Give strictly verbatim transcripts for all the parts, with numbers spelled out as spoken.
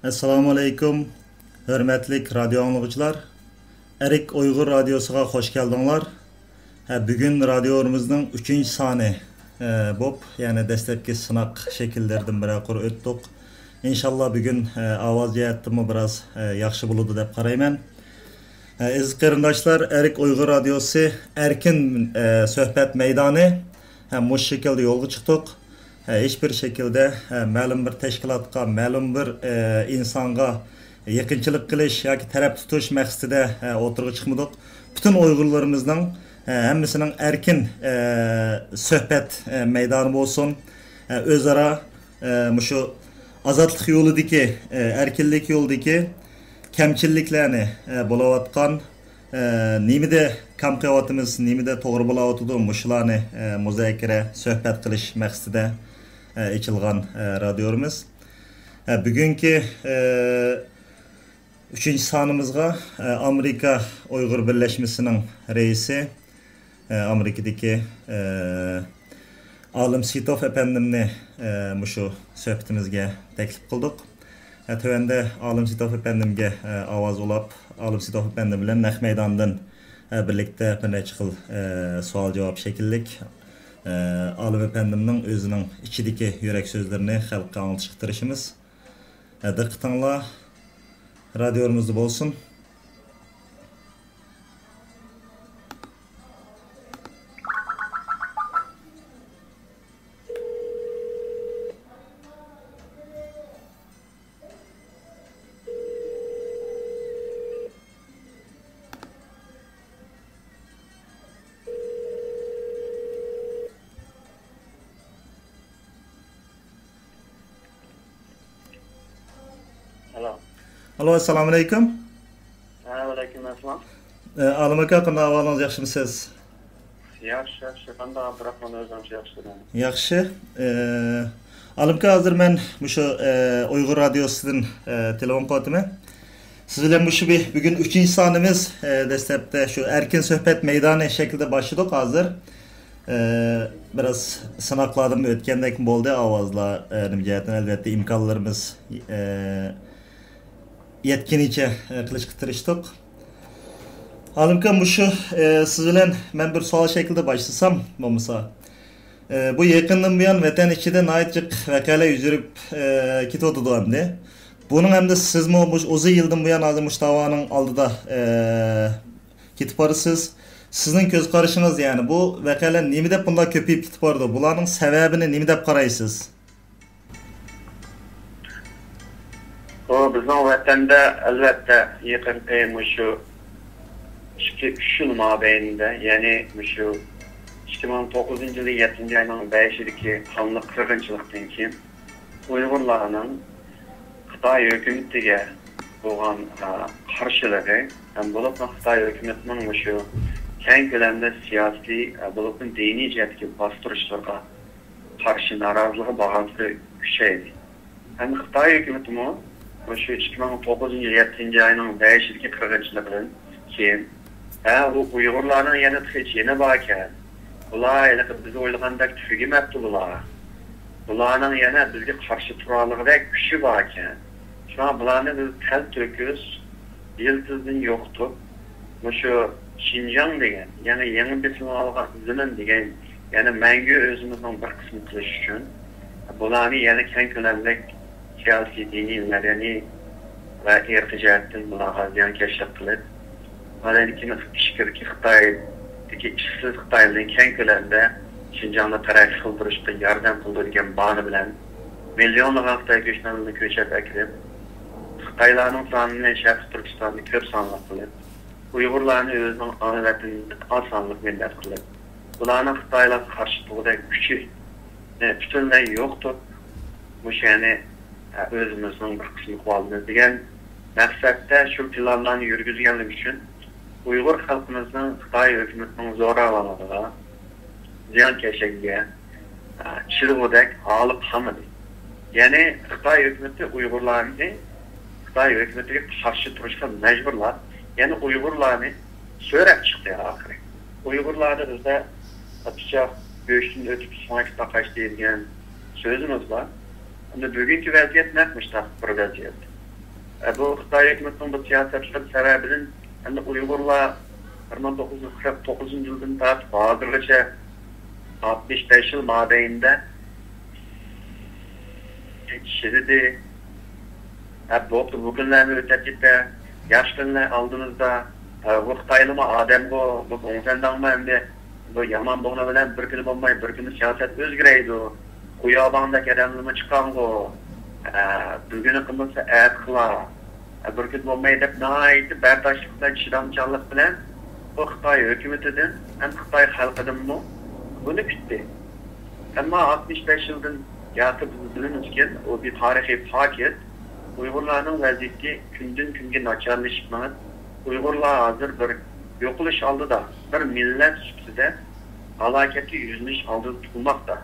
ئەسسالامۇ ئەلەيكۇم، ھۆرمەتلىك رادىيو ئاڭلىغۇچىلار. ئەرك ئۇيغۇر رادىيوسىغا خوش كەلدىڭلار. ھە، بۈگۈن رادىيومىزنىڭ ئۈچىنچى سانى، ئە، بوپ، يەنى دەسلەپكى سىناق شەكىللىرىدىن بىرەر قۇر ئۆتتۇق. ئىنشاللا بۈگۈن، ئە، ئاۋاز جەھەتتىنمۇ بىراز، ئە، ياخشى بولىدۇ دەپ قارايمەن. ئە، ئەزىز قېرىنداشلار، ئەرك ئۇيغۇر رادىيوسى ئەركىن، ئە، سۆھبەت مەيدانى. ھە، مۇشۇ شەكىلدە يولغا چىقتۇق. ھە، ھېچ بىر شەكىلدە، ھە، مەلۇم بىر تەشكىلاتقا، مەلۇم بىر، ئە، ئىنسانغا يېقىنچىلىق قىلىش ياكى تەرەپ تۇتۇش مەقسىتىدە، ھە، ئوتتۇرىغا چىقمىدۇق. پۈتۈن ئۇيغۇرلىرىمىزنىڭ، ھە، ھەممىسىنىڭ ئەركىن، ئە، سۆھبەت، ئە، مەيدانى بولسۇن. ھە، ئۆزئارا، ئە، مۇشۇ ئازادلىق يولىدىكى، ئە، ئەركىنلىك يولىدىكى كەمچىللىكلەرنى، ئە، بولۇۋاتقان، ئە، نېمىدە كام قىلىۋاتىمىز، نېمىدە توغرا بولاۋاتىدۇ، مۇشۇلارنى، ئە، مۇزاكىرە، سۆھبەت قىلىش مەقسىتىدە، ئە، ئېچىلغان، ئە، رادىيومىز. ئە، بۈگۈنكى، ئە، ئۈچىنچى سانىمىزغا، ئە، ئامېرىكا ئۇيغۇر بىرلەشمىسىنىڭ رەئىسى، ئە، ئامېرىكىدىكى، ئە، ئالىم سېيىتوف ئەپەندىمنى، ئە، مۇشۇ سۆھبىتىمىزگە تەكلىپ قىلدۇق. ئە، تۆۋەندە ئالىم سېيىتوف ئەپەندىمگە، ئە، ئاۋاز ئۇلاپ، ئالىم سېيىتوف ئەپەندىم بىلەن نەق مەيداندىن، ئە، بىرلىكتە بىر نەچچە خىل، ئە، سوئال-جاۋاب شەكىللىك، ئە، ئالىم ئەپەندىمنىڭ ئۆزىنىڭ ئىچىدىكى يۈرەك سۆزلىرىنى خەلققە ئاڭلىتىشقا تىرىشىمىز. ئە، دىققىتىڭلار رادىيومىزدا بولسۇن. ئالو. ئالو، ئەسسالامۇ ئەلەيكۇم. ھە، ۋەئەلەيكۇم ئەسسالام. ئە، ئالىم ئاكا، قانداق ئەھۋالىڭىز، ياخشىمۇسىز؟ ياخشى، ياخشى. قانداق، ئابدۇراخمان، ئۆزۈڭچە ياخشىمۇ؟ ياخشى. ئە، ئالىم ئاكا، ھازىر مەن مۇشۇ، ئە، ئۇيغۇر رادىيوسىدىن، ئە، تېلېفون قىلىۋاتىمەن. سىز بىلەن مۇشۇ بى-، بۈگۈن ئۈچىنچى سانىمىز، ئە، دەسلەپتە شۇ ئەركىن سۆھبەت مەيدانى شەكلىدە باشلىدۇق ھازىر. ئە، بىراز سىناقلاردىن ئۆتكەندەكمۇ بولدى ئاۋازلار، ئە، نېمە جەھەتتىن، ئەلۋەتتە، ئىمكانلىرىمىز، ئە، يەتكىنىچە، ئە، قىلىشقا تىرىشتۇق. ئالىم ئاكا، مۇشۇ، ئە، سىز بىلەن مەن بىر سوئال شەكلىدە باشلىسام بولمىسا. ئە، بۇ يېقىندىن بۇيان ۋەتەن ئىچىدە ناھايىتى جىق ۋەقەلەر يۈز بېرىپ، ئە، كېتىۋاتىدۇ ئەمدى. بۇنىڭ ئەمدى سىزمۇ مۇشۇ ئۇزۇن يىلدىن بۇيان ھازىر مۇشۇ داۋانىڭ ئالدىدا، ئە، كېتىپ بارىسىز. سىزنىڭ كۆز قارىشىڭىز، يەنى بۇ ۋەقەلەر نېمە دەپ بۇنداق كۆپىيىپ كېتىپ بارىدۇ؟ بۇلارنىڭ سەۋەبىنى نېمە دەپ قارايسىز؟ بۇ بىزنىڭ ۋەتەندە، ئەلۋەتتە، يېقىنقى مۇشۇ ئىككى، ئۈچ يىل مابەينىدە، يەنى مۇشۇ ئىككى مىڭ توققۇزىنچى يىلى يەتتىنچى ئاينىڭ بەشىدىكى قانلىق قىرغىنچىلىقتىن كېيىن ئۇيغۇرلارنىڭ خىتاي ھۆكۈمىتىگە بولغان، ئا، قارشىلىقى ھەم بولۇپمۇ خىتاي ھۆكۈمىتىنىڭ مۇشۇ كەڭ كۆلەمدە سىياسىي، ئا، بولۇپمۇ دىنىي جەھەتتىكى باستۇرۇشلىرىغا قارشى نارازىلىقى بارغانسېرى كۈچەيدى. ھەم خىتاي ھۆكۈمىتىمۇ مۇشۇ ئىككى مىڭ توققۇزىنچى يىل يەتتىنچى ئاينىڭ بەشىدىكى قىرغىنچىلىقىدىن كېيىن، ھە، بۇ ئۇيغۇرلارنىڭ يەنە تېخى جېنى باركەن، بۇلار ھېلىقى بىز ئويلىغاندەك تۈگىمەپتۇ بۇلار. بۇلارنىڭ يەنە بىزگە قارشى تۇرالىغۇدەك كۈچى باركەن. شۇڭا بۇلارنى بىز تەلتۆكۈس، يىلتىزىدىن يوقىتىپ، مۇشۇ شىنجاڭ دېگەن، يەنى يېڭى بېسىلىۋالغان زېمىن دېگەن، يەنى مەڭگۈ ئۆزىمىزنىڭ بىر قىسمى قىلىش ئۈچۈن، بۇلارنى يەنە كەڭ كۆلەملىك سىياسىي، دىنىي، مەدەنىي ۋە ئىرقىي جەھەتتىن بۇلارغا زىيانكەشلىك قىلىپ، مانا كېيىن ئىچكىرىكى خىتايدىكى ئىشسىز خىتايلارنى كەڭ كۆلەمدە شىنجاڭدا تەرەققىي قىلدۇرۇشقا ياردەم قىلىدۇ دېگەن باھانە بىلەن مىليونلىغان خىتاي كۆچمەنلىرىنى كۆچۈرۈپ ئەكىرىپ، خىتايلارنىڭ سانىنى شەرقىي تۈركىستاندا كۆپ سانلىق قىلىپ، ئۇيغۇرلارنى ئۆزىنىڭ ئانا ۋەتىنىدىن ئاز سانلىق مىللەت قىلىپ، بۇلارنىڭ خىتايلارغا قارشى تۇرغۇدەك كۈچى، ئە، پۈتۈنلەي يوقىتىپ، مۇشۇ يەنى، ئە، ئۆزىمىزنىڭ بىر قىسمى قىلىۋالىمىز دېگەن مەقسەتتە شۇ پىلانلارنى يۈرگۈزگەنلىكى ئۈچۈن ئۇيغۇر خەلقىمىزنىڭ خىتاي ھۆكۈمىتىنىڭ زوراۋانلىقىغا، زىيانكەشلىكىگە، ئە، چىدىغۇدەك ھالى قالمىدى. يەنى خىتاي ھۆكۈمىتى ئۇيغۇرلارنى خىتاي ھۆكۈمىتىگە قارشى تۇرۇشقا مەجبۇرلاپ، يەنى ئۇيغۇرلارنى سۆرەپ چىقتى ئاخىرى. ئۇيغۇرلاردا بىزدە پىچاق گۆشتىن ئۆتۈپ سۆڭەككە تاقاش دەيدىغان سۆزىمىز بار. ئەمدى بۈگۈنكى ۋەزىيەت نەق مۇشۇنداق بىر ۋەزىيەت. بۇ خىتاي ھۆكۈمىتىنىڭ بۇ سىياسەتلىرى سەۋەبىدىن ئەمدى ئۇيغۇرلار بىر مىڭ توققۇز يۈز قىرىق توققۇزىنچى يىلدىن تارتىپ ھازىرغىچە ئاتمىش بەش يىل مابەينىدە چىدىدى. ھە، بوپتۇ، بۇ كۈنلەرمۇ ئۆتەپ كېتە. ياخشى كۈنلەر ئالدىمىزدا. ھە، بۇ خىتايلىمۇ ئادەمغۇ، بۇ گۇڭسەنداڭمۇ ئەمدى بۇ يامان بوغنا بىلەن بىر كۈنى بولماي، بىر كۈنى سىياسەت ئۆزگىرەيدۇ. خۇياباڭدەك ئادەملىرىمۇ چىققانغۇ. ھە، بۈگۈنى قىلمىسا ئەتە قىلار. ھە، بىر كۈن بولماي دەپ ناھايىتى بەرداشلىق بىلەن، چىدامچانلىق بىلەن بۇ خىتاي ھۆكۈمىتىدىن ھەم خىتاي خەلقىدىنمۇ بۇنى كۈتتى. ئەمما ئاتمىش بەش يىلدىن ياقى بىز بىلىمىزكەن، ئۇ بىر تارىخىي پاكىت. ئۇيغۇرلارنىڭ ۋەزىيىتى كۈندىن كۈنگە ناچارلىشىپ مېڭىپ، ئۇيغۇرلار ھازىر بىر يوقىلىش ئالدىدا، بىر مىللەت سۈپىتىدە ھالاكەتكە يۈزلىنىش ئالدىدا تۇرماقتا.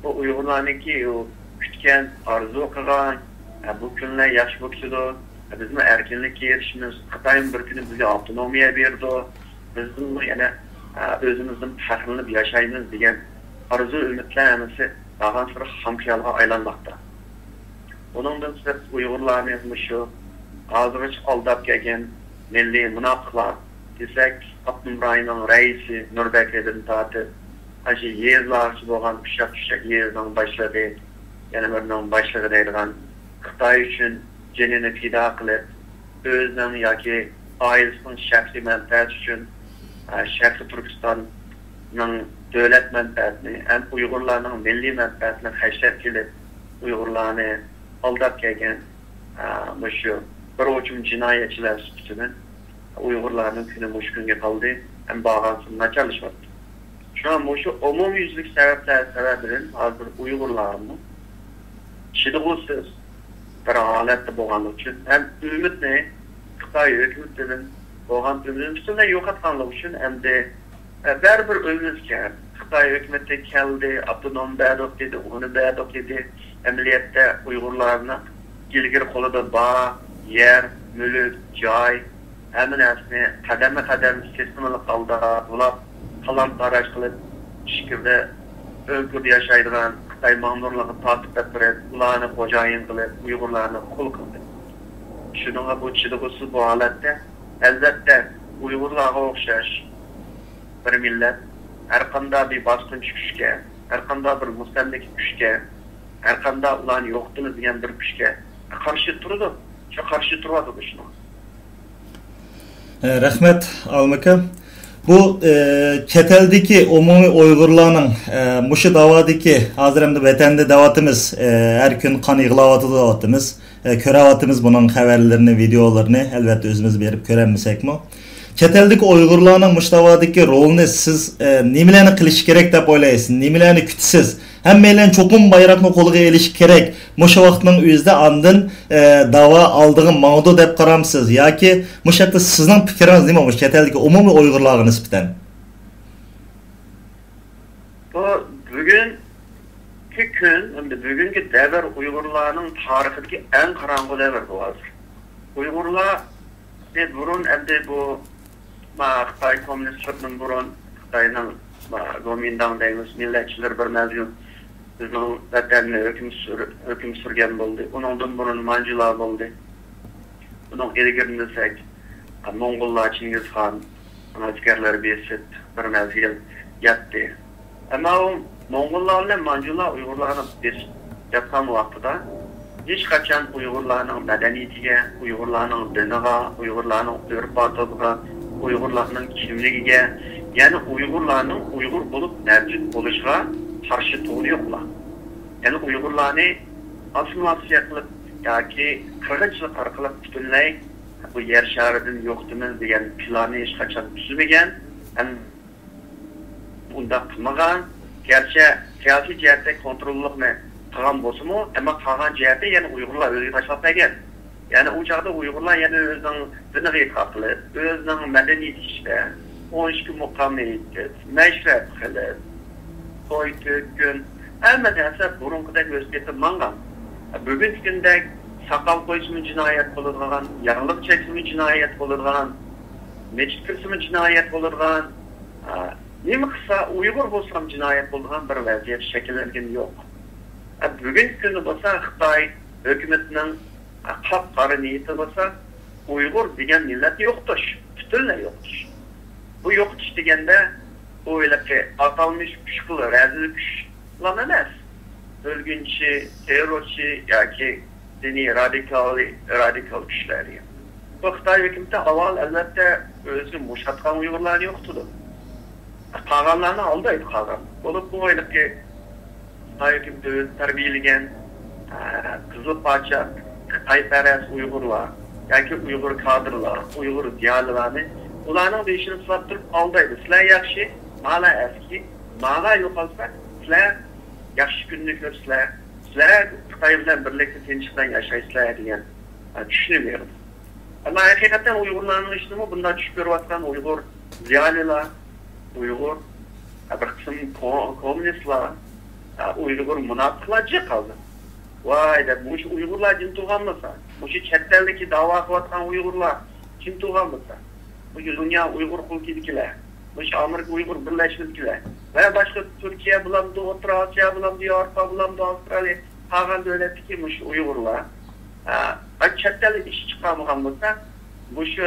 بۇ ئۇيغۇرلارنىڭكى ئۇ كۈتكەن، ئارزۇ قىلغان، ھە، بۇ كۈنلەر ياخشى بولۇپ كېتىدۇ، ھە، بىزمۇ ئەركىنلىككە ئېرىشىمىز، خىتايمۇ بىر كۈنى بىزگە ئاپتونومىيە بېرىدۇ، بىزمۇ يەنە، ھە، ئۆزىمىزدىن پەخىرلىنىپ ياشايمىز دېگەن ئارزۇ ئۈمىدلەر ھەممىسى بارغانسېرى خام خىيالغا ئايلانماقتا. ئۇنىڭدىن سىرت، ئۇيغۇرلارنى مۇشۇ ھازىرغىچە ئالداپ كەلگەن مىللىي مۇناپىقلار دېسەك، ئاپتونوم رايوننىڭ رەئىسى نۇربەكرىدىن تارتىپ، ئاشۇ يېزىلارغىچە بولغان ئۇششاق-چۈششەك يېزىنىڭ باشلىقى، يەنە بىرىنىڭ باشلىقى دەيدىغان، خىتاي ئۈچۈن جېنىنى پىدا قىلىپ، ئۆزىنىڭ ياكى ئائىلىسىنىڭ شەخسىي مەنپەئەتى ئۈچۈن، ئە، شەرقىي تۈركىستاننىڭ دۆلەت مەنپەئەتىنى ھەم ئۇيغۇرلارنىڭ مىللىي مەنپەئەتىنى خەجلەپ كېلىپ، ئۇيغۇرلارنى ئالداپ كەلگەن، ئە، مۇشۇ بىر ئوچۇم جىنايەتچىلەر سۈپىتىدىن ئۇيغۇرلارنىڭ كۈنى مۇشۇ كۈنگە قالدى ھەم بارغانسېرى ناچارلىشىۋاتىدۇ. شۇڭا مۇشۇ ئومۇميۈزلۈك سەۋەبلەر سەۋەبىدىن ھازىر ئۇيغۇرلارمۇ چىدىغۇسىز بىر ھالەتتە بولغانلىقى ئۈچۈن ھەم ئۈمىدنى خىتاي ھۆكۈمىتىدىن بولغان ئۈمىدىنى پۈتۈنلەي يوقاتقانلىقى ئۈچۈن ئەمدى، ئە، بەرىبىر ئۆلىمىز كەل، خىتاي ھۆكۈمىتى كەلدى، ئاپتونوم بەردۇق دېدى، ئۇنى بەردۇق دېدى. ئەمەلىيەتتە ئۇيغۇرلارنىڭ ئىلگىرى قولىدا بار يەر، مۈلۈك، جاي، ھەممە نەرسىنى قەدەممۇ قەدەم سىستېمىلىق ھالدا بۇلاپ، تالان-تاراج قىلىپ، ئىچكىرىدە ئۆڭكۈردە ياشايدىغان خىتاي ماڭدۇرلىرىغا تارتىپ بېرىپ، ئۇلارنى خوجايىن قىلىپ، ئۇيغۇرلارنى قۇل قىلدى. شۇنىڭغا بۇ چىدىغۇسىز بۇ ھالەتتە، ئەلۋەتتە، ئۇيغۇرلارغا ئوخشاش بىر مىللەت ھەرقانداق بىر باسقۇنچى كۈچكە، ھەرقانداق بىر مۇستەملىكە كۈچكە، ھەرقانداق ئۇلارنى يوقىتىمىز دېگەن بىر كۈچكە قارشى تۇرىدۇ. شۇ قارشى تۇرۇۋاتىدۇ شۇنىڭغا. ئە، رەھمەت، ئالمىكا. بۇ، ئە، چەت ئەلدىكى ئومۇمىي ئۇيغۇرلارنىڭ، ئە، مۇشۇ داۋادىكى، ھازىر ئەمدى ۋەتەندە دەۋاتىمىز، ئە، ھەر كۈن قان يىغلاۋاتىدۇ دەۋاتىمىز. ئە، كۆرەۋاتىمىز بۇنىڭ خەۋەرلىرىنى، ۋىدېئولىرىنى، ئەلۋەتتە ئۆزىمىز بېرىپ كۆرەلمىسەكمۇ. چەت ئەلدىكى ئۇيغۇرلارنىڭ مۇشۇ داۋادىكى رولىنى سىز، ئە، نېمىلەرنى قىلىشى كېرەك دەپ ئويلايسىز؟ نېمىلەرنى كۈتىسىز؟ ھەممەيلەن چوقۇم بايراقنى قولىغا ئېلىشى كېرەك. مۇشۇ ۋاقىتنىڭ ئۆزىدە ئاندىن، ئە، داۋا ئالدىغا ماڭىدۇ دەپ قارامسىز؟ ياكى مۇشۇ ھەقتە سىزنىڭ پىكرىڭىز نېمە؟ مۇشۇ چەت ئەلدىكى ئومۇمىي ئۇيغۇرلارغا نىسبەتەن. بۇ بۈگۈنكى كۈن، ئەمدى بۈگۈنكى دەۋر ئۇيغۇرلارنىڭ تارىخىدىكى ئەڭ قاراڭغۇ دەۋر بۇ ھازىر. ئۇيغۇرلار بۇرۇن ئەمدى بۇ، ما، خىتاي كوممۇنىستلىرىدىن بۇرۇن خىتاينىڭ، ما، گومىنداڭ دەيمىز، مىللەتچىلىرى بىر مەزگىل بىزنىڭ ۋەتەننى ھۆكۈم سۈر-، ھۆكۈم سۈرگەن بولدى. ئۇنىڭدىن بۇرۇن مانجۇلار بولدى. ئۇنىڭ ئىلگىرىدىن دېسەك، موڭغۇللار، چىڭگىزخان ئەسكەرلەر بېسىپ بىر مەزگىل ياتتى. ئەمما ئۇ موڭغۇللار بىلەن مانجۇلار ئۇيغۇرلارنى بېسىپ ياتقان ۋاقتىدا ھېچقاچان ئۇيغۇرلارنىڭ مەدەنىيىتىگە، ئۇيغۇرلارنىڭ دىنىغا، ئۇيغۇرلارنىڭ ئۆرپ-ئادىتىگە، ئۇيغۇرلارنىڭ كىملىكىگە، يەنى ئۇيغۇرلارنىڭ ئۇيغۇر بولۇپ مەۋجۇت بولۇشىغا قارشى تۇردى يوقلار. يەنى ئۇيغۇرلارنى ئاسسىمىلياتسىيە قىلىپ ياكى قىرغىنچىلىق ئارقىلىق پۈتۈنلەي بۇ يەر شارىدىن يوقىتىمىز دېگەن پىلاننى ھېچقاچان تۈزمىگەن ھەم ئۇنداق قىلمىغان. گەرچە سىياسىي جەھەتتە كونتروللۇقنى قىلغان بولسىمۇ، ئەمما قالغان جەھەتتە يەنە ئۇيغۇرلار ئۆزىگە تاشلاپ بەرگەن. يەنى ئۇ چاغدا ئۇيغۇرلار يەنە ئۆزىنىڭ دىنىغا ئېتىقاد قىلىپ، ئۆزىنىڭ مەدەنىيىتى ئىچىدە ئون ئىككى مۇقامنى ئېيتىپ، مەشرەپ قىلىپ، توي تۆكۈن، ھەممە نەرسە بۇرۇنقىدەك ئۆتۈپ كېتىپ ماڭغان. بۈگۈنكى كۈندە ساقال قويسىمۇ جىنايەت بولىدىغان، ياغلىق چەكسىمۇ جىنايەت بولىدىغان، مەسچىت كىرسىمۇ جىنايەت بولىدىغان، نېمە قىلسا ئۇيغۇر بولسام جىنايەت بولىدىغان بىر ۋەزىيەت شەكىللەنگىنى يوق. بۈگۈنكى كۈندە بولسا خىتاي ھۆكۈمىتىنىڭ قاپقارا نىيىتى بولسا، ئۇيغۇر دېگەن مىللەتنى يوقىتىش، پۈتۈنلەي يوقىتىش. بۇ يوقىتىش دېگەندە، ئۇ ھېلىقى ئاتالمىش ئۈچ خىل رەزىل كۈچلار ئەمەس، ئۆلگۈنچى، تېررورچى ياكى دىنىي رادىكال، رادىكال كۈچلەر دېگەن. بۇ خىتاي ھۆكۈمىتى ئاۋۋال، ئەلۋەتتە، ئۆزى مۇشاتقان ئۇيغۇرلارنى يوقىتىدۇ. قالغانلارنى ئالدايدۇ، قالغان. بولۇپ بۇ ھېلىقى خىتاي ھۆكۈمىتى ئۆزى تەربىيەلىگەن، ئە، قىزىل پاچاق، خىتايپەرەس ئۇيغۇرلار ياكى ئۇيغۇر كادىرلار، ئۇيغۇر زىيالىيلارنى ئۇلارنىڭ بېشىنى سىلاپ تۇرۇپ ئالدايدۇ. سىلەر ياخشى، مانا ئەسكى، مانا يوقالسا، سىلەر ياخشى كۈننى كۆرىسىلەر، سىلەر خىتاي بىلەن بىرلىكتە تىنچلىق بىلەن ياشايسىلەر دېگەن، ئە، چۈشىنىش بېرىدۇ. ئەمما ھەقىقەتەن ئۇيغۇرلارنىڭ ئىچىدىمۇ بۇنداق چۈش كۆرۈۋاتقان ئۇيغۇر زىيالىيلار، ئۇيغۇر، ھە، بىر قىسىم كو-، كوممۇنىستلار، ھە، ئۇيغۇر مۇناپىقلار جىق ھازىر. ۋاي دەپ، مۇشۇ ئۇيغۇرلار جىم تۇرغانمىسا، مۇشۇ چەت ئەلدىكى داۋا قىلىۋاتقان ئۇيغۇرلار جىم تۇرغانمىسا، مۇشۇ دۇنيا ئۇيغۇر قۇلۇپىدىكىلەر، مۇشۇ ئامېرىكا ئۇيغۇر بىرلەشمىسىدىكىلەر ۋە باشقا تۈركىيە بولامدۇ، ئوتتۇرا ئاسىيا بولامدۇ، ياۋروپا بولامدۇ، ئاۋسترالىيە، قالغان دۆلەتتىكى مۇشۇ ئۇيغۇرلار، ئە، چەت ئەلدە ئىش چىقارمىغان بولسا، مۇشۇ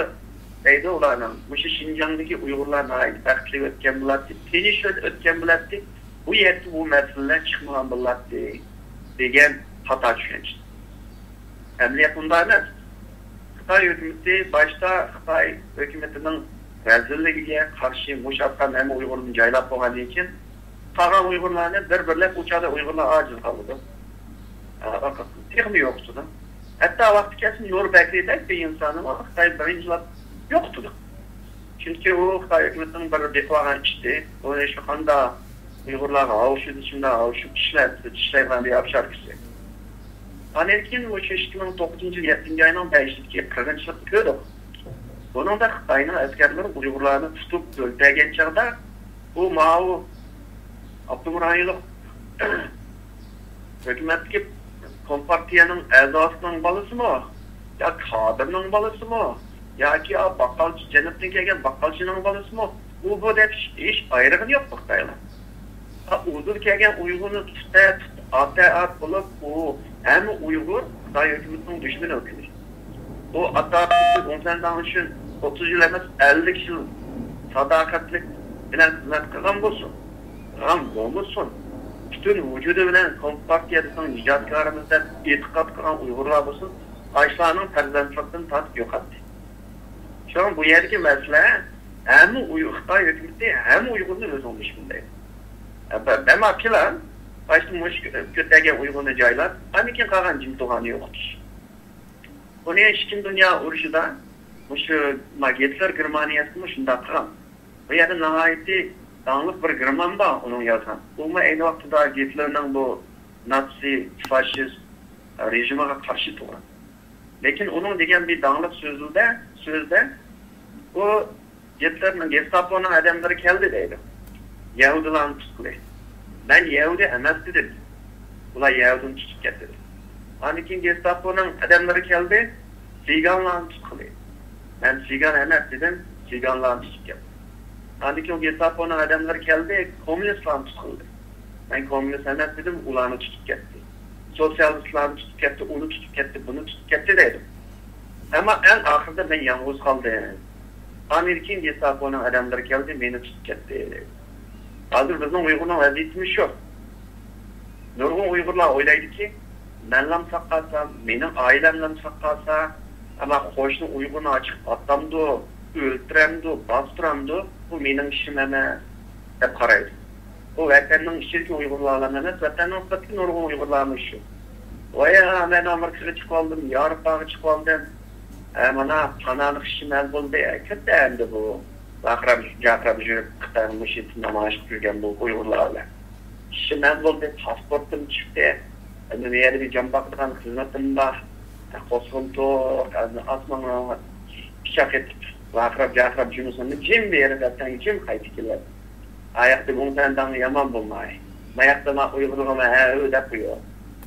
دەيدۇ ئۇلارنىڭ، مۇشۇ شىنجاڭدىكى ئۇيغۇرلار ناھايىتى بەختلىك ئۆتكەن بولاتتى، تىنچ ئۆتكەن بولاتتى، بۇ يەردە بۇ مەسىلىلەر چىقمىغان بولاتتى، دېگەن خاتا چۈشەنچە. ئەمەلىيەتتە ئۇنداق ئەمەس. خىتاي ھۆكۈمىتى باشتا خىتاي ھۆكۈمىتىنىڭ رەزىللىكىگە قارشى مۇشۇ ئاتقان ھەممە ئۇيغۇرنى جايلاپ بولغاندىن كېيىن، قالغان ئۇيغۇرلارنى بىر-بىرلەپ، ئۇ چاغدا ئۇيغۇرلار ئاجىز قالىدۇ. تېخىمۇ يوقىتىدۇ. ھەتتا ۋاقتى كەلسە نۇر بەكرىدەك بىر ئىنساننى خىتاي بىرىنچىلەپ يوقىتىدۇ. چۈنكى ئۇ خىتاي ھۆكۈمىتىنىڭ بىر بېقىۋالغان ئىتى. ئۇنى شۇ قاندا ئۇيغۇرلارغا ھاۋشىدى، شۇنداق ھاۋشىپ ئىشلەپ، ئىشلەيدىغان بىر ئاپشاركىسى. ئاندىن كېيىن مۇشۇ ئىككى مىڭ توققۇزىنچى يىل يەتتىنچى ئاينىڭ بەشىدىكى قىرغىنچىلىقنى كۆردۇق. بۇنىڭدا خىتاينىڭ ئەسكەرلىرى ئۇيغۇرلارنى تۇتۇپ ئۆلتۈرگەن چاغدا، بۇ ماۋۇ ئاپتونوم رايونلۇق ھۆكۈمەتتىكى كومپارتىيەنىڭ ئەزاسىنىڭ بالىسىمۇ، يا كادىرنىڭ بالىسىمۇ، ياكى ئا باققالچى، جەنۇبتىن كەلگەن باققالچىنىڭ بالىسىمۇ، ئۇ بۇ دەپ ھېچ ئايرىغىنى يوق خىتايلار. ئا ئۇدۇل كەلگەن ئۇيغۇرنى تۇتە تۇت، ئاتا ئات بولۇپ، ئۇ ھەممە ئۇيغۇر خىتاي ھۆكۈمىتىنىڭ دۈشمىنى ئۆكۈنۈش. بۇ ئاتا ئاتىسى ئوڭسەنداڭ ئۈچۈن ئوتتۇز يىل ئەمەس، ئەللىك يىل ساداقەتلىك بىلەن خىزمەت قىلغان بولسۇن، قىلغان بولمىسۇن، پۈتۈن ۋۇجۇدى بىلەن كومپارتىيە بىزنىڭ ئىجادكارىمىز دەپ ئېتىقاد قىلغان ئۇيغۇرلار بولسۇن، ئاشۇلارنىڭ پەرزەنتلىقتىن تارتىپ يوقاتتى. شۇڭا بۇ يەردىكى مەسىلە ھەممە ئۇي-، خىتاي ھۆكۈمىتى ھەممە ئۇيغۇرنى ئۆزىنىڭ دۈشمىنى دەيدۇ. ئە، بە-، ئەمما پىلان باشتا مۇشۇ كۆتەرگەن ئۇيغۇرنى جايلاپ، ئاندىن كېيىن قالغان جىم تۇرغاننى يوقىتىش. بۇنى ئىككىنچى دۇنيا ئۇرۇشىدا مۇشۇ ما-، گىتلېر گېرمانىيەسىمۇ شۇنداق قىلغان. بۇ يەردە ناھايىتى داڭلىق بىر گېرمان بار، ئۇنىڭ يازغان. ئۇمۇ ئەينى ۋاقتىدا گىتلېرنىڭ بۇ ناتسى، فاشىست رېژىمىغا قارشى تۇرغان. لېكىن ئۇنىڭ دېگەن بىر داڭلىق سۆزىدە، سۆزىدە ئۇ گىتلېرنىڭ، گېستاپونىڭ ئادەملىرى كەلدى دەيدۇ. يەھۇدىيلارنى تۇتقىلى. مەن يەھۇدىي ئەمەس دېدىم. ئۇلار يەھۇدىينى تۇتۇپ كەتتى. ئاندىن كېيىن گېستاپونىڭ ئادەملىرى كەلدى، سىگانلارنى تۇتقىلى. مەن سىگان ئەمەس دېدىم، سىگانلارنى تۇتۇپ كەتتى. ئاندىن كېيىن گېستاپونىڭ ئادەملىرى كەلدى، كوممۇنىستلارنى تۇتقىلى. مەن كوممۇنىست ئەمەس دېدىم، ئۇلارنى تۇتۇپ كەتتى. سوتسىيالىستلارنى تۇتۇپ كەتتى، ئۇنى تۇتۇپ كەتتى، بۇنى تۇتۇپ كەتتى دەيدۇ. ئەمما ئەڭ ئاخىرىدا مەن يالغۇز قالدىم. ئاندىن كېيىن گېستاپونىڭ ئادەملىرى كەلدى، مېنى تۇتۇپ كەتتى. ھازىر بىزنىڭ ئۇيغۇرنىڭ ۋەزىيىتىمىز شۇ. نۇرغۇن ئۇيغۇرلار ئويلايدۇكى، مەنلام ساقالسام، مېنىڭ ئائىلەملەم ساقالسا، ئەمما قوشنا ئۇيغۇرنى ئاچىقىپ ئاتامدۇ، ئۆلتۈرەمدۇ، باستۇرامدۇ، بۇ مېنىڭ ئىشىم ئەمەس، دەپ قارايدۇ. بۇ ۋەتەننىڭ ئىچىدىكى ئۇيغۇرلارلا ئەمەس، ۋەتەننىڭ سىرتىدىكى نۇرغۇن ئۇيغۇرلارمۇ شۇ. ۋاي، ھە، مەن ئامېرىكىغا چىقىۋالدىم، ياۋروپاغا چىقىۋالدىم. ھە، مانا، قانانلىق شىمال بولدى، ھە، كەتتى ئەمدى بۇ. ۋارقىراپ، جارقىراپ يۈرۈپ، خىتاينىڭ مۇشۇ يېرىدە نامايىش قىلىپ يۈرگەن بۇ ئۇيغۇرلار بىلەن. شىمال بولدى، پاسپورتۇم چىقتى. ئەمدى بۇ يەردە بىر جان باقىدىغان خىزمىتىم بار. ھە، قوسۇلۇم توق، ئەمدى ئاتماڭ، پىچاق ئېتىپ، ۋارقىراپ، جارقىراپ يۈرمىسۇن، جىم بېرىپ، ئەتەڭ جىم قايتىپ كېلىمەن. ئاياقتا ئوڭسەنداڭ يامان بولماي. ماياقتا ما ئۇيغۇرلۇقىما ھە ھۆ دەپ قويۇ.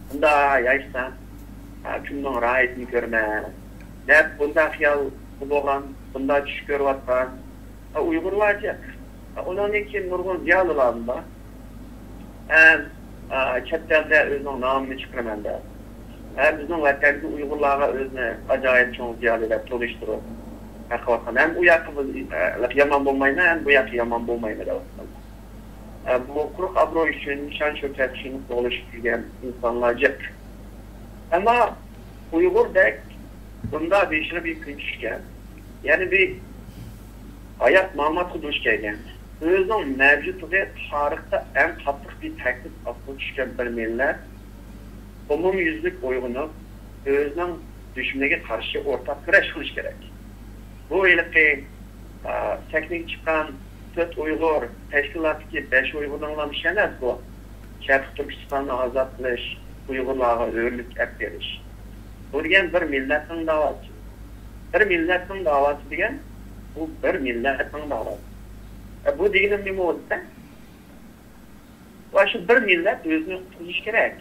بۇندا ياشىسام، ھە، كۈننىڭ راھىتىنى كۆرىمەن. دەپ بۇنداق خىيال بولغان، بۇنداق چۈش كۆرۈۋاتقان. ھە، ئۇيغۇرلار جىق. ھە، ئۇنىڭدىن كېيىن نۇرغۇن زىيالىيلار بار. ھەم، ھە، چەت ئەلدە ئۆزىنىڭ نامىنى چىقىرىمەن دەپ. ھە، بىزنىڭ ۋەتەندىكى ئۇيغۇرلارغا ئۆزىنى ئاجايىپ چوڭ زىيالىي دەپ تونۇشتۇرۇپ، ھەقىۋاتقان ھەم ئۇ ياققا بىز، ئە، يامان بولمايمەن، ھەم بۇ ياققا يامان بولمايمەن دەۋاتقان. ئە، بۇ قۇرۇق ئابرۇي ئۈچۈن، شان شۆھرەت ئۈچۈن قوغلىشىپ يۈرگەن ئىنسانلار جىق. ئەمما ئۇيغۇردەك بۇنداق بېشىغا بىر كۈن چۈشكەن، يەنى بىر ھايات ماماتقا دۇچ كەلگەن، ئۆزىنىڭ مەۋجۇتلۇقى تارىختا ئەڭ قاتتىق بىر تەھدىت ئاستىغا چۈشكەن بىر مىللەت ئومۇميۈزلۈك ئويغىنىپ، ئۆزىنىڭ دۈشمىنىگە قارشى ئورتاق كۈرەش قىلىش كېرەك. بۇ ھېلىقى، ئا، سەھنىگە چىققان تۆت ئۇيغۇر، تەشكىلاتتىكى بەش ئۇيغۇرنىڭلا ئىشى ئەمەس بۇ. شەرقىي تۈركىستاننى ئازاد قىلىش، ئۇيغۇرلارغا ھۆرلۈك ئەپ بېرىش. بۇ دېگەن بىر مىللەتنىڭ داۋاسى. بىر مىللەتنىڭ داۋاسى دېگەن، بۇ بىر مىللەتنىڭ داۋاسى. ئە، بۇ دېگىنىم نېمە بولدى؟ ۋە شۇ بىر مىللەت ئۆزىنى قۇتقۇزۇش كېرەك.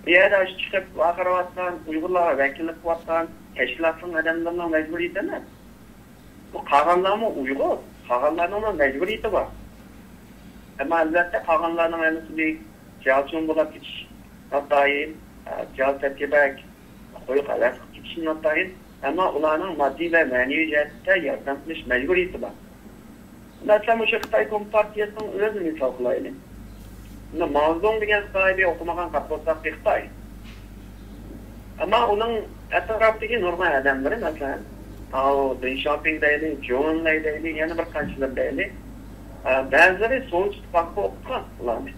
بۇ يەردە شۇ چىقىپ ۋارقىراۋاتقان، ئۇيغۇرلارغا ۋەكىللىك قىلىۋاتقان تەشكىلاتنىڭ ئادەملىرىنىڭ مەجبۇرىيىتى ئەمەس. بۇ قالغانلارمۇ ئۇيغۇر، قالغانلارنىڭمۇ مەجبۇرىيىتى بار. ئەمما ئەلۋەتتە قالغانلارنىڭ ھەممىسى بىر جىھادچىمۇ بولاپ كېتىش ناتايىن، جىھاد تەركىبەك قويۇق ھەۋەس قىلىپ كېتىشى ناتايىن. ئەمما ئۇلارنىڭ ماددىي ۋە مەنىۋى جەھەتتە ياردەم قىلىش مەجبۇرىيىتى بار. مەسىلەن، مۇشۇ خىتاي كومپارتىيەسىنىڭ ئۆزىنى مىسال قىلايلى. ماۋزېدۇڭ دېگەن خىتاي بىر ئوقۇمىغان قاپقۇرساق بىر خىتاي. ئەمما ئۇنىڭ ئەتراپىدىكى نۇرغۇن ئادەملىرى، مەسىلەن، ئاۋۇ دېڭ شياۋپىڭ دەيلى، جوۋ ئېنلاي دەيلى، يەنە بىر قانچىلىرى دەيلى، ئە، بەزىلىرى سوۋېت ئىتتىپاقىغا ئوقۇغان ئۇلارنى.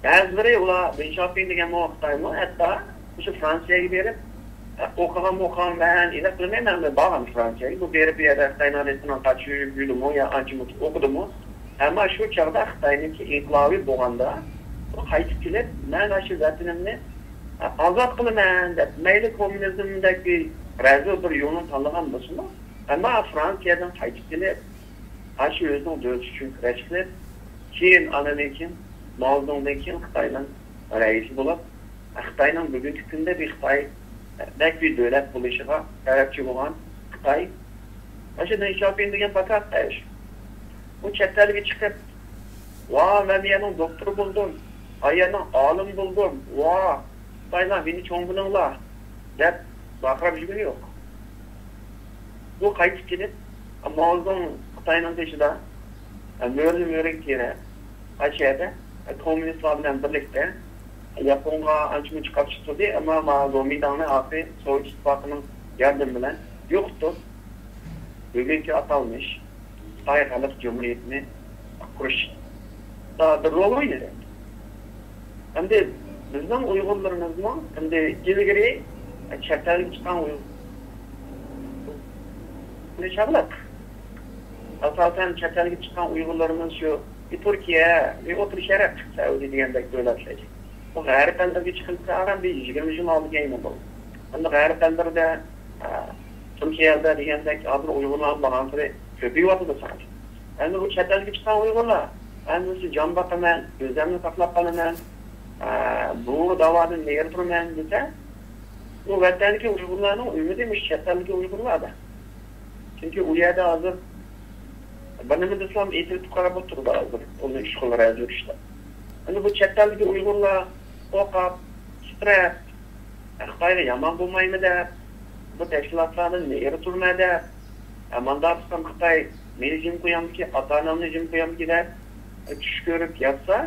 بەزىلىرى ئۇلار دېڭ شياۋپىڭ دېگەنمۇ خىتايمۇ، ھەتتا مۇشۇ فرانسىيەگە بېرىپ، ئە، ئوقۇغانمۇ ئوقۇغان، مەن ئېنىق بىلمەيمەن، مەن بارغان فرانسىيەگە. بۇ بېرىپ بۇ يەردە خىتاي نادىرىسىنىڭ قاچۇرۇپ يۈردىمۇ يا ئانچە-مۇنچە ئوقۇدىمۇ. ئەمما شۇ چاغدا خىتاينىڭكى ئىنقىلابى بولغاندا، ئۇ قايتىپ كېلىپ، مەن ئاشۇ ۋەتىنىمنى ئازاد قىلىمەن دەپ، مەيلى كوممۇنىزمدەك بىر رەزىل بىر يولنى تاللىغان بولسىمۇ، ئەمما فرانسىيەدىن قايتىپ كېلىپ، ئاشۇ ئۆزىنىڭ دۆلىتى ئۈچۈن كۈرەش قىلىپ، كېيىن ئاندىن كېيىن ماۋزېدۇڭدىن كېيىن خىتاينىڭ رەئىسى بولۇپ، خىتاينىڭ بۈگۈنكى كۈندە بىر خىتاي بەك بىر دۆلەت بولۇشىغا سەۋەبچى بولغان خىتاي، ئاشۇ دېڭ شياۋپىڭ دېگەن پاكار خىتاي شۇ. ئۇ چەت ئەلگە چىقىپ، ۋا، مەن بۇ يەرنىڭ دوكتورى بولدۇم، ئا يەرنىڭ ئالىمى بولدۇم، ۋا، خىتايلار مېنى چوڭ بىلىڭلار دەپ ۋارقىراپ يۈرگىنى يوق. بۇ قايتىپ كېلىپ، ماۋزېدۇڭ خىتاينىڭ بېشىدا مۆرىنى مۆرىگە تىرەپ، ئاشۇ يەردە كوممۇنىستلار بىلەن بىرلىكتە ياپونغا ئانچە-مۇنچە قارشى تۇردى، ئەمما ما گومىنداڭنى ئاخىرى سوۋېت ئىتتىپاقىنىڭ ياردىمى بىلەن يوقىتىپ، بۈگۈنكى ئاتالمىش خىتاي خەلق جۇمھۇرىيىتىنى قۇرۇشتا بىر رول ئوينىدى. ئەمدى بىزنىڭ ئۇيغۇرلىرىمىزمۇ ئەمدى ئىلگىرى چەت ئەلگە چىققان ئۇيغۇر، ئاساسەن چەت ئەلگە چىققان ئۇيغۇرلىرىمىز شۇ تۈركىيە، ئوتتۇرا شەرق، سەئۇدى دېگەندەك دۆلەتلەرگە. بۇ غەرب ئەللىرىگە چىقىپ ئاران بىر يىگىرمە يىل ئالدى كەينى بولدى. ئەمدى غەرب ئەللىرىدە، ئە، تۈركىيەدە دېگەندەك ھازىر ئۇيغۇرلار بارغانسېرى كۆپىيىۋاتىدۇ سانى. ئەمدى بۇ چەت ئەلگە چىققان ئۇيغۇرلار، ئەمدى شۇ جان باقىمەن، ئۆزۈمنى ساقلاپ قالىمەن، ئە، بۇ داۋادىن نېرى تۇرىمەن دېسە، بۇ ۋەتەندىكى ئۇيغۇرلارنىڭ ئۈمىدى مۇشۇ چەت ئەلدىكى ئۇيغۇرلاردا. چۈنكى ئۇ يەردە ھازىر بىر نېمە دېسىلا ئېتىلىپ قاراپ ئولتۇرىدۇ ھازىر. ئۇنى ئىشقىلىپ رەزىل ئىشلار. ئەمدى بۇ چەت ئەلدىكى ئۇيغۇرلار قورقۇپ، تىترەپ، خىتايغا يامان بولمايمۇ دەپ، بۇ تەشكىلاتلاردىن نېرى تۇرمە دەپ، ئە، مانداق قىلسام خىتاي مېنى جىم قويامدىكى، ئاتا-ئانامنى جىم قويامدىكى دەپ، ئە، چۈش كۆرۈپ ياتسا،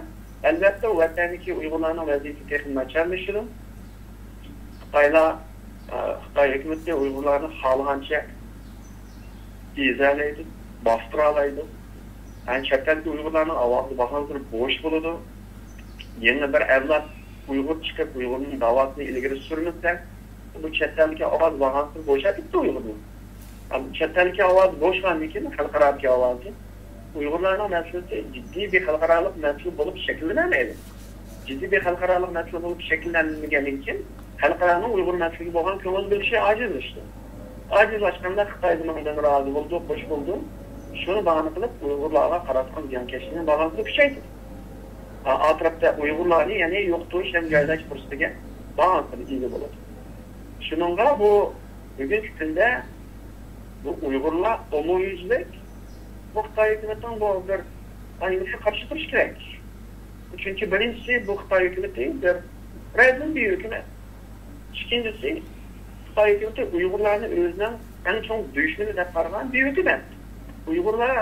ئەلۋەتتە، ۋەتەندىكى ئۇيغۇرلارنىڭ ۋەزىيىتى تېخى ناچارلىشىدۇ. خىتايلار، ئە، خىتاي ھۆكۈمىتى ئۇيغۇرلارنى خالىغانچە ئېزەلەيدۇ، باستۇرالايدۇ. يەنى چەت ئەلدىكى ئۇيغۇرلارنىڭ ئاۋازى بارغانسېرى بوش بولىدۇ. يېڭى بىر ئەۋلاد ئۇيغۇر چىقىپ، ئۇيغۇرنىڭ داۋاسىنى ئىلگىرى سۈرمىسە، بۇ چەت ئەلدىكى ئاۋاز بارغانسېرى بوشاپ كېتىدۇ ئۇيغۇرنىڭ. ئەمما چەت ئەلدىكى ئاۋاز بوشىغاندىن كېيىن، خەلقئارادىكى ئاۋازى، ئۇيغۇرلارنىڭ مەسىلىسى جىددىي بىر خەلقئارالىق مەسىلە بولۇپ شەكىللىنەلمەيدۇ. جىددىي بىر خەلقئارالىق مەسىلە بولۇپ شەكىللەنمىگەندىن كېيىن، خەلقئارانىڭ ئۇيغۇر مەسىلىسىگە بولغان كۆڭۈل بۆلۈشى ئاجىزلىشتى. ئاجىزلاشقاندا خىتاي بۇنىڭدىن رازى بولدى، خوش بولدى. شۇنى باھانە قىلىپ، ئۇيغۇرلارغا قاراتقان زىيانكەشلىكنى بارغانسېرى كۈچەيتتى. ئا-، ئەتراپتا ئۇيغۇرلارنى يەنى يوقىتىش ھەم جايلاش پۇرسىتىگە بارغانسېرى ئىگە بولىدۇ. شۇنىڭغا بۇ بۈگۈنكى كۈندە بۇ ئۇيغۇرلار ئومۇميۈزلۈك بۇ خىتاي ھۆكۈمىتىنىڭ بۇ بىر ئايىمىسىغا قارشى تۇرۇش كېرەك. چۈنكى بىرىنچىسى، بۇ خىتاي ھۆكۈمىتى بىر رەزىل بىر ھۆكۈمەت. ئىككىنچىسى، خىتاي ھۆكۈمىتى ئۇيغۇرلارنى ئۆزىنىڭ ئەڭ چوڭ دۈشمىنى دەپ قارىغان بىر ھۆكۈمەت. ئۇيغۇرلار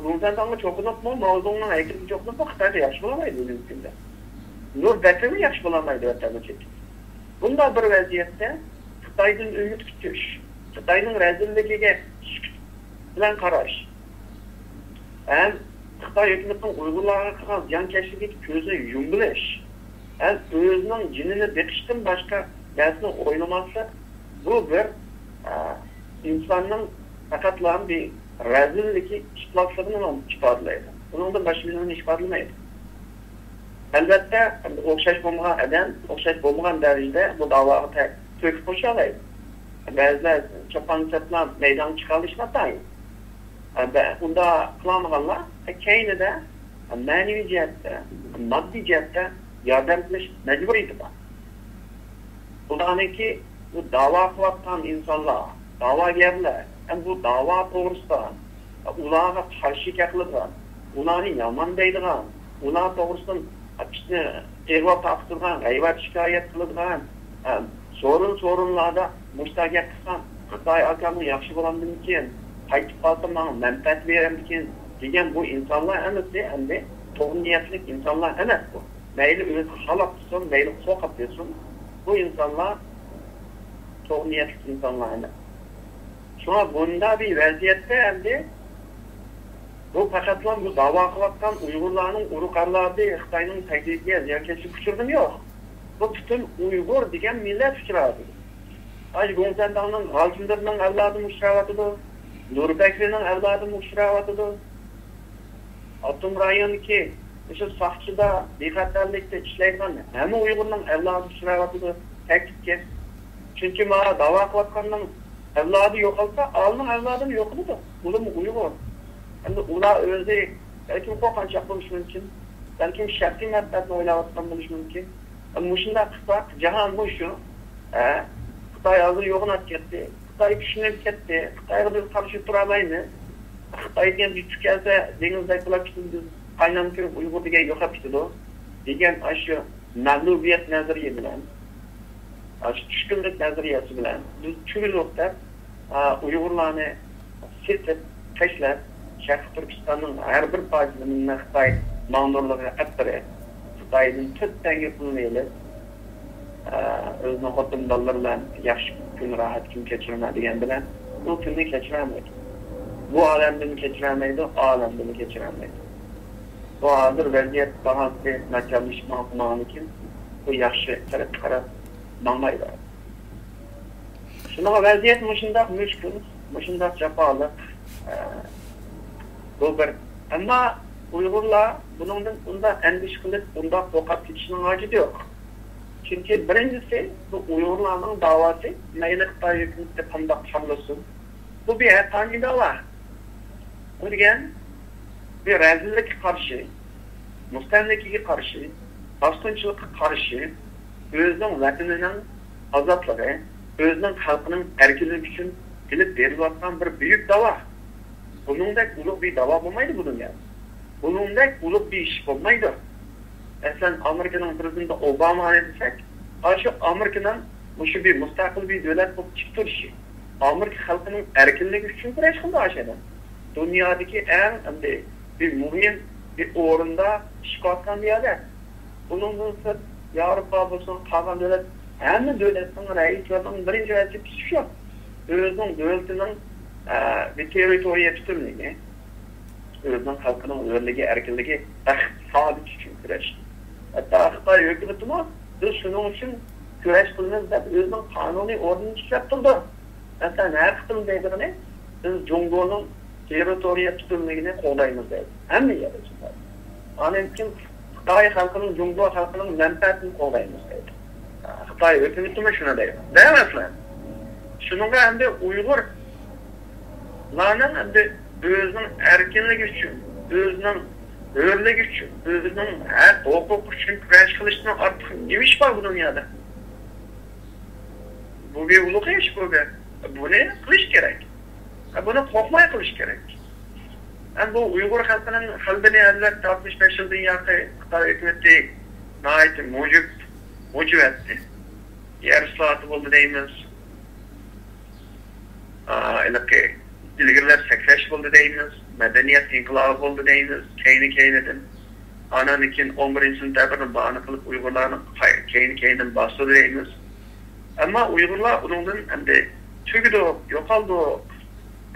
گۇڭسەنتاڭغا چوقۇنۇپمۇ، ماۋزېدۇڭنىڭ ھەيكىلىگە چوقۇنۇپمۇ خىتايغا ياخشى بولالمايدۇ بۈگۈنكى كۈندە. نۇر بەكرىمۇ ياخشى بولالمايدۇ ۋەتەندە چېكىپ. بۇنداق بىر ۋەزىيەتتە خىتايدىن ئۈمىد كۈتۈش، خىتاينىڭ رەزىللىكىگە سۈكۈت بىلەن قاراش ھەم خىتاي ھۆكۈمىتىنىڭ ئۇيغۇرلارغا قىلغان زىيانكەشلىكىگە كۆزنى يۇمۇۋېلىش ھەم ئۆزىنىڭ جېنىنى بېقىشتىن باشقا نەرسىنى ئويلىماسلىق، بۇ بىر، ئە، ئىنساننىڭ پەقەتلا بىر رەزىللىكى، ئىپلاسلىقىنى ئىپادىلەيدۇ. بۇنىڭدىن باشقا بىر نېمىنى ئىپادىلىمەيدۇ. ئەلۋەتتە، ئوخشاش بولمىغان ئادەم ئوخشاش بولمىغان دەرىجىدە بۇ داۋاغا تە-، تۆھپە قوشالايدۇ. بەزىلەر چاپان چاپلان مەيدانغا چىقالىشى ناتايىن. ئۇنداق قىلالمىغانلار كەينىدە مەنىۋى جەھەتتە، ماددىي جەھەتتە ياردەم قىلىش مەجبۇرىيىتى بار. ئۇلارنىڭكى بۇ داۋا قىلىۋاتقان ئىنسانلار، داۋاگەرلەر، ھەم بۇ داۋا توغرىسىدا ئۇلارغا قارشى گەپ قىلىدىغان، ئۇلارنى يامان دەيدىغان، ئۇلار توغرىسىدىن پىتنە، ئىغۋا تارقىتىدىغان، غەيۋەت شىكايەت قىلىدىغان، ھەم سورۇن-سورۇنلاردا مۇشۇنداق گەپ قىلساڭ، خىتاي ئاكاممۇ ياخشى بولامدىكىن، قايتىپ قالسا ماڭا مەنپەئەت بېرەمدىكىن دېگەن بۇ ئىنسانلار ھەممىسى ئەمدى توغرا نىيەتلىك ئىنسانلار ئەمەس بۇ. مەيلى ئۆزى خالاپ تۇرسۇن، مەيلى قورقۇپ تۇرسۇن، بۇ ئىنسانلار توغرا نىيەتلىك ئىنسانلار ئەمەس. شۇڭا بۇنداق بىر ۋەزىيەتتە ئەمدى بۇ پەقەتلا بۇ داۋا قىلىۋاتقان ئۇيغۇرلارنىڭ ئۇرۇق ئەۋلادى خىتاينىڭ تەھدىتىگە، زىيانكەشلىكىگە ئۇچرىدىمۇ يوق. بۇ پۈتۈن ئۇيغۇر دېگەن مىللەت ئۇچراۋاتىدۇ. ئاشۇ گۇڭسەنداڭنىڭ غالچىنلىرىنىڭ ئەۋلادىمۇ ئۇچراۋاتىدۇ. نۇربەكرىنىڭ ئەۋلادىمۇ ئۇچراۋاتىدۇ. ئاپتونوم رايوندىكى مۇشۇ ساقچىدا، بىخەتەرلىكتە ئىشلەيدىغان ھەممە ئۇيغۇرنىڭ ئەۋلادى ئۇچراۋاتىدۇ تەھدىتكە. چۈنكى مانا داۋا قىلىۋاتقاننىڭ ئەۋلادى يوقالسا، ئالىنىڭ ئەۋلادىمۇ يوقىلىدۇ. ئۇلارمۇ ئۇيغۇر. ئەمدى ئۇلار ئۆزى بەلكىم قورقۇنچاق بولۇشى مۇمكىن. بەلكىم شەخسىي مەنپەئەتنى ئويلاۋاتقان بولۇشى مۇمكىن. مۇشۇنداق قىلساق، جاھان مۇشۇ. ھە؟ خىتاي ھازىر يوغىناپ كەتتى. خىتاي كۈچلىنىپ كەتتى. خىتايغا بىز قارشى تۇرالايمىز. خىتاي دېگەن بىر كۈچ كەلسە، دېڭىزدەك بولاپ كېتىدۇ، بىز قاينام كىرىپ ئۇيغۇر دېگەن يوقاپ كېتىدۇ، دېگەن ئاشۇ مەغلۇبىيەت نەزەرىيە بىلەن، ئاشۇ چۈشكۈنلۈك نەزەرىيەسى بىلەن بىز چۈگۈلۈق دەپ، ئا، ئۇيغۇرلارنى سېتىپ، تاشلاپ، شەرقىي تۈركىستاننىڭ ھەر بىر پارچىسىنى خىتاي ماڭدۇرلىرىغا ئەپ بېرىپ، خىتايدىن تۆت تەڭگە پۇلنى ئېلىپ، ئە، ئۆزىنىڭ خوتۇن بالىلىرى بىلەن ياخشى كۈن، راھەت كۈن كەچۈرىمەن دېگەن بىلەن، بۇ كۈننى كەچۈرەلمەيدۇ. بۇ ئالەمدىمۇ كەچۈرەلمەيدۇ، ئا ئالەمدىمۇ كەچۈرەلمەيدۇ. بۇ ھازىر ۋەزىيەت باھاسى ناچارلىشىپ ماڭغاندىن كېيىن، بۇ ياخشى تەرەپكە قاراپ ماڭمايدۇ. شۇنىڭغا ۋەزىيەت مۇشۇنداق مۈشكۈل، مۇشۇنداق جاپالىق. ئە، بۇ بىر. ئەمما ئۇيغۇرلار بۇنىڭدىن ئۇنداق ئەندىشە قىلىپ، ئۇنداق قورقۇپ كېتىشنىڭ ھاجىتى يوق. چۈنكى بىرىنچىسى، بۇ ئۇيغۇرلارنىڭ داۋاسى مەيلى خىتاي ھۆكۈمىتى قانداق قارىلىسۇن، بۇ بىر ھەققانىي داۋا. بۇ دېگەن بىر رەزىللىككە قارشى، مۇستەملىكىگە قارشى، باستۇنچىلىققا قارشى، ئۆزىنىڭ ۋەتىنىنىڭ ئازادلىقى، ئۆزىنىڭ خەلقىنىڭ ئەركىنلىكى ئۈچۈن ئېلىپ بېرىلىۋاتقان بىر بۈيۈك داۋا. بۇنىڭدەك ئۇلۇغ بىر داۋا بولمايدۇ بۇ دۇنيادا. بۇنىڭدەك ئۇلۇغ بىر ئىش بولمايدۇ. مەسىلەن، ئامېرىكىنىڭ پىرېزىدېنتى ئوبامانى دېسەك، ئاشۇ ئامېرىكىنىڭ مۇشۇ بىر مۇستەقىل بىر دۆلەت بولۇپ تىك تۇرۇشى، ئامېرىكا خەلقىنىڭ ئەركىنلىكى ئۈچۈن كۈرەش قىلدى ئاشۇ ئادەم. دۇنيادىكى ئەڭ ئەمدى بىر مۇھىم بىر ئورۇندا ئىش قىلىۋاتقان بىر ئادەم. بۇنىڭدىن سىرت ياۋروپا بولسۇن، قالغان دۆلەت، ھەممە دۆلەتنىڭ رەئىسلىرىنىڭ بىرىنچى ۋەزىپىسى شۇ. ئۆزىنىڭ دۆلىتىنىڭ، ئە، بىر تېررىتورىيە پۈتۈنلۈكى، ئۆزىنىڭ خەلقىنىڭ ھۆرلۈكى، ئەركىنلىكى، بەخت، سائادىتى ئۈچۈن كۈرەش. ھەتتا خىتاي ھۆكۈمىتىمۇ بىز شۇنىڭ ئۈچۈن كۈرەش قىلىمىز دەپ ئۆزىنىڭ قانۇنىي ئورنىنى تىكلەپ تۇرىدۇ. مەسىلەن، ھەر قېتىم دەيدىغىنى، بىز جۇڭگونىڭ تېررىتورىيە پۈتۈنلۈكىنى قوغدايمىز دەيدۇ. ھەممە يەردە شۇنداق. ئاندىن كېيىن خىتاي خەلقىنىڭ، جۇڭگو خەلقىنىڭ مەنپەئەتىنى قوغدايمىز دەيدۇ. خىتاي ھۆكۈمىتىمۇ شۇنى دەيدۇ. دەيمەسمۇ؟ شۇنىڭغا ئەمدى ئۇيغۇرلارنىڭ ئەمدى ئۆزىنىڭ ئەركىنلىكى ئۈچۈن، ئۆزىنىڭ ھۆرلۈكى ئۈچۈن، ئۆزىنىڭ ھەق ھوقۇقى ئۈچۈن كۈرەش قىلىشتىن ئارتۇق نېمە ئىش بار بۇ دۇنيادا؟ بۇ بىر ئۇلۇغ ئىش بۇ بىر. بۇنى قىلىش كېرەك. بۇنى قورقماي قىلىش كېرەك. ھەم بۇ ئۇيغۇر خەلقىنىڭ قەلبىنى ئەلۋەتتە ئاتمىش بەش يىلدىن ياقى خىتاي ھۆكۈمىتى ناھايىتى مۇجۇپ، مۇجۇپ ئەتتى. يەر ئىسلاھاتى بولدى دەيمىز. ئا، ھېلىقى ئىلگىرىلەپ سەكرەش بولدى دەيمىز. مەدەنىيەت ئىنقىلابى بولدى دەيمىز. كەينى-كەينىدىن. ئانان كېيىن ئون بىرىنچى سېنتەبىرنى باھانە قىلىپ ئۇيغۇرلارنى قاي-، كەينى-كەينىدىن باستۇردى دەيمىز. ئەمما ئۇيغۇرلار ئۇنىڭدىن ئەمدى تۈگىدۇق، يوقالدۇق.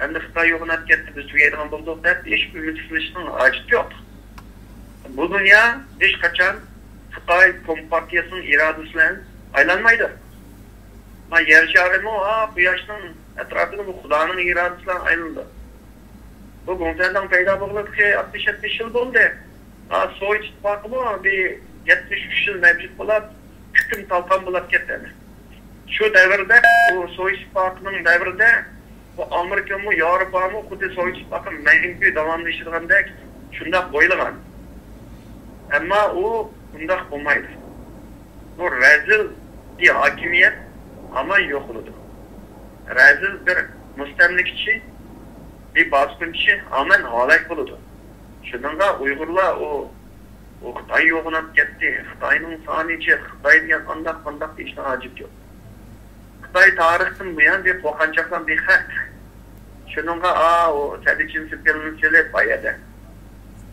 ئەمدى خىتاي يوغىناپ كەتتى، بىز تۈگەيدىغان بولدۇق دەپ ھېچ ئۈمىد قىلىشنىڭ ھاجىتى يوق. بۇ دۇنيا ھېچقاچان خىتاي كومپارتىيەسىنىڭ ئىرادىسى بىلەن ئايلانمايدۇ. ما يەر شارىمۇ، ھا، قۇياشنىڭ ئەتراپىدا بۇ خۇدانىڭ ئىرادىسى بىلەن ئايلىنىدۇ. بۇ گۇڭسەنداڭ پەيدا بولغىلى تېخى ئاتمىش يەتمىش يىل بولدى. ھا، سوۋېت ئىتتىپاقىمۇ بىر يەتمىش ئۈچ يىل مەۋجۇت بولۇپ، پۈتۈن تالقان بولۇپ كەتتى. شۇ دەۋردە، بۇ سوۋېت ئىتتىپاقىنىڭ دەۋرىدە، بۇ ئامېرىكىمۇ، ياۋروپامۇ خۇددى سوۋېت ئىتتىپاقى مەڭگۈ داۋاملىشىدىغاندەك شۇنداق ئويلىغان. ئەمما ئۇ ئۇنداق بولمايدۇ. بۇ رەزىل بىر ھاكىمىيەت ھامان يوقىلىدۇ. رەزىل بىر مۇستەملىكىچى، بىر باسقۇنچى ھامان ھالاك بولىدۇ. شۇنىڭغا ئۇيغۇرلار ئۇ، ئۇ خىتاي يوغىناپ كەتتى، خىتاينىڭ سانى جىق، خىتاي دېگەن ئانداق مانداق دېيىشنىڭ ھاجىتى يوق. خىتاي تارىختىن بۇيان بىر قورقۇنچاقلان بىر خەق. شۇنىڭغا، ئا، ئۇ تەبىئىي چىن سېپىلنى سېلىپ، ئا يەردە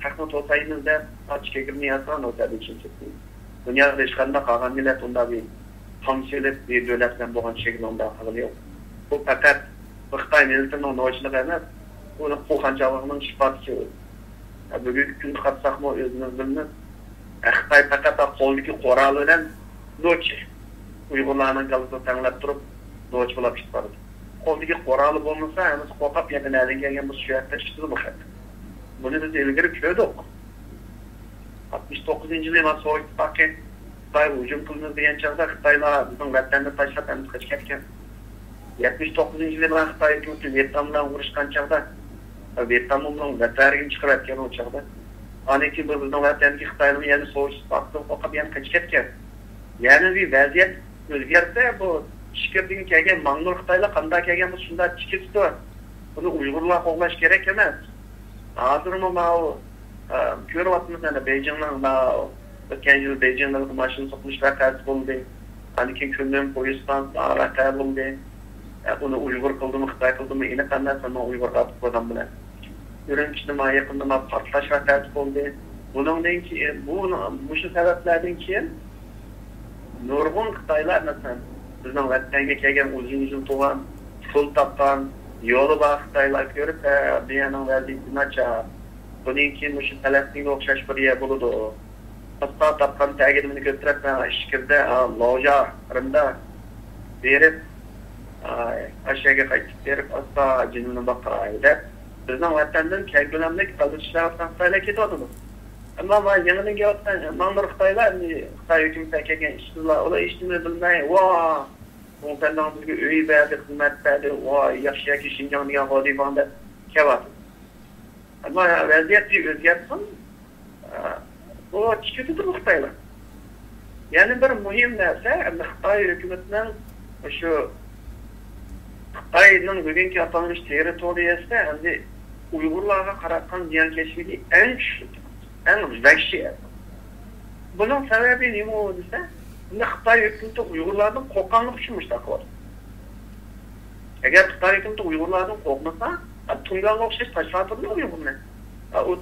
خەقنى توسايمىز دەپ، ئاچ كېكىرنى ياسىغان ئۇ تەبىئىي چىن سېپىل. دۇنيادا ھېچقانداق قالغان مىللەت ئۇنداق بىر تام سېلىپ، بىر دۆلەت بىلەن بولغان شەكىلنى ئۇنداق قىلغىنى يوق. بۇ پەقەت بۇ خىتاي مىللىتىنىڭ نوچىلىقى ئەمەس، بۇنى قورقۇنچاقلىقنىڭ ئىپادىسى ئۇ. ھە، بۈگۈنكى كۈندە قارىساقمۇ ئۆزىمىز بىلىمىز. ھە، خىتاي پەقەت قولىدىكى قورالى بىلەن نوچى. ئۇيغۇرلارنىڭ كاللىسىغا تەڭلەپ تۇرۇپ، نوچى بولاپ كېتىپ بارىدۇ. قولىدىكى قورالى بولمىسا، ھەممىسى قورقۇپ، يەنە نەدىن كەلگەن بولسا شۇ يەردە ئىشلىتىدۇ بۇ خەت. بۇنى بىز ئىلگىرى كۆردۇق. ئاتمىش توققۇزىنچى يىلى مانا سوۋېت ئىتتىپاقى خىتايغا ھۇجۇم قىلىمىز دېگەن چاغدا، خىتايلار بىزنىڭ ۋەتەننى تاشلاپ ئەمدى قېچىپ كەتكەن. يەتمىش توققۇزىنچى يىلى بىلەن خىتاي ھۆكۈمىتى ۋيېتنام بىلەن ئۇرۇشقان چاغدا، ۋيېتناممۇ بۇنىڭ ۋەتەرىگە چىقىرىۋەتكەن ئۇ چاغدا. ئاندىن كېيىن بۇ بىزنىڭ ۋەتەندىكى خىتايلارمۇ يەنە سوۋېت ئىتتىپاقىدىن قورقۇپ يەنە قېچىپ كەتكەن. يەنە بىر ۋەزىيەت ئۆزگەرسە، بۇ ئىچكىرىدىن كەلگەن ماڭنۇر خىتايلار قانداق كەلگەن بولسا شۇنداق چىقىپ كېتىدۇ. بۇنى ئۇيغۇرلار قوغلاش كېرەك ئەمەس. ھازىرمۇ ماۋۇ، ئە، كۆرۈۋاتىمىز، يەنە بېيجىڭنىڭ ماۋۇ ئۆتكەن يىل بېيجىڭدا ماشىنا سوقۇلۇش ۋەقەسى بولدى. ئاندىن كېيىن كۈنلۈن پويىز ئىستانسىسىدا ۋەقە بولدى. ئە، ئۇنى ئۇيغۇر قىلدىمۇ، خىتاي قىلدىمۇ، ئېنىق ئەمەس، ئەمما ئۇيغۇر قاتتىق بولغان بىلەن. ئۈرۈمچىدە ما يېقىندا ما پارتلاش ۋەقەسى بولدى. بۇنىڭدىن كېيىن، بۇ، مۇشۇ سەۋەبلەردىن كېيىن نۇرغۇن خىتايلار، مەسىلەن، بىزنىڭ ۋەتەنگە كەلگەن، ئۇزۇن يىل تۇرغان، پۇل تاپقان، يولى بار خىتايلار كۆرۈپ، ھە، بۇ يەرنىڭ ۋەزىيىتى ناچار. بۇنىڭ كېيىن مۇشۇ پەلەستىنگە ئوخشاش بىر يەر بولىدۇ. ئاستا تاپقان تەگىدىمنى كۆتۈرۈپ، مەن ئىچكىرىدە، ھا، لوژا، رىمدا بېرىپ، ئاشۇ يەرگە قايتىپ بېرىپ، ئاستا جېنىمنى باقاي دەپ، بىزنىڭ ۋەتەندىن كەڭ كۆلەملىك قالدۇرۇش ئىشلەۋاتقان خىتايلار كېتىۋاتىدۇ. ئەمما ما يېڭىدىن كېلىۋاتقان ماڭدۇر خىتايلار، ئەمدى خىتاي ھۆكۈمىتىگە كەلگەن ئىشسىزلار، ئۇلار ھېچنېمە بىلمەي، ۋا، گۇڭسەنداڭ بىزگە ئۆي بەردى، خىزمەت بەردى، ۋا، ياخشى ياكى شىنجاڭ دېگەن غودىباڭ دەپ كېلىۋاتىدۇ. ئەمما ۋەزىيەت بىر ئۆزگەرسۇن، ئە، بۇ چىقىدۇ خىتايلار. يەنە بىر مۇھىم نەرسە، ئەمدى خىتاي ھۆكۈمىتىنىڭ شۇ خىتاينىڭ بۈگۈنكى ئاتالمىش تېررىتورىيەسىدە ئەمدى ئۇيغۇرلارغا قاراتقان زىيانكەشلىكى ئەڭ كۈچلۈك، ئەڭ ۋەھشىي. بۇنىڭ سەۋەبى نېمە دېسە، ئەمدى خىتاي ھۆكۈمىتى ئۇيغۇرلاردىن قورققانلىقى ئۈچۈن مۇشۇنداق قىلىۋاتىدۇ. ئەگەر خىتاي ھۆكۈمىتى ئۇيغۇرلاردىن قورقمىسا، تۇڭگانغا ئوخشاش تاشلاۋاتىدۇ ئۇيغۇرنى. ئۇ،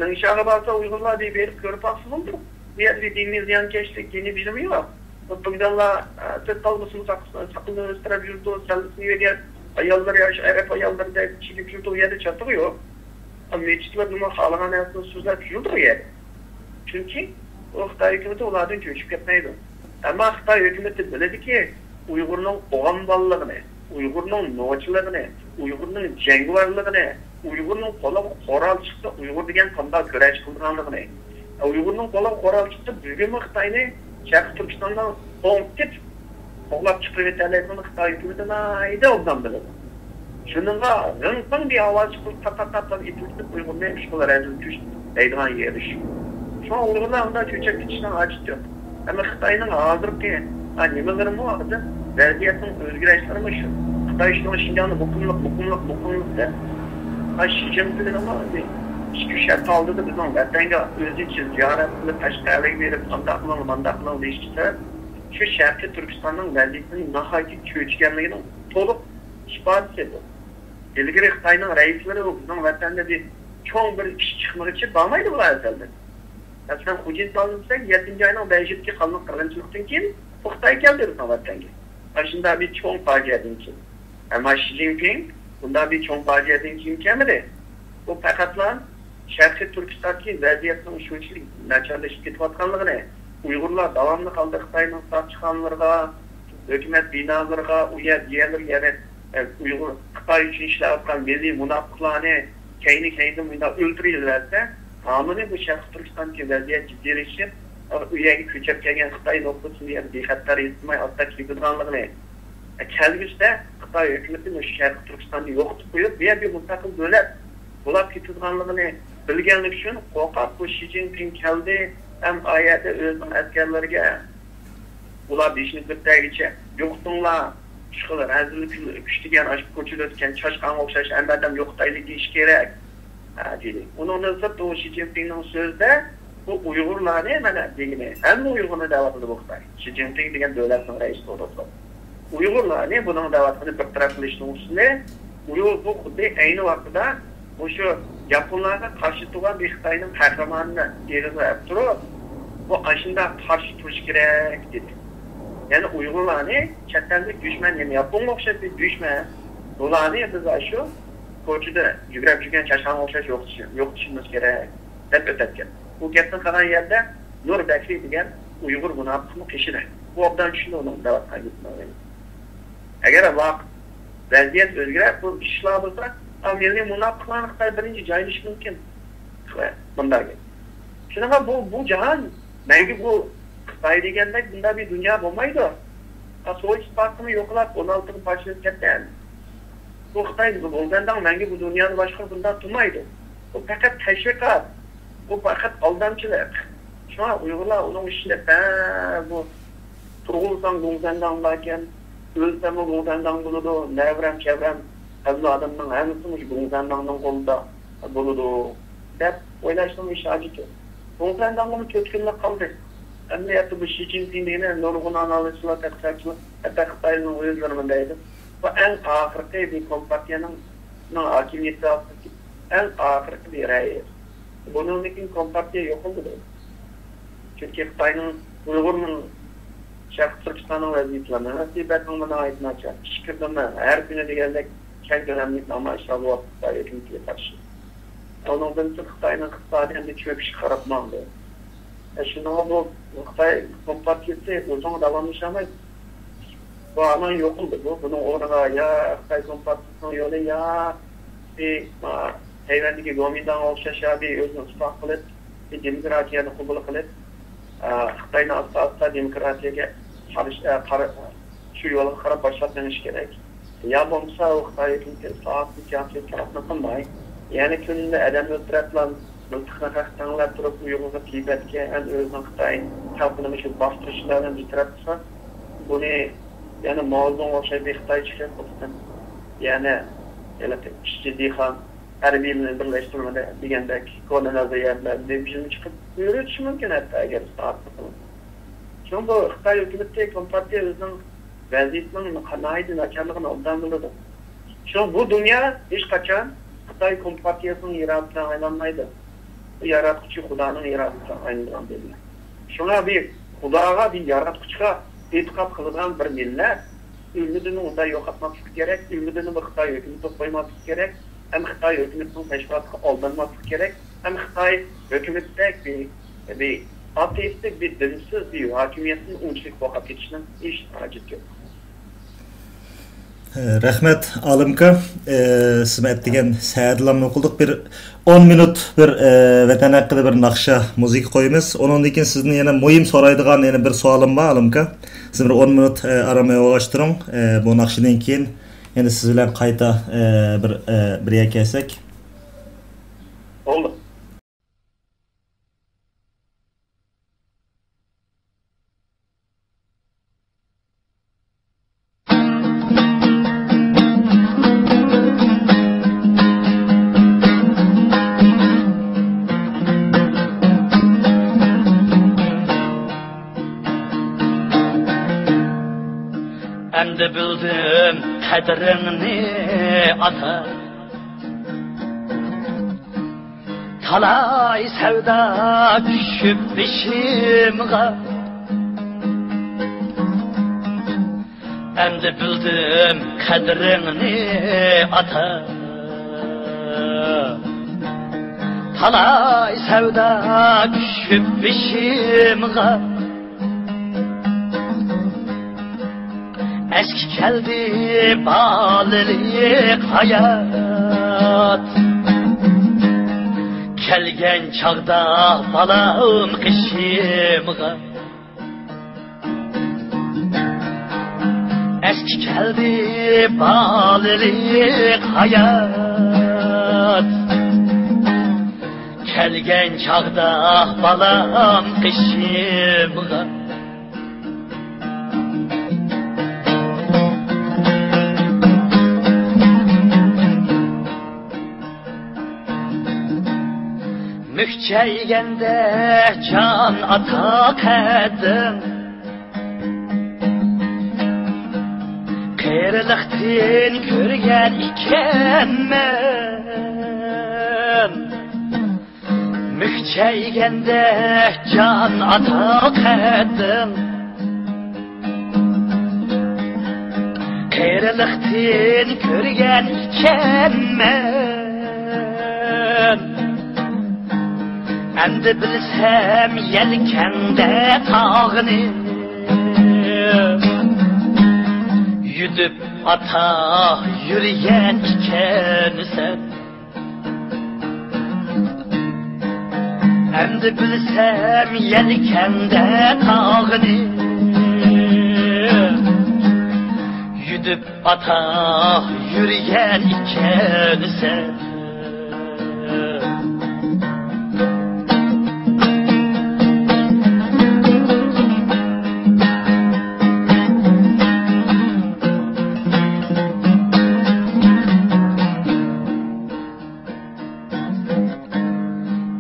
نىڭشاغا بارسا ئۇيغۇرلار بىر بېرىپ كۆرۈپ باقسا بولدى. بۇ يەردە بىر دىنىي زىيانكەشلىك، دىنىي بىر نېمە يوق. بۇ تۇڭگانلار تۆت تال بولسىمۇ ساقىلىنى ئۆستۈرۈپ يۈرىدۇ، سەللىسىنى يۆگەپ، ئاياللىرى ياخشى ئەرەب ئاياللىرىدەك چېكىپ يۈرىدۇ، ئۇ يەردە چاتىقى يوق. مىچىتلەردىمۇ خالىغان نەرسىنى سۆزلەپ يۈرىدۇ ئۇ يەردە. چۈنكى ئۇ خىتاي ھۆكۈمىتى ئۇلاردىن چۆچۈپ كەتمەيدۇ. ئەمما خىتاي ھۆكۈمىتى بىلىدۇكى، ئۇيغۇرنىڭ ئوغان بالىلىقىنى، ئۇيغۇرنىڭ نوچىلىقىنى، ئۇيغۇرنىڭ جەڭگىۋارلىقىنى، ئۇيغۇرنىڭ قولىغا قورال چىقسا، ئۇيغۇر دېگەن قانداق كۈرەش قىلىدىغانلىقىنى، ئۇيغۇرنىڭ قولىغا قورال چىقسا، بۈگۈنمۇ خىتاينى شەرقىي تۈركىستاندا توڭۇپ كېتىپ، قوغلاپ چىقىرىۋېتەلەيدىغىنىنى خىتاي ھۆكۈمىتى ناھايىتى ئوبدان بىلىدۇ. شۇنىڭغا غىڭ-پىڭ دېگەن ئاۋاز چىقىرىپ، تاپ-تاپ-تاپ-تاپ ئېتىلىپ كېتىپ، ئۇيغۇرنى ئىشقىل رەزىل چۈش دەيدىغان يېرى شۇ. شۇڭا ئۇيغۇرلار ئۇنداق چۆچەپ كېتىشنىڭ ھاجىتى يوق. ئەمما خىتاينىڭ ھازىرقى، ھە، نېمىلىرىمۇ ھازىر، ۋەزىيەتنىڭ ئۆزگىرىشلىرىمۇ شۇ. خىتاي شۇنىڭ شىنجاڭدا مۇقىملىق، مۇقىملىق، مۇقىملىق دەپ، ھە، شى جىنپىڭنىڭمۇ ئىككى ئۈچ ھەپتە ئالدىدا بىزنىڭ ۋەتەنگە ئۆزىچە زىيارەت قىلىپ، تاشقى ئەلگە بېرىپ، ئانداق قىلىڭ، مانداق قىلىڭ دېيىشكە سەۋەب، شۇ شەرقىي تۈركىستاننىڭ ۋەزىيىتىنىڭ ناھايىتى چۆچۈگەنلىكىنىڭ تولۇق ئىپادىسى بۇ. ئىلگىرى خىتاينىڭ رەئىسلىرى بۇ بىزنىڭ ۋەتەندە بىر چوڭ بىر ئىش چىقمىغۇچە بارمايدۇ بۇلار ئەزەلدىن. مەسىلەن، خۇجىنتاۋنى دېسەك، يەتتىنچى ئاينىڭ بەشىدىكى قانلىق قىرغىنچىلىقتىن كېيىن بۇ خىتاي كەلدى بىزنىڭ ۋەتەنگە. ئاشۇنداق بىر چوڭ پاجىئەدىن كېيىن. ئەمما شى جىنپىڭ بۇنداق بىر چوڭ پاجىئەدىن كېيىن كەلمىدى. بۇ پەقەتلا شەرقىي تۈركىستاندىكى ۋەزىيەتنىڭ شۇنچىلىك ناچارلىشىپ كېتىۋاتقانلىقىنى، ئۇيغۇرلار داۋاملىق ھالدا خىتاينىڭ ساقچىخانىلىرىغا، ھۆكۈمەت بىنالىرىغا، ئۇ يەر، بۇ يەرلىرىگە، يەنى، ئە، ئۇيغۇر، خىتاي ئۈچۈن ئىشلەۋاتقان مىللىي مۇناپىقلارنى كەينى-كەينىدىن مۇنداق ئۆلتۈرۈۋەرسە، ھامىنى بۇ شەرقىي تۈركىستاندىكى ۋەزىيەت جىددىيلىشىپ، ئۇ يەرگە كۆچۈپ كەلگەن خىتاي نوپۇسىنى يەنە بىخەتەر يېتىشمەي ئاستا كېتىدىغانلىقىنى، كەلگۈسىدە خىتاي ھۆكۈمىتى مۇشۇ شەرقىي تۈركىستاننى يوقىتىپ قويۇپ، بۇ يەر بىر مۇستەقىل دۆلەت بولاپ كېتىدىغانلىقىنى بىلگەنلىكى ئۈچۈن قورقۇپ، بۇ شى جىنپىڭ كەلدى ھەم ئۇ يەردە ئۆزىنىڭ ئەسكەرلىرىگە ئۇلار بېشىنى كۆتۈرگىچە يوقىتىڭلار، شۇ خىل رەزىل كۈچ دېگەن ئاشۇ كوچىدا ئۆتكەن چاشقانغا ئوخشاش ھەممە ئادەم يوقىتايلى دېيىش كېرەك، ھە، دېدى. ئۇنىڭدىن سىرت ئۇ شى جىنپىڭنىڭ سۆزىدە بۇ ئۇيغۇرلارنى مانا دېگىنى، ھەممە ئۇيغۇرنى دەۋاتىدۇ بۇ خىتاي. شى جىنپىڭ دېگەن دۆلەتنىڭ رەئىسى بولۇپ. ئۇيغۇرلارنى بۇنىڭ دەۋاتقىنى بىر تەرەپ قىلىشنىڭ ئۈستىنى، ئۇيغۇر بۇ خۇددى ئەينى ۋاقتىدا مۇشۇ ياپونلارغا قارشى تۇرغان بىر خىتاينىڭ قەھرىمانىنى ئېغىزىغا ئېلىپ تۇرۇپ، بۇ ئاشۇنداق قارشى تۇرۇش كېرەك دېدى. يەنى ئۇيغۇرلارنى چەت ئەللىك دۈشمەن، يەنى ياپونغا ئوخشاش بىر دۈشمەن، بۇلارنى بىز ئاشۇ كوچىدا يۈگرەپ يۈرگەن چاشقانغا ئوخشاش يوقىتىش-، يوقىتىشىمىز كېرەك دەپ ئۆتەتكەن. بۇ گەپنى قىلغان يەردە نۇر بەكرى دېگەن ئۇيغۇر مۇناپىقمۇ قېشىدا. بۇ ئوبدان چۈشىنىدۇ ئۇنىڭ دەۋاتقان گېپىنى. ئەگەر ۋاق-، ۋەزىيەت ئۆزگىرەپ، بۇ ئىشلار بولسا، ئا، مىللىي مۇناپىقلارنى خىتاي بىرىنچى جايلىشى مۇمكىن. مۇنداق گەپ. شۇنىڭغا بۇ، بۇ جاھان مەڭگۈ بۇ خىتاي دېگەندەك بۇنداق بىر دۇنيا بولمايدۇ. ھا، سوۋېت ئىتتىپاقىمۇ يوقىلاپ، ئون ئالتىدىن باشلىنىپ كەتكەن. بۇ خىتاي گومىنداڭ مەڭگۈ بۇ دۇنيانى باشقۇرۇپ بۇنداق تۇرمايدۇ. بۇ پەقەت تەشۋىقات. بۇ پەقەت ئالدامچىلىق. شۇڭا ئۇيغۇرلار ئۇنىڭ ئىچىدە بەزى بۇ تۇغۇلساڭ گومىنداڭ باركەن، ئۆلسەممۇ گومىنداڭ بولىدۇ، نەۋرەم، چەۋرەم، ئەۋلادىمنىڭ ھەممىسى مۇشۇ گومىنداڭنىڭ قولىدا بولىدۇ، دەپ ئويلاشنىڭ ھېچ ھاجىتى يوق. گومىنداڭمۇ تۆت كۈنلا قالدى. ئەمدى يەتتە بۇ شى جىنپىڭ دېگىنى نۇرغۇن ئانالىزچىلار، تەتقىقاتچىلار، ھەتتا خىتايلارنىڭ ئۆزلىرىمۇ دەيدۇ. بۇ ئەڭ ئاخىرقى بىر كومپارتىيەنىڭ، نىڭ ھاكىمىيەت ئەڭ ئاخىرقى بىر رەئىس. بۇنىڭدىن كېيىن كومپارتىيە يوقىلىدۇ. چۈنكى خىتاينىڭ، ئۇيغۇرنىڭ، شەرقىي تۈركىستاننىڭ ۋەزىيىتى، مەسىلەن، تىبەتنىڭمۇ ناھايىتى ناچار. ئىچكىرىدىمۇ ھەر كۈنى دېگەندەك كەڭ كۆلەملىك نامايىشلار بولۇۋاتىدۇ خىتاي ھۆكۈمىتىگە قارشى. ئۇنىڭدىن سىرت خىتاينىڭ ئىقتىسادى ئەمدى چۆكۈشكە قاراپ ماڭدى. ئە، شۇنىڭغا بۇ خىتاي كومپارتىيىسى ئۇزۇنغا داۋاملىشالمايدۇ. بۇ ھامان يوقىلىدۇ. بۇ، بۇنىڭ ئورنىغا يا خىتاي كومپارتىيىسىنىڭ يولى، يا بىر، ما، تەيۋەندىكى گومىنداڭغا ئوخشاش يا بىر ئۆزىنى ئىسلاھ قىلىپ، بىر دېموكراتىيەنى قوبۇل قىلىپ، ئا، خىتاينى ئاستا-ئاستا دېموكراتىيەگە قارىش، ئا، قارا-، شۇ يولغا قاراپ باشلاپ مېڭىش كېرەك. يا بولمىسا ئۇ خىتاي ھۆكۈمىتى ئىسلاھاتنى، سىياسىي تەرەپنى قىلماي، يەنە كۈندە ئادەمنى ئۆلتۈرۈپلا مىلتىقنى خەق تەڭلەپ تۇرۇپ، ئۇيغۇرغا، تىبەتكە، ھەم ئۆزىنىڭ خىتاي خەلقىنى مۇشۇ باستۇرۇشلار بىلەن بىر تەرەپ قىلسا، بۇنى يەنە ماۋزېدۇڭغا ئوخشاش بىر خىتاي چىقىپ، يەنە ھېلىقى ئىشچى دېھقان ھەربىيلەرنى بىرلەشتۈرمىدى دېگەندەك، كونا نەزەرىيە بىلەن دىۋىژن چىقىپ يۈرۈۋېتىشى مۇمكىن ھەتتا، ئەگەر ئىسلاھات قىلسىمۇ. شۇڭا بۇ خىتاي ھۆكۈمىتى، كومپارتىيە ئۆزىنىڭ ۋەزىيىتىنىڭ ناھايىتى ناچارلىقىنى ئوبدان بىلىدۇ. شۇڭا بۇ دۇنيا ھېچقاچان خىتاي كومپارتىيەسىنىڭ ئىرادىسىدىن ئايلانمايدۇ. بۇ ياراتقۇچى خۇدانىڭ ئىرادىسىدىن ئايلانغان دۇنيا. شۇڭا بىر خۇداغا، بىر ياراتقۇچىغا ئېتىقاد قىلىدىغان بىر مىللەت ئۈمىدىنى ئۇنداق يوقاتماسلىقى كېرەك، ئۈمىدىنى بۇ خىتاي ھۆكۈمىتىگە قويماسلىقى كېرەك، ھەم خىتاي ھۆكۈمىتىنىڭ تەشۋىقاتىغا ئالدانماسلىقى كېرەك، ھەم خىتاي ھۆكۈمىتىدەك بىر، بىر ئاتېئىستىك، بىر دىنسىز بىر ھاكىمىيەتتىن ئۇنچىلىك قورقۇپ كېتىشنىڭ ھېچ ھاجىتى يوق. رەھمەت، ئالىمكا. ئە، سىزمۇ ئەتىگەن سەھەردىلام نوقۇلدۇق. بىر ئون مىنۇت بىر، ئە، ۋەتەن ھەققىدە بىر ناخشا، مۇزىكا قويىمىز. ئۇنىڭدىن كېيىن سىزدىن يەنە مۇھىم سورايدىغان يەنە بىر سوئالىم بار، ئالىمكا. سىز بىر ئون مىنۇت، ئە، ئارام ئالغاچتۇرۇڭ. ئە، بۇ ناخشىدىن كېيىن يەنە سىز بىلەن قايتا، ئە، بىر، ئە، بىر يەرگە كەلسەك. بولدى. ئەمدى بىلدىم قەدرىڭنى، ئاتا. تالاي سەۋدا چۈشۈپ بېشىمغا، ئەمدى بىلدىم قەدرىڭنى، ئاتا. تالاي سەۋدا چۈشۈپ بېشىمغا، ئەسكى كەلدى بالىلىق ھايات. كەلگەن چاغدا بالام قېشىمغا، ئەسكى كەلدى بالىلىق ھايات. كەلگەن چاغدا بالام قېشىمغا، مۈكچەيگەندە جان ئاتا قەددىڭ، قېرىلىقتىن كۆرگەن ئىكەنمەن. مۈكچەيگەندە جان ئاتا قەددىڭ، قېرىلىقتىن كۆرگەن ئىكەنمەن. ئەمدى بىلسەم يەلكەڭدە تاغنى، يۈدۈپ ئاتا يۈرگەن ئىكەنسەن. ئەمدى بىلسەم يەلكەڭدە تاغنى، يۈدۈپ ئاتا يۈرگەن ئىكەنسەن.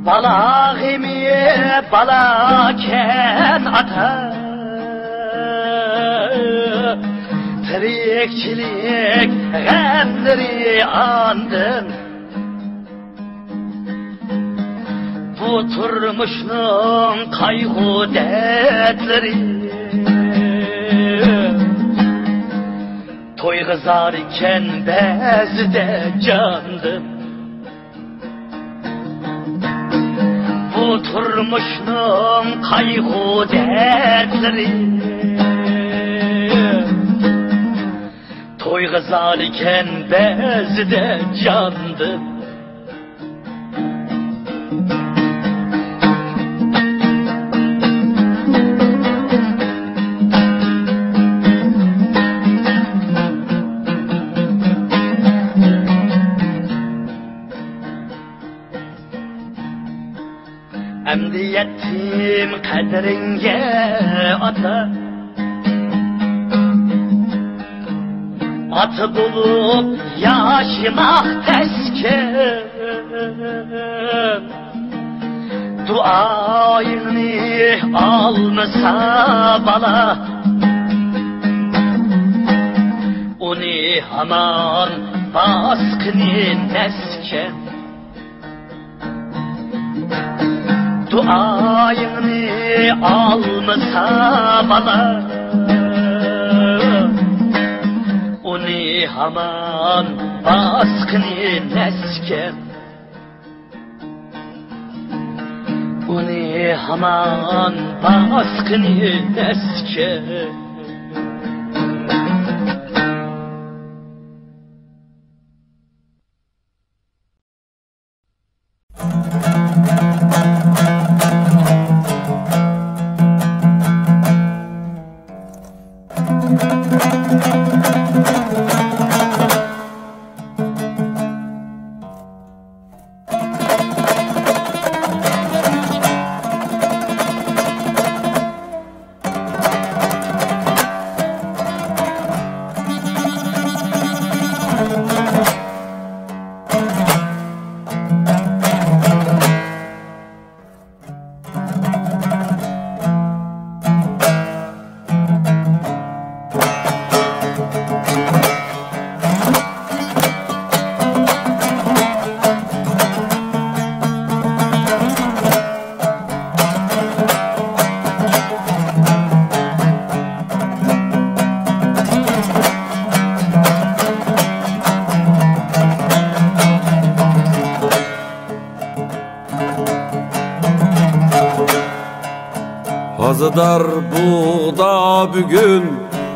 بالا غېمى بالاكەن ئاتا، تىرىكچىلىك غەملىرى ئاندىن، بۇ تۇرمۇشنىڭ قايغۇ دەردلىرى. تويغا زاركەن بەزىدە جاندىن، بۇ تۇرمۇشنىڭ قايغۇ دەردلىرى. تويغا زاركەن بەزىدە جاندىن. ئەمدى يەتتىم قەدرىڭگە ئاتا، ئاتا بولۇپ ياشىماق تەسكەن. دۇئايىڭنى ئالمىسا بالا، ئۇنى ھامان باسقىنى نەسكەن. دۇئايىڭنى ئالمىسا بالا، ئۇنى ھامان باسقىنى نەسكەن. ئۇنى ھامان باسقىنى نەسكەن. ھازىدار بۇغدا بۈگۈن،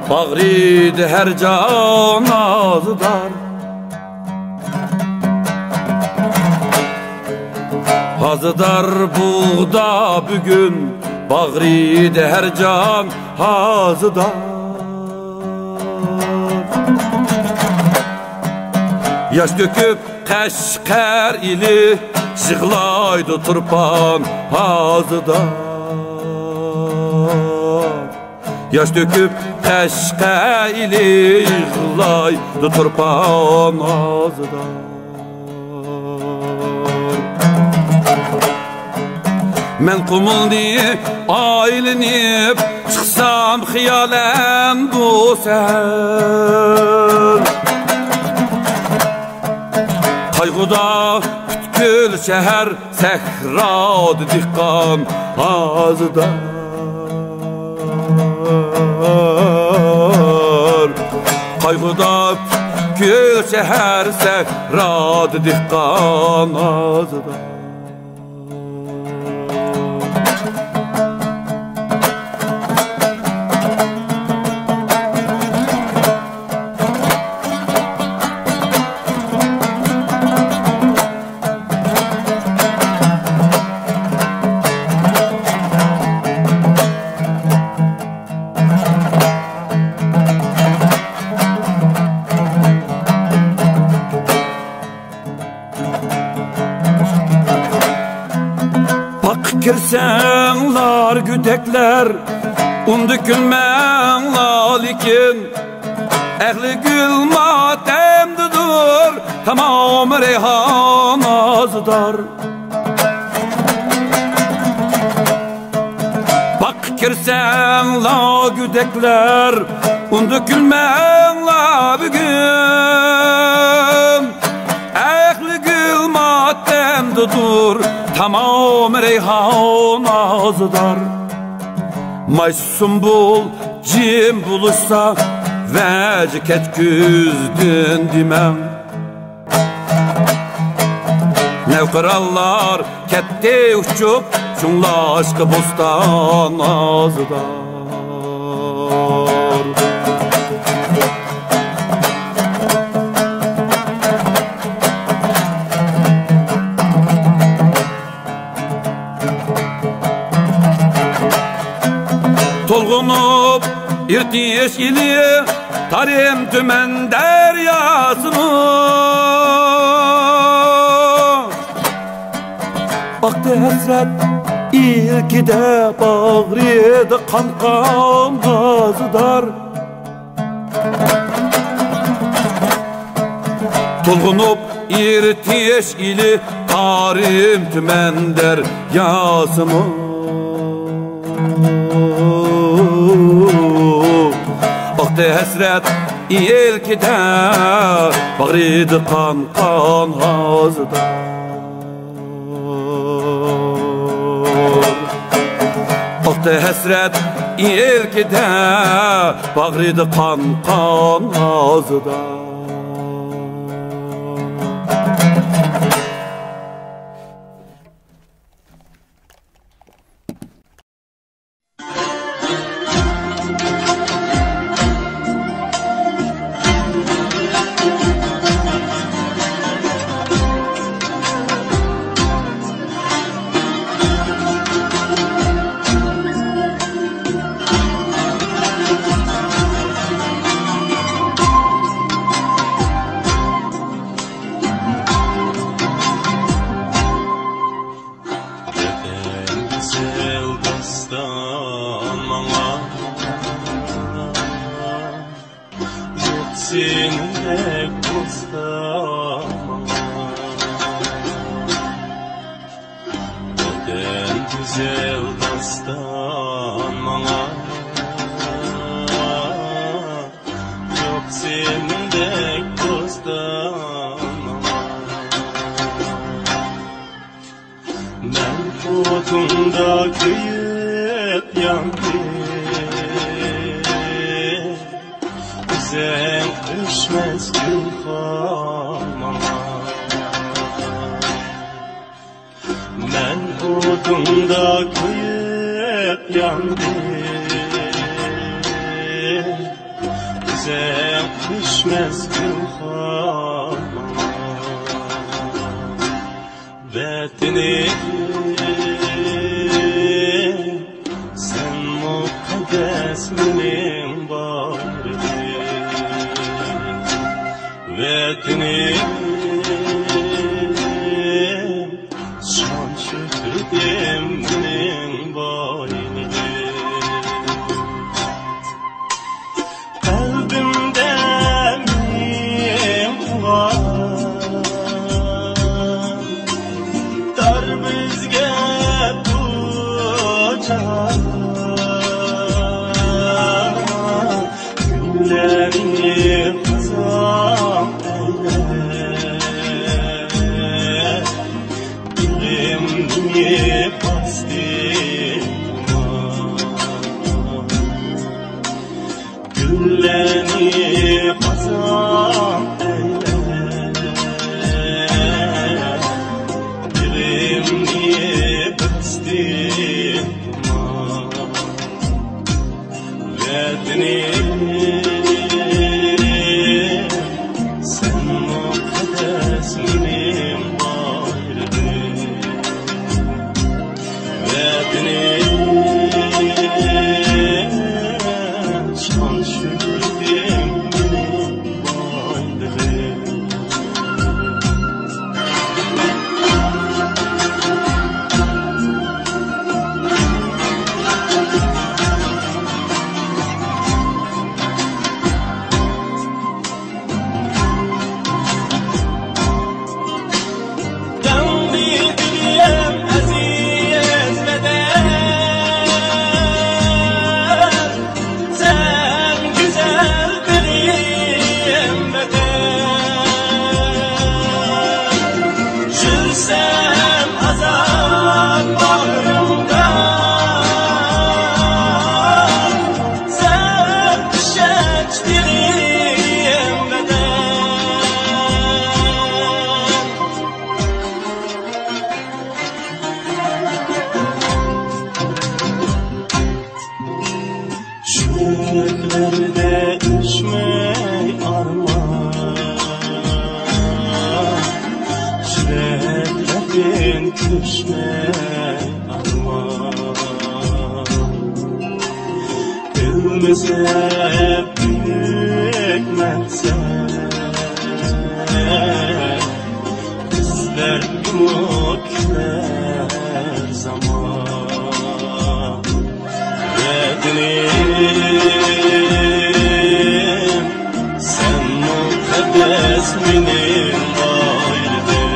باغرىدا ھەر جان ھازىدار. ھازىدار بۇغدا بۈگۈن، باغرىدا ھەر جان ھازىدار. ياش تۆكۈپ قەشقەر ئېلى، يىغلايدۇ تۇرپان ھازىدار. ياش تۆكۈپ قەشقەر ئېلى، يىغلايدۇ تۇرپان ھازىدار. مەن قۇمۇلنى ئايلىنىپ، چىقسام خىيالەن بۇ سەھەر. قايغۇدا پۈتكۈل شەھەر، سەھرادا دېھقان ھازىدار. قايغۇدا پۈتكۈل شەھەر، سەھرادا دېھقان ھازىدار. باغقا كىرسەڭلار گۈدەكلەر، ئۇندا كۈلمەڭلار لېكىن، ئەھلى گۈل ماتەمدىدۇر، تامام رەيھان ھازىدار. باغقا كىرسەڭلار گۈدەكلەر، ئۇندا كۈلمەڭلار بۈگۈن. ئەھلى گۈل ماتەمدىدۇر، تامام رەيھان ھازىدار. ماي سۇمبۇل جىم بولۇشسا، ۋەجە كەتكۈزدۈم دېمەڭ. نەۋقىرانلار كەتتى ئۇچۇپ، شۇڭلاشقا بوستان ھازىدار. تولغىنىپ ئىرتىش ئېلى، تارىم تۈمەن دەرياسىمۇ. ئاقتى ھەسرەت ئىلكىدە، باغرىدا قان قان ھازىدار. تولغىنىپ ئىرتىش ئېلى، تارىم تۈمەن دەرياسىمۇ. ئاقتى ھەسرەت ئىلكىدە، باغرىدا قان قان ھازىدار. ئاقتى ھەسرەت ئىلكىدە، باغرىدا قان قان ھازىدار. ۋەتەن گۈزەل داستان ماڭا، يوق سېنىڭدەك دوستان ماڭا. ۋەتەن گۈزەل داستان ماڭا، يوق سېنىڭدەك دوستان ماڭا. مەن ئوتۇڭدا كۆيۈپ ياندىم، ئۆزۈڭ ئۆچمەس گۈلخان ماڭا. مەن ئوتۇڭدا كۆيۈپ ئۇزاق ئۆچمەس گۈلخان، ۋەتىنىم، سەن مۇقەددەس مېنىڭ بايرىقىم. ۋەتىنىم، شان شۆھرىتىم مېنىڭ بايلىقىم. قەلبىمدە مېنىڭ تۇغان دار بىزگە بۇ جاھان. گۈللەرنى خازاڭ ئەيلە، دىلىمنى باستى تۇمان. گۈللەرنى خازاڭ ئەيلە، دىلىمنى باستى تۇمان. ۋەتىنىم، سەن مۇقەددەس مېنىڭ بايرىقىم. ۋەتىنىم، شان شۆھرىتىم مېنىڭ بايلىقىم. داڭلى دۇنيام ئەزىز ۋەتەن، سەن گۈزەل بېغىم ۋەتەن. سۈرسەم ئازاد باغرىمدا، سەن ئىشەنچ بېغىم ۋەتەن. چۆللەردە ئۆچمەي ئارمان، شىلەكلەردىن كۆچمەي ئارمان. ئۆلمىسە بۈيۈك مەقسەت، بىزلەرگىمۇ كېلەر زامان. ۋەتىنىم، سەن مۇقەددەس مېنىڭ بايرىقىم.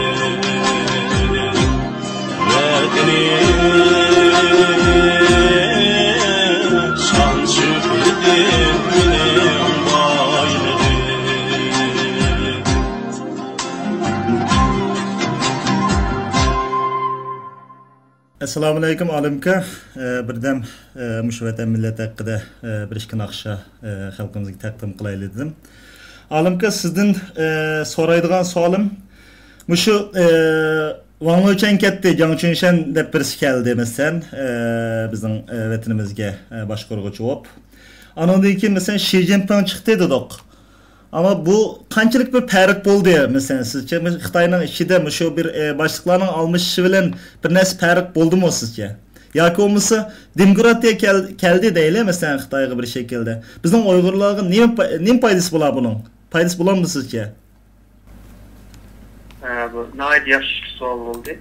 ۋەتىنىم، شان شۆھرىتىم مېنىڭ بايلىقىم. ئەسسالامۇئەلەيكۇم، ئالىم ئاكا. ئە، بىردەم، ئە، مۇشۇ ۋەتەن مىللەت ھەققىدە، ئە، بىر ئىككى ناخشا، ئە، خەلقىمىزگە تەقدىم قىلايلى دېدىم. ئالىم ئاكا، سىزدىن، ئە، سورايدىغان سوئالىم، مۇشۇ، ئە، ۋاڭ لېچۈەن كەتتى، جاڭ چۈنشەن دەپ بىرسى كەلدى، مەسىلەن، ئە، بىزنىڭ، ئە، ۋەتىنىمىزگە، ئە، باشقۇرغۇچى بولۇپ. ئانىڭدىن كېيىن، مەسىلەن، شى جىنپىڭ چىقتى دېدۇق. ئەمما بۇ قانچىلىك بىر پەرق بولدى، مەسىلەن، سىزچە؟ مەسىلەن، خىتاينىڭ ئىچىدە مۇشۇ بىر، ئە، باشلىقلارنىڭ ئالمىشىشى بىلەن بىر نەرسە پەرق بولدىمۇ سىزچە؟ ياكى بولمىسا دېموكراتىيە كەل-، كەلدى دەيلى، مەسىلەن، خىتايغا بىر شەكىلدە. بىزنىڭ ئۇيغۇرلارغا نېمە پا-، نېمە پايدىسى بولار بۇنىڭ؟ پايدىسى بولامدۇ سىزچە؟ ھە، بۇ ناھايىتى ياخشى سوئال بولدى.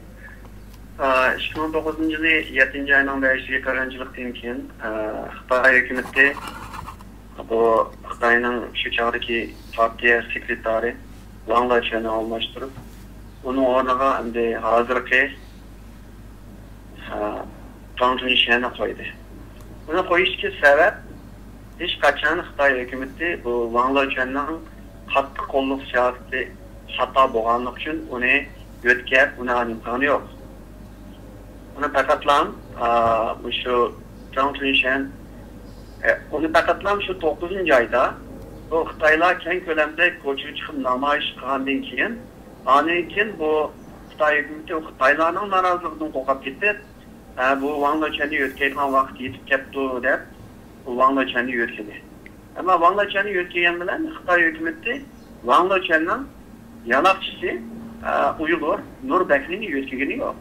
ئىككى مىڭ توققۇزىنچى يىلى يەتتىنچى ئاينىڭ بەشىگە قىرغىنچىلىقتىن كېيىن، خىتاي ھۆكۈمىتى، بۇ خىتاينىڭ شۇ چاغدىكى پارتىيە سېكرېتارى ۋاڭ لېچۈەننى ئالماشتۇرۇپ، ئۇنىڭ ئورنىغا ئەمدى ھازىرقى، جاڭ چۈنشەننى قويدى. ئۇنى قويۇشتىكى سەۋەب، ھېچقاچان خىتاي ھۆكۈمىتى بۇ ۋاڭ لېچۈەننىڭ قاتتىق قوللۇق سىياسىتى خاتا بولغانلىقى ئۈچۈن ئۇنى يۆتكەپ، ئۇنى ئانىمىغانى يوق. ئۇنى پەقەتلا، ئا، مۇشۇ جاڭ چۈنشەن، ئە، ئۇنى پەقەتلا شۇ توققۇزىنچى ئايدا بۇ خىتايلار كەڭ كۆلەمدە كوچىغا چىقىپ نامايىش قىلغاندىن كېيىن، ئاندىن كېيىن بۇ خىتاي ھۆكۈمىتى خىتايلارنىڭ نارازىلىقىدىن قورقۇپ كېتىپ، ھە، بۇ ۋاڭ لېچۈەننى يۆتكەيدىغان ۋاقىت يېتىپ كەپتۇ دەپ، بۇ ۋاڭ لېچۈەننى يۆتكىدى. ئەمما ۋاڭ لېچۈەننى يۆتكىگەن بىلەن خىتاي ھۆكۈمىتى ۋاڭ لېچۈەننىڭ يالاقچىسى، ئە، ئۇيغۇر نۇر بەكرىنى يۆتكىگىنى يوق.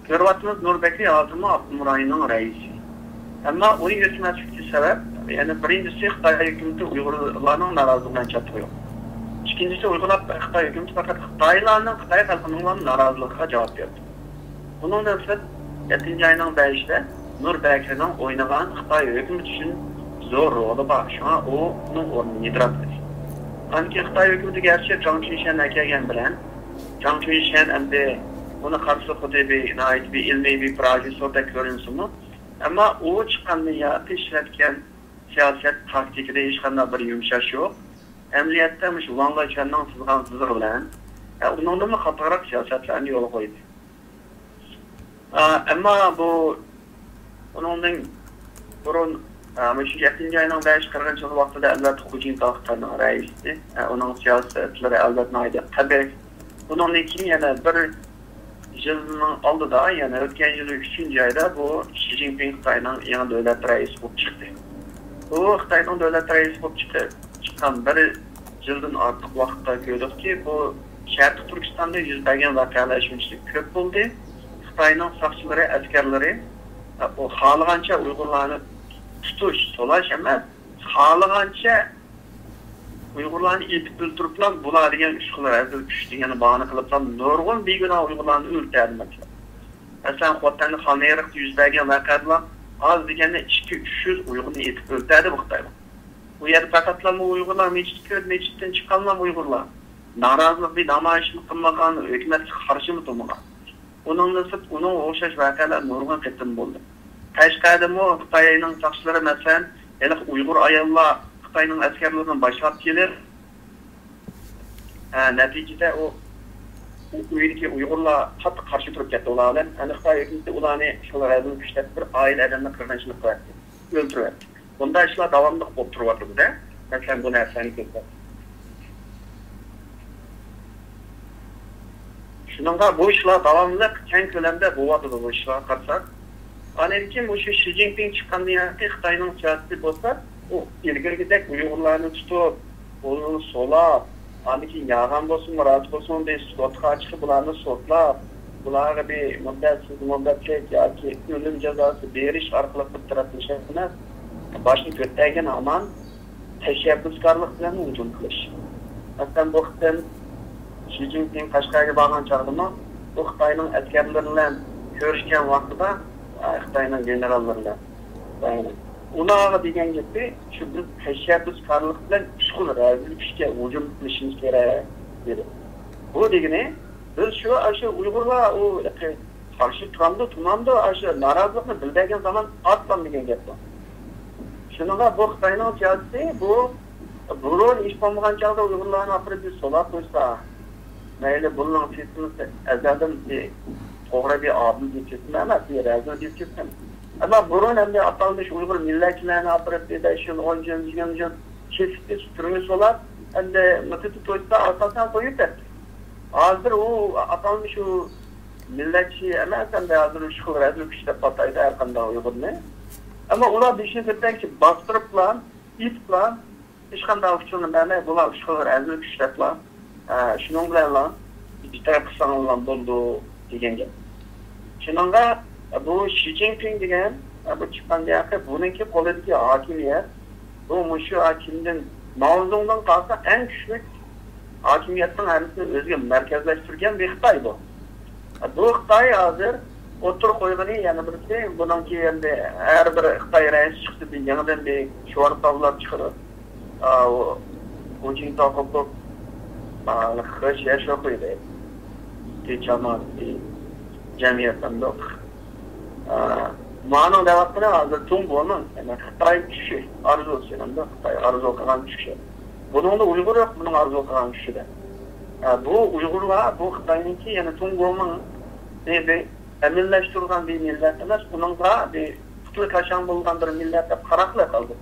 كۆرۈۋاتىمىز، نۇر بەكرى ھازىرمۇ ئاپتونوم رايوننىڭ رەئىسى. ئەمما ئۇنى يۆتكىمەسلىكتىكى سەۋەب، يەنى بىرىنچىسى، خىتاي ھۆكۈمىتى ئۇيغۇرلارنىڭ نارازىلىقى بىلەن چاتىقى يوق. ئىككىنچىسى، ئۇيغۇرلار، خىتاي ھۆكۈمىتى پەقەت خىتايلارنىڭ، خىتاي خەلقىنىڭلا نارازىلىقىغا جاۋاب بېرىدۇ. ئۇنىڭدىن سىرت، يەتتىنچى ئاينىڭ بەشىدە نۇر بەكرىنىڭ ئوينىغان خىتاي ھۆكۈمىتى ئۈچۈن زور رولى بار. شۇڭا ئۇنىڭ ئورنىنى يىتىراتتى. ئاندىن كېيىن خىتاي ھۆكۈمىتى گەرچە جاڭ چۈنشەننى ئەكەلگەن بىلەن، جاڭ چۈنشەن ئەمدى ئۇنى قارىسا خۇددى بىر ناھايىتى بىر ئىلمىي، بىر پروفېسسوردەك كۆرۈنسىمۇ، ئەمما ئۇ چىققاندىن ياقى ئىشلەتكەن سىياسەت تاكتىكىدا ھېچقانداق بىر يۇمشاش يوق. ئەمەلىيەتتە مۇشۇ ۋاڭ لېچۈەننىڭ سىزغان سىزىقى بىلەن، ئە، ئۇنىڭدىنمۇ قاتتىقراق سىياسەتلەرنى يولغا قويدى. ئا، ئەمما بۇ ئۇنىڭدىن بۇرۇن، ئا، مۇشۇ يەتتىنچى ئاينىڭ بەش، قىرغىنچىلىق ۋاقتىدا ئەلۋەتتە خۇ جىنتاۋ خىتاينىڭ رەئىسى. ئا، ئۇنىڭ سىياسەتلىرى ئەلۋەتتە ناھايىتى قەبىھ. ئۇنىڭدىن كېيىن يەنە بىر يىلنىڭ ئالدىدا، يەنى ئۆتكەن يىلى ئۈچىنچى ئايدا بۇ شى جىنپىڭ خىتاينىڭ يېڭى دۆلەت رەئىسى بولۇپ چىقتى. بۇ خىتاينىڭ دۆلەت رەئىسى بولۇپ چىقى-، چىققان بىر يىلدىن ئارتۇق ۋاقىتتا كۆردۇقكى، بۇ شەرقىي تۈركىستاندا يۈز بەرگەن ۋەقەلەر شۇنچىلىك كۆپ بولدى. خىتاينىڭ ساقچىلىرى، ئەسكەرلىرى، ئۇ خالىغانچە ئۇيغۇرلارنى تۇتۇش، سولاش ئەمەس، خالىغانچە ئۇيغۇرلارنى ئېتىپ ئۆلتۈرۈپلا، بۇلار دېگەن ئۈچ خىل رەزىل كۈچ دېگەننى باھانە قىلىپلا، نۇرغۇن بىگۇناھ ئۇيغۇرلارنى ئۆلتۈردى، مەسىلەن. مەسىلەن، خوتەندە خانئېرىقتا يۈز بەرگەن ۋەقەدىلا ئاز دېگەندە ئىككى، ئۈچ يۈز ئۇيغۇرنى ئېتىپ ئۆلتۈردى بۇ خىتايلار. ئۇ يەردە پەقەتلا ئۇيغۇرلار مەسچىتكە كىرىپ، مەسچىتتىن چىققانلا ئۇيغۇرلار. نارازىلىق بىر نامايىشمۇ قىلمىغان، ھۆكۈمەتكە قارشىمۇ تۇرمىغان. ئۇنىڭدىن سىرت، ئۇنىڭغا ئوخشاش ۋەقەلەر نۇرغۇن قېتىم بولدى. قەشقەردىمۇ خىتاينىڭ ساقچىلىرى، مەسىلەن، ھېلىقى ئۇيغۇر ئاياللار خىتاينىڭ ئەسكەرلىرىنى باشلاپ كېلىپ، ھە، نەتىجىدە ئۇ، ئۇ ئۆيدىكى ئۇيغۇرلار قاتتىق قارشى تۇرۇپ كەتتى ئۇلار بىلەن. ئەمدى خىتاي ھۆكۈمىتى ئۇلارنى شۇ رەزىل كۈچلەپ بىر ئائىلە ئادەمنى قىرغىنچىلىق قىلىۋەتتى، ئۆلتۈرۈۋەتتى. بۇنداق ئىشلار داۋاملىق بولۇپ تۇرۇۋاتىدۇ-دە. مەسىلەن، بۇ نەرسىنى كۆرسەت. شۇنىڭغا بۇ ئىشلار داۋاملىق كەڭ كۆلەمدە بولۇۋاتىدۇ، بۇ ئىشلارغا قارىساق. ئاندىن كېيىن مۇشۇ شى جىنپىڭ چىققاندىن كېيىنكى خىتاينىڭ سىياسىتى بولسا، ئۇ ئىلگىرىكىدەك ئۇيغۇرلارنى تۇتۇپ، ئۇلارنى سولاپ، ئاندىن كېيىن يالغان بولسۇنمۇ، راست بولسۇنمۇ، بىر سوتقا چىقىپ، بۇلارنى سوتلاپ، بۇلارغا بىر مۇددەتسىز مۇددەتلىك ياكى ئۆلۈم جازاسى بېرىش ئارقىلىق بىر تەرەپلىشىش ئەمەس، باشنى كۆتۈرگەن ھامان تەشەببۇسكارلىق بىلەن ھۇجۇم قىلىش. مەسىلەن، بۇ قېتىم شى جىنپىڭ قەشقەرگە بارغان چاغدىمۇ، بۇ خىتاينىڭ ئەسكەرلىرى بىلەن كۆرۈشكەن ۋاقتىدا، ئە، خىتاينىڭ گېنېراللىرى بىلەن، خىتاينىڭ، ئۇلارغا دېگەن گېپى شۇ، بىز تەشەببۇسكارلىق بىلەن ئۈچ خىل رەزىل كۈچكە ھۇجۇم قىلىشىمىز كېرەك، دېدى. بۇ دېگىنى، بىز شۇ، ئاشۇ ئۇيغۇرلار ئۇ قارشى تۇرامدۇ، تۇرمامدۇ، ئاشۇ نارازىلىقنى بىلدۈرگەن زامان ئارتلام دېگەن گەپ بۇ. شۇنىڭغا بۇ خىتاينىڭ سىياسىتى، بۇ بۇرۇن ھېچ بولمىغان چاغدا ئۇيغۇرلارنى ئاپىرىپ بىر سولاپ قويسا، مەيلى، بۇنىڭ سىستېمىسى ئەزەلدىن بىر توغرا، بىر ئادىل بىر سىستېما ئەمەس، بىر رەزىل بىر سىستېما. ئەمما بۇرۇن ئەمدى ئاتالمىش ئۇيغۇر مىللەتچىلەرنى ئاپىرىپ، بىر بەش يىل، ئون يىل، يىگىرمە يىل كېسىپ، كېسىپ، تۈرمىگە سولاپ، ئەمدى مۇددىتى توشسا، ئارقىسىنى قويۇپ بەردى. ھازىر ئۇ ئاتالمىش ئۇ مىللەتچى ئەمەس، ئەمدى ھازىر ئۈچ خىل رەزىل كۈچ دەپ ئاتايدۇ ھەر قانداق ئۇيغۇرنى. ئەمما ئۇلار بېشىنى كۆتەرگۈچە باستۇرۇپلا، ئېتىپلا، ھېچقانداق ئۇچۇرنى بەرمەي، بۇلار ئۈچ خىل رەزىل كۈچ دەپلا، ئە، شۇنىڭ بىلەنلا بىر تەرەپ قىلساڭلار بولىدۇ دېگەن گەپ. شۇنىڭغا بۇ شى جىنپىڭ دېگەن، ئە، بۇ چىققان ياقى بۇنىڭكى قولىدىكى ھاكىمىيەت، بۇ مۇشۇ ھاكىمدىن، ماۋزېدۇڭدىن قالسا ئەڭ كۈچلۈك ھاكىمىيەتنىڭ ھەممىسىنى ئۆزىگە مەركەزلەشتۈرگەن بىر خىتاي بۇ. بۇ خىتاي ھازىر ئوتتۇرىغا قويغىنى يەنە بىرسى، بۇنىڭكى ئەمدى ھەر بىر خىتاي رەئىسى چىقسا، بىر يېڭىدىن بىر شوئار تاۋلاپ چىقىرىپ، ئا، ئۇ، ئۇ جىڭتاۋ قوپۇپ، ئا، خېش ياشاپ قويدى. تىنچ ئامان، جەمئىيەت ئەمدى. ئا، مانىڭ دەۋاتقىنى ھازىر تۇڭ بۇنىڭ، يەنى خىتاي چۈشى، ئارزۇسى، ئەمدى خىتاي ئارزۇ قىلغان چۈشى. بۇنىڭدا ئۇيغۇر يوق، بۇنىڭ ئارزۇ قىلغان چۈشىدە. ئا، بۇ ئۇيغۇرلار، بۇ خىتاينىڭكى، يەنى تۇڭ بۇنىڭ بىر ئەمىنلەشتۈرگەن بىر مىللەت ئەمەس، ئۇنىڭغا بىر پۇتى كاشاڭ بولغان بىر مىللەت دەپ قاراپلا قالدى.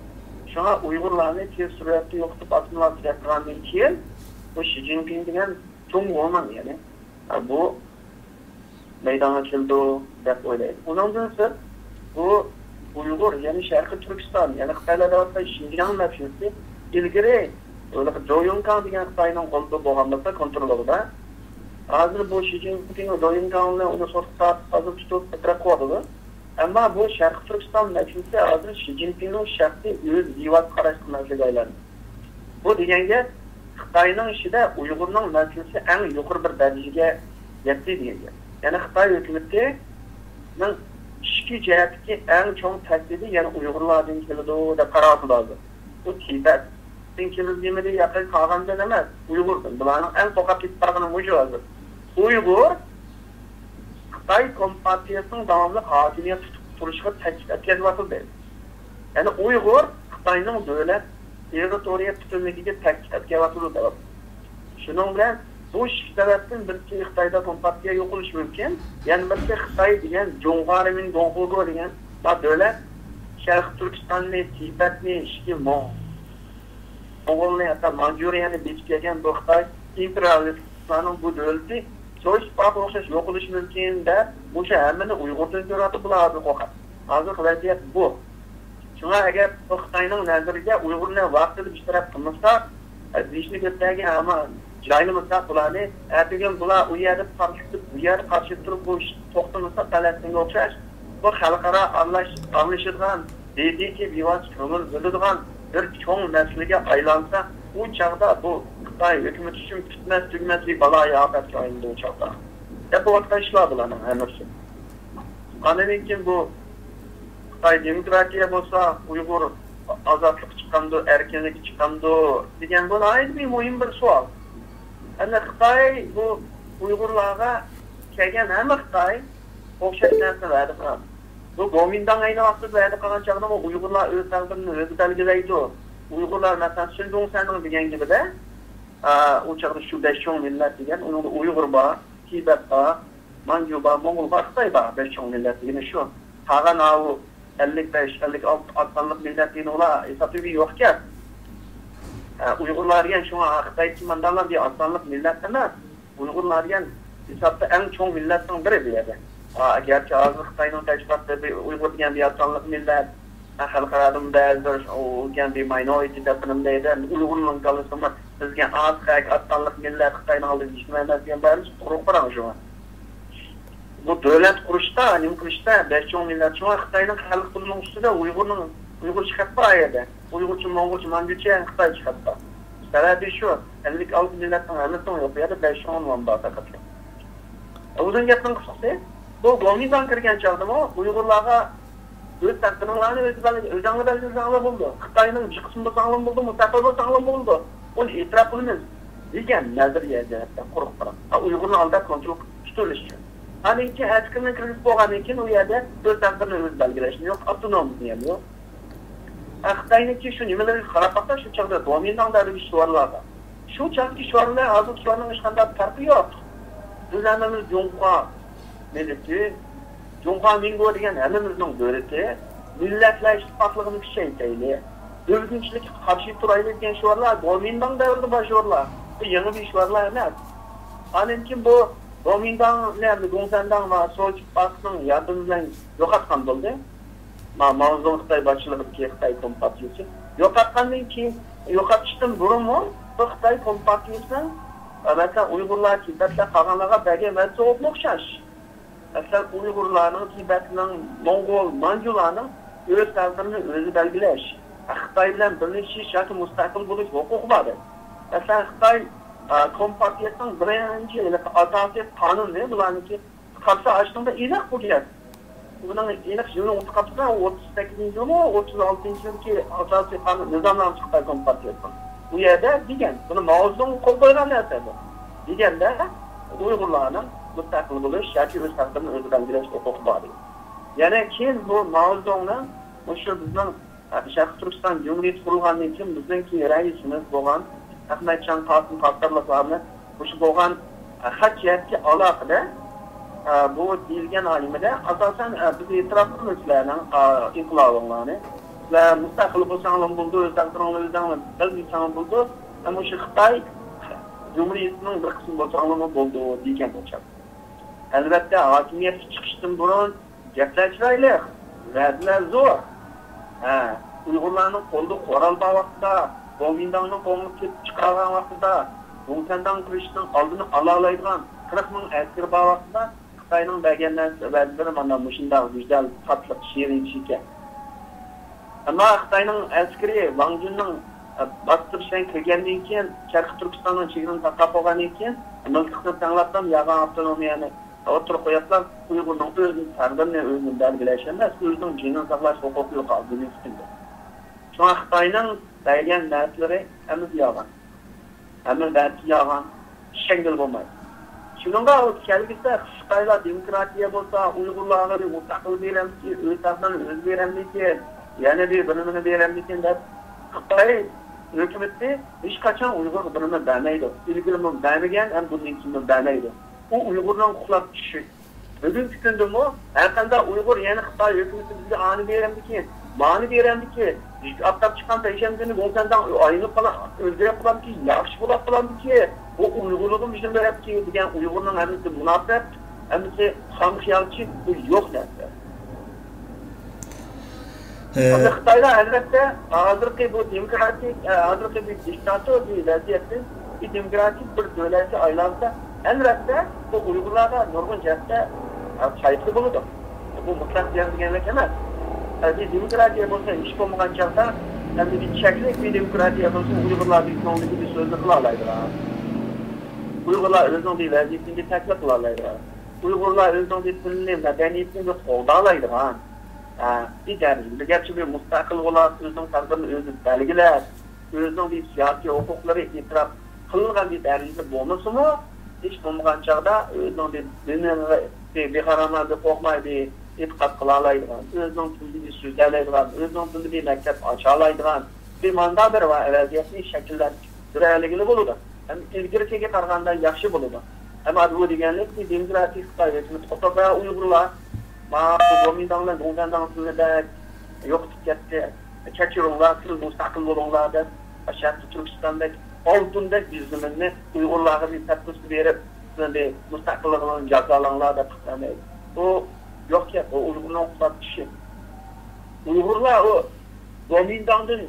شۇڭا ئۇيغۇرلارنى تېز سۈرئەتتە يوقىتىپ ئاسسىمىلياتسىيە قىلغاندىن كېيىن، بۇ شى جىنپىڭ دېگەن تۇڭ بۇنىڭ، يەنى، ئا، بۇ مەيدانغا كېلىدۇ دەپ ئويلايدۇ. ئۇنىڭدىن سىرت، بۇ ئۇيغۇر، يەنى شەرقىي تۈركىستان، يەنى خىتايلار دەۋاتقان شىنجاڭ مەسىلىسى ئىلگىرى ھېلىقى جو يۇڭكاڭ دېگەن خىتاينىڭ قولىدا بولغان بولسا، كونترولىدا. ھازىر بۇ شى جىنپىڭ جو يۇڭكاڭنى ئۇنى سوتقا تارتىپ، ھازىر تۇتۇپ ئولتۇرۇۋاتىدۇ. ئەمما بۇ شەرقىي تۈركىستان مەسىلىسى ھازىر شى جىنپىڭنىڭ شەخسىي ئۆزى دېيىۋاتقان قاراشلىق مەسىلىگە ئايلاندى. بۇ دېگەن گەپ، خىتاينىڭ ئىچىدە ئۇيغۇرنىڭ مەسىلىسى ئەڭ يۇقىرى بىر دەرىجىگە يەتتى دېگەن گەپ. يەنى خىتاي ھۆكۈمىتىنىڭ ئىچكى جەھەتتىكى ئەڭ چوڭ تەھدىتى يەنە ئۇيغۇرلاردىن كېلىدۇ دەپ قاراۋاتىدۇ ھازىر. بۇ تىبەتتىن كېلىدۇ دېمىدى، ياقى قالغاندىن ئەمەس، ئۇيغۇردىن. بۇلارنىڭ ئەڭ قورقۇپ كېتىپ قالغىنى مۇشۇ ھازىر. ئۇيغۇر خىتاي كومپارتىيەسىنىڭ داۋاملىق ھاكىمىيەت تۇتۇپ تۇرۇشىغا تەھدىت ئەتكەزىۋاتىدۇ. يەنى ئۇيغۇر خىتاينىڭ دۆلەت تېررىتورىيە پۈتۈنلۈكىگە تەھدىت ئەتكەزىۋاتىدۇ دەۋاتىدۇ. شۇنىڭ بىلەن بۇ ئىككى سەۋەبتىن بىرسى خىتايدا كومپارتىيە يوقىلىشى مۇمكىن، يەنە بىرسى خىتاي دېگەن جۇڭخۇا رېمىن گوڭخۇگو دېگەن دۆلەت شەرقىي تۈركىستاننى، تىبەتنى، ئىچكى موڭغۇلنى، ھەتتا مانجۇرىيەنى بېسىپ كەلگەن بۇ خىتاي ئىمپېرىيالىستلارنىڭ بۇ دۆلىتى سوۋېت ئىتتىپاقىغا ئوخشاش يوقىلىشى مۇمكىن دەپ، مۇشۇ ھەممىنى ئۇيغۇردىن كۆرۈۋاتىدۇ بۇلار ھازىر قورقۇپ. ھازىرقى ۋەزىيەت بۇ. شۇڭا ئەگەر بۇ خىتاينىڭ نەزىرىگە ئۇيغۇرنى ۋاقتىدا بىر تەرەپ قىلمىساق، دېيىشنى كۆتەرگەن ئەمما جايلىمىساق بۇلارنى، ئەتىگۈن بۇلار ئۇ يەردە پارتلىتىپ، بۇ يەردە قارشى تۇرۇپ، بۇ ئىش توختىمىسا پەلەستىنگە ئوخشاش، بۇ خەلقئارا ئارىلاش-، ئارىلىشىدىغان، بىۋاسىتە كۆڭۈل بۆلىدىغان بىر چوڭ مەسىلىگە ئايلانسا، ئۇ چاغدا بۇ خىتاي ھۆكۈمىتى ئۈچۈن پۈتمەس-تۈگىمەس بىر بالايىئاپەتكە ئايلىنىدۇ ئۇ چاغدا. دەپ بولۇۋاتقان ئىشلار بۇلارنىڭ ھەممىسى. ئاندىن كېيىن بۇ خىتاي دېموكراتىيە بولسا، ئۇيغۇر ئازادلىقى چىقامدۇ، ئەركىنلىكى چىقامدۇ دېگەن بۇ ناھايىتى بىر مۇھىم بىر سوئال. ئەمدى خىتاي بۇ ئۇيغۇرلارغا كەلگەن ھەممە خىتاي ئوخشاش نەرسىنى ۋەدە قىلغان. بۇ گومىنداڭ ئەينى ۋاقتىدا ۋەدە قىلغان چاغدىمۇ ئۇيغۇرلار ئۆز تەقدىرىنى ئۆزى بەلگىلەيدۇ. ئۇيغۇرلار، مەسىلەن، شېن جۇڭسەننىڭ دېگەن گېپىدە، ئا، ئۇ چاغدا شۇ بەش چوڭ مىللەت دېگەن، ئۇنىڭدا ئۇيغۇر بار، تىبەت بار، مانجۇ بار، موڭغۇل بار، خىتاي بار. بەش چوڭ مىللەت دېگىنى شۇ. قالغان ئاۋۇ ئەللىك بەش، ئەللىك ئالتە ئاز سانلىق مىللەت دېگىنى ئۇلار ھېسابتا بىر يوق گەپ. ئە، ئۇيغۇرلار دېگەن شۇڭا خىتايدىكى مانداقلا بىر ئاز سانلىق مىللەت ئەمەس. ئۇيغۇرلار دېگەن ھېسابتا ئەڭ چوڭ مىللەتنىڭ بىرى بۇ يەردە. ئا، گەرچە ھازىر خىتاينىڭ تەشۋىقاتىدا بىر ئۇيغۇر دېگەن بىر ئاز سانلىق مىللەت، ئە، خەلقئارادىمۇ بەزىلەر ئۇ دېگەن بىر ماينورىتى دەپ نېمە دەيدۇ. ئەمدى ئۇيغۇرنىڭ كاللىسىمۇ بىز دېگەن ئاز خەق، ئاز سانلىق مىللەت خىتاينىڭ ئالدىدا ھېچنېمە ئەمەس دېگەن بار ئەمەس، قۇرۇق پاراڭ شۇڭا. بۇ دۆلەت قۇرۇشتا، نېمە قىلىشتا بەش چوڭ مىللەت. شۇڭا خىتاينىڭ خەلق پۇلىنىڭ ئۈستىدە ئۇيغۇرنىڭ، ئۇيغۇرچە خەت بار ئۇ يەردە. ئۇيغۇرچە، موڭغۇلچە، مانجۇچە خىتايچە خەت بار. سەۋەبى شۇ، ئەللىك ئالتە مىللەتنىڭ ھەممىسىنىڭ يوق، ئۇ يەردە بەش چوڭ ئۇنۋان بار پەقەتلا. ئۇزۇن گەپنىڭ قىسقىسى، بۇ گومىنداڭ كىرگەن چاغدىمۇ ئۇيغۇرلارغا ئۆز تەقدىرىڭلارنى ئۆزى بەل-، ئۆزۈڭلار بەلگىلىسەڭلار بولىدۇ. خىتاينىڭ جىقسىمۇ بولساڭلار بولىدۇ، مۇستەقىل بولساڭلار بولىدۇ. ئۇنى ئېتىراپ قىلىمىز دېگەن نەزەرىيە جەھەتتە قۇرۇق پاراڭ. ھا، ئۇيغۇرنى ئالداپ كونترول تۇتۇۋېلىش ئۈچۈن. ئاندىن كېيىن ئەسكىرىنىڭ كىرگۈزۈپ بولغاندىن كېيىن ئۇ يەردە ئۆز تەقدىرىنى ئۆزى بەلگىلەشمۇ يوق، ئاپتونومىيەمۇ يوق. ھا، خىتاينىڭكى شۇ نېمىلىرىگە قاراپ باقساق، شۇ چاغدا گومىنداڭ دەۋرىدىكى شوئارلارغا. شۇ چاغدىكى شوئارلار ھازىرقى شوئارنىڭ ھېچقانداق پەرقى يوق. بىز ھەممىمىز جۇڭخۇا مىللىتى، جۇڭخۇا مىڭگو دېگەن ھەممىمىزنىڭ دۆلىتى، مىللەتلەر ئىتتىپاقلىقىنى كۈچەيتەيلى، بۆلگۈنچىلىككە قارشى تۇرايلى دېگەن شوئارلار گومىنداڭ دەۋرىدە بار شوئارلار. بۇ يېڭى بىر شوئارلار ئەمەس. ئاندىن كېيىن بۇ گومىنداڭنى ھەمدە گوڭسەنداڭ ۋە سوۋېت ئىتتىپاقىنىڭ ياردىمى بىلەن يوقاتقان بولدى. ما-، ماۋزېدۇڭ خىتاي باشچىلىقىدىكى خىتاي كومپارتىيىسى يوقاتقاندىن كېيىن، يوقاتىشتىن بۇرۇنمۇ بۇ خىتاي كومپارتىيىسىنىڭ، مەسىلەن، ئۇيغۇرلار، تىبەتلەر، قالغانلارغا بەرگەن ۋەدىسى ئوخشاش. مەسىلەن، ئۇيغۇرلارنىڭ، تىبەتنىڭ، موڭغۇل، مانجۇلارنىڭ ئۆز تەقدىرىنى ئۆزى بەلگىلەش، خىتاي بىلەن بىرلىشىش ياكى مۇستەقىل بولۇش ھوقۇقى بار ئىدى. مەسىلەن، خىتاي، ئا، كومپارتىيىسىنىڭ بىرىنچى ھېلىقى ئاساسىي قانۇنى بۇلارنىڭكى قارىسا ئاشۇنىڭدا ئېنىق بۇ گەپ. بۇنىڭ ئېنىق يىلىنى ئۇنتۇپ قاپسىلەر، ئوتتۇز سەككىزىنچى يىلمۇ، ئوتتۇز ئالتىنچى يىلدىكى ئاساسىي قانۇن نىزامنامىسى خىتاي كومپارتىيىسىنىڭ. بۇ يەردە دېگەن، بۇنى ماۋزېدۇڭ قول قويغان نەرسە بۇ. دېگەندە، ئۇيغۇرلارنىڭ مۇستەقىل بولۇش ياكى ئۆز تەقدىرىنى ئۆزى بەلگىلەش ھوقۇقى بار دېگەن. يەنە كېيىن بۇ ماۋزېدۇڭنىڭ مۇشۇ بىزنىڭ شەرقىي تۈركىستان جۇمھۇرىيىتى قۇرۇلغاندىن كېيىن بىزنىڭكى رەئىسىمىز بولغان ئەخمەتجان قاسىم قاتارلىقلارنى مۇشۇ بولغان خەت جەھەتتىكى ئالاقىدە، بۇ دېيىلگەن ئايىمىدە ئاساسەن بىز ئېتىراپ قىلىمىز سىلەرنىڭ ئىنقىلابىڭلارنى. سىلەر مۇستەقىل بولساڭلارمۇ بولىدۇ، ئۆز تەقدىرىڭلارنى ئۆزۈڭلار بەلگىلىسەڭلار بولىدۇ. ئەمما شۇ خىتاي جۇمھۇرىيىتىنىڭ بىر قىسمى بولساڭلارمۇ بولىدۇ دېگەن ئوخشاپ. ئەلۋەتتە، ھاكىمىيەتكە چىقىشتىن بۇرۇن گەپلەر چىرايلىق، ۋەدىلەر زور. ھە، ئۇيغۇرلارنىڭ قولىدا قورال بار ۋاقتىدا، گومىنداڭنىڭ قولىغا كېلىپ چىقارغان ۋاقتىدا، گۇڭسەنداڭ كۈرىشىنىڭ ئالدىنى ئالالايدىغان قىرىق مىڭ ئەسكىرى بار ۋاقتىدا، خىتاينىڭ بەرگەن نەرسە ۋەدىلىرى مانا مۇشۇنداق گۈزەل، تاتلىق، شېرىن ئىش ئىكەن. ئەمما خىتاينىڭ ئەسكىرى ۋاڭ جۈننىڭ، ئە، باستۇرۇش بىلەن كىرگەندىن كېيىن، شەرقىي تۈركىستاننىڭ چېگرىسىنى تاقاپ بولغاندىن كېيىن، مىلتىقنى تەڭلەپلا ياغان ئاپتونومىيەنى ئوتتۇرىغا قويۇپلا، ئۇيغۇرنىڭ ئۆزىنىڭ تەقدىرىنى ئۆزىنى بەلگىلەش ئەمەس، ئۆزىنىڭ جېنىنى ساقلاش ھوقۇقى يوق بۈگۈنكى كۈندە. شۇڭا خىتاينىڭ بەرگەن نەرسىلىرى ھەممىسى يالغان. ھەممە بەرگىسى يالغان. ئىشەنگىلى بولمايدۇ. شۇنىڭغا ئۇ كەلگۈسىدە خىتايلار دېموكراتىيە بولسا، ئۇيغۇرلارغا بىر مۇستەقىل بېرەمدىكىن، ئۆز تەقدىرىنى ئۆزى بېرەمدىكىن، يەنە بىر بىر نېمىنى بېرەمدىكىن دەپ، خىتاي ھۆكۈمىتى ھېچقاچان ئۇيغۇرغا بىر نېمە بەرمەيدۇ. ئىلگىرىمۇ بەرمىگەن ھەم بۇندىن كېيىنمۇ بەرمەيدۇ. ئۇ ئۇيغۇرنىڭ ئۇخلاپ چۈشى. بۈگۈنكى كۈندىمۇ ھەرقانداق ئۇيغۇر يەنە خىتاي ھۆكۈمىتى بىزگە ئانى بېرەمدىكىن، مانى بېرەمدىكىن، ئاپتاپ چىققان پەيشەنبە كۈنى گۇڭسەنداڭ ئايلىنىپ قالا-، ئۆزگىرىپ قالامدىكىن، ياخشى بولاپ قالامدىكىن، بۇ ئۇيغۇرلۇقىم ئۈچۈن بېرەمدىكىن دېگەن ئۇيغۇرنىڭ ھەممىسى مۇناپىق، ھەممىسى خام خىيالچى، بۇ يوق نەرسە. ئەمدى خىتايلار ئەلۋەتتە ھازىرقى بۇ دېموكراتىك، ئە، ھازىرقى بۇ دىكتاتور بۇ ۋەزىيەتتىن بىر دېموكراتىك بىر دۆلەتكە ئايلانسا، ئەلۋەتتە بۇ ئۇيغۇرلارغا نۇرغۇن جەھەتتە، ئە، پايدىلىق بولىدۇ. بۇ مۇتلەق زىيان دېگەنلىك ئەمەس. ئە، بىر دېموكراتىيە بولسا ھېچ بولمىغان چاغدا، ئەمدى بىر چەكلىك بىر دېموكراتىيە بولسا ئۇيغۇرلار بىر كۆڭلىگە بىر سۆزنى قىلالايدىغان. ئۇيغۇرلار ئۆزىنىڭ بىر ۋەزىيىتىنى بىر تەكلىپ قىلالايدىغان. ئۇيغۇرلار ئۆزىنىڭ بىر تىلىنى، مەدەنىيىتىنى بىر قوغدالايدىغان. ئە، بىر دەرىجىدە، گەرچە بىر مۇستەقىل بولۇپ، ئۆزىنىڭ تەقدىرىنى ئۆزى بەلگىلەپ، ئۆزىنىڭ بىر سىياسىي ھوقۇقلىرى ئېتىراپ قىلىنغان بىر دەرىجىدە بولمىسىمۇ، ھېچ بولمىغان چاغدا ئۆزىنىڭ بىر دىنىغا بىر، بىر ھاراملاردىن قورقماي، بىر ئېتىقاد قىلالايدىغان، ئۆزىنىڭ تىلىدا بىر سۆزلەيدىغان، ئۆزىنىڭ تىلىدا بىر مەكتەپ ئاچالايدىغان بىر مانداق بىر ۋەزىيەتنى شەكىللەندۈرەلىگىلى بولىدۇ. ھەم ئىلگىرىكىگە قارىغاندا ياخشى بولىدۇ. ئەمما بۇ دېگەنلىك دېموكراتىك خىتاي ھۆكۈمىتى قوتۇپ ۋە ئۇيغۇرلار، ما، بۇ گومىنداڭ بىلەن گۇڭزەنداڭ تىلىنى بەك يوقىتىپ كەتتى. كەچۈرۈڭلار، سىز مۇستەقىل بولۇڭلار دەپ، شەرقىي تۈركىستاندەك ئالتۇندەك بىر زېمىننى ئۇيغۇرلارغا بىر تەپرىسكە بېرىپ، سىلەرنى مۇستەقىللىقىڭلارنى جازالاڭلار دەپ قىلمايدۇ. بۇ يوق گەپ، بۇ ئۇيغۇرنىڭ ئۇخلاپ چۈشى. ئۇيغۇرلار ئۇ گومىنداڭدىن،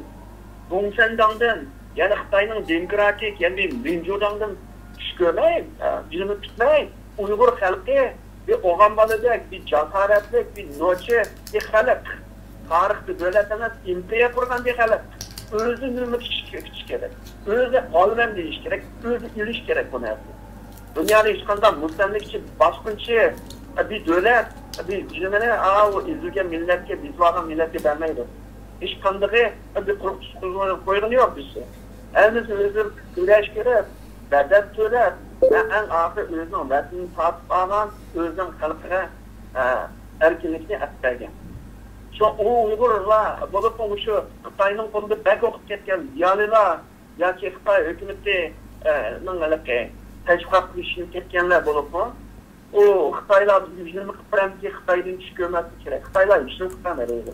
گۇڭسەنداڭدىن، يەنى خىتاينىڭ دېموكراتىك، يەنى مىنجۇداڭدىن چۈش كۆرمەي، جىمىپ كەتمەي، ئۇيغۇر خەلقى بىر ئوغان بالىدەك، بىر جاسارەتلىك، بىر نوچى، بىر خەلق. تارىختا دۆلەت ئەمەس، ئىمپېرىيە قۇرغان بىر خەلق. ئۆزى نېمە كۈتۈش كېرەك؟ ئۆزى ئالىمەن دېيىش كېرەك، ئۆزى ئېلىش كېرەك بۇ نەرسىنى. دۇنيادا ھېچقانداق مۇستەملىكىچى، باسقۇنچى، بىر دۆلەت، بىر نېمىنى، ئاۋۇ ئېزىلگەن مىللەتكە، بېزىۋالغان مىللەتكە بەرمەيدۇ. ھېچقاندىقى بىر قۇرۇق تۇتقۇزۇپ قويغىنى يوق بىزدە. ھەممىسى ئۆزى كۈرەش كىرىپ، بەدەل تۆلەپ، ۋە ئەڭ ئاخىرى ئۆزىنىڭ ۋەتىنىنى تارتىپ ئالغان، ئۆزىنىڭ خەلقىگە، ئە، ئەركىنلىكنى ئەپ بەرگەن. شۇ ئۇ ئۇيغۇرلار بولۇپمۇ مۇشۇ خىتاينىڭ قولىدا بەك ئوقۇپ كەتكەن زىيالىيلار ياكى خىتاي ھۆكۈمىتى، ئە، نىڭ ھېلىقى تەشۋىقات قىلىشىدىن كەتكەنلەر بولۇپمۇ، ئۇ خىتايلار بىزگە بىر نېمە قىلىپ بەرەمدىكىن، خىتايدىن چۈش كۆرمەسلىك كېرەك. خىتايلار ھېچنېمە قىلىپ بەرمەيدۇ.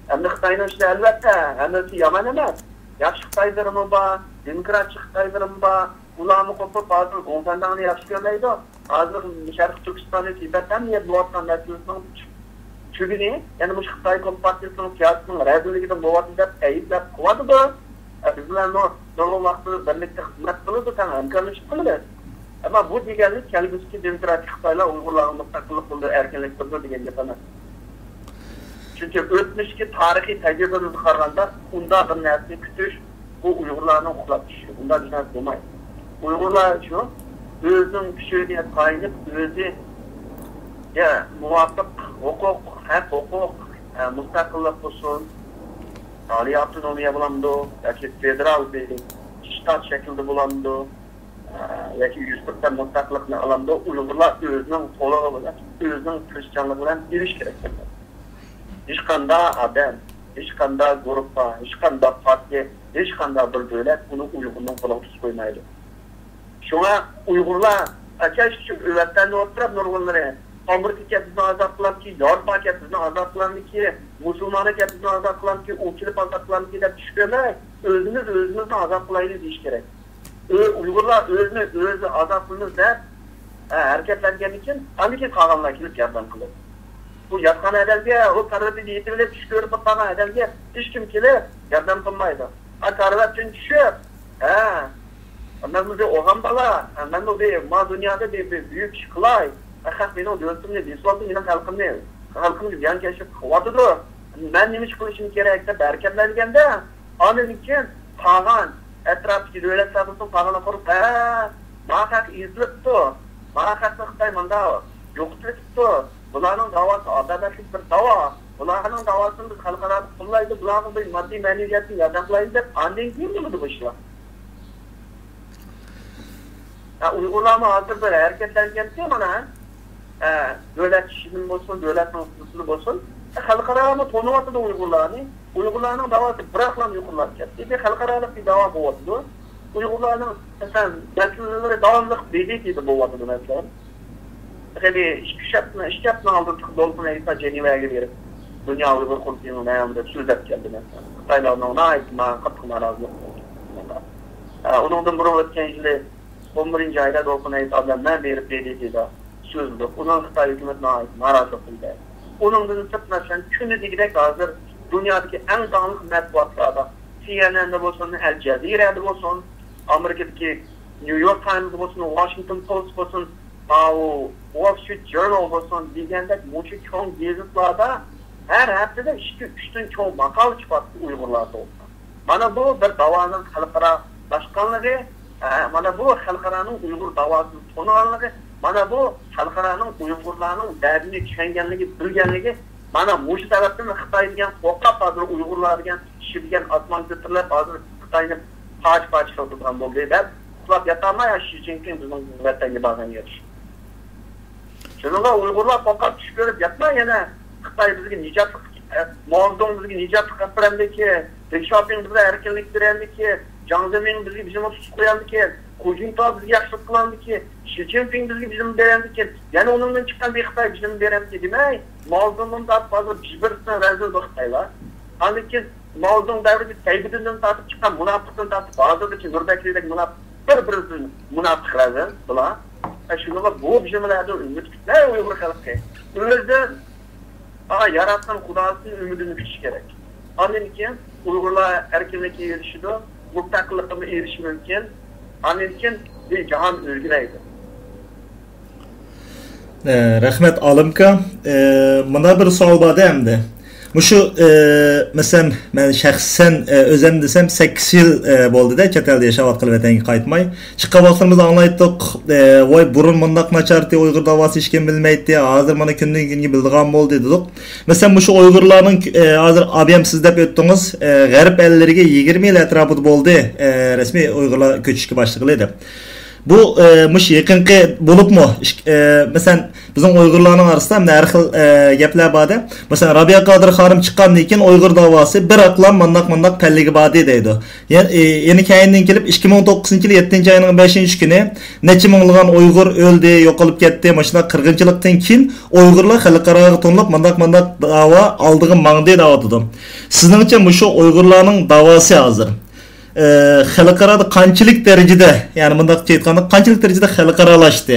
ئەمدى خىتاينىڭ ئىچىدە، ئەلۋەتتە، ھەممىسى يامان ئەمەس. ياخشى خىتايلىرىمۇ بار، دېموكراتچى خىتايلىرىمۇ بار. ئۇلارمۇ قوپۇپ، ھازىر گوڭسەنداڭنى ياخشى كۆرمەيدۇ. ھازىر شەرقىي تۈركىستاندا تىبەت ھەم يەر بولۇۋاتقان مەسىلىسىنىڭ تۈگىنى، يەنە مۇشۇ خىتاي كومپارتىيىسىنىڭ سىياسىتىنىڭ رەزىللىكىدىن بولۇۋاتىدۇ دەپ ئەيىبلەپ قىلىۋاتىدۇ. ئە، بىز بىلەن نۇرغۇن ۋاقىتتا بىرلىكتە خىزمەت قىلىدۇ، تەڭ ھەمكارلىشىپ قىلىمىز. ئەمما بۇ دېگەنلىك كەلگۈسىدىكى دېموكراتىك خىتايلار ئۇيغۇرلارغا مۇستەقىللىق بولىدۇ، ئەركىنلىك بېرىدۇ دېگەن گەپ ئەمەس. چۈنكى ئۆتمۈشتىكى تارىخىي تەجرىبىمىزگە قارىغاندا، ئۇنداق بىر نەرسىنى كۈتۈش، بۇ ئۇيغۇرلارنىڭ ئۇخلاپ چۈشۈشى، ئۇنداق بىر نەرسە بولمايدۇ. ئۇيغۇرلار شۇ ئۆزىنىڭ كۈچىگە تايىنىپ، ئۆزىگە مۇۋاپىق ھوقۇق، ھەق ھوقۇق، ئە، مۇستەقىللىق بولسۇن، ئالىي ئاپتونومىيە بولامدۇ ياكى فېدېرال بىر شتات شەكلىدە بولامدۇ، ئە، ياكى يۈز پىرسەنت مۇستەقىللىقنى ئالامدۇ، ئۇيغۇرلار ئۆزىنىڭ قولىغا بىلەن، ئۆزىنىڭ تىرىشچانلىقى بىلەن ئېلىش كېرەك. ھېچقانداق ئادەم، ھېچقانداق گۇرۇپپا، ھېچقانداق پارتىيە، ھېچقانداق بىر دۆلەت ئۇنى ئۇيغۇرنىڭ قولىغا تۇتۇپ قويمايدۇ. شۇڭا ئۇيغۇرلار ئاچاش ئۈچۈن ئۆۋەتلەرنى ئولتۇرۇپ نۇرغۇنلىرى، ئامېرىكا كەپ بىزنى ئازاد قىلامدىكى، ياۋروپا كەپ بىزنى ئازاد قىلامدىكى، مۇسۇلمانلار كەپ بىزنى ئازاد قىلامدىكى، ئۇ كېلىپ ئازاد قىلامدىكى دەپ چۈش كۆرمەي، ئۆزىمىز ئۆزىمىزنى ئازاد قىلايلى دېيىش كېرەك. ئۆ-، ئۇيغۇرلار ئۆزىنى ئۆزى ئازاد قىلىمىز دەپ، ھە، ھەرىكەتلەنگەندىن كېيىن، ئاندىن كېيىن قالغانلار كېلىپ ياردەم قىلىدۇ. بۇ ياتقان ئادەمگە، ئۇ كارىۋىتىدە يېتىۋېلىپ چۈش كۆرۈپ قالغان ئادەمگە ھېچكىم كېلىپ ياردەم قىلمايدۇ. ھە، كارىۋاتتىن چۈشۈپ، ھە، مەنمۇ بىر ئوغان بالا، ھە، مەنمۇ بىر ما دۇنيادا بىر، بىر بۈيۈك ئىش قىلاي. ھە، خەق مېنىڭ دۆلىتىمنى بېسىۋالدى، مېنىڭ خەلقىمنى، خەلقىمگە زىيانكەشلىك قىلىۋاتىدۇ. مەن نېمە ئىش قىلىشىم كېرەك دەپ ھەرىكەتلەنگەندە، ئاندىن كېيىن قالغان ئەتراپتىكى دۆلەتلەر بولسۇن، قالغانلار قۇرۇپ، ھە، ما خەق ئېزىلىپتۇ، ما خەقنى خىتاي مۇنداق يوقىتىۋېتىپتۇ، بۇلارنىڭ داۋاسى ئادالەتلىك بىر داۋا، بۇلارنىڭ داۋاسىنى بىز خەلقئارا قوللايلى، بۇلارغا بىر ماددىي مەنىۋىيەتتىن ياردەم قىلايلى دەپ ئاندىن كېيىن بولىدۇ بۇ ئىشلار. ھە، ئۇيغۇرلارمۇ ھازىر بىر ھەرىكەتلەنگەنكى مانا، ھە، دۆلەت ئىچىدىن بولسۇن، دۆلەتنىڭ سىرتىدا بولسۇن، ھە، خەلقئارامۇ تونۇۋاتىدۇ ئۇيغۇرلارنى. ئۇيغۇرلارنىڭ داۋاسى بىراقلا يۇقىرىلاپ كەتتى. بىر خەلقئارالىق بىر داۋا بولۇۋاتىدۇ. ئۇيغۇرلارنىڭ، مەسىلەن، مەسىلىلىرى داۋاملىق ب د ت دا بولۇۋاتىدۇ، مەسىلەن. تېخى بىر ئىككى، ئۈچ ھەپتىنىڭ، ئىككى ھەپتىنىڭ ئالدىدا دولقۇن ئەيسا جېنېۋەگە بېرىپ، دۇنيا ئۇيغۇر قۇرۇلتىيىنىڭ نەۋمىدە سۆزلەپ كەلدى، مەسىلەن. خىتايلارنىڭ ناھايىتى ماڭا قاتتىق نارازىلىق بىلدۈرگەن. ئۇنىڭدىن بۇرۇن ئۆتكەن يىلى ئون بىرىنچى ئايدا دولقۇن ئەيسا بىلەن مەن بېرىپ ب د ت دا سۆزلىدۇق. ئۇنىڭغا خىتاي ھۆكۈمىتى ناھايىتى نارازىلىق بىلدۈردى. ئۇنىڭدىن سىرت، مەسىلەن، كۈندە دېگۈدەك ھازىر دۇنيادىكى ئەڭ داڭلىق مەتبۇئاتلاردا، سي ئېن ئېن دا بولسۇن، ئەل جەزىرەدە بولسۇن، ئامېرىكىدىكى نيۇ يورك تايمز بولسۇن، ۋاشىنگتون پوست بولسۇن، ئاۋۇ ۋول سترىت جورنال بولسۇن دېگەندەك مۇشۇ چوڭ گېزىتلاردا ھەر ھەپتىدە ئىككى، ئۈچتىن چوڭ ماقالە چىقاتتى ئۇيغۇرلار توغرىسىدا. مانا بۇ بىر داۋانىڭ خەلقئارالاشقانلىقى، ئە، مانا بۇ خەلقئارانىڭ ئۇيغۇر داۋاسىنى تونۇغانلىقى، مانا بۇ خەلقئارانىڭ ئۇيغۇرلارنىڭ دەردىنى چۈشەنگەنلىكى، بىلگەنلىكى، مانا مۇشۇ سەۋەبتىن خىتاي دېگەن قورقاپ، ھازىر ئۇيغۇرلار دېگەن كىشى دېگەن ئاسمان كۆتۈرۈلۈپ، ھازىر خىتاينى پارچە-پارچە قىلىدىغان بولدى دەپ ئۇخلاپ ياتالماي، شى جىنپىڭ بىزنىڭ ۋەتەنگە بارغان يېرى. شۇنىڭغا ئۇيغۇرلار قورقاپ چۈش كۆرۈپ ياتماي، يەنە خىتاي بىزگە نىجاتلىق، ئە، ماۋزېدۇڭ بىزگە نىجاتلىق ئەپ بېرەمدىكى، دېڭ شياۋپىڭ بىزگە ئەركىنلىك بېرەمدىكى، جياڭ زېمىڭ بىزگە بىزنى تۇتۇپ قويامدىكى، خۇ جىنتاۋ بىزگە ياخشىلىق قىلامدىكى، شى جىنپىڭ بىزگە بىزنى بېرەمدىكى، يەنە ئۇنىڭدىن چىققان بىر خىتاي بىزنى بېرەمدىكى دېمەي، ماۋزېدۇڭدىن تارتىپ ھازىر بىر-بىرسىنى رەزىل بۇ خىتايلار. ئاندىن كېيىن ماۋزېدۇڭ دەۋرىدە سەيپىدىندىن تارتىپ چىققان مۇناپىقتىن تارتىپ ھازىرغىچە نۇر بەكرىدەك مۇناپىق، بىر-بىرىدىن مۇناپىق رەزىل بۇلار. ئە، شۇنىڭغا بۇ بىزمىلەردىن ئۈمىد كۈتمەي ئۇيغۇر خەلقى. ئۆزىدىن، ئا، ياراتقان خۇداسىدىن ئۈمىدىنى كۈتۈش كېرەك. ئاندىن كېيىن ئۇيغۇرلار ئەركىنلىككە ئېرىشىدۇ، مۇستەقىللىققىمۇ ئېرىشىشى مۇمكىن. ئاندىن كېيىن بىر جاھان ئۆزگىرەيدۇ. ئە، رەھمەت، ئالىمكا. ئە، مۇندا بىر سوئال بار-دە ئەمدى. مۇشۇ، ئە، مەسىلەن، مەن شەخسەن، ئە، ئۆزەم دېسەم، سەككىز يىل، ئە، بولدى-دە، چەت ئەلدە ياشاۋاتقىلى، ۋەتەنگە قايتماي. چىققان ۋاقتىمىزدا ئاڭلايتتۇق، ئە، ۋاي، بۇرۇن مۇنداق ناچارتى، ئۇيغۇر داۋاسى ھېچكىم بىلمەيتتى، ھازىر مانا كۈندىن كۈنگە بىلىدىغان بولدى، دېدۇق. مەسىلەن، مۇشۇ ئۇيغۇرلارنىڭ، ئە، ھازىر ئابىيام سىز دەپ ئۆتتىڭىز، ئە، غەرب ئەللىرىگە يىگىرمە يىل ئەتراپىدا بولدى، ئە، رەسمىي ئۇيغۇرلار كۆچۈشكە باشلىغىلى دەپ. بۇ، ئە، مۇشۇ يېقىنقى بولۇپمۇ، ئىك-، ئە، مەسىلەن، بىزنىڭ ئۇيغۇرلارنىڭ ئارىسىدا مۇنداق ھەر خىل، ئە، گەپلەر بار-دە. مەسىلەن، رابىيە قادىر خانىم چىققاندىن كېيىن ئۇيغۇر داۋاسى بىراقلا مۇنداق، مۇنداق پەللىگە باردى دەيدۇ. يەنە، ئە، يەنە كەينىدىن كېلىپ ئىككى مىڭ توققۇزىنچى يىلى يەتتىنچى ئاينىڭ بەشىنچى كۈنى نەچچە مىڭلىغان ئۇيغۇر ئۆلدى، يوقىلىپ كەتتى. مۇشۇنداق قىرغىنچىلىقتىن كېيىن ئۇيغۇرلار خەلقئاراغا تونۇلۇپ، مۇنداق، مۇنداق داۋا ئالدىغا ماڭدى دەۋاتىدۇ. سىزنىڭچە مۇشۇ ئۇيغۇرلارنىڭ داۋاسى ھازىر ئە، خەلقئارادا قانچىلىك دەرىجىدە، يەنى مۇنداقچە ئېيتقاندا، قانچىلىك دەرىجىدە خەلقئارالاشتى؟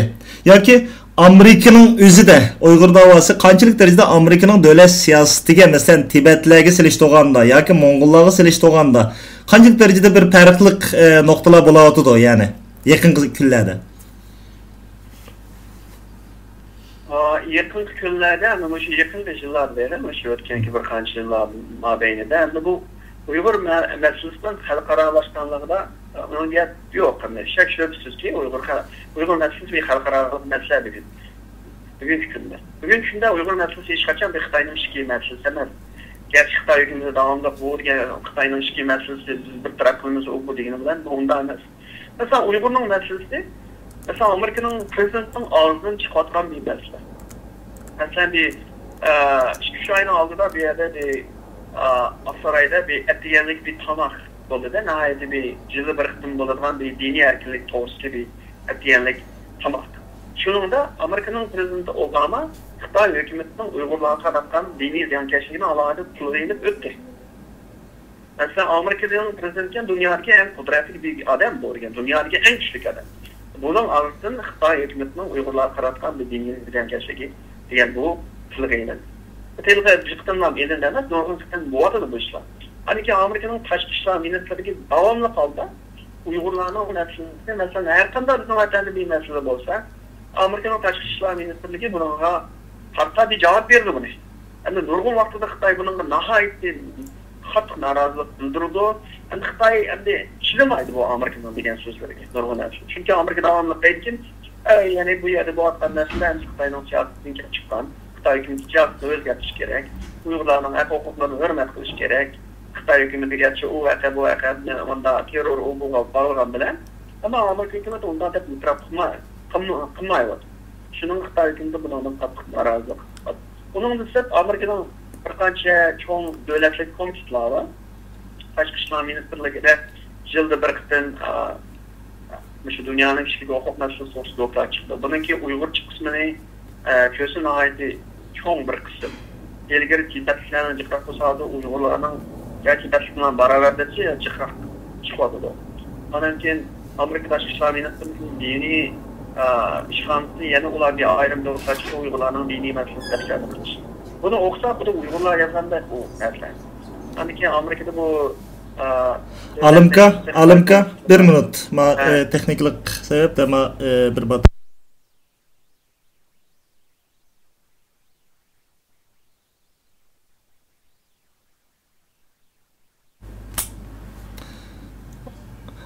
ياكى ئامېرىكىنىڭ ئۆزىدە ئۇيغۇر داۋاسى قانچىلىك دەرىجىدە ئامېرىكىنىڭ دۆلەت سىياسىتىگە، مەسىلەن، تىبەتلەرگە سېلىشتۇرغاندا ياكى موڭغۇللارغا سېلىشتۇرغاندا قانچىلىك دەرىجىدە بىر پەرقلىق، ئە، نۇقتىلار بولاۋاتىدۇ، يەنى يېقىنقى كۈنلەردە؟ ئا، يېقىنقى كۈنلەردە، ئەمدى مۇشۇ يېقىنقى يىللاردىن بېرى، مۇشۇ ئۆتكەنكى بىر قانچە يىللار مابەينىدە، ئەمدى بۇ ئۇيغۇر مە-، مەسىلىسىنىڭ خەلقئارالاشقانلىقىدا، ئۇنىڭ گەپ يوق. ئەمدى شەك شۈبھىسىزكى، ئۇيغۇر خە-، ئۇيغۇر مەسىلىسى بىر خەلقئارالىق مەسىلە بۈگۈن، بۈگۈنكى كۈندە. بۈگۈنكى كۈندە ئۇيغۇر مەسىلىسى ھېچقاچان بىر خىتاينىڭ ئىچكى مەسىلىسى ئەمەس. گەرچە خىتاي ھۆكۈمىتى داۋاملىق بۇ دېگەن خىتاينىڭ ئىچكى مەسىلىسى، بىز بىر تەرەپ قىلىمىز، ئۇ بۇ دېگىنى بىلەن بۇ ئۇنداق ئەمەس. مەسىلەن، ئۇيغۇرنىڭ مەسىلىسى، مەسىلەن، ئامېرىكىنىڭ پىرېزىدېنتىنىڭ ئاغزىدىن چىقىۋاتقان بىر مەسىلە. مەسىلەن، بىر، ئە، ئىككى، ئۈچ ئاينىڭ ئالدىدا بۇ يەردە بىر، ئە، ئاقسارايدا بىر ئەتىگەنلىك بىر تاماق بولدى-دە، ناھايىتى بىر يىلدا بىر قېتىم بولىدىغان بىر دىنىي ئەركىنلىك توغرىسىدا بىر ئەتىگەنلىك تاماق. شۇنىڭدا ئامېرىكىنىڭ پىرېزىدېنتى ئوباما خىتاي ھۆكۈمىتىنىڭ ئۇيغۇرلارغا قاراتقان دىنىي زىيانكەشلىكىنى ئالاھىدە تىلغا ئېلىپ ئۆتتى. مەسىلەن، ئامېرىكىنىڭ پىرېزىدېنتى دۇنيادىكى ئەڭ قۇدرەتلىك بىر ئادەم بولغان، دۇنيادىكى ئەڭ كۈچلۈك ئادەم. بۇنىڭ ئارىسىدىن خىتاي ھۆكۈمىتىنىڭ ئۇيغۇرلارغا قاراتقان بىر دىنىي ۋىجدانكەشلىكى دېگەن بۇ تىلغا ئېلىندى. تىلغا بىر قېتىملا ئېلىندى ئەمەس، نۇرغۇن قېتىم بولۇۋاتىدۇ بۇ ئىشلار. ئاندىن كېيىن ئامېرىكىنىڭ تاشقى ئىشلار مىنىستىرلىكى داۋاملىق ھالدا ئۇيغۇرلارنىڭ مەسىلىسىنى، مەسىلەن، ھەر قانداق بىزنىڭ ۋەتەندە بىر مەسىلە بولسا، ئامېرىكىنىڭ تاشقى ئىشلار مىنىستىرلىكى بۇنىڭغا قارىتا بىر جاۋاب بېرىدۇ بۇنى. ئەمدى نۇرغۇن ۋاقتىدا خىتاي بۇنىڭغا ناھايىتى قاتتىق نارازىلىق بىلدۈرىدۇ. ئەمدى خىتاي ئەمدى چىدىمايدۇ بۇ ئامېرىكىنىڭ دېگەن سۆزلىرىگە نۇرغۇن نەرسە. چۈنكى ئامېرىكا داۋاملىق دەيدىكى، ئە، يەنى بۇ يەردە بولۇۋاتقان نەرسىلەر ئەمدى خىتاينىڭ سىياسىتىدىن كېلىپ چىققان. خىتاي ھۆكۈمىتى سىياسىتىنى ئۆزگەرتىش كېرەك. ئۇيغۇرلارنىڭ ھەق ھوقۇقلىرىنى ھۆرمەت قىلىش كېرەك. خىتاي ھۆكۈمىتى گەرچە ئۇ ۋەقە، بۇ ۋەقە، مۇنداق تېررور، ئۇ بۇ بارغان بىلەن، ئەمما ئامېرىكا ھۆكۈمىتى ئۇنداق دەپ ئېتىراپ قىلماي، قىلماي، قىلمايۋاتىدۇ. شۇنىڭغا خىتاي ھۆكۈمىتى بۇنىڭدىن قاتتىق نارازىلىق. ئۇنىڭدىن سىرت، ئامېرىكىنىڭ بىر قانچە چوڭ دۆلەتلىك كومىتېتلار بار. تاشقى ئىشلار مىنىستىرلىكىدە يىلدا بىر قېتىم، ئا، مۇشۇ دۇنيانىڭ كىشىلىك ھوقۇق مەسىلىسى توغرىسىدا دوكلات چىقتى. بۇنىڭكى ئۇيغۇرچە قىسمىنى، ئە، كۆرسە ناھايىتى چوڭ بىر قىسىم. ئىلگىرى تىبەتلىكلەرنىڭ جىقراق بولسا، ھازىر ئۇيغۇرلارنىڭ يا تىبەتلىك بىلەن باراۋەر دېسە، جىقراق چىقىۋاتىدۇ. ئاندىن كېيىن ئامېرىكا تاشقى ئىشلار مىنىستىرلىكىنىڭ دىنىي، ئا، ئىشخانىسى يەنە ئۇلار بىر ئايرىم دوكلات چىقىرىپ، ئۇيغۇرلارنىڭ دىنىي مەسىلىسى دەپ قىلىش. بۇنى ئوقۇسا، خۇددى ئۇيغۇرلار يازغاندەك ئۇ نەرسىلەرنى. ئاندىن كېيىن ئامېرىكىدا بۇ، ئا، ئالىمكا، ئالىمكا، بىر مىنۇت. ما، ھە. ئە، تېخنىكلىق سەۋەبتە ما، ئە، بىر بات.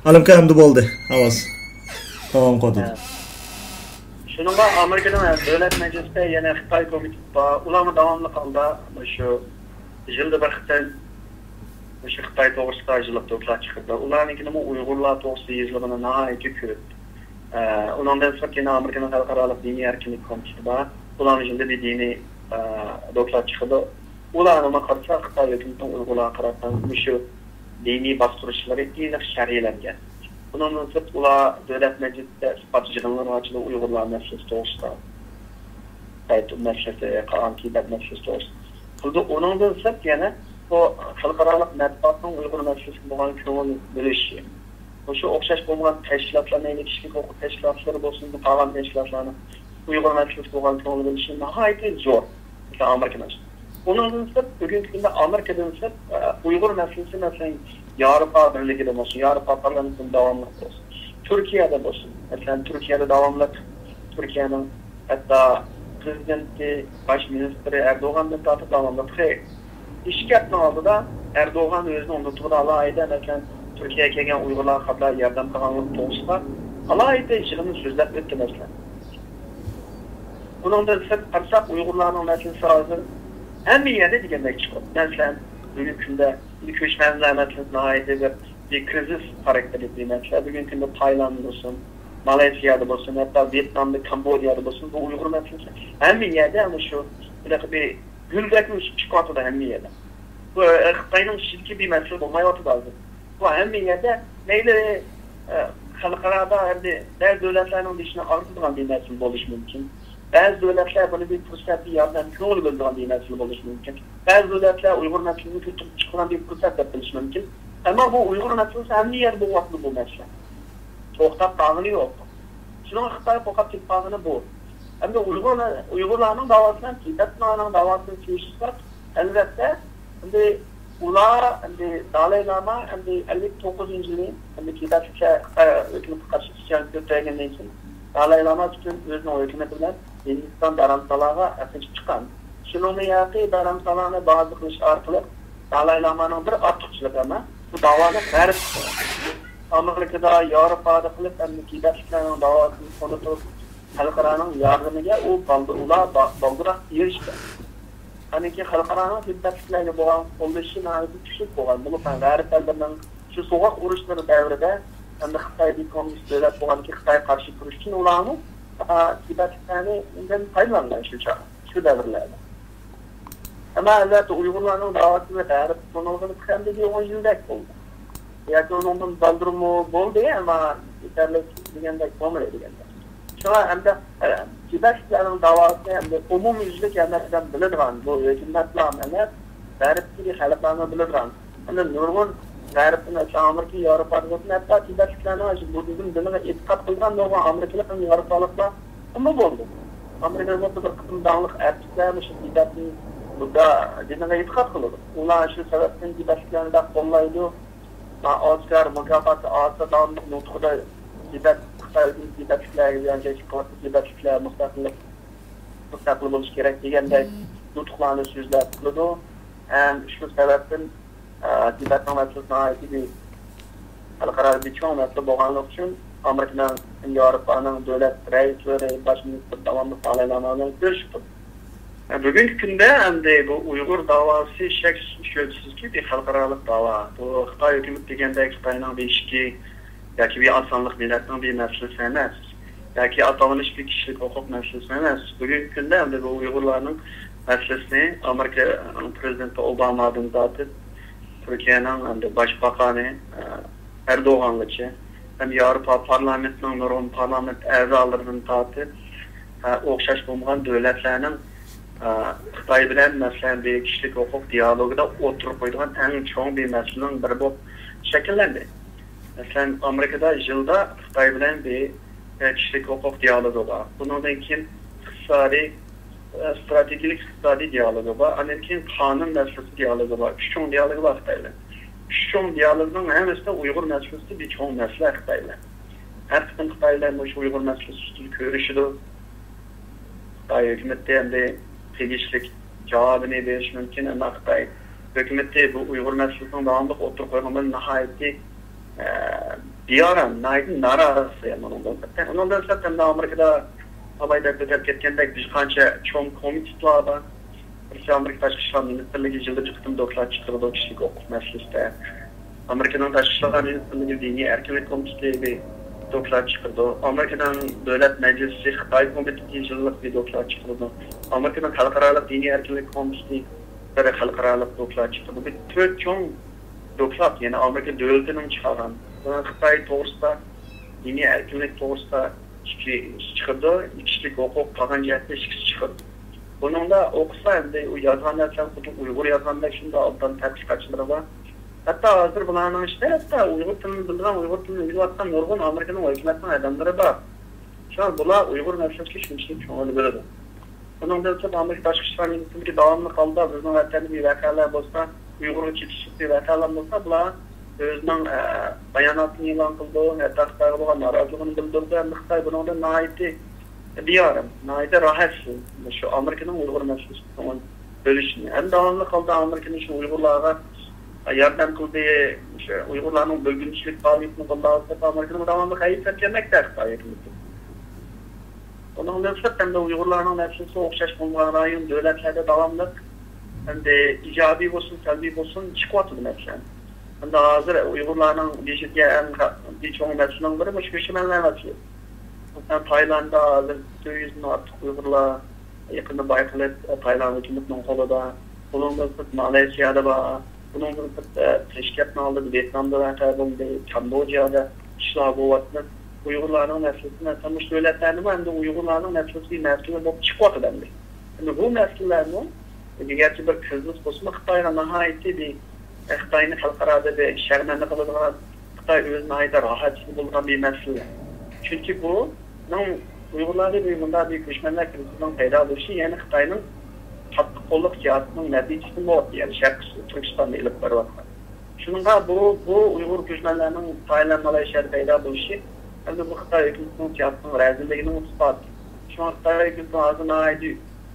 ئالىمكا، ئەمدى بولدى ئاۋاز. داۋام قىلدى. ھە. شۇنىڭغا ئامېرىكىنىڭ دۆلەت مەجلىسىدە يەنە خىتاي كومىتېتى بار. ئۇلارمۇ داۋاملىق ھالدا مۇشۇ يىلدا بىر قېتىم مۇشۇ خىتاي توغرىسىدا يېزىلىپ دوكلات چىقىرىدۇ. ئۇلارنىڭكىمۇ ئۇيغۇرلار توغرىسىدا يېزىلغىنى ناھايىتى كۆپ. ئە، ئۇنىڭدىن سىرت يەنە ئامېرىكىنىڭ خەلقئارالىق دىنىي ئەركىنلىك كومىتېتى بار. ئۇلارمۇ يىلدا بىر دىنىي، ئە، دوكلات چىقىدۇ. ئۇلارنىمۇ قارىساق، خىتاي ھۆكۈمىتىنىڭ ئۇيغۇرلارغا قاراتقان مۇشۇ دىنىي باستۇرۇشلىرى ئېنىق شەرھلەنگەن. بۇنىڭدىن سىرت، ئۇلار دۆلەت مەجلىسىدە ئىسپات يىغىنلىرى ئاچىدۇ ئۇيغۇرلار مەسىلىسى توغرىسىدا. خىتاي مەسىلىسى، قالغان تىبەت مەسىلىسى توغرىسىدا قىلىدۇ. ئۇنىڭدىن سىرت يەنە بۇ خەلقئارالىق مەتبۇئاتنىڭ ئۇيغۇر مەسىلىسىگە بولغان كۆڭۈل بۆلۈشى. مۇشۇ ئوخشاش بولمىغان تەشكىلاتلار، مەيلى كىشىلىك ھوقۇق تەشكىلاتلىرى بولسۇن، قالغان تەشكىلاتلارنىڭ ئۇيغۇر مەسىلىسىگە بولغان كۆڭۈل بۆلۈشى ناھايىتى زور. مىسال، ئامېرىكىنىڭ. ئۇنىڭدىن سىرت، بۈگۈنكى كۈندە ئامېرىكىدىن سىرت، ئە، ئۇيغۇر مەسىلىسى، مەسىلەن، ياۋروپا بىرلىكىدە بولسۇن، ياۋروپا پارلامېنتىدا داۋاملىق بولسۇن، تۈركىيەدە بولسۇن، مەسىلەن، تۈركىيەدە داۋاملىق، تۈركىيەنىڭ ھەتتا پرېزىدېنتى، باش مىنىستىرى ئەردوغاندىن تارتىپ داۋاملىق تېخى ئىشكەپنىڭ ئالدىدا ئەردوغان ئۆزىنىڭ نۇتقىدا ئالاھىدە، مەسىلەن، تۈركىيەگە كەلگەن ئۇيغۇرلارغا قانداق ياردەم قىلغانلىقى توغرىسىدا ئالاھىدە يىغىننى سۆزلەپ ئۆتتى، مەسىلەن. بۇنىڭدىن سىرت قارىساق، ئۇيغۇرلارنىڭ مەسىلىسى ھازىر ھەممە يەردە دېگەندەك چىقىپ، مەسىلەن، بۈگۈنكى كۈندە كۆچمەنلەر مەسىلىسى ناھايىتى بىر، بىر كرىزىس خاراكتېرلىك بىر مەسىلە. بۈگۈنكى كۈندە تايلانددا بولسۇن، مالايسىيادا بولسۇن، ھەتتا ۋيېتنامدا، كامبوديادا بولسۇن، بۇ ئۇيغۇر مەسىلىسى ھەممە يەردە ئەنە شۇ بىر گۈلدەكلا ئۆسۈپ چىقىۋاتىدۇ ھەممە يەردە. بۇ، ئە، خىتاينىڭ ئىچىدىكى بىر مەسىلە بولمايۋاتىدۇ ھازىر. بۇ ھەممە يەردە مەيلى، ئە، خەلقئارادا ئەمدى بەزى دۆلەتلەرنىڭ بېشىنى ئاغرىتىدىغان بىر مەسىلە بولۇشى مۇمكىن. بەزى دۆلەتلەر بۇنى بىر پۇرسەت، بىر ياردەم كۆڭۈل بۆلىدىغان بىر مەسىلە بولۇشى مۇمكىن. بەزى دۆلەتلەر ئۇيغۇر مەسىلىسىنى كۆتۈرۈپ چىقىدىغان بىر پۇرسەت دەپ بىلىشى مۇمكىن. ئەمما بۇ ئۇيغۇر مەسىلىسى ھەممە يەردە بولۇۋاتىدۇ بۇ مەسىلە. توختاپ قالغىنى يوق. شۇنىڭغا خىتاي قورقۇپ كېتىپ قالغىنى بۇ. ئەمدى ئۇيغۇر، ئۇيغۇرلارنىڭ داۋاسى بىلەن تىبەتلەرنىڭ داۋاسىنى سېلىشتۇرساق، ئەلۋەتتە، ئەمدى ئۇلار، ئەمدى دالاي لاما، ئەمدى ئەللىك توققۇزىنچى يىلى، ئەمدى تىبەتلىكلەر خىتاي ھۆكۈمىتىگە قارشى ئىسيان كۆتۈرگەندىن كېيىن، دالاي لاما پۈتۈن ئۆزىنىڭ ھۆكۈمىتى بىلەن ھىندىستان دھارمسالاغا ئەكىرىپ چىققان. شۇنىڭدىن ياقى دھارمسالانى بازا قىلىش ئارقىلىق دالاي لامانىڭ بىر ئارتۇقچىلىقى، ئەمما بۇ داۋانى غەرب ئامېرىكىدا، ياۋروپادا قىلىپ، ئەمدى تىبەتلىكلەرنىڭ داۋاسىنى قوندۇرۇپ، خەلقئارانىڭ ياردىمىگە ئۇ بالدۇر، ئۇلار با-، بالدۇرراق ئېرىشكەن. ئاندىن كېيىن خەلقئارانىڭ تىبەتلىكلەرگە بولغان قوللىشى ناھايىتى كۈچلۈك بولغان. بولۇپ، غەرب ئەللىرىنىڭ شۇ سوغۇق ئۇرۇشلىرى دەۋرىدە، ئەمدى خىتاي بىر كوممۇنىست دۆلەت بولغاندىكىن، خىتايغا قارشى تۇرۇش ئۈچۈن ئۇلارمۇ، ئا، تىبەتلىكلەرنى ئۇنىڭدىن پايدىلانغان شۇ چاغ، شۇ دەۋرلەردە. ئەمما ئەلۋەتتە ئۇيغۇرلارنىڭ داۋاسىنى غەرب تونۇلغىلى تېخى ئەمدى بىر ئون يىلدەك بولدى. ياكى ئۇنىڭدىن بالدۇرمۇ بولدى، ئەمما يېتەرلىك دېگەندەك بولمىدى دېگەندەك. شۇڭا ئەمدى، ئە، تىبەتلىكلەرنىڭ داۋاسىنى ئەمدى ئومۇميۈزلۈك ھەممە ئادەم بىلىدىغان، بۇ ھۆكۈمەتلەرمۇ ئەمەس، غەربتىكى خەلقلەرمۇ بىلىدىغان. ئەمدى نۇرغۇن غەربتىن، ئامېرىكا، ياۋروپادىن بولسۇن، ھەتتا تىبەتلىكلەرنىڭ ئاشۇ بۇددىزم دىنىغا ئېتىقاد قىلغان نۇرغۇن ئامېرىكىلىق ھەم ياۋروپالىقلارمۇ بولدى. ئامېرىكىدا بولسا بىر قىسىم داڭلىق ئارتىسلار مۇشۇ تىبەتنى بۇددا دىنىغا ئېتىقاد قىلىدۇ. ئۇلار شۇ سەۋەبتىن تىبەتلىكلەرنى بەك قوللايدۇ. ۋە ئاسكار مۇكاپاتى ئالسا داۋاملىق نۇتقىدا تىبەت، خىتاي ھۆكۈمىتى تىبەتلىكلەرگە زىيانكەشلىك قىلىۋاتىدۇ، تىبەتلىكلەر مۇستەقىللىق، مۇستەقىل بولۇشى كېرەك دېگەندەك نۇتۇقلارنى سۆزلەپ قىلىدۇ. ھەم شۇ سەۋەبتىن، ئە، تىبەتنىڭ مەسىلىسى ناھايىتى بىر خەلقئارالىق بىر چوڭ مەسىلە بولغانلىقى ئۈچۈن، ئامېرىكىنىڭ، ياۋروپانىڭ دۆلەت رەئىسلىرى، باش مىنىستىر داۋاملىق دالاي لاما بىلەن كۆرۈشۈپ تۇرىدۇ. بۈگۈنكى كۈندە ئەمدى بۇ ئۇيغۇر داۋاسى شەك-شۈبھىسىزكى بىر خەلقئارالىق داۋا. بۇ خىتاي ھۆكۈمىتى دېگەندەك خىتاينىڭ بىر ئىشىكى ياكى بىر ئاز سانلىق مىللەتنىڭ بىر مەسىلىسى ئەمەس. ياكى ئاتالمىش بىر كىشىلىك ھوقۇق مەسىلىسى ئەمەس. بۈگۈنكى كۈندە ئەمدى بۇ ئۇيغۇرلارنىڭ مەسىلىسىنى ئامېرىكا پرېزىدېنتى ئوبامادىن تارتىپ، تۈركىيەنىڭ ئەمدى باشباقانى، ئە، ئەردوغانغىچە ھەم ياۋروپا پارلامېنتىنىڭ نۇرغۇن پارلامېنت ئەزالىرىدىن تارتىپ، ئە، ئوخشاش بولمىغان دۆلەتلەرنىڭ، ئە، خىتاي بىلەن، مەسىلەن، بىر كىشىلىك ھوقۇق دىئالوگىدا ئوتتۇرىغا قويىدىغان ئەڭ چوڭ بىر مەسىلىنىڭ بىرى بولۇپ شەكىللەندى. مەسىلەن، ئامېرىكىدا يىلدا خىتاي بىلەن بىر، ئە، كىشىلىك ھوقۇق دىئالوگى بار. بۇنىڭدىن كېيىن ئىقتىسادىي، ئە، ئىستراتېگىيەلىك ئىقتىسادىي دىئالوگى بار. ئاندىن كېيىن قانۇن مەسىلىسى دىئالوگى بار. ئۈچ چوڭ دىئالوگى بار خىتاي بىلەن. ئۈچ چوڭ دىئالوگنىڭ ھەممىسىدە ئۇيغۇر مەسىلىسى بىر چوڭ مەسىلە خىتاي بىلەن. ھەر قېتىم خىتاي بىلەن مۇشۇ ئۇيغۇر مەسىلىسى ئۈستىدە كۆرۈشىدۇ. خىتاي ھۆكۈمىتى ئەمدى تېگىشلىك جاۋابىنى بېرىشى مۇمكىن، ئەمما خىتاي ھۆكۈمىتى بۇ ئۇيغۇر مەسىلىسىنىڭ داۋاملىق ئوتتۇرىغا قويغىنىدىن ناھايىتى، ئە، بىئارام، ناھايىتى نارازى. ئۇنىڭدىن سىرت، ئەمدى ئامېرىكىدا ئالايدا كۆتۈرۈپ كەتكەندەك بىر قانچە چوڭ كومىتېتلار بار. بىرسى ئامېرىكا تاشقى ئىشلار مىنىستىرلىكى يىلدا بىر قېتىم دوكلات چىقىرىدۇ كىشىلىك ھوقۇق مەسىلىسىدە. ئامېرىكىنىڭ تاشقى ئىشلار مىنىستىرلىكى دىنىي ئەركىنلىك كومىتېتى بىر دوكلات چىقىرىدۇ. ئامېرىكىنىڭ دۆلەت مەجلىسى خىتاي كومىتېتى يىللىق بىر دوكلات چىقىرىدۇ. ئامېرىكىنىڭ خەلقئارالىق دىنىي ئەركىنلىك كومىتېتى بىر خەلقئارالىق دوكلات چىقىرىدۇ. بۇ تۆت چوڭ دوكلات، يەنى ئامېرىكا دۆلىتىنىڭ چىقارغان. خىتاي توغرىسىدا، دىنىي ئەركىنلىك توغرىسىدا ئىككى چىقىدۇ، كىشىلىك ھوقۇق قالغان جەھەتتە ئىككىسى چىقىدۇ. بۇنىڭدا ئوقۇسا ئەمدى ئۇ يازغان نەرسىلەر خۇددى ئۇيغۇر يازغاندەك شۇنداق ئوبدان تەتقىقاتچىلىرى بار. ھەتتا ھازىر بۇلارنىڭ ئىچىدە ھەتتا ئۇيغۇر تىلىنى بىلىدىغان، ئۇيغۇر تىلىنى ئۆگىنىۋاتقان نۇرغۇن ئامېرىكىنىڭ ھۆكۈمەتنىڭ ئادەملىرى بار. شۇڭا بۇلار ئۇيغۇر مەسىلىسىگە شۇنچىلىك كۆڭۈل بۆلىدۇ. بۇنىڭدىن سىرت، ئامېرىكا تاشقى ئىشلار مىنىستىرلىكى داۋاملىق ھالدا بىزنىڭ ۋەتەندە بىر ۋەقەلەر بولسا، ئۇيغۇرغا چېتىشلىق بىر ۋەقەلەر بولسا، بۇلار ئۆزىنىڭ، ئە، باياناتىنى ئېلان قىلىدۇ، ھەتتا خىتايغا بولغان نارازىلىقىنى بىلدۈرىدۇ. ئەمدى خىتاي بۇنىڭدىن ناھايىتى بىئارام، ناھايىتى راھەتسىز. شۇ ئامېرىكىنىڭ ئۇيغۇر مەسىلىسىگە كۆڭۈل بۆلۈشىنى. ھەم داۋاملىق ھالدا ئامېرىكىنىڭ شۇ ئۇيغۇرلارغا ياردەم قىلدى، شۇ ئۇيغۇرلارنىڭ بۆلگۈنچىلىك پائالىيىتىنى قوللاۋاتىدۇ دەپ ئامېرىكىنىڭ داۋاملىق ئەيىبلەپ كەلمەكتە خىتاي ھۆكۈمىتى. ئۇنىڭدىن سىرت، ئەمدى ئۇيغۇرلارنىڭ مەسىلىسى ئوخشاش بولمىغان رايون دۆلەتلەردە داۋاملىق ئەمدى ئىجابىي بولسۇن، سەلبىي بولسۇن، چىقىۋاتىدۇ مەسىلەن. ئەمدى ھازىر ئۇيغۇرلارنىڭ بېشىدىكى ئەڭ بىر چوڭ مەسىلىنىڭ بىرى مۇشۇ كۆچمەنلەر مەسىلىسى. مەسىلەن، تايلانددا ھازىر تۆت يۈزدىن ئارتۇق ئۇيغۇرلار يېقىندا بايقىلىپ، تايلاند ھۆكۈمىتىنىڭ قولىدا. بۇنىڭدىن سىرت مالايسىيادا بار. بۇنىڭدىن سىرت، ئە، تاشكەنتنىڭ ئالدىدا، ۋيېتنامدا ۋەقە بولدى، كامبودژادا ئىشلار بولۇۋاتىدۇ. ئۇيغۇرلارنىڭ مەسىلىسى، مەسىلەن، مۇشۇ دۆلەتلەردىمۇ ئەمدى ئۇيغۇرلارنىڭ مەسىلىسى مەسىلە بولۇپ چىقىۋاتىدۇ ئەمدى. ئەمدى بۇ مەسىلىلەرمۇ، گەرچە بىر كىرىزىس بولسىمۇ، خىتايغا ناھايىتى بىر، خىتاينى خەلقئارادا بىر شەرمەندە قىلىدىغان، خىتاي ئۆزى ناھايىتى راھەتسىز بولىدىغان بىر مەسىلە. چۈنكى بۇنىڭ ئۇيغۇرلاردا بىر مۇنداق بىر كۆچمەنلەر كىرىزىسىنىڭ پەيدا بولۇشى، يەنى خىتاينىڭ قاتتىق قوللۇق سىياسىتىنىڭ نەتىجىسى بولۇۋاتىدۇ، يەنى شەرقىي تۈركىستاندا ئېلىپ بېرىۋاتقان. شۇنىڭغا بۇ، بۇ ئۇيغۇر كۆچمەنلەرنىڭ تايلاند، مالايشىيادا پەيدا بولۇشى، ئەمدى بۇ خىتاي ھۆكۈمىتىنىڭ سىياسىتىنىڭ رەزىللىكىنىڭ ئىسپاتى. شۇڭا خىتاي ھۆكۈمىتى ھازىر ناھايىتى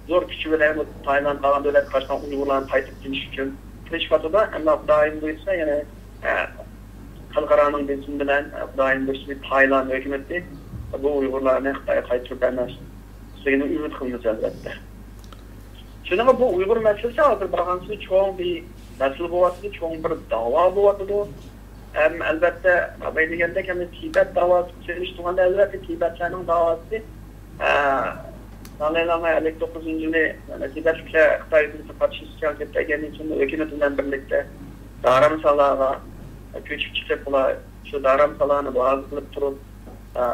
زور كۈچى بىلەن بۇ تايلاند، قالغان دۆلەتكە قاراشقان ئۇيغۇرلارنى قايتۇرۇپ كېلىش ئۈچۈن تىرىشىۋاتىدۇ. ئەمما خۇدايىم بۇيرۇسا، يەنە، ئە، خەلقئارانىڭ بېسىمى بىلەن، خۇدايىم بۇيرۇسا، تايلاند ھۆكۈمىتى بۇ ئۇيغۇرلارنى خىتايغا قايتۇرۇپ بەرمەسلىكىنى ئۈمىد قىلىمىز، ئەلۋەتتە. شۇنىڭغا بۇ ئۇيغۇر مەسىلىسى ھازىر بارغانسېرى چوڭ بىر مەسىلە بولۇۋاتىدۇ، چوڭ بىر داۋا بولۇۋاتىدۇ. ھەم ئەلۋەتتە، بايا دېگەندەك، ھەم تىبەت داۋاسى بىلەن سېلىشتۇرغاندا، ئەلۋەتتە، تىبەتلەرنىڭ داۋاسى، ئە، دالاي لاما ئەللىك توققۇزىنچى يىلى، يەنى تىبەتلىكلەر خىتاي ھۆكۈمىتىگە قارشى ئىسيان كۆتەرگەندىن كېيىن، ھۆكۈمىتى بىلەن بىرلىكتە دارامسالاغا كۆچۈپ چىقىپ، ئۇلار شۇ دارامسالانى مۇھاپىزەت قىلىپ تۇرۇپ، ئە،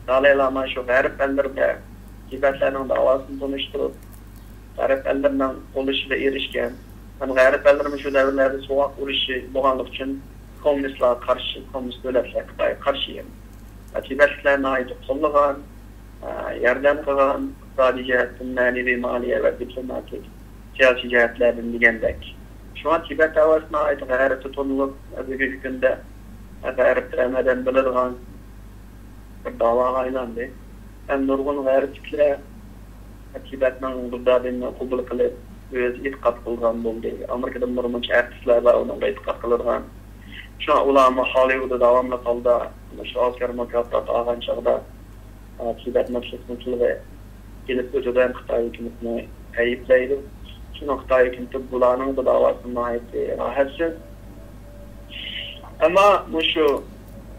دالاي لاما شۇ غەرب ئەللىرىدە تىبەتلەرنىڭ داۋاسىنى تونۇشتۇرۇپ، غەرب ئەللىرىنىڭ قوللىشىغا ئېرىشكەن. ھەم غەرب ئەللىرىمۇ شۇ دەۋرلەردە سوغۇق ئۇرۇشى بولغانلىقى ئۈچۈن، كوممۇنىستلارغا قارشى، كوممۇنىست دۆلەتلەر خىتايغا قارشى ئەمدى. تىبەتلەرنى ناھايىتى قوللىغان، ئە، ياردەم قىلغان، ئىقتىسادىي جەھەتتىن، مەنىۋى، مالىيە ۋە دىپلوماتىك، سىياسىي جەھەتلەردىن دېگەندەك. شۇڭا تىبەت داۋاسى ناھايىتى غەربتە تونۇلۇپ، بۈگۈنكى كۈندە غەربتە ھەممە ئادەم بىلىدىغان بىر داۋاغا ئايلاندى. ھەم نۇرغۇن غەربلىكلەر تىبەتنىڭ بۇددا دىنىنى قوبۇل قىلىپ، ئۆزى ئېتىقاد قىلغان بولدى. ئامېرىكىدىن بىر مۇنچە ئارتىسلار بار ئۇنىڭغا ئېتىقاد قىلىدىغان. شۇڭا ئۇلارمۇ خالىۋۇددا داۋاملىق ھالدا مۇشۇ ئاسكار مۇكاپاتى ئالغان چاغدا، ئا، تىبەت مەسىلىسىنى تىلغا ئېلىپ ئۆتىدۇ ھەم خىتاي ھۆكۈمىتىنى ئەيىبلەيدۇ. شۇنىڭ خىتاي ھۆكۈمىتى بۇلارنىڭ بۇ داۋاسىدىن ناھايىتى راھەتسىز. ئەمما مۇشۇ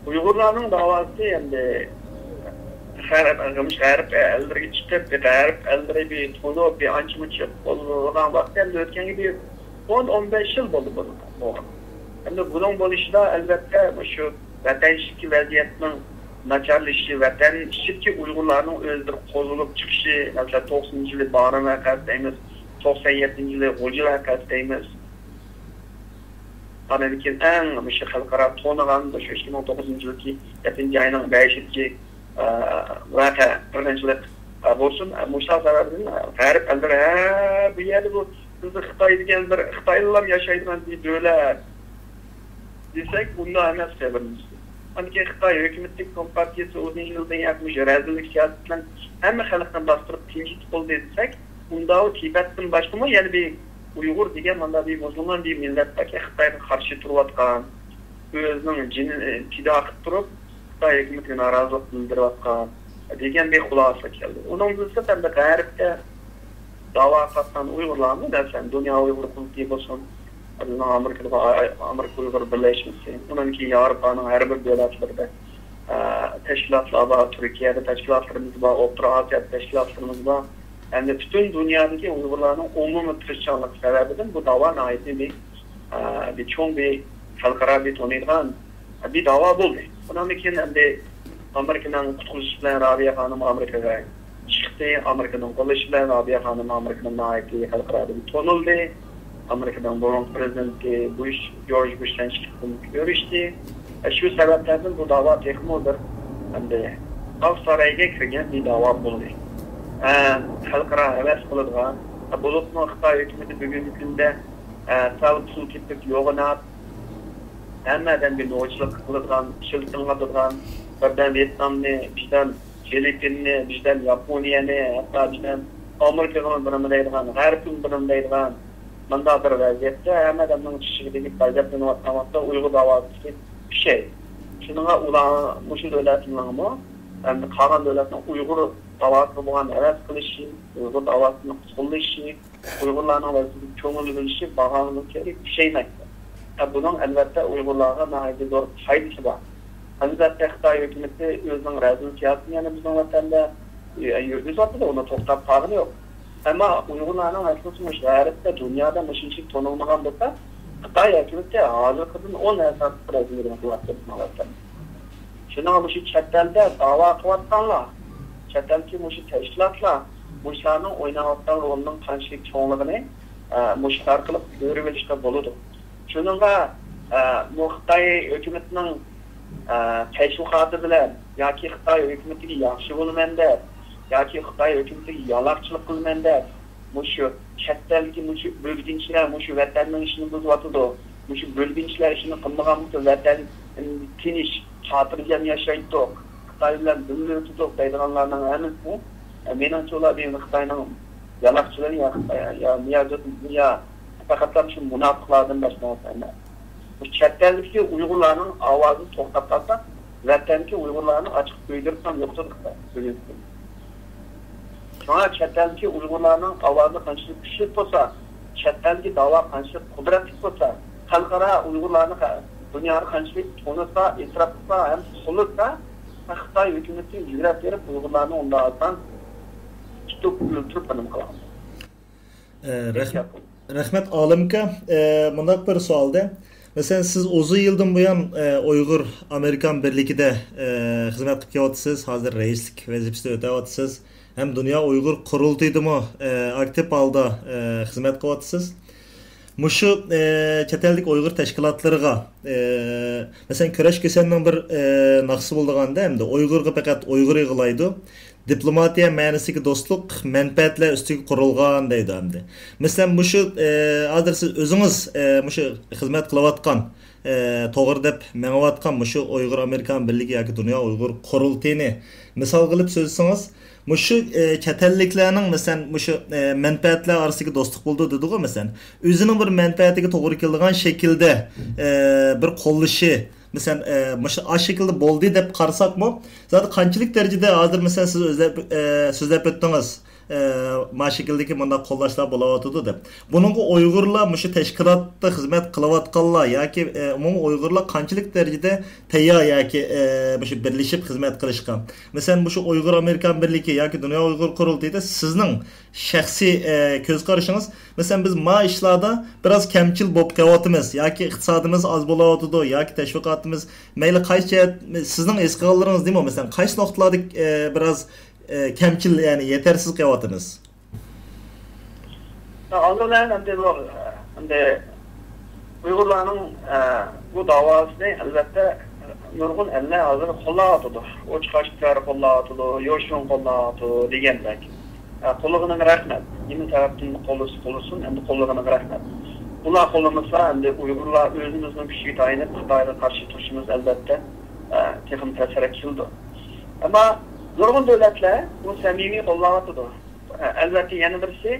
ئۇيغۇرلارنىڭ داۋاسى ئەمدى غەرب، غەرب ئەللىرىگە چىقىپ، غەرب ئەللىرى بىر تونۇپ، بىر ئانچە مۇنچە قوللىغان ۋاقتى ئەمدى ئۆتكەنگە بىر ئون، ئون بەش يىل بولدى بۇنىڭ بولغان. ئەمدى بۇنىڭ بولۇشىدا ئەلۋەتتە مۇشۇ ۋەتەن ئىچىدىكى ۋەزىيەتنىڭ ناچارلىشىشى، ۋەتەن ئىچىدىكى ئۇيغۇرلارنىڭ ئۆزلىرى قوزغىلىپ چىقىشى، مەسىلەن، توقسىنىنچى يىلى بارىن ۋەقەسى دەيمىز، توقسان يەتتىنچى يىلى غۇلجا ۋەقەسى دەيمىز. ئاندىن كېيىن ئەڭ مۇشۇ خەلقئارا تونۇغان مۇشۇ ئىككى مىڭ توققۇزىنچى يىلدىكى يەتتىنچى ئاينىڭ بەشىدىكى، ئە، ۋەقە، قىرغىنچىلىق، ئە، بولسۇن، ئە، مۇشۇلار سەۋەبىدىن، ئە، غەرب ئەللىرى، ھە، بۇ يەردە بۇ بىزدە خىتاي دېگەن بىر، خىتايلىلام ياشايدىغان بىر دۆلەت دېسەك، ئۇنداق ئەمەس، خەۋىرىمىز. ئاندىن كېيىن خىتاي ھۆكۈمىتى، كومپارتىيىسى ئۇزۇن يىلدىن ياق مۇشۇ رەزىللىك سىياسىتى بىلەن ھەممە خەلقنى باستۇرۇپ تىنچىتىپ بولدى دېسەك، ئۇنداۋۇ تىبەتتىن باشقىمۇ يەنە بىر ئۇيغۇر دېگەن مانداق بىر مۇسۇلمان بىر مىللەت باركەن، خىتايغا قارشى تۇرۇۋاتقان، ئۆزىنىڭ جېنىنى پىدا قىلىپ تۇرۇپ، خىتاي ھۆكۈمىتىگە نارازىلىق بىلدۈرۈۋاتقان دېگەن بىر خۇلاسىگە كەلدى. ئۇنىڭدىن سىرت ئەمدى غەربتە داۋا قىلىۋاتقان ئۇيغۇرلارمۇ، مەسىلەن، دۇنيا ئۇيغۇر قۇرۇلتىيى بولسۇن، بىزنىڭ ئامېرىكىدا، ئامېرىكا ئۇيغۇر بىرلەشمىسى، ئۇنىڭ كېيىن ياۋروپانىڭ ھەر بىر دۆلەتلىرىدە، ئە، تەشكىلاتلار بار، تۈركىيەدە تەشكىلاتلىرىمىز بار، ئوتتۇرا ئاسىيادا تەشكىلاتلىرىمىز بار. ئەمدى پۈتۈن دۇنيادىكى ئۇيغۇرلارنىڭ ئومۇمىي تىرىشچانلىقى سەۋەبىدىن بۇ داۋا ناھايىتى بىر، ئە، بىر چوڭ بىر خەلقئارا بىر تونۇيدىغان بىر داۋا بولدى. بۇنىڭدىن كېيىن ئەمدى ئامېرىكىنىڭ قۇتقۇزۇشى بىلەن رابىيە خانىم ئامېرىكىغا چىقتى. ئامېرىكىنىڭ قوللىشى بىلەن رابىيە خانىم ئامېرىكىنىڭ ناھايىتى خەلقئارادىن تونۇلدى. ئامېرىكىنىڭ بۇرۇنقى پرېزىدېنتى بۇش، جورج بۇش بىلەن ئىككىسى كۆرۈشتى. شۇ سەۋەبلەردىن بۇ داۋا تېخىمۇ بىر ئەمدى ئاق سارايغا كىرگەن بىر داۋا بولدى. ھە، خەلقئارا ھەۋەس قىلىدىغان، بولۇپمۇ خىتاي ھۆكۈمىتى بۈگۈنكى كۈندە، ھە، سەل پۇل تېپىپ يوغىناپ، ھەممە ئادەمگە نوچىلىق قىلىدىغان، ئىشلىتىڭلاتىدىغان، بىردەم ۋيېتنامنى، بىردەم فىلىپپىننى، بىردەم ياپونىيەنى، ھەتتا بىردەم ئامېرىكىغىمۇ بىر نېمە دەيدىغان، غەربكىمۇ بىر نېمە دەيدىغان، مۇنداق بىر ۋەزىيەتتە ھەممە ئادەمنىڭ چىشىغا تېگىپ غەزەپلىنىۋاتقان ۋاقىتتا ئۇيغۇر داۋاسىدىكى پىشەي. شۇنىڭغا ئۇلار مۇشۇ دۆلەتنىڭمۇ، ئەمدى قالغان دۆلەتنىڭ ئۇيغۇر داۋاسىغا بولغان ھەۋەس قىلىشى، ئۇيغۇر داۋاسىنى قوللىشى، ئۇيغۇرلارنىڭ ۋەزىيىتىگە كۆڭۈل بۆلۈشى بارغانلىقى كېرەك، پىشەيمەكتە. ھە، بۇنىڭ ئەلۋەتتە ئۇيغۇرلارغا ناھايىتى زور پايدىسى بار. ئەلۋەتتە خىتاي ھۆكۈمىتى ئۆزىنىڭ رەزىل سىياسىتىنى يەنە بىزنىڭ ۋەتەندە، ئە، يۈرگۈزۈۋاتىدۇ، ئۇنى توختاپ قالغىنى يوق. ئەمما ئۇيغۇرلارنىڭ ئەسلىسى مۇشۇ غەربتە، دۇنيادا مۇشۇنچىلىك تونۇلمىغان بولسا، خىتاي ھۆكۈمىتى ھازىرقىدىن ئون ھەسسە ئارتۇق رەزىللىكنى قىلىۋاتىدۇ بىزنىڭ ۋەتەندە. شۇنىڭغا مۇشۇ چەت ئەلدە داۋا قىلىۋاتقانلار، چەت ئەلدىكى مۇشۇ تەشكىلاتلار مۇشۇلارنىڭ ئويناۋاتقان رولىنىڭ قانچىلىك چوڭلۇقىنى، ئە، مۇشۇ ئارقىلىق كۆرۈۋېلىشقا بولىدۇ. شۇنىڭغا، ئە، بۇ خىتاي ھۆكۈمىتىنىڭ، ئە، تەشۋىقاتى بىلەن ياكى خىتاي ھۆكۈمىتىگە ياخشى بولىمەن دەپ ياكى خىتاي ھۆكۈمىتىگە يالاقچىلىق قىلىمەن دەپ، مۇشۇ چەت ئەلدىكى مۇشۇ بۆلگۈنچىلەر مۇشۇ ۋەتەننىڭ ئىشىنى بۇزۇۋاتىدۇ. مۇشۇ بۆلگۈنچىلەر ئىشىنى قىلمىغان بولسا، ۋەتەن تىنچ، خاتىرجەم ياشايتتۇق، خىتاي بىلەن بىللە ئۆتىدۇق دەيدىغانلارنىڭ ھەممىسى، مېنىڭچە، ئۇلار بىر خىتاينىڭ يالاقچىلىرى يا، يا نىيازۇددىن يا پەقەتلا شۇ مۇناپىقلاردىن باشقا نەرسە ئەمەس. بۇ چەت ئەلدىكى ئۇيغۇرلارنىڭ ئاۋازى توختاپ قالسا، ۋەتەندىكى ئۇيغۇرلارنى ئاچىقىپ كۆيدۈرۈپ ھەم يوقىتىدۇ خىتاي بۈگۈنكى كۈندە. شۇڭا چەت ئەلدىكى ئۇيغۇرلارنىڭ ئاۋازى قانچىلىك كۈچلۈك بولسا، چەت ئەلدىكى داۋا قانچىلىك قۇدرەتلىك بولسا، خەلقئارا ئۇيغۇرلارنى خە-، دۇنياغا قانچىلىك تونۇتسا، ئېتىراپ قىلسا ھەم قوللىسا، خىتاي ھۆكۈمىتى يۈگرەپ بېرىپ ئۇيغۇرلارنى ئۇنداق ئاسان تۇتۇپ، ئۆلتۈرۈپ نېمە قىلالمايدۇ. ئە، رەھمەت. ئېھتىيات قىلىڭ. رەھمەت، ئالىم ئاكا. ئە، مۇنداق بىر سوئالدە، مەسىلەن، سىز ئۇزۇن يىلدىن بۇيان، ئە، ئۇيغۇر ئامېرىكان بىرلىكىدە، ئە، خىزمەت قىلىپ كېلىۋاتىسىز، ھازىر رەئىسلىك ۋەزىپىسىدە ئۆتەۋاتىسىز ھەم دۇنيا ئۇيغۇر قۇرۇلتىيىدىمۇ، ئە، ئاكتىپ ھالدا، ئە، خىزمەت قىلىۋاتىسىز. مۇشۇ، ئى، چەت ئەلدىكى ئۇيغۇر تەشكىلاتلىرىغا، ئى، مەسىلەن، كۈرەش كۈسەننىڭ بىر، ئى، ناخشىسى بولىدىغاندا، ئەمدى ئۇيغۇرغا پەقەت ئۇيغۇر يىغلايدۇ. دىپلوماتىيە مەنىسىدىكى دوستلۇق مەنپەئەتلەر ئۈستىگە قۇرۇلغان دەيدۇ ئەمدى. مەسىلەن، مۇشۇ، ئى، ھازىر سىز ئۆزىڭىز، ئى، مۇشۇ خىزمەت قىلىۋاتقان، ئى، توغرا دەپ مېڭىۋاتقان مۇشۇ ئۇيغۇر ئامېرىكان بىرلىكى ياكى دۇنيا ئۇيغۇر قۇرۇلتىيىنى مىسالغا ئېلىپ سۆزلىسىڭىز، مۇشۇ، ئى، چەت ئەللىكلەرنىڭ، مەسىلەن، مۇشۇ، ئى، مەنپەئەتلەر ئارىسىدىكى دوستلۇق بولىدۇ دېدىغۇ، مەسىلەن، ئۆزىنىڭ بىر مەنپەئەتىگە توغرا كېلىدىغان شەكىلدە، ئى، بىر قوللىشى، مەسىلەن، ئى، مۇشۇ، ئاشۇ شەكىلدە بولدى دەپ قارىساقمۇ، زادى قانچىلىك دەرىجىدە ھازىر، مەسىلەن، سىز ئۆزلەپ، ئى، سۆزلەپ ئۆتتىڭىز، ئى، ما شەكىلدىكى مۇنداق قوللاشلار بولاۋاتىدۇ دەپ. بۇنىڭغا ئۇيغۇرلار، مۇشۇ تەشكىلاتتا خىزمەت قىلىۋاتقانلار ياكى، ئى، ئومۇمەن ئۇيغۇرلار قانچىلىك دەرىجىدە تەييار ياكى، ئى، مۇشۇ بىرلىشىپ خىزمەت قىلىشقا؟ مەسىلەن، مۇشۇ ئۇيغۇر ئامېرىكان بىرلىكى ياكى دۇنيا ئۇيغۇر قۇرۇلتىيىدا سىزنىڭ شەخسىي، ئە، كۆز قارىشىڭىز، مەسىلەن، بىز ما ئىشلاردا بىراز كەمچىل بولۇپ قېلىۋاتىمىز ياكى ئىقتىسادىمىز ئاز بولاۋاتىدۇ ياكى تەشۋىقاتىمىز مەيلى قايسى جەھەت، سىزنىڭ ھېس قىلغانلىرىڭىز نېمە؟ مەسىلەن، قايسى نۇقتىلاردا، ئە، بىراز، ئە، كەمچىل، يەنى يېتەرسىز قېلىۋاتىمىز؟ ھازىر بىلەن ئەمدى بۇ، ئەمدى ئۇيغۇرلارنىڭ، ئە، بۇ داۋاسىنى، ئەلۋەتتە، نۇرغۇن ئەللەر ھازىر قوللاۋاتىدۇ. ئوچۇق-ئاشكارا قوللاۋاتىدۇ، يوشۇرۇن قوللاۋاتىدۇ دېگەندەك. ئە، قوللىغىنىغا رەھمەت. نېمە سەۋەبتىن قوللىسا قوللىسۇن، ئەمدى قوللىغىنىغا رەھمەت. ئۇلار قوللىمىسا، ئەمدى ئۇيغۇرلار ئۆزىمىزنىڭ كۈچىگە تايىنىپ خىتايغا قارشى تۇرۇشىمىز، ئەلۋەتتە، ئە، تېخىمۇ تەسرەك كېلىدۇ. ئەمما نۇرغۇن دۆلەتلەر بۇ سەمىمىي قوللاۋاتىدۇ. ئەلۋەتتە، يەنە بىرسى،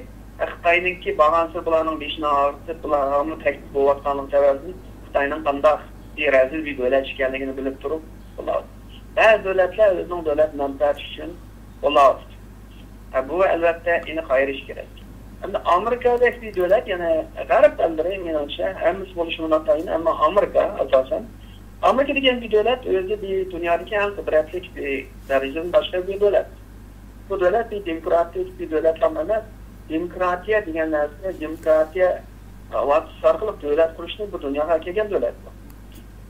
خىتاينىڭكى بارغانسېرى بۇلارنىڭ بېشىنى ئاغرىتىپ، بۇلارغىمۇ تەھدىت بولۇۋاتقانلىقى سەۋەبىدىن خىتاينىڭ قانداق بىر رەزىل بىر دۆلەت ئىكەنلىكىنى بىلىپ تۇرۇپ، بۇلار بەزى دۆلەتلەر ئۆزىنىڭ دۆلەت مەنپەئەتى ئۈچۈن قوللاۋاتىدۇ. ھە، بۇ ئەلۋەتتە ئېنىق ئايرىش كېرەك. ئەمدى ئامېرىكادەك بىر دۆلەت، يەنى غەرب ئەللىرى، مېنىڭچە، ھەممىسى بولۇشى مۇمكىن، ئەمما ئامېرىكا ئاساسەن، ئامېرىكا دېگەن بىر دۆلەت ئۆزى بىر دۇنيادىكى ئەڭ قۇدرەتلىك بىر دەرىجىدىن باشقا بىر دۆلەت. بۇ دۆلەت بىر دېموكراتىك بىر دۆلەتلا ئەمەس. دېموكراتىيە دېگەن نەرسە، دېموكراتىيە، ئە، ۋاسىتىسى ئارقىلىق دۆلەت قۇرۇشنى بۇ دۇنياغا ئەكەلگەن دۆلەت بۇ.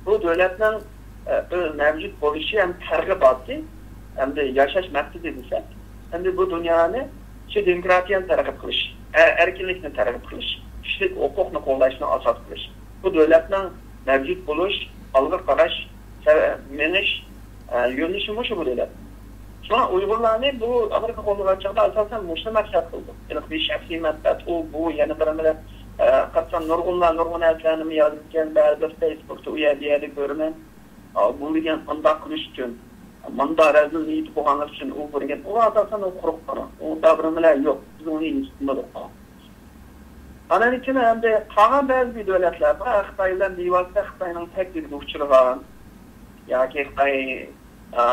بۇ دۆلەتنىڭ، ئە، ئۆز مەۋجۇت بولۇشى ھەم تەرغىباتى، ھەمدە ياشاش مەقسىتى دېسەك، ئەمدى بۇ دۇنيانى شۇ دېموكراتىيەنى تەرغىب قىلىش، ئە، ئەركىنلىكنى تەرغىب قىلىش، كىشىلىك ھوقۇقنى قوغداشنى ئاساس قىلىش. بۇ دۆلەتنىڭ مەۋجۇت بولۇش، ئالغا قاراش، سە-، مېڭىش، ئە، يۆنىلىشى مۇشۇ بۇ دۆلەت. شۇڭا ئۇيغۇرلارنى بۇ ئامېرىكا قوللىغان چاغدا ئاساسەن مۇشۇنى مەقسەت قىلدۇق. ھېلىقى بىر شەخسىي مەنپەئەت، ئۇ، بۇ، يەنە بىرى بىلەن، ئە، قارىسام نۇرغۇنلار نۇرغۇن نەرسىلەرنىمۇ يازىدىكەن، بەزىلەر فېيسبۇكتا ئۇ يەردە، يەردە كۆرىمەن. ئا، بۇ دېگەن ئانداق قىلىش ئۈچۈن، ماندا رەزىل نىيىتى بولغانلىق ئۈچۈن ئۇ بىرگەن، ئۇ ئاساسەن ئۇ قۇرۇق قارا. ئۇ داۋرىمىلەر يوق. بىز ئۇنى ھېس قىلمىدۇق. ئانا ئۈچۈن ئەمدى قالغان بەزى بىر دۆلەتلەر بار، خىتاي بىلەن بىۋاسىتە خىتاينىڭ تەكلىپىگە ئۇچرىغان ياكى خىتاي، ئا،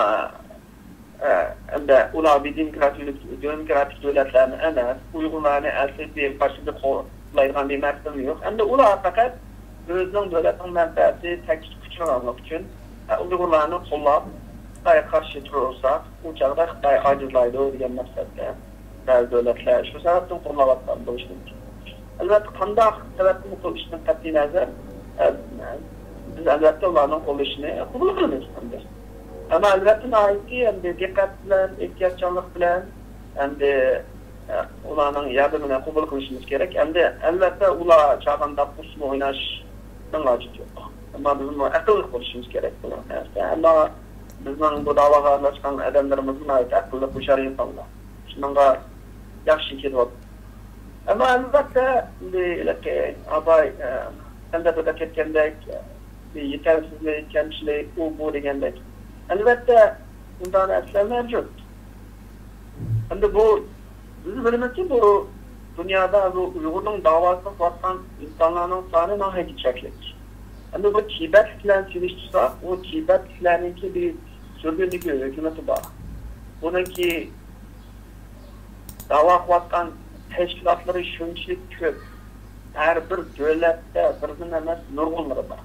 ئا، ئەمدى ئۇلار بىر دېموكراتىك، دېموكراتىك دۆلەتلەرنى ئەمەس، ئۇيغۇرلارنى ئەسلى بىر باشقا بىر قوغدايدىغان بىر مەقسىتىمۇ يوق. ئەمدى ئۇلار پەقەت ئۆزىنىڭ دۆلەتنىڭ مەنپەئەتى تەكلىپكە ئۇچرىغانلىقى ئۈچۈن، ئۇيغۇرلارنى قوللاپ، خىتايغا قارشى تۇرۇلساق، ئۇ چاغدا خىتاي ئاجىزلايدۇ دېگەن مەقسەتتە بەزى دۆلەتلەر شۇ سەۋەبتىن قوللاۋاتقان بولۇشى مۇمكىن. ئەلۋەتتە، قانداق سەۋەبتىن قوللىشىدىن قەتئىينەزەر، ئە، بىز ئەلۋەتتە ئۇلارنىڭ قوللىشىنى قوبۇل قىلىمىز ئەمدى. ئەمما ئەلۋەتتە ناھايىتى ئەمدى دىققەت بىلەن، ئېھتىياتچانلىق بىلەن ئەمدى، ئە، ئۇلارنىڭ ياردىمىنى قوبۇل قىلىشىمىز كېرەك. ئەمدى ئەلۋەتتە ئۇلار چاغاندا ئۇسسۇل ئويناشنىڭ ھاجىتى يوق. ئەمما بىزمۇ ئەقىللىق بولۇشىمىز كېرەك بۇنىڭ نەرسە. ئەمما بىزنىڭ بۇ داۋاغا ئارىلاشقان ئادەملىرىمىزمۇ ناھايىتى ئەقىللىق، ھوشيار ئىنسانلار. شۇنىڭغا ياخشى كېلىۋاتىدۇ. ئەمما ئەلۋەتتە، ئەمدى ھېلىقى ئاباي، ئە، ئەمدى بىردەك كەتكەندەك، ئە، يېتەرسىزلىك، كەمچىلىك، ئۇ، بۇ دېگەندەك. ئەلۋەتتە، ئۇنداق نەرسىلەر مەۋجۇت. ئەمدى بۇ، بىز بىلىمىزكى، بۇ دۇنيادا بۇ ئۇيغۇرنىڭ داۋاسىنى قىلىۋاتقان ئىنسانلارنىڭ سانى ناھايىتى چەكلىك. ئەمدى بۇ تىبەتلىك بىلەن سېلىشتۇرساق، ئۇ تىبەتلىكلەرنىڭكى بىر سۈرگۈندىكى ھۆكۈمىتى بار. بۇنىڭكى داۋا قىلىۋاتقان تەشكىلاتلىرى شۇنچىلىك كۆپ، ھەر بىر دۆلەتتە بىردىن ئەمەس نۇرغۇنلىرى بار.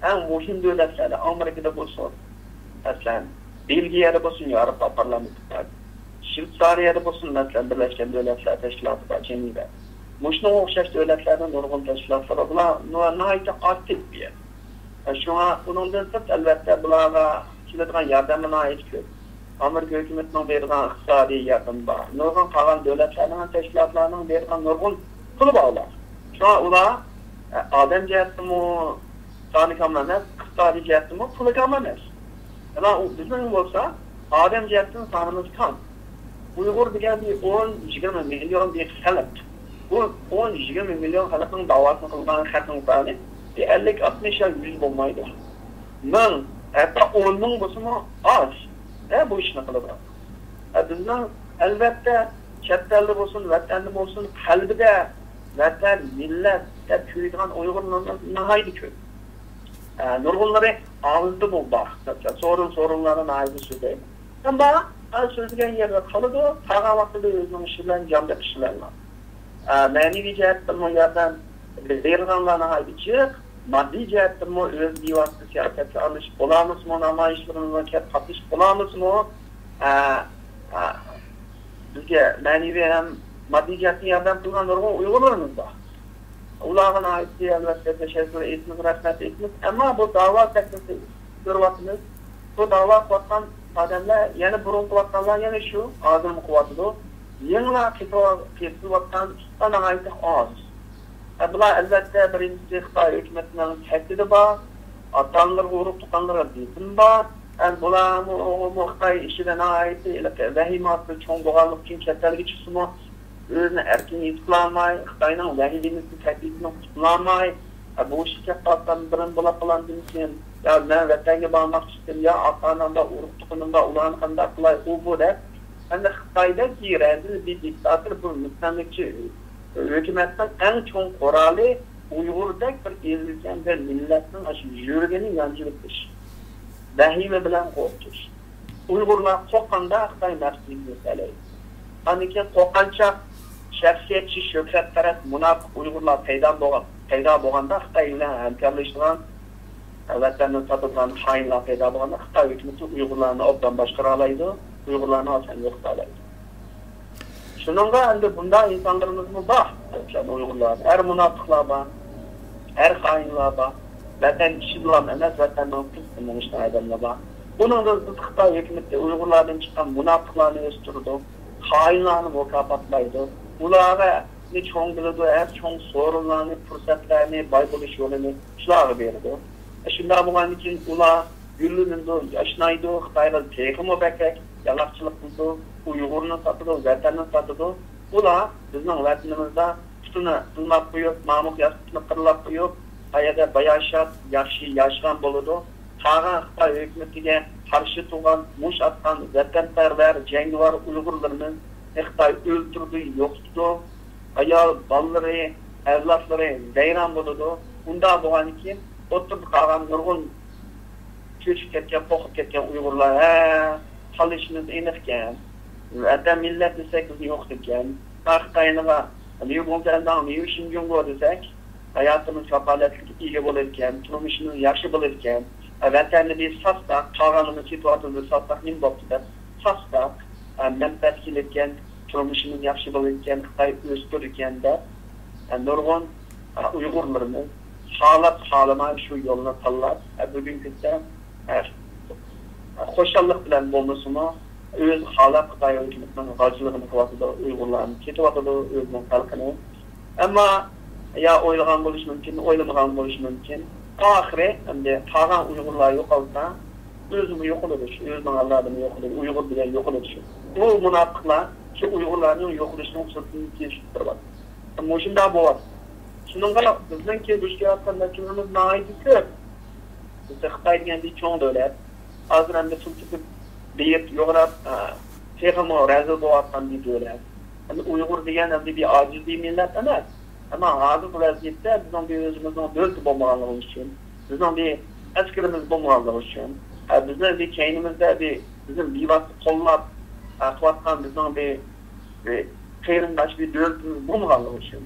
ئەڭ مۇھىم دۆلەتلەردە، ئامېرىكىدا بولسۇن، مەسىلەن، بېلگىيەدە بولسۇن، ياۋروپا پارلامېنتى بار، شۋېتسارىيەدە بولسۇن، مەسىلەن، بىرلەشكەن دۆلەتلەر تەشكىلاتى بار، جېنېۋە. مۇشۇنىڭغا ئوخشاش دۆلەتلەردە نۇرغۇن تەشكىلاتلار بار. بۇلار نۇ-، ناھايىتى ئاكتىپ بۇ يەر. شۇڭا ئۇنىڭدىن سىرت، ئەلۋەتتە، بۇلارغا كېلىدىغان ياردەممۇ ناھايىتى كۆپ. ئامېرىكا ھۆكۈمىتىنىڭ بېرىدىغان ئىقتىسادىي ياردىمى بار. نۇرغۇن قالغان دۆلەتلەرنىڭ ھەم تەشكىلاتلارنىڭ بېرىدىغان نۇرغۇن پۇلى بار ئۇلار. شۇڭا ئۇلار ئادەم جەھەتتىمۇ سانى كام ئەمەس، ئىقتىسادىي جەھەتتىمۇ پۇلى كام ئەمەس. ئەمما ئۇ بىزنىڭ بولسا ئادەم جەھەتتىن سانىمىز كام. ئۇيغۇر دېگەن بىر ئون، يىگىرمە مىليون بىر خەلق. بۇ ئون، يىگىرمە مىليون خەلقنىڭ داۋاسىنى قىلغان خەلقنىڭ سانى بىر ئەللىك، ئاتمىش يا يۈز بولمايدۇ. مىڭ، ھەتتا ئون مىڭ بولسىمۇ ئاز. ھە، بۇ ئىشنى قىلىدۇ. ھە، بىزنىڭ ئەلۋەتتە چەت ئەلدە بولسۇن، ۋەتەندە بولسۇن، قەلبىدە ۋەتەن، مىللەت دەپ كۆرىدىغان ئۇيغۇرلىرىمىز ناھايىتى كۆپ. ئە، نۇرغۇنلىرى ئاغزىدىمۇ بار. مەسىلەن، سورۇن، سورۇنلارنى ناھايىتى سۆزلەيدۇ. ئەمما ئە، سۆزلىگەن يەردە قالىدۇ، قالغان ۋاقتىدا ئۆزىنىڭ ئىشى بىلەن، جان بېقىشى بىلەن بار. ئە، مەنىۋى جەھەتتىنمۇ ياردەم بېرىدىغانلار ناھايىتى جىق. ماددىي جەھەتتىنمۇ ئۆزى بىۋاسىتە سىياسەتكە ئارىلىشىپ بولالمىسىمۇ، نامايىشلىرىمىزغا كەپ قاتنىشىپ بولالمىسىمۇ، ئە، ئە، بىزگە مەنىۋى ھەم ماددىي جەھەتتىن ياردەم قىلغان نۇرغۇن ئۇيغۇرلىرىمىز بار. ئۇلارغا ناھايىتى، ئەلۋەتتە، تەشەككۈر ئېيتىمىز، رەھمەت ئېيتىمىز. ئەمما بۇ داۋا سەھنىسى كۆرۈۋاتىمىز. بۇ داۋا قىلىۋاتقان ئادەملەر، يەنە بۇرۇن قىلىۋاتقانلار يەنە شۇ، ھازىرمۇ قىلىۋاتىدۇ. يېڭىلار قېتىۋاتقان ناھايىتى ئاز. ھە، بۇلار، ئەلۋەتتە، بىرىنچىسى، خىتاي ھۆكۈمىتىنىڭ تەھدىتى بار، ئاتا-ئانىلىرىغا، ئۇرۇق-تۇغقانلىرىغا زېتىم بار. ھەم بۇلارمۇ خىتاي ئىچىدە ناھايىتى ۋەھىمە ئاستىدا چوڭ بولغانلىقى ئۈچۈن، چەت ئەلگە چىقسىمۇ، ئۆزىنى ئەركىن ھېس قىلالماي، خىتاينىڭ ۋەھىمىسى، تەھدىتىدىن قۇتۇلالماي، بۇ ئىشقا كەپ قالسام بىرىنى بولاپ قالامدىكىن، يا مەن ۋەتەنگە بارماقچىكەن، يا ئاتا-ئانام بار، ئۇرۇق-تۇغقىنىم بار، ئۇلارنى قانداق قىلاي، ئۇ بۇ دەپ، ئەمدى خىتايدەك رەزىل بىر دىكتاتور، بۇ مۇستەملىكىچى ھۆكۈمەتنىڭ ئەڭ چوڭ قورالى ئۇيغۇردەك بىر ئېزىلگەن بىر مىللەتنىڭ ئاشۇ يۈرىكىنى يانچۇۋېتىش، ۋەھىمە بىلەن قورقۇتۇش. ئۇيغۇرلار قورققاندا خىتاي مەخپىيلىكنى يوقىتالايدۇ. ئاندىن كېيىن قورققانچاق، شەخسىيەتچى، شۆھرەتپەرەس، مۇناپىق ئۇيغۇرلار پەيدا بولغان، پەيدا بولغاندا خىتاي بىلەن ھەمكارلىشىدىغان، ۋەتەننى ساتىدىغان خائىنلار پەيدا بولغاندا خىتاي ھۆكۈمىتى ئۇيغۇرلارنى ئوبدان باشقۇرالايدۇ، ئۇيغۇرلارنى ئاسان يوقىتالايدۇ. شۇنىڭغا ئەمدى بۇنداق ئىنسانلىرىمىزمۇ بار. مەسىلەن، ئۇيغۇرلار، ھەر مۇناپىقلار بار، ھەر خائىنلار بار. ۋەتەن ئىچىدىلا ئەمەس، ۋەتەننىڭ سىرتىدا مېڭىشقان ئادەملەر بار. ئۇنىڭدىن زىت خىتاي ھۆكۈمىتى ئۇيغۇرلاردىن چىققان مۇناپىقلارنى ئۆستۈرىدۇ، خائىنلارنى مۇكاپاتلايدۇ. ئۇلارنى چوڭ بىلىدۇ، ھەر چوڭ سورۇنلارنى، پۇرسەتلەرنى، باي بولۇش يولىنى شۇلارغا بېرىدۇ. شۇنداق بولغاندىن كېيىن ئۇلار گۈللىنىدۇ، ياشنايدۇ، خىتايلار تېخىمۇ بەكرەك يالاقچىلىق قىلىدۇ، ئۇيغۇرنى ساتىدۇ، ۋەتەننى ساتىدۇ. ئۇلار بىزنىڭ ۋەتىنىمىزدا پۇتىنى قىرلاپ قويۇپ، مامۇق ياستۇقنى قىرلاپ قويۇپ، قەيەردە باياشات ياخشى ياشىغان بولىدۇ. قالغان خىتاي ھۆكۈمىتىگە قارشى تۇرغان، مۇش ئاتقان ۋەتەنپەرۋەر، جەڭگىۋار ئۇيغۇرلىرىمىزنى خىتاي ئۆلتۈرىدۇ، يوقىتىدۇ. ئايال، بالىلىرى، ئەۋلادلىرى ۋەيران بولىدۇ. ئۇنداق بولغاندىن كېيىن ئوتتۇرىدا قالغان نۇرغۇن چۆچۈپ كەتكەن، قورقۇپ كەتكەن ئۇيغۇرلار، ھە، قالىشىمىز ئېنىقكەن. ۋەتەن، مىللەت دېسەك بىزنى يوقىتىدىكەن. خىتاينىغا ليۇ گوڭسەنداڭ، ليۇ شىنجۇڭگو دېسەك، ھاياتىمىز كاپالەتلىككە ئىگە بولىدىكەن، تۇرمۇشىمىز ياخشى بولىدىكەن. ۋەتەننى بىز ساتساق، قالغانلىرىنى سېتىۋاتىدۇ، ساتساق نېمە بوپتۇ دەپ، ساتساق، مەنپەئەت كېلىدىكەن، تۇرمۇشىمىز ياخشى بولىدىكەن، خىتاي ئۆستۈرىدىكەن دەپ، نۇرغۇن ئۇيغۇرلىرىمىز خالاپ خالىماي شۇ يولنى تاللاپ، بۈگۈنكى كۈندە خۇشاللىق بىلەن بولمىسىمۇ، ئۆزى خالاپ خىتاي ھۆكۈمىتىنىڭ غاجىلىقىنى قىلىۋاتىدۇ، ئۇيغۇرلارنى سېتىۋاتىدۇ، ئۆزىنىڭ خەلقىنى. ئەمما يا ئويلىغان بولۇشى مۇمكىن، ئويلىمىغان بولۇشى مۇمكىن. ئاخىرى ئەمدى قالغان ئۇيغۇرلار يوقالسا، ئۆزىمۇ يوقىلىدۇ شۇ، ئۆزىنىڭ ئەۋلادىمۇ يوقىلىدۇ، ئۇيغۇر دېگەن يوقىلىدۇ شۇ. بۇ مۇناپىقلار شۇ ئۇيغۇرلارنىڭ يوقىلىشىنىڭ سىرتىنى تېشىپ تۇرۇۋاتىدۇ. مۇشۇنداق بولۇۋاتىدۇ. شۇنىڭغا بىزنىڭكى دۇچ كېلىۋاتقان مەسىلىمىز ناھايىتى كۆپ. بىزدە خىتاي دېگەن بىر چوڭ دۆلەت. ھازىر ئەمدى تۇل تېپىپ، بېيىپ، يوغىناپ، ئە، تېخىمۇ رەزىل بولۇۋاتقان بىر دۆلەت. ئەمدى ئۇيغۇر دېگەن ئەمدى بىر ئاجىز بىر مىللەت ئەمەس. ئەمما ھازىرقى ۋەزىيەتتە بىزنىڭ بىر ئۆزىمىزنىڭ دۆلىتى بولمىغانلىقى ئۈچۈن، بىزنىڭ بىر ئەسكىرىمىز بولمىغانلىقى ئۈچۈن، ئە، بىزنىڭ بىر كەينىمىزدە بىر بىزنى بىۋاسىتە قوللاپ، ئە، قىلىۋاتقان بىزنىڭ بىر، بىر قېرىنداش بىر دۆلىتىمىز بولمىغانلىقى ئۈچۈن.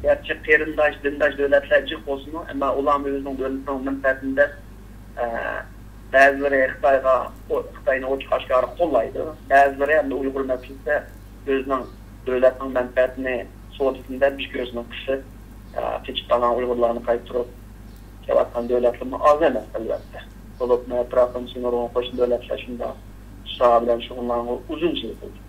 گەرچە قېرىنداش، دىنداش دۆلەتلەر جىق بولسىمۇ، ئەمما ئۇلارمۇ ئۆزىنىڭ دۆلىتىنىڭ مەنپەئەتىنى دەپ، ئە، بەزىلىرى خىتايغا، خىتاينى ئوچۇق ئاشكارا قوللايدۇ. بەزىلىرى ئەمدى ئۇيغۇر مەسىلىسىدە ئۆزىنىڭ دۆلەتنىڭ مەنپەئەتىنى سودىسىنى دەپ، ئىككى كۆزىنى قىسىپ، ئە، قېچىپ قالغان ئۇيغۇرلارنى قايتۇرۇپ كېلىۋاتقان دۆلەتلىرىمۇ ئاز ئەمەس، ئەلۋەتتە. بولۇپمۇ ئەتراپىمىزدىكى نۇرغۇن قوشنا دۆلەتلەر شۇنداق ئىشلار بىلەن شۇغۇللانغىلى ئۇزۇن يىل بولدى.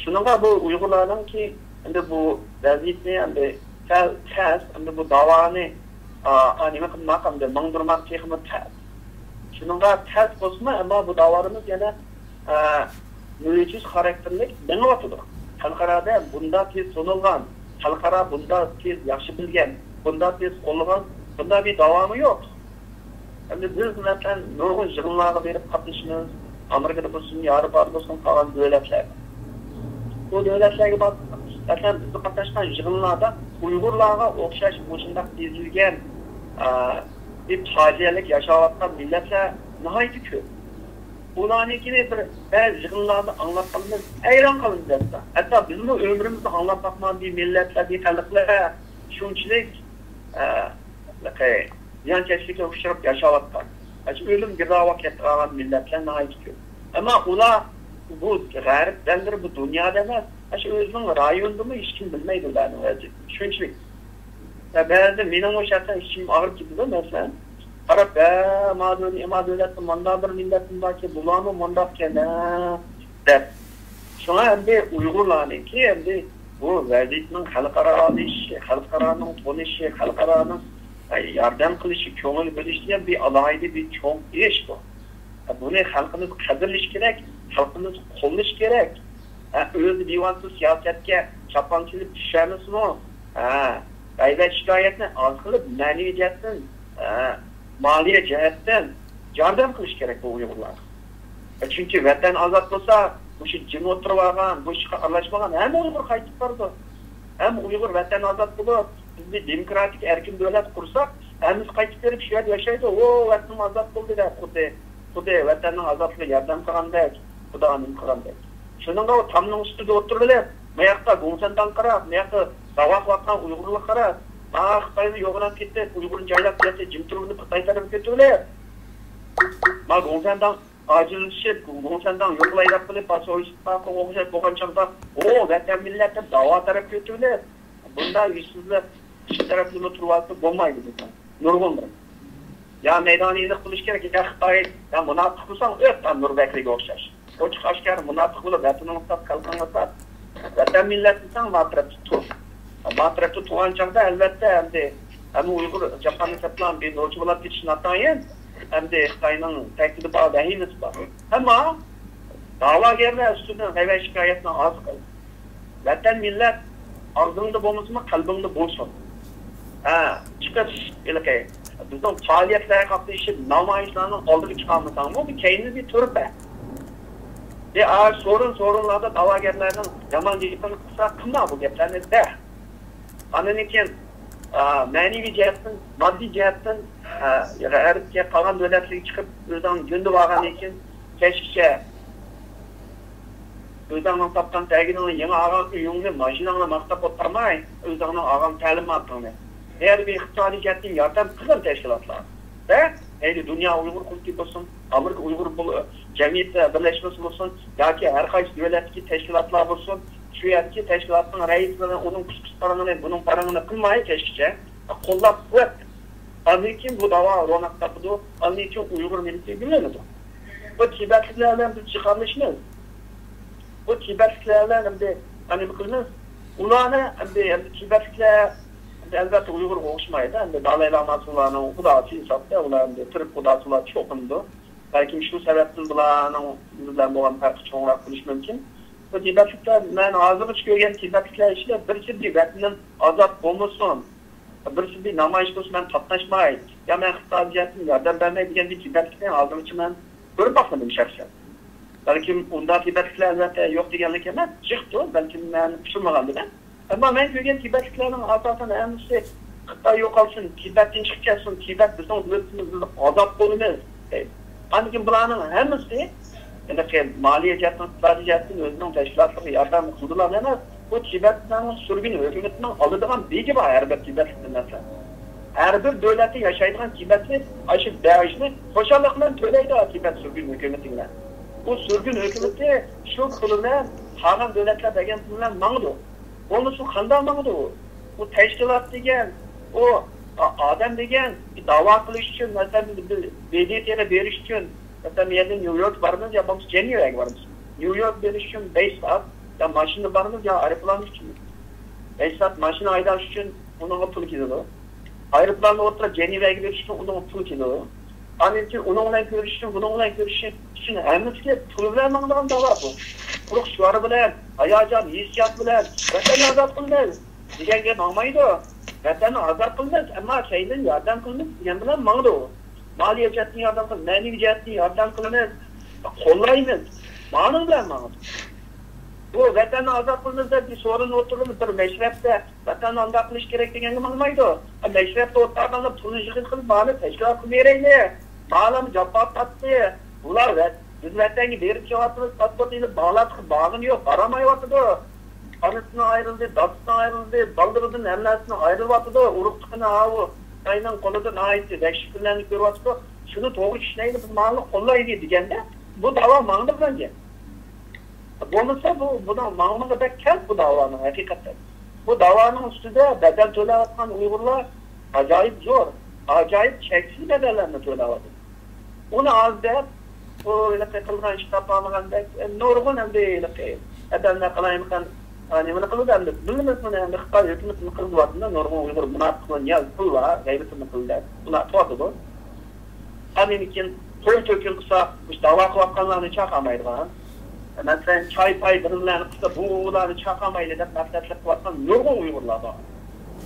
شۇنىڭغا بۇ ئۇيغۇرلارنىڭكى ئەمدى بۇ ۋەزىيىتىنى ئەمدى سەل تەس، ئەمدى بۇ داۋانى ئا، ئا، نېمە قىلماق ئەمدى، ماڭدۇرماق تېخىمۇ تەس. شۇنىڭغا تەس بولسىمۇ، ئەمما بۇ داۋالىرىمىز يەنە، ئا، مۆجىز خاراكتېرلىك مېڭىۋاتىدۇ. خەلقئارادا بۇنداق تېز تونۇلغان، خەلقئارا بۇنداق تېز ياخشى بىلگەن، بۇنداق تېز قوللىغان، بۇنداق بىر داۋامۇ يوق. ئەمدى بىز، مەسىلەن، نۇرغۇن يىغىنلارغا بېرىپ قاتنىشىمىز. ئامېرىكىدا بولسۇن، ياۋروپادا بولسۇن، قالغان دۆلەتلەر. بۇ دۆلەتلەرگە بارساق، مەسىلەن، بىزنىڭ قاتناشقان يىغىنلاردا ئۇيغۇرلارغا ئوخشاش مۇشۇنداق ئېزىلگەن، ئا، بىر پاجىئەلىك ياشاۋاتقان مىللەتلەر ناھايىتى كۆپ. ئۇلارنىڭكىنى بىر بەزى يىغىنلاردا ئاڭلاپ قالىمىز، ھەيران قالىمىز ھەتتا. ھەتتا بىزمۇ ئۆمرىمىزدە ئاڭلاپ باقمىغان بىر مىللەتلەر، بىر خەلقلەر شۇنچىلىك، ئە، زىيانكەشلىككە ئۇچراپ ياشاۋاتقان، ئاشۇ ئۆلۈم گىردابىغا كەتكەن مىللەتلەر ناھايىتى كۆپ. ئەمما ئۇلار بۇ غەرب ئەللىرى، بۇ دۇنيادا ئەمەس، ئاشۇ ئۆزىنىڭ رايونىدىمۇ ھېچكىم بىلمەيدۇ ئۇلارنىڭ ۋەزىيىتىنى. شۇنچىلىك. ۋە بەزىدە مېنىڭمۇ شەخسەن ئىچىم ئاغرىپ كېتىدۇ، مەسىلەن. قاراپ، ھە، ما دۆلەت، ما دۆلەتتە مانداق بىر مىللەتمۇ باركەن، بۇلارمۇ مانداقكەن، ھە، دەپ. شۇڭا ئەمدى ئۇيغۇرلارنىڭكى ئەمدى بۇ ۋەزىيەتنىڭ خەلقئارالىشىشى، خەلقئارانىڭ تونۇشى، خەلقئارانىڭ، ئە، ياردەم قىلىشى، كۆڭۈل بۆلۈشى دېگەن بىر ئالاھىدە بىر چوڭ ئىش بۇ. بۇنى خەلقىمىز قەدىرلىشى كېرەك، خەلقىمىز قوللىشى كېرەك. ھە، ئۆزى دېۋانسىز سىياسەتكە چاپان چېلىپ چۈشەمىزمۇ؟ ھە، غەيۋەت شىكايەتنى ئاز قىلىپ، مەنىۋى جەھەتتىن، ھە، مالىيە جەھەتتىن ياردەم قىلىش كېرەك بۇ ئۇيغۇرلارغا. چۈنكى ۋەتەن ئازاد بولسا، مۇشۇ جىم ئولتۇرۇۋالغان، بۇ ئىشقا ئارىلاشمىغان ھەممە ئۇيغۇر قايتىپ بارىدۇ. ھەممە ئۇيغۇر ۋەتەن ئازاد بولۇپ، بىز بىر دېموكراتىك ئەركىن دۆلەت قۇرساق، ھەممىسى قايتىپ بېرىپ شۇ يەردە ياشايدۇ. ئو، ۋەتىنىم ئازاد بولدى دەپ، خۇددى، خۇددى ۋەتەننىڭ ئازادلىقىغا ياردەم قىلغاندەك، خۇداغا نېمە قىلغاندەك. شۇنىڭغا ئۇ تامنىڭ ئۈستىدە ئولتۇرۇۋېلىپ، مۇياقتا گوڭسەنداڭ قاراپ، مۇياقتا داۋا قىلىۋاتقان ئۇيغۇرلارغا قاراپ، ئا، خىتايغا يوغىناپ كېتىپ، ئۇيغۇرنى جايلاپ، بۇ يەردە جىم تۇرۇپ، خىتاي تەرەپكە كېتىۋېلىپ، ما گوڭسەنداڭ ئاجىزلىشىپ، گوڭسەنداڭ يوقىلاي دەپ قېلىپ، سوۋېت ئىتتىپاقىغا ئوخشاپ بولغان چاغدا، ئۇ ۋەتەن مىللەت دەپ داۋا تەرەپكە ئۆتۈۋېلىپ، بۇنداق يۈزسىزلىك ئىككى تەرەپلىمە تۇرۇۋالسا بولمايدۇ بىزنىڭ. نۇرغۇنلىرى. يا مەيدانىي ئىنىق قىلىش كېرەك، يا خىتاي، يا مۇناپىق بولساڭ ئۆت، ھە، نۇربەكرىگە ئوخشاش. ئوچۇق ئاشكارا مۇناپىق بولۇپ، ۋەتىنىڭغا سات، خەلقىڭغا سات. ۋەتەن مىللەت دېسەڭ، ما تەرەپتە تۇر. ما تەرەپتە تۇرغان چاغدا، ئەلۋەتتە، ئەمدى ھەممە ئۇيغۇر جاپانى سەپلان بىر نوچى بولاپ كېتىشى ناتايىن. ئەمدى خىتاينىڭ تەھدىتى بار، ۋەھىمىسى بار. ئەمما داۋاگەرلەر ئۈستىدىن غەيۋەت شىكايەتنى ئاز قىل. ۋەتەن مىللەت ئاغزىڭدا بولمىسىمۇ، قەلبىڭدە بولسۇن. ھە، چىقىش، ھېلىقى بىزنىڭ پائالىيەتلەرگە قاتنىشىپ، نامايىشلارنىڭ ئالدىغا چىقالمىساڭمۇ، بۇ كەينىدە بىر تۇرۇپ بەر. ئە، ئا، سورۇن، سورۇنلاردا داۋاگەرلەرنىڭ يامان گېپىنى قىلسا، قىلما بۇ گەپلەرنى دە. ئاندىن كېيىن، ئا، مەنىۋى جەھەتتىن، ماددىي جەھەتتىن، ئا، غەربكە، قالغان دۆلەتلەرگە چىقىپ، ئۆزۈڭ يۆندىۋالغاندىن كېيىن، كەچكىچە ئۆزۈڭنىڭ تاپقان تەگىنىڭنى، يېڭى ئالغان ئۆيۈڭنى، ماشىناڭنى ماختاپ ئولتۇرماي، ئۆزۈڭنىڭ ئالغان تەلىماتىڭنى، ھەر بىر ئىقتىسادىي جەھەتتىن ياردەم قىلغىن تەشكىلاتلارغا. ۋە مەيلى دۇنيا ئۇيغۇر قۇرۇلتىيى بولسۇن، ئامېرىكا ئۇيغۇر بول-، جەمئىيىتى بىرلەشمىسى بولسۇن، ياكى ھەر قايسى دۆلەتتىكى تەشكىلاتلار بولسۇن، شۇ يەردىكى تەشكىلاتنىڭ رەئىسى بىلەن ئۇنىڭ كۇسكۇس پارىڭىنى، بۇنىڭ پارىڭىنى قىلماي كەچكىچە، قوللاپ قۇۋۋەت. ئاندىن كېيىن بۇ داۋا روناق تاپىدۇ، ئاندىن كېيىن ئۇيغۇر مىللىتى گۈللىنىدۇ. بۇ تىبەتلىكلەر بىلەن بىز جىقارلىشىمىز. بۇ تىبەتلىكلەر بىلەن ئەمدى نېمە قىلىمىز؟ ئۇلارنى ئەمدى، ئەمدى تىبەتلىكلەر ئەمدى ئەلۋەتتە ئۇيغۇرغا ئوخشىمايدۇ. ئەمدى دالاي لاماسى ئۇلارنىڭ خۇداسى ھېسابتا، ئۇلار ئەمدى تۈرك خۇداسى، ئۇلار چوقۇمدۇ. بەلكىم شۇ سەۋەبتىن بۇلارنىڭ بىز بىلەن بولغان پەرقى چوڭراق بولۇشى مۇمكىن. بۇ تىبەتلىكلەر، مەن ھازىرغىچە كۆرگەن تىبەتلىكلەر ئىچىدە بىرسى بىر ۋەتىنىم ئازاد بولمىسۇن، بىرسى بىر نامايىش قىلسا مەن قاتناشماي، يا مەن ئىقتىسادىي جەھەتتىن ياردەم بەرمەي دېگەن بىر تىبەتلىكنى ھازىرغىچە مەن كۆرۈپ باقمىدىم شەخسەن. بەلكىم ئۇنداق تىبەتلىكلەر ئەلۋەتتە يوق دېگەنلىك ئەمەس، جىقتۇ، بەلكىم مەن ئۇچرىمىغاندىمەن. ئەمما مەن كۆرگەن تىبەتلىكلەرنىڭ ئاساسەن ھەممىسى خىتاي يوقالسۇن، تىبەتتىن چىقىپ كەتسۇن، تىبەت بىزنىڭ دۆلىتىمىز، بىز ئازاد بولىمىز دەيدۇ. ئاندىن كېيىن بۇلارنىڭ ھەممىسى ھېلىقى مالىيە جەھەتتىن، ئىقتىسادىي جەھەتتىن ئۆزىنىڭ تەشكىلاتلىرىغا ياردەم قىلدىلا ئەمەس، بۇ تىبەتنىڭ سۈرگۈن ھۆكۈمىتىنىڭ ئالىدىغان بېگى بار ھەر بىر تىبەتلىكتىن مەسىلەن. ھەر بىر دۆلەتتە ياشايدىغان تىبەتلىك ئاشۇ بەجنى خۇشاللىق بىلەن تۆلەيدۇ تىبەت سۈرگۈن ھۆكۈمىتى بىلەن. بۇ سۈرگۈن ھۆكۈمىتى شۇ پۇلى بىلەن، قالغان دۆلەتلەر بەرگەن پۇل بىلەن ماڭىدۇ. بولمىسا قانداق ماڭىدۇ ئۇ؟ ئۇ تەشكىلات دېگەن، ئۇ ئا-، ئادەم دېگەن داۋا قىلىش ئۈچۈن، مەسىلەن، بىز بې دې تېغا بېرىش ئۈچۈن، مەسىلەن، بۇ يەردىن نيۇ يوركقا بارىمىز يا بولمىسا جېنېۋاگە بارىمىز. نيۇ يورك بېرىش ئۈچۈن بەش سائەت يا ماشىنا بارىمىز يا ئايروپىلان ئۈچۈن. بەش سائەت ماشىنا ھەيدەش ئۈچۈن ئۇنىڭغا پۇل كېتىدۇ. ئايروپىلاندا ئولتۇرۇپ جېنېۋەگە بېرىش ئۈچۈن ئۇنىڭغا پۇل كېلىدۇ. ئاندىن كېيىن ئۇنىڭ بىلەن كۆرۈشۈش ئۈچۈن، بۇنىڭ بىلەن كۆرۈشۈش ئۈچۈن ھەممىسىگە پۇل بىلەن ماڭىدىغان داۋا بۇ. قۇرۇق شوئار بىلەن، ھاياجان، ھېسسىيات بىلەن ۋەتەننى ئازاد قىلىمىز دېگەنگە ماڭمايدۇ. ۋەتەننى ئازاد قىلىمىز، ئەمما كەينىدىن ياردەم قىلىمىز دېگەن بىلەن ماڭىدۇ. مالىيە جەھەتتىن ياردەم قىلىمىز، مەنىۋى جەھەتتىن ياردەم قىلىمىز، قوللايمىز. مانىڭ بىلەن ماڭىدۇ. بۇ ۋەتەننى ئازاد قىلىمىز دەپ بىر سورۇن ئوتتۇرىمىز، بىر مەشرەپتە ۋەتەننى ئانداق قىلىش كېرەك دېگەنگە ماڭمايدۇ. مەشرەپتە ئولتۇرغانلار پۇلنى يىغىش قىلىپ، مانا تەشكىلاتقا بېرەيلى. مالام جاپا تارتتى. بۇلار ۋە-، بىز ۋەتەنگە بېرىپ كېلىۋاتىمىز، پاسپورت ئېلىپ باغلاپ بارغىنى يوق، بارالمايۋاتىدۇ. ئانىسىدىن ئايرىلدى، دادىسىدىن ئايرىلدى، بالىلىرىدىن ھەممىسىدىن ئايرىلىۋاتىدۇ. ئۇرۇق تۇغقىنى ئاۋۇ خىتاينىڭ قولىدا ناھايىتى ۋەھشىي كۈنلەرنى كۆرۈۋاتىدۇ. شۇنى توغرا چۈشىنەيلى، بىز مالنى قوللايلى دېگەندە، بۇ داۋا ماڭدى بىلەن. بولمىسا بۇ، بۇنىڭ ماڭمىقى بەك كەس بۇ داۋانىڭ ھەقىقەتەن. بۇ داۋانىڭ ئۈستىدە بەدەل تۆلەۋاتقان ئۇيغۇرلار ئاجايىپ زور، ئاجايىپ چەكسىز بەدەللەرنى تۆلەۋاتىدۇ. ئۇنى ئاز دەپ، بۇ ھېلىقى قىلغان ئىش تاپالمىغاندەك، نۇرغۇن ئەمدى ھېلىقى ئادەملەر قالايمىقان نېمىنى قىلىدۇ ئەمدى؟ بىلمىسۇن ئەمدى خىتاي ھۆكۈمىتىنى قىلىۋاتىدۇ، نۇرغۇن ئۇيغۇر مۇناپىقلار نىياز قىللا غەيۋىتىنى قىلدى. بۇنى ئاتىۋاتىدۇ. ئاندىن كېيىن توي تۆكۈن قىلسا، مۇشۇ داۋا قىلىۋاتقانلارنى چاقالمايدىغان. مەسىلەن، چاي پاي بىرلەرنى قىلسا، بۇ ئۇلارنى چاقالمايلى دەپ مەقسەتلىك قىلىۋاتقان نۇرغۇن ئۇيغۇرلار بار.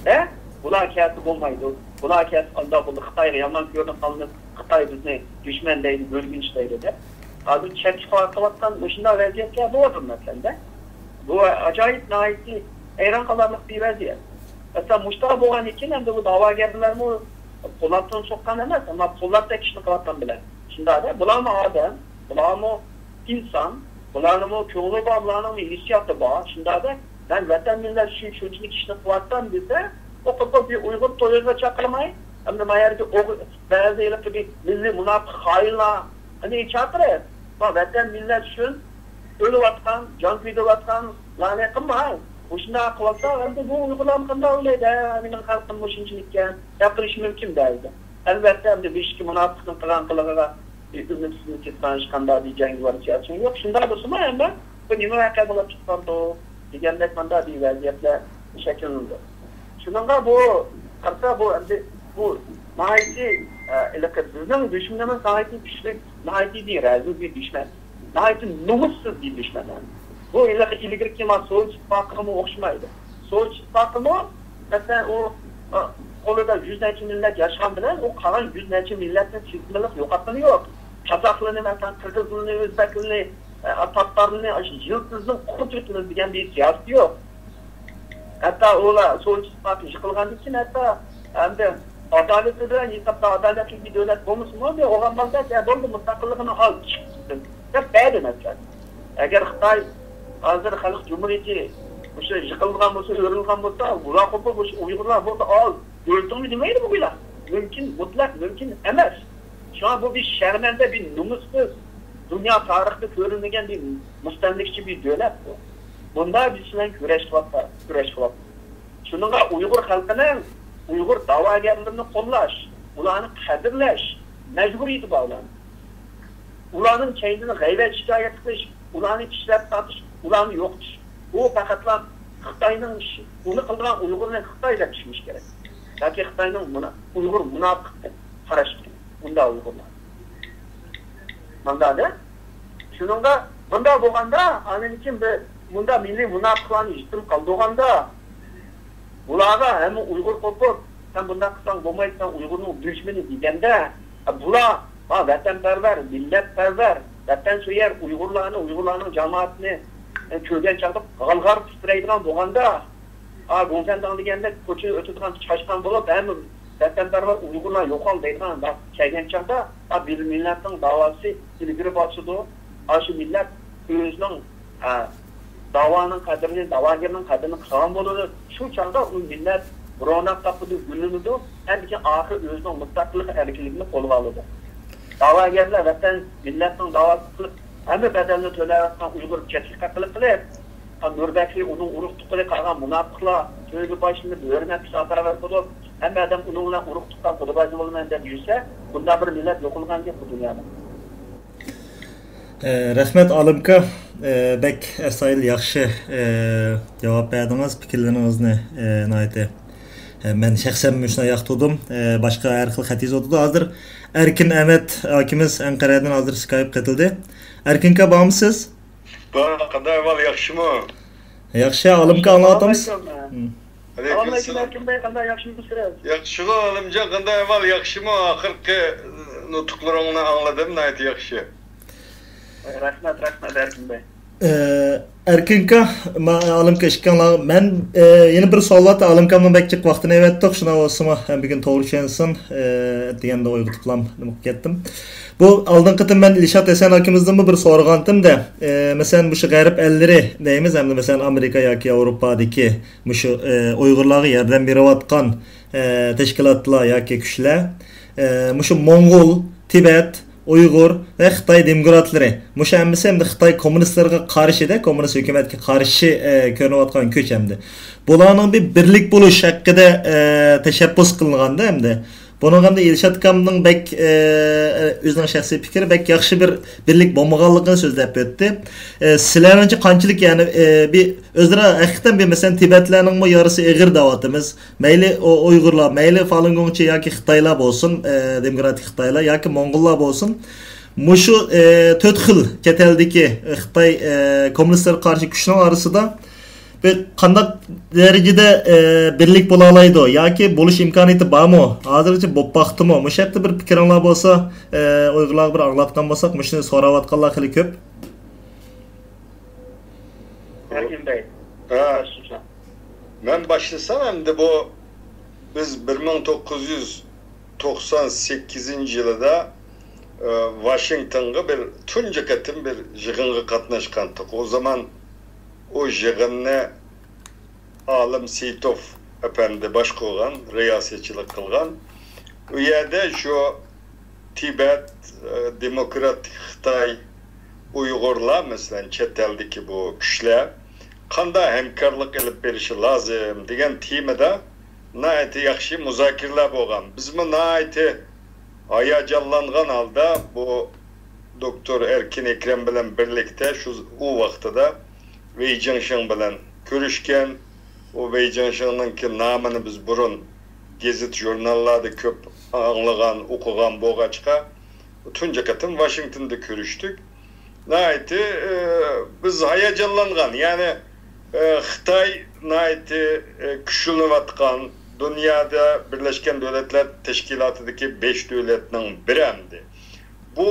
ھە؟ بۇلار كەلسە بولمايدۇ. بۇلار كەلسە ئانداق بولدى. خىتايغا يامان كۆرۈنۈپ قالىمىز. خىتاي بىزنى دۈشمەن دەيدۇ، بۆلگۈنچى دەيدۇ دەپ. ھازىر چەتكە قىلىۋاتقان مۇشۇنداق ۋەزىيەتلەر بولۇۋاتىدۇ مەسىلەندە. بۇ ئاجايىپ، ناھايىتى ھەيران قالارلىق بىر ۋەزىيەت. مەسىلەن، مۇشۇنداق بولغاندىن كېيىن ئەمدى بۇ داۋاگەرلەرمۇ پولاتتىن سوققان ئەمەس، ئەمما پولاتتەك ئىشنى قىلىۋاتقان بىلەن. شۇنداق-دە، بۇلارمۇ ئادەم، بۇلارمۇ ئىنسان، بۇلارنىڭمۇ كۆڭلى بار، بۇلارنىڭمۇ ھېسسىياتى بار. شۇنداق-دە، مەن ۋەتەن مىللەت ئۈچۈن شۇنچىلىك ئىشنى قىلىۋاتسام دېسە، ئۇ قىلىپ بىر ئۇيغۇر تويىغا چاقىرماي، ئەمدى ما يەرگە ئوغ-، بەزى ھېلىقى بىر مىللىي مۇناپىق خائىنلار، قېنى چاقىرىڭ. ما ۋەتەن مىللەت ئۈچۈن ئۆلۈۋاتقان، جان كۆيدۈرۈۋاتقانلارنى قىلماڭ. مۇشۇنداق قىلىۋاتسا، ئەمدى بۇ ئۇيغۇرلارمۇ قانداق ئويلايدۇ؟ ھە، مېنىڭ خەلقىم مۇشۇنچىلىككەن دەپ قېلىشى مۈمكىن بەزىدە. ئەلۋەتتە، ئەمدى بىر ئىككى مۇناپىقنىڭ قىلغان قىلىقىغا ئۈمىدسىزلىنىپ كېتىدىغان ھېچقانداق بىر جەڭگىۋارچىلىق يوق. شۇنداق بولسىمۇ، ئەمما بۇ نېمە ۋەقە بولۇپ چىققاندۇ دېگەندەك مانداق بىر ۋەزىيەتلەر شەكىللىنىدۇ. شۇنىڭغا بۇ، قارىسا، بۇ ئەمدى بۇ ناھايىتى، ئە، ھېلىقى بىزنىڭ دۈشمىنىمىز ناھايىتى كۈچلۈك، ناھايىتى بىر رەزىل بىر دۈشمەن، ناھايىتى نومۇسسىز بىر دۈشمەن. بۇ ھېلىقى ئىلگىرىكى ما سوۋېت ئىتتىپاقىغىمۇ ئوخشىمايدۇ. سوۋېت ئىتتىپاقىمۇ، مەسىلەن، ئۇ، ئۇ قولىدا يۈز نەچچە مىللەت ياشىغان بىلەن ئۇ قالغان يۈز نەچچە مىللەتنى سىستېمىلىق يوقاتقىنى يوق. قازاقلىرىنى، مەسىلەن، قىرغىزلىرىنى، ئۆزبەكلىرىنى، ئە، تاتارلىرىنى ئاشۇ يىلتىزدىن قۇرۇتۇۋېتىمىز دېگەن بىر سىياسىتى يوق. ھەتتا ئۇلار سوۋېت ئىتتىپاقى يىقىلغاندىن كېيىن ھەتتا ئەمدى ئادالىتى بىلەن ھېسابتا ئادالەتلىك بىر دۆلەت بولمىسىمۇ، بىر ئوغان بالىسى، ھە، بولدى، مۇستەقىللىقىنى ئال، چىق، دەپ بەردى مەسىلەن. ئەگەر خىتاي ھازىر خەلق جۇمھۇرىيىتى مۇشۇ يىقىلغان بولسا، ئۆرۈلگەن بولسا، بۇلار قوپۇپ مۇشۇ ئۇيغۇرلار بولسا ئال، دۆلىتىڭنى دېمەيدۇ بۇ ئۇيلار. مۇمكىن، مۇتلەق مۇمكىن ئەمەس. شۇڭا بۇ بىر شەرمەندە، بىر نومۇسسىز، دۇنيا تارىخىدا كۆرۈلمىگەن بىر مۇستەملىكىچى بىر دۆلەت بۇ. بۇنداق بىرسى بىلەن كۈرەش قىلىۋاتقان، كۈرەش قىلىۋاتقان. شۇنىڭغا ئۇيغۇر خەلقىنىڭ، ئۇيغۇر داۋاگەرلىرىنى قوللاش، ئۇلارنى قەدىرلەش مەجبۇرىيىتى بار ئۇلارنىڭ. ئۇلارنىڭ كەينىدىن غەيۋەت شىكايەت قىلىش، ئۇلارنى ئىشلەپ تارتىش، ئۇلارنى يوقىتىش، بۇ پەقەتلا خىتاينىڭ ئىشى. ئۇنى قىلىدىغان ئۇيغۇرنى خىتاي دەپ چۈشىنىش كېرەك. ياكى خىتاينىڭ مۇنا-، ئۇيغۇر مۇناپىق دەپ قاراش كېرەك. بۇنداق ئۇيغۇرلار. ماندادا. شۇنىڭغا، بۇنداق بولغاندا، ئاندىن كېيىن بىر مۇنداق مىللىي مۇناپىقلارنى يېتىم قالدۇرغاندا، بۇلارغا ھەممە ئۇيغۇر قوپۇپ، سەن بۇنداق قىلساڭ بولمايدۇ، سەن ئۇيغۇرنىڭ دۈشمىنى دېگەندە، بۇلار، ھا، ۋەتەنپەرۋەر، مىللەتپەرۋەر، ۋەتەنسۆيەر ئۇيغۇرلارنى، ئۇيغۇرلارنىڭ جامائىتىنى، ئە، كۆرگەن چاغدا غالغار تىترەيدىغان بولغاندا، ئا، گۇڭفەنداڭ دېگەندەك كوچىدا ئۆتىدىغان چاشقان بولۇپ، ھەممە ۋەتەنپەرۋەر ئۇيغۇرلار يوقال دەيدىغان ۋاقىت كەلگەن چاغدا، ئا، بىر مىللەتنىڭ داۋاسى ئىلگىرى باسىدۇ. ئاشۇ مىللەت ئۆزىنىڭ، ئا، داۋانىڭ قەدرىنى، داۋاگەرنىڭ قەدرىنى قىلغان بولىدۇ. شۇ چاغدا ئۇ مىللەت روناق تاپىدۇ، گۈللىنىدۇ، ھەم كېيىن ئاخىرى ئۆزىنىڭ مۇستەقىللىق، ئەركىنلىكىنى قولغا ئالىدۇ. داۋاگەرلەر ۋەتەن، مىللەتنىڭ داۋاسى قىلىپ، ھەممە بەدەلنى تۆلەۋاتقان ئۇيغۇر چەتكە قېقىلىپ قېلىپ، نۇربەكرى، ئۇنىڭ ئۇرۇق-تۇغقىنى قالغان مۇناپىقلار تۆرگە باشلىنىپ، ھۆرمەتكە ساپاراۋەر بولۇپ، ھەممە ئادەم ئۇنىڭ بىلەن ئۇرۇق-تۇغقان، خۇدا باجى بولىمەن دەپ يۈرسە، بۇنداق بىر مىللەت يوقالغان گەپ بۇ دۇنيادا. ئە، رەھمەت، ئالىمكا. ئە، بەك ئەستايىدىل ياخشى، ئە، جاۋاب بەردىڭىز، پىكىرلىرىڭىزنى، ئە، ناھايىتى مەن شەخسەن مۇشۇنداق ياقتۇردۇم. باشقا ھەر خىل خەت يېزىۋاتىدۇ. ھازىر ئەركىن ئەمەت ئاكىمىز ئەنقەرەدىن ھازىر سكايپ قېتىلدى. ئەركىن ئاكا، بارمۇسىز؟ بار، قانداق ئەھۋال، ياخشىمۇ؟ ياخشى، ئالىم ئاكا، ئاڭلاۋاتامسىز؟ ئەسسالامۇ ئەلەيكۇم. ئەلەيكۇم ئەسسالام. ئەركىن بەگ، قانداق، ياخشىمۇسىز؟ ياخشىغۇ، ئالىمجان، قانداق ئەھۋال، ياخشىمۇ؟ ئاخىرقى نۇتۇقلىرىڭنى ئاڭلىدىم، ناھايىتى ياخشى. رەھمەت، رەھمەت، ئەركىن بەگ. ئەركىن ئاكا، ما-، ئالىم ئاكا ئىككىڭلار، مەن، ئە، يەنە بىر سوئال بار، ئالىم ئاكامنىڭ بەك جىق ۋاقتىنى ئەۋەتتۇق، شۇنداق بولسىمۇ، ھەم بۈگۈن توغرا چۈشەنسۇن، ئە، دېگەندە ئويغىتىپلام نېمە قىلىپ كەتتىم. بۇ ئالدىنقى قېتىم مەن ئىلشات ھەسەن ئاكىمىزدىنمۇ بىر سورىغانتىم-دە، ئە، مەسىلەن، مۇشۇ غەرب ئەللىرى دەيمىز، ئەمدى مەسىلەن، ئامېرىكا ياكى ياۋروپادىكى مۇشۇ، ئە، ئۇيغۇرلارغا ياردەم بېرىۋاتقان، ئە، تەشكىلاتلار ياكى كۈچلەر، ئە، مۇشۇ موڭغۇل، تىبەت، ئۇيغۇر ۋە خىتاي دېموكراتلىرى، مۇشۇ ھەممىسى ئەمدى خىتاي كوممۇنىستلىرىغا قارشى-دە، كوممۇنىست ھۆكۈمەتكە قارشى، ئە، كۆرۈنۈۋاتقان كۈچ ئەمدى. بۇلارنىڭ بىر بىرلىك بولۇش ھەققىدە، ئە، تەشەببۇس قىلىنغاندا ئەمدى. بۇنىڭغا ئەمدى ئىلشات ئاكامنىڭ بەك، ئە، ئۆزىنىڭ شەخسىي پىكرى، بەك ياخشى بىر بىرلىك بولمىغانلىقىنى سۆزلەپ ئۆتتى. ئە، سىلەرنىڭچە قانچىلىك، يەنى، ئە، بىر ئۆزئارا ھەقىقەتەن بىر، مەسىلەن، تىبەتلەرنىڭمۇ يارىسى ئېغىر دەۋاتىمىز. مەيلى ئۇ-، ئۇيغۇرلار، مەيلى فالۇنگوڭچى ياكى خىتايلار بولسۇن، ئە، دېموكراتىك خىتايلار ياكى موڭغۇللار بولسۇن، مۇشۇ، ئە، تۆت خىل چەت ئەلدىكى، ئە، خىتاي، ئە، كوممۇنىستلىرىغا قارشى كۈچنىڭ ئارىسىدا بىر قانداق دەرىجىدە، ئە، بىرلىك بولالايدۇ ياكى بولۇش ئىمكانىيىتى بارمۇ؟ ھازىرغىچە بولۇپ باقتىمۇ؟ مۇشۇ ھەقتە بىر پىكرىڭلار بولسا، ئە، ئۇيغۇرلارغا بىر ئاڭلاتقان بولساق، مۇشۇنى سوراۋاتقانلار خېلى كۆپ. ئەركىن بەگ. ھە. باشلىسام. مەن باشلىسام، ئەمدى بۇ، بىز بىر مىڭ توققۇز يۈز توقسان سەككىزىنچى يىلىدا، ئە، ۋاشىنگتونغا بىر تۇنجى قېتىم بىر يىغىنغا قاتناشقانتۇق. ئۇ زامان ئۇ يىغىننى ئالىم سېيىتوف ئەپەندى باشقۇرغان، رىياسەتچىلىك قىلغان. ئۇ يەردە شۇ تىبەت، ئە، دېموكراتىك خىتاي، ئۇيغۇرلار، مەسىلەن، چەت ئەلدىكى بۇ كۈچلەر قانداق ھەمكارلىق ئېلىپ بېرىشى لازىم دېگەن تېمىدا ناھايىتى ياخشى مۇزاكىرىلەر بولغان. بىزمۇ ناھايىتى ھاياجانلانغان ھالدا بۇ دوكتور ئەركىن ئەكرەم بىلەن بىرلىكتە شۇ، ئۇ ۋاقتىدا ۋېي جىڭشىڭ بىلەن كۆرۈشكەن. ئۇ ۋېي جىڭشىڭنىڭكى نامىنى بىز بۇرۇن گېزىت-ژۇرناللاردا كۆپ ئاڭلىغان، ئوقۇغان بولغاچقا، تۇنجى قېتىم ۋاشىنگتوندا كۆرۈشتۇق. ناھايىتى، ئى، بىز ھاياجانلانغان. يەنى، ئى، خىتاي ناھايىتى، ئى، كۈچلىنىۋاتقان، دۇنيادا بىرلەشكەن دۆلەتلەر تەشكىلاتىدىكى بەش دۆلەتنىڭ بىرى ئەمدى. بۇ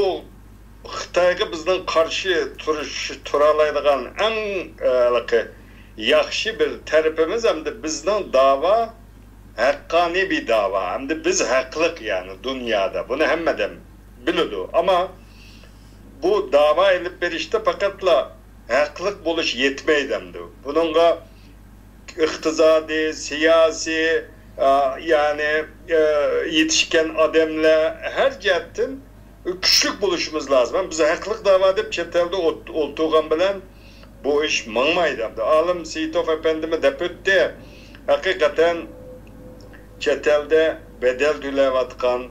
خىتايغا بىزنىڭ قارشى تۇرۇش، تۇرالايدىغان ئەڭ، ئە، ھېلىقى ياخشى بىر تەرىپىمىز ئەمدى بىزنىڭ داۋا ھەققانىي بىر داۋا. ئەمدى بىز ھەقلىق، يەنى دۇنيادا. بۇنى ھەممە ئادەم بىلىدۇ. ئەمما بۇ داۋا ئېلىپ بېرىشتا پەقەتلا ھەقلىق بولۇش يەتمەيدۇ ئەمدى. بۇنىڭغا ئىقتىسادىي، سىياسىي، ئا، يەنى، ئە، يېتىشكەن ئادەملەر ھەر جەھەتتىن كۈچلۈك بولۇشىمىز لازىم. بىز ھەقلىق داۋا دەپ چەت ئەلدە ئولت-، ئولتۇرغان بىلەن بۇ ئىش ماڭمايدۇ. ئالىم سېيىتوف ئەپەندىمۇ دەپ ئۆتتى. ھەقىقەتەن چەت ئەلدە بەدەل تۆلەۋاتقان،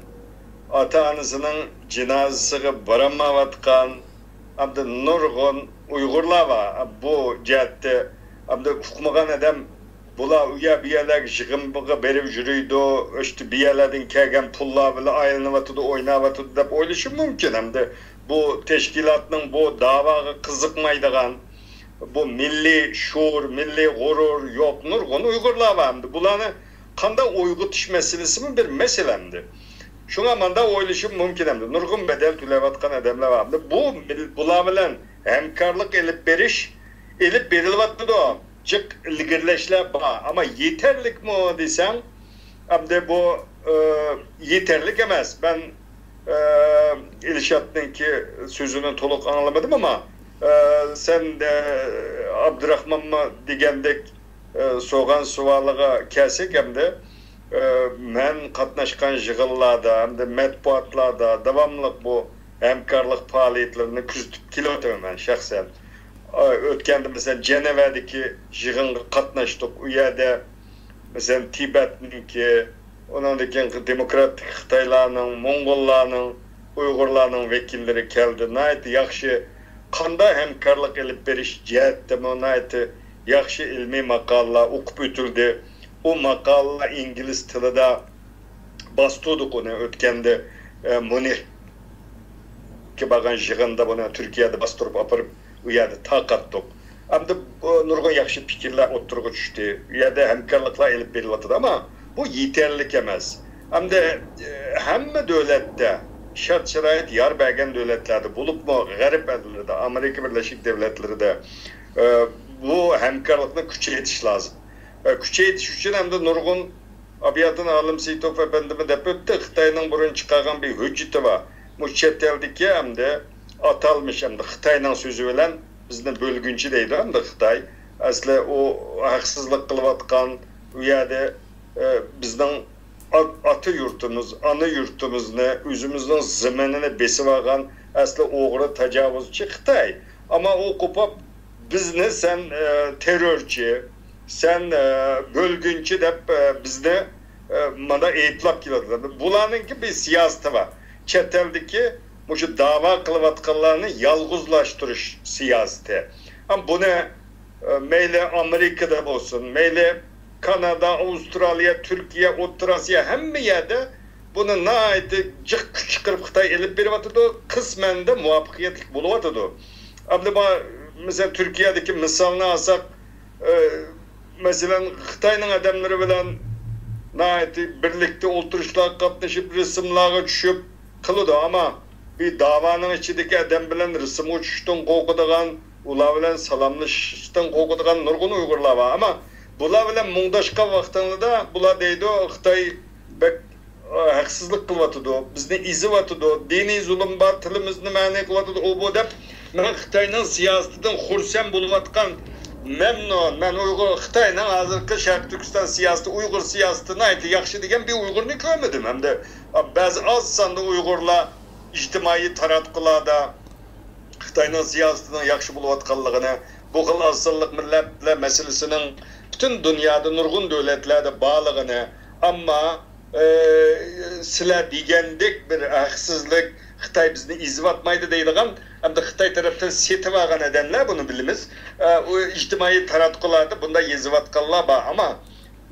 ئاتا-ئانىسىنىڭ جىنازىسىغا بارالمايۋاتقان، ئەمدى نۇرغۇن ئۇيغۇرلار بار. بۇ جەھەتتە ئەمدى ئۇقمىغان ئادەم، بۇلار ئۇ يەر، بۇ يەرلەرگە يىغىنغا بېرىپ يۈرىدۇ، ئىشتە بۇ يەرلەردىن كەلگەن پۇللار بىلەن ئايلىنىۋاتىدۇ، ئويناۋاتىدۇ دەپ ئويلىشى مۇمكىن. ئەمدى بۇ تەشكىلاتنىڭ بۇ داۋاغا قىزىقمايدىغان، بۇ مىللىي شور، مىللىي غۇرۇر يوق نۇرغۇن ئۇيغۇرلار بار. ئەمدى بۇلارنى قانداق ئويغىتىش مەسىلىسىمۇ بىر مەسىلە ئەمدى. شۇڭا مانداق ئويلىشىم مۇمكىن ئەمدى. نۇرغۇن بەدەل تۆلەۋاتقان ئادەملەر بار. ئەمدى بۇ مىل-، بۇلار بىلەن ھەمكارلىق ئېلىپ بېرىش، ئېلىپ بېرىلىۋاتىدۇ. جىق ئىلگىرىلەشلەر بار. ئەمما يېتەرلىكمۇ دېسەڭ، ئەمدى بۇ، ئە، يېتەرلىك ئەمەس. مەن، ئە، ئىلشاتنىڭكى سۆزىنى تولۇق ئاڭلىمىدىم، ئەمما، ئە، سەن، ئە، ئابدۇراخمانمۇ دېگەندەك، ئە، سورىغان سوئالىغا كەلسەك ئەمدى، ئە، مەن قاتناشقان يىغىنلاردا ھەمدە مەتبۇئاتلاردا داۋاملىق بۇ ھەمكارلىق پائالىيەتلىرىنى كۆزىتىپ كېلىۋاتىمەن مەن شەخسەن. ئە، ئۆتكەندە، مەسىلەن، جەنۋەدىكى يىغىنغا قاتناشتۇق. ئۇ يەردە، مەسىلەن، تىبەتنىڭكى، ئۇنىڭدىن كېيىن دېموكراتىك خىتايلارنىڭ، موڭغۇللارنىڭ، ئۇيغۇرلارنىڭ ۋەكىللىرى كەلدى. ناھايىتى ياخشى، قانداق ھەمكارلىق ئېلىپ بېرىش جەھەتتىمۇ ناھايىتى ياخشى ئىلمىي ماقالىلەر ئوقۇپ ئۆتۈلدى. ئۇ ماقالىلەر ئىنگلىز تىلىدا باستۇردۇق ئۇنى ئۆتكەندە، ئە، مۇنىخقا بارغان يىغىندا بۇنى تۈركىيەدە باستۇرۇپ ئاپىرىپ، ئۇ يەردە تارقاتتۇق. ئەمدى بۇ نۇرغۇن ياخشى پىكىرلەر ئوتتۇرىغا چۈشتى. ئۇ يەردە ھەمكارلىقلار ئېلىپ بېرىلىۋاتىدۇ، ئەمما بۇ يېتەرلىك ئەمەس. ئەمدى، ئە، ھەممە دۆلەتتە شەرت-شارائىت يار بەرگەن دۆلەتلەردە، بولۇپمۇ غەرب ئەللىرىدە، ئامېرىكا بىرلەشكەن دۆلەتلىرىدە، ئە، بۇ ھەمكارلىقنى كۈچەيتىش لازىم. ئە، كۈچەيتىش ئۈچۈن ئەمدى نۇرغۇن ئابىياتىن ئالىم سېيىتوف ئەپەندىمۇ دەپ ئۆتتى، خىتاينىڭ بۇرۇن چىقارغان بىر ھۆججىتى بار. مۇشۇ چەت ئەلدىكى ئەمدى ئاتالمىش، ئەمدى خىتاينىڭ سۆزى بىلەن بىزنى بۆلگۈنچى دەيدۇ ئەمدى خىتاي. ئەسلى ئۇ ھەقسىزلىق قىلىۋاتقان، ئۇ يەردە، ئە، بىزنىڭ ئا-، ئاتا يۇرتىمىز، ئانا يۇرتىمىزنى، ئۆزىمىزنىڭ زېمىنىنى بېسىۋالغان ئەسلى ئوغرى، تاجاۋۇزچى خىتاي. ئەمما ئۇ قوپۇپ، بىزنى سەن، ئە، تېررورچى، سەن، ئە، بۆلگۈنچى دەپ، ئە، بىزنى، ئە، مانا ئەيىبلەپ كېلىۋاتىدۇ. بۇلارنىڭكى بىر سىياسىتى بار. چەت ئەلدىكى مۇشۇ داۋا قىلىۋاتقانلارنى يالغۇزلاشتۇرۇش سىياسىتى. ئەمما بۇنى، ئە، مەيلى ئامېرىكىدا بولسۇن، مەيلى كانادا، ئاۋسترالىيە، تۈركىيە، ئوتتۇرا ئاسىيا، ھەممە يەردە بۇنى ناھايىتى جىق كۈچ چىقىرىپ خىتاي ئېلىپ بېرىۋاتىدۇ، قىسمەندە مۇۋەپپەقىيەتلىك بولۇۋاتىدۇ. ئەمدى ما-، مەسىلەن، تۈركىيەدىكى مىسالنى ئالساق، ئە، مەسىلەن، خىتاينىڭ ئادەملىرى بىلەن ناھايىتى بىرلىكتە ئولتۇرۇشلارغا قاتنىشىپ، رەسىملارغا چۈشۈپ قىلىدۇ. ئەمما بىر داۋانىڭ ئىچىدىكى ئادەم بىلەن رەسىمگە چۈشۈشتىن قورقىدىغان، ئۇلار بىلەن سالاملىشىشتىن قورقىدىغان نۇرغۇن ئۇيغۇرلار بار. ئەمما بۇلار بىلەن مۇڭداشقان ۋاقتىڭلاردا بۇلار دەيدۇ، خىتاي بەك، ئە، ھەقسىزلىق قىلىۋاتىدۇ، بىزنى ئېزىۋاتىدۇ، دىنىي زۇلۇم بار، تىلىمىزنى مەنئى قىلىۋاتىدۇ، ئۇ بۇ دەپ، مەن خىتاينىڭ سىياسىتىدىن خۇرسەن بولۇۋاتقان، مەمنۇن. مەن ئۇيغۇر، خىتاينىڭ ھازىرقى شەرقىي تۈركىستان سىياسىتى، ئۇيغۇر سىياسىتى ناھايىتى ياخشى دېگەن بىر ئۇيغۇرنى كۆرمىدىم. ھەمدە بەزى ئاز ساندا ئۇيغۇرلار ئىجتىمائىي تاراتقۇلاردا خىتاينىڭ سىياسىتىنىڭ ياخشى بولۇۋاتقانلىقىنى، بۇ خىل ئاز سانلىق مىللەتلەر مەسىلىسىنىڭ پۈتۈن دۇنيادا نۇرغۇن دۆلەتلەردە بارلىقىنى، ئەمما، ئە، سىلەر دېگەندەك بىر ھەقسىزلىك، خىتاي بىزنى ئېزىۋاتمايدۇ دەيدىغان، ئەمدى خىتاي تەرەپتىن سېتىۋالغان ئادەملەر، بۇنى بىلىمىز. ئە، ئۇ ئىجتىمائىي تاراتقۇلاردا بۇنداق يېزىۋاتقانلار بار، ئەمما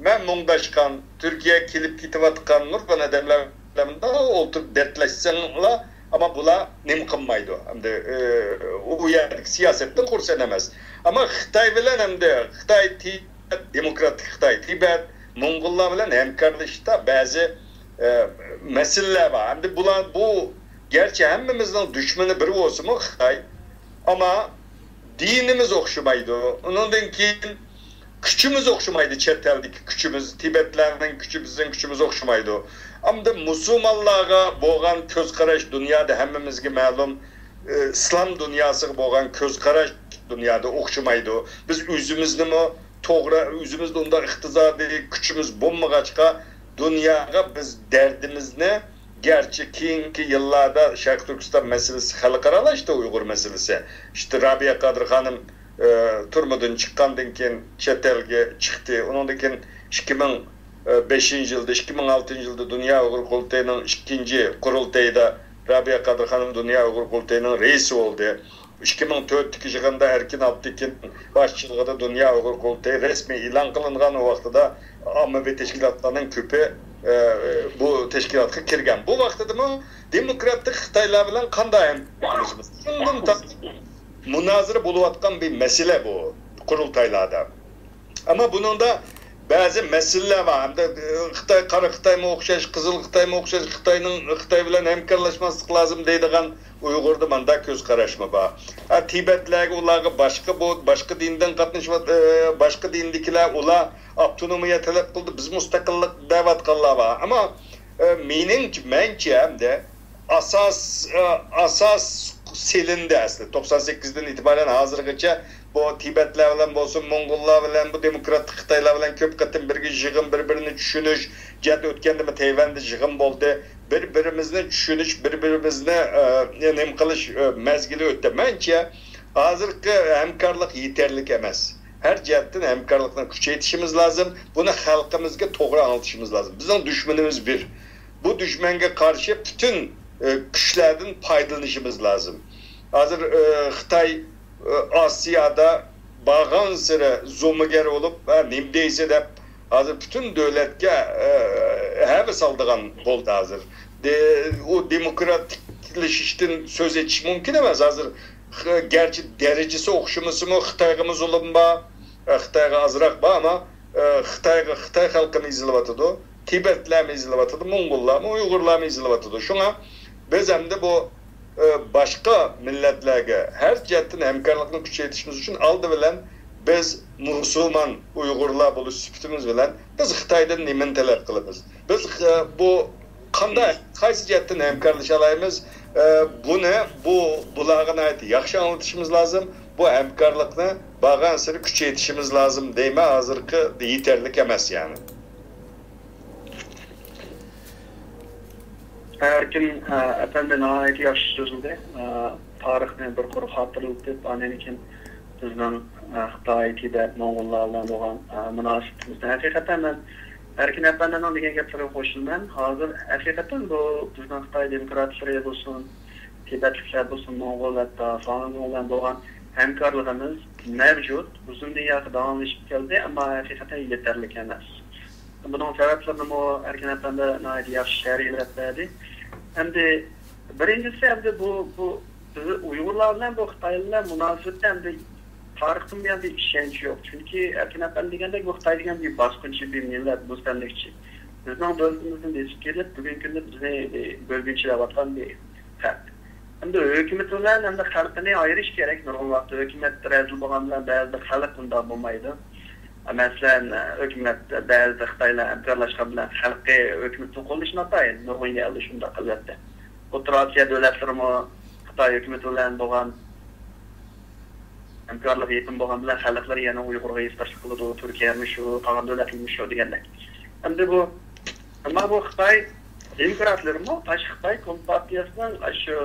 مەن مۇڭداشقان، تۈركىيەگە كېلىپ كېتىۋاتقان نۇرغۇن ئادەملەر بىلەن مۇنداق ئولتۇرۇپ دەردلەشسەڭلار، ئەمما بۇلار نېمە قىلمايدۇ. ئەمدى، ئى، ئۇ يەردىكى سىياسەتتىن خۇرسەن ئەمەس. ئەمما خىتاي بىلەن ئەمدى خىتاي، تىبەت، دېموكراتىك خىتاي، تىبەت، موڭغۇللار بىلەن ھەمكارلىشىشتا بەزى، ئى، مەسىلىلەر بار. ئەمدى بۇلار، بۇ گەرچە ھەممىمىزنىڭ دۈشمىنى بىر بولسىمۇ خىتاي، ئەمما دىنىمىز ئوخشىمايدۇ. ئۇنىڭدىن كېيىن كۈچىمىز ئوخشىمايدۇ، چەت ئەلدىكى كۈچىمىز، تىبەتلەرنىڭ كۈچى، بىزنىڭ كۈچىمىز ئوخشىمايدۇ. ئەمدى مۇسۇلمانلارغا بولغان كۆز قاراش دۇنيادا ھەممىمىزگە مەلۇم، ئى، ئىسلام دۇنياسىغا بولغان كۆز قاراش دۇنيادا ئوخشىمايدۇ. بىز ئۆزىمىزنىمۇ توغرا، ئۆزىمىزدە ئۇنداق ئىقتىسادىي كۈچىمىز بولمىغاچقا، دۇنياغا بىز دەردىمىزنى گەرچە كېيىنكى يىللاردا شەرقىي تۈركىستان مەسىلىسى خەلقئارالاشتى، ئۇيغۇر مەسىلىسى. ئىشتە رابىيە قادىر خانىم، ئە، تۈرمىدىن چىققاندىن كېيىن چەت ئەلگە چىقتى. ئۇنىڭدىن كېيىن ئىككى مىڭ بەشىنچى يىلدا، ئىككى مىڭ ئالتىنچى يىلدا دۇنيا ئۇيغۇر قۇرۇلتىيىنىڭ ئىككىنچى قۇرۇلتىيىدا رابىيە قادىر خانىم دۇنيا ئۇيغۇر قۇرۇلتىيىنىڭ رەئىسى بولدى. ئىككى مىڭ تۆتتىكى يىغىندا ئەركىن ئابدۇكىن باشچىلىقىدا دۇنيا ئۇيغۇر قۇرۇلتىيى رەسمىي ئېلان قىلىنغان. ئۇ ۋاقتىدا ئاممىۋى تەشكىلاتلارنىڭ كۆپى، ئە، بۇ تەشكىلاتقا كىرگەن. بۇ ۋاقتىدىمۇ دېموكراتىك خىتايلار بىلەن قانداق ھەمكارلىشىمىز؟ شۇندىن تارتىپ مۇنازىرە بولۇۋاتقان بىر مەسىلە بۇ قۇرۇلتايلاردا. ئەمما بۇنىڭدا بەزى مەسىلىلەر بار. ئەمدى، ئى، خىتاي، قارا خىتايمۇ ئوخشاش، قىزىل خىتايمۇ ئوخشاش، خىتاينىڭ، خىتاي بىلەن ھەمكارلاشماسلىق لازىم دەيدىغان ئۇيغۇردا مانداق كۆز قاراشمۇ بار. ھە، تىبەتلەرگە، ئۇلارغا باشقا بۇ، باشقا دىندىن قاتنىشىۋات-، ئى، باشقا دىندىكىلەر، ئۇلار ئاپتونومىيە تەلەپ قىلدى، بىز مۇستەقىللىق دەۋاتقانلار بار. ئەمما، ئى، مېنىڭچە، مەنچە ئەمدى ئاساس، ئاساس سېلىندى ئەسلى. توقسان سەككىزدىن ئېتىبارەن ھازىرغىچە بۇ تىبەتلەر بىلەن بولسۇن، موڭغۇللار بىلەن، بۇ دېموكراتىك خىتايلار بىلەن كۆپ قېتىم بىرگە يىغىن، بىر-بىرىنى چۈشىنىش، جەت ئۆتكەندىمۇ تەيۋەندە يىغىن بولدى. بىر-بىرىمىزنى چۈشىنىش، بىر-بىرىمىزنى، ئە، نېمە قىلىش، ئە، مەزگىلى ئۆتتى. مەنچە، ھازىرقى ھەمكارلىق يېتەرلىك ئەمەس. ھەر جەھەتتىن ھەمكارلىقنى كۈچەيتىشىمىز لازىم. بۇنى خەلقىمىزگە توغرا ئاڭلىتىشىمىز لازىم. بىزنىڭ دۈشمىنىمىز بىر. بۇ دۈشمەنگە قارشى پۈتۈن، ئە، كۈچلەردىن پايدىلىنىشىمىز لازىم. ھازىر، ئە، خىتاي، ئە، ئاسىيادا بارغانسېرى زومىگەر بولۇپ، ھە، نېمە دەيسە دەپ، ھازىر پۈتۈن دۆلەتكە، ئە، ھەۋە سالىدىغان بولدى ھازىر. دې-، ئۇ دېموكراتىكلىشىشتىن سۆز ئېچىش مۇمكىن ئەمەس. ھازىر خ-، گەرچە دەرىجىسى ئوخشىمىسىمۇ، خىتايغىمۇ زۇلۇم بار، ئە، خىتايغا ئازراق بار، ئەمما، ئە، خىتايغا، خىتاي خەلقىمۇ ئېزىلىۋاتىدۇ، تىبەتلەرمۇ ئېزىلىۋاتىدۇ، موڭغۇللارمۇ، ئۇيغۇرلارمۇ ئېزىلىۋاتىدۇ. شۇڭا بىز ئەمدى بۇ، ئە، باشقا مىللەتلەرگە ھەر جەھەتتىن ھەمكارلىقنى كۈچەيتىشىمىز ئۈچۈن ئالدى بىلەن بىز مۇسۇلمان ئۇيغۇرلار بولۇش سۈپىتىمىز بىلەن بىز خىتايدىن نېمىنى تەلەپ قىلىمىز؟ بىز، ئە، بۇ قانداق، قايسى جەھەتتىن ھەمكارلىشالايمىز؟ ئە، بۇنى، بۇ، بۇلارغا ناھايىتى ياخشى ئاڭلىتىشىمىز لازىم. بۇ ھەمكارلىقنى بارغانسېرى كۈچەيتىشىمىز لازىم دەيمەن، ھازىرقى يېتەرلىك ئەمەس، يەنى. ئەركىن، ئە، ئەپەندى ناھايىتى ياخشى سۆزلىدى. ئە، تارىخنى بىر قۇر خاتىرىلىتىپ، ئاندىن كېيىن بىزنىڭ، ئە، خىتاي، تىبەت، موڭغۇللار بىلەن بولغان، ئە، مۇناسىۋىتىمىزنى، ھەقىقەتەن مەن ئەركىن ئەپەندىنىڭ دېگەن گەپلىرىگە قوشۇلىمەن. ھازىر ھەقىقەتەن بۇ بىزنىڭ خىتاي دېموكراتلىرى بولسۇن، تىبەتلىكلەر بولسۇن، موڭغۇل، ھەتتا فارابىلار بىلەن بولغان ھەمكارلىقىمىز مەۋجۇت. ئۇزۇندىن ياقى داۋاملىشىپ كەلدى، ئەمما ھەقىقەتەن يېتەرلىك ئەمەس. بۇنىڭ سەۋەبلىرىنىمۇ ئەركىن ئەپەندى ناھايىتى ياخشى شەرھلەپ بەردى. ئەمدى بىرىنچىسى، ئەمدى بۇ، بۇ بىز ئۇيغۇرلار بىلەن بۇ خىتاي بىلەن مۇناسىۋەتتە ئەمدى تارىختىن بۇيان بىر ئىشەنچ يوق. چۈنكى ئەركىن ئەپەندى دېگەندەك، بۇ خىتاي دېگەن بىر باسقۇنچى، بىر مىللەت، مۇستەملىكىچى. بىزنىڭ دۆلىتىمىزنى بېسىپ كېلىپ، بۈگۈنكى كۈندە بىزنى بۆلگۈنچىلەۋاتقان بىر خەلق. ئەمدى ھۆكۈمىتى بىلەن ئەمدى خەلقىنى ئايرىش كېرەك. نۇرغۇن ۋاقىتتا ھۆكۈمەت رەزىل بولغان بىلەن بەزىدە خەلق ئۇنداق بولمايدۇ. مەسىلەن، ھۆكۈمەت بەزىدە خىتاي بىلەن ھەمكارلاشقان بىلەن خەلقى ھۆكۈمەتنى قوللىشى ناتايىن. نۇرغۇن يەردە شۇنداق ئەلۋەتتە. ئوتتۇرا ئاسىيا دۆلەتلىرىمۇ خىتاي ھۆكۈمىتى بىلەن بولغان ھەمكارلىقى يېقىن بولغان بىلەن خەلقلىرى يەنە ئۇيغۇرغا ھېسداشلىق قىلىدۇ. تۈركىيەمۇ شۇ، قالغان دۆلەتلەرمۇ شۇ دېگەندەك. ئەمدى بۇ، ئەمما بۇ خىتاي دېموكراتلىرىمۇ ئاشۇ خىتاي كومپارتىيەسىنىڭ ئاشۇ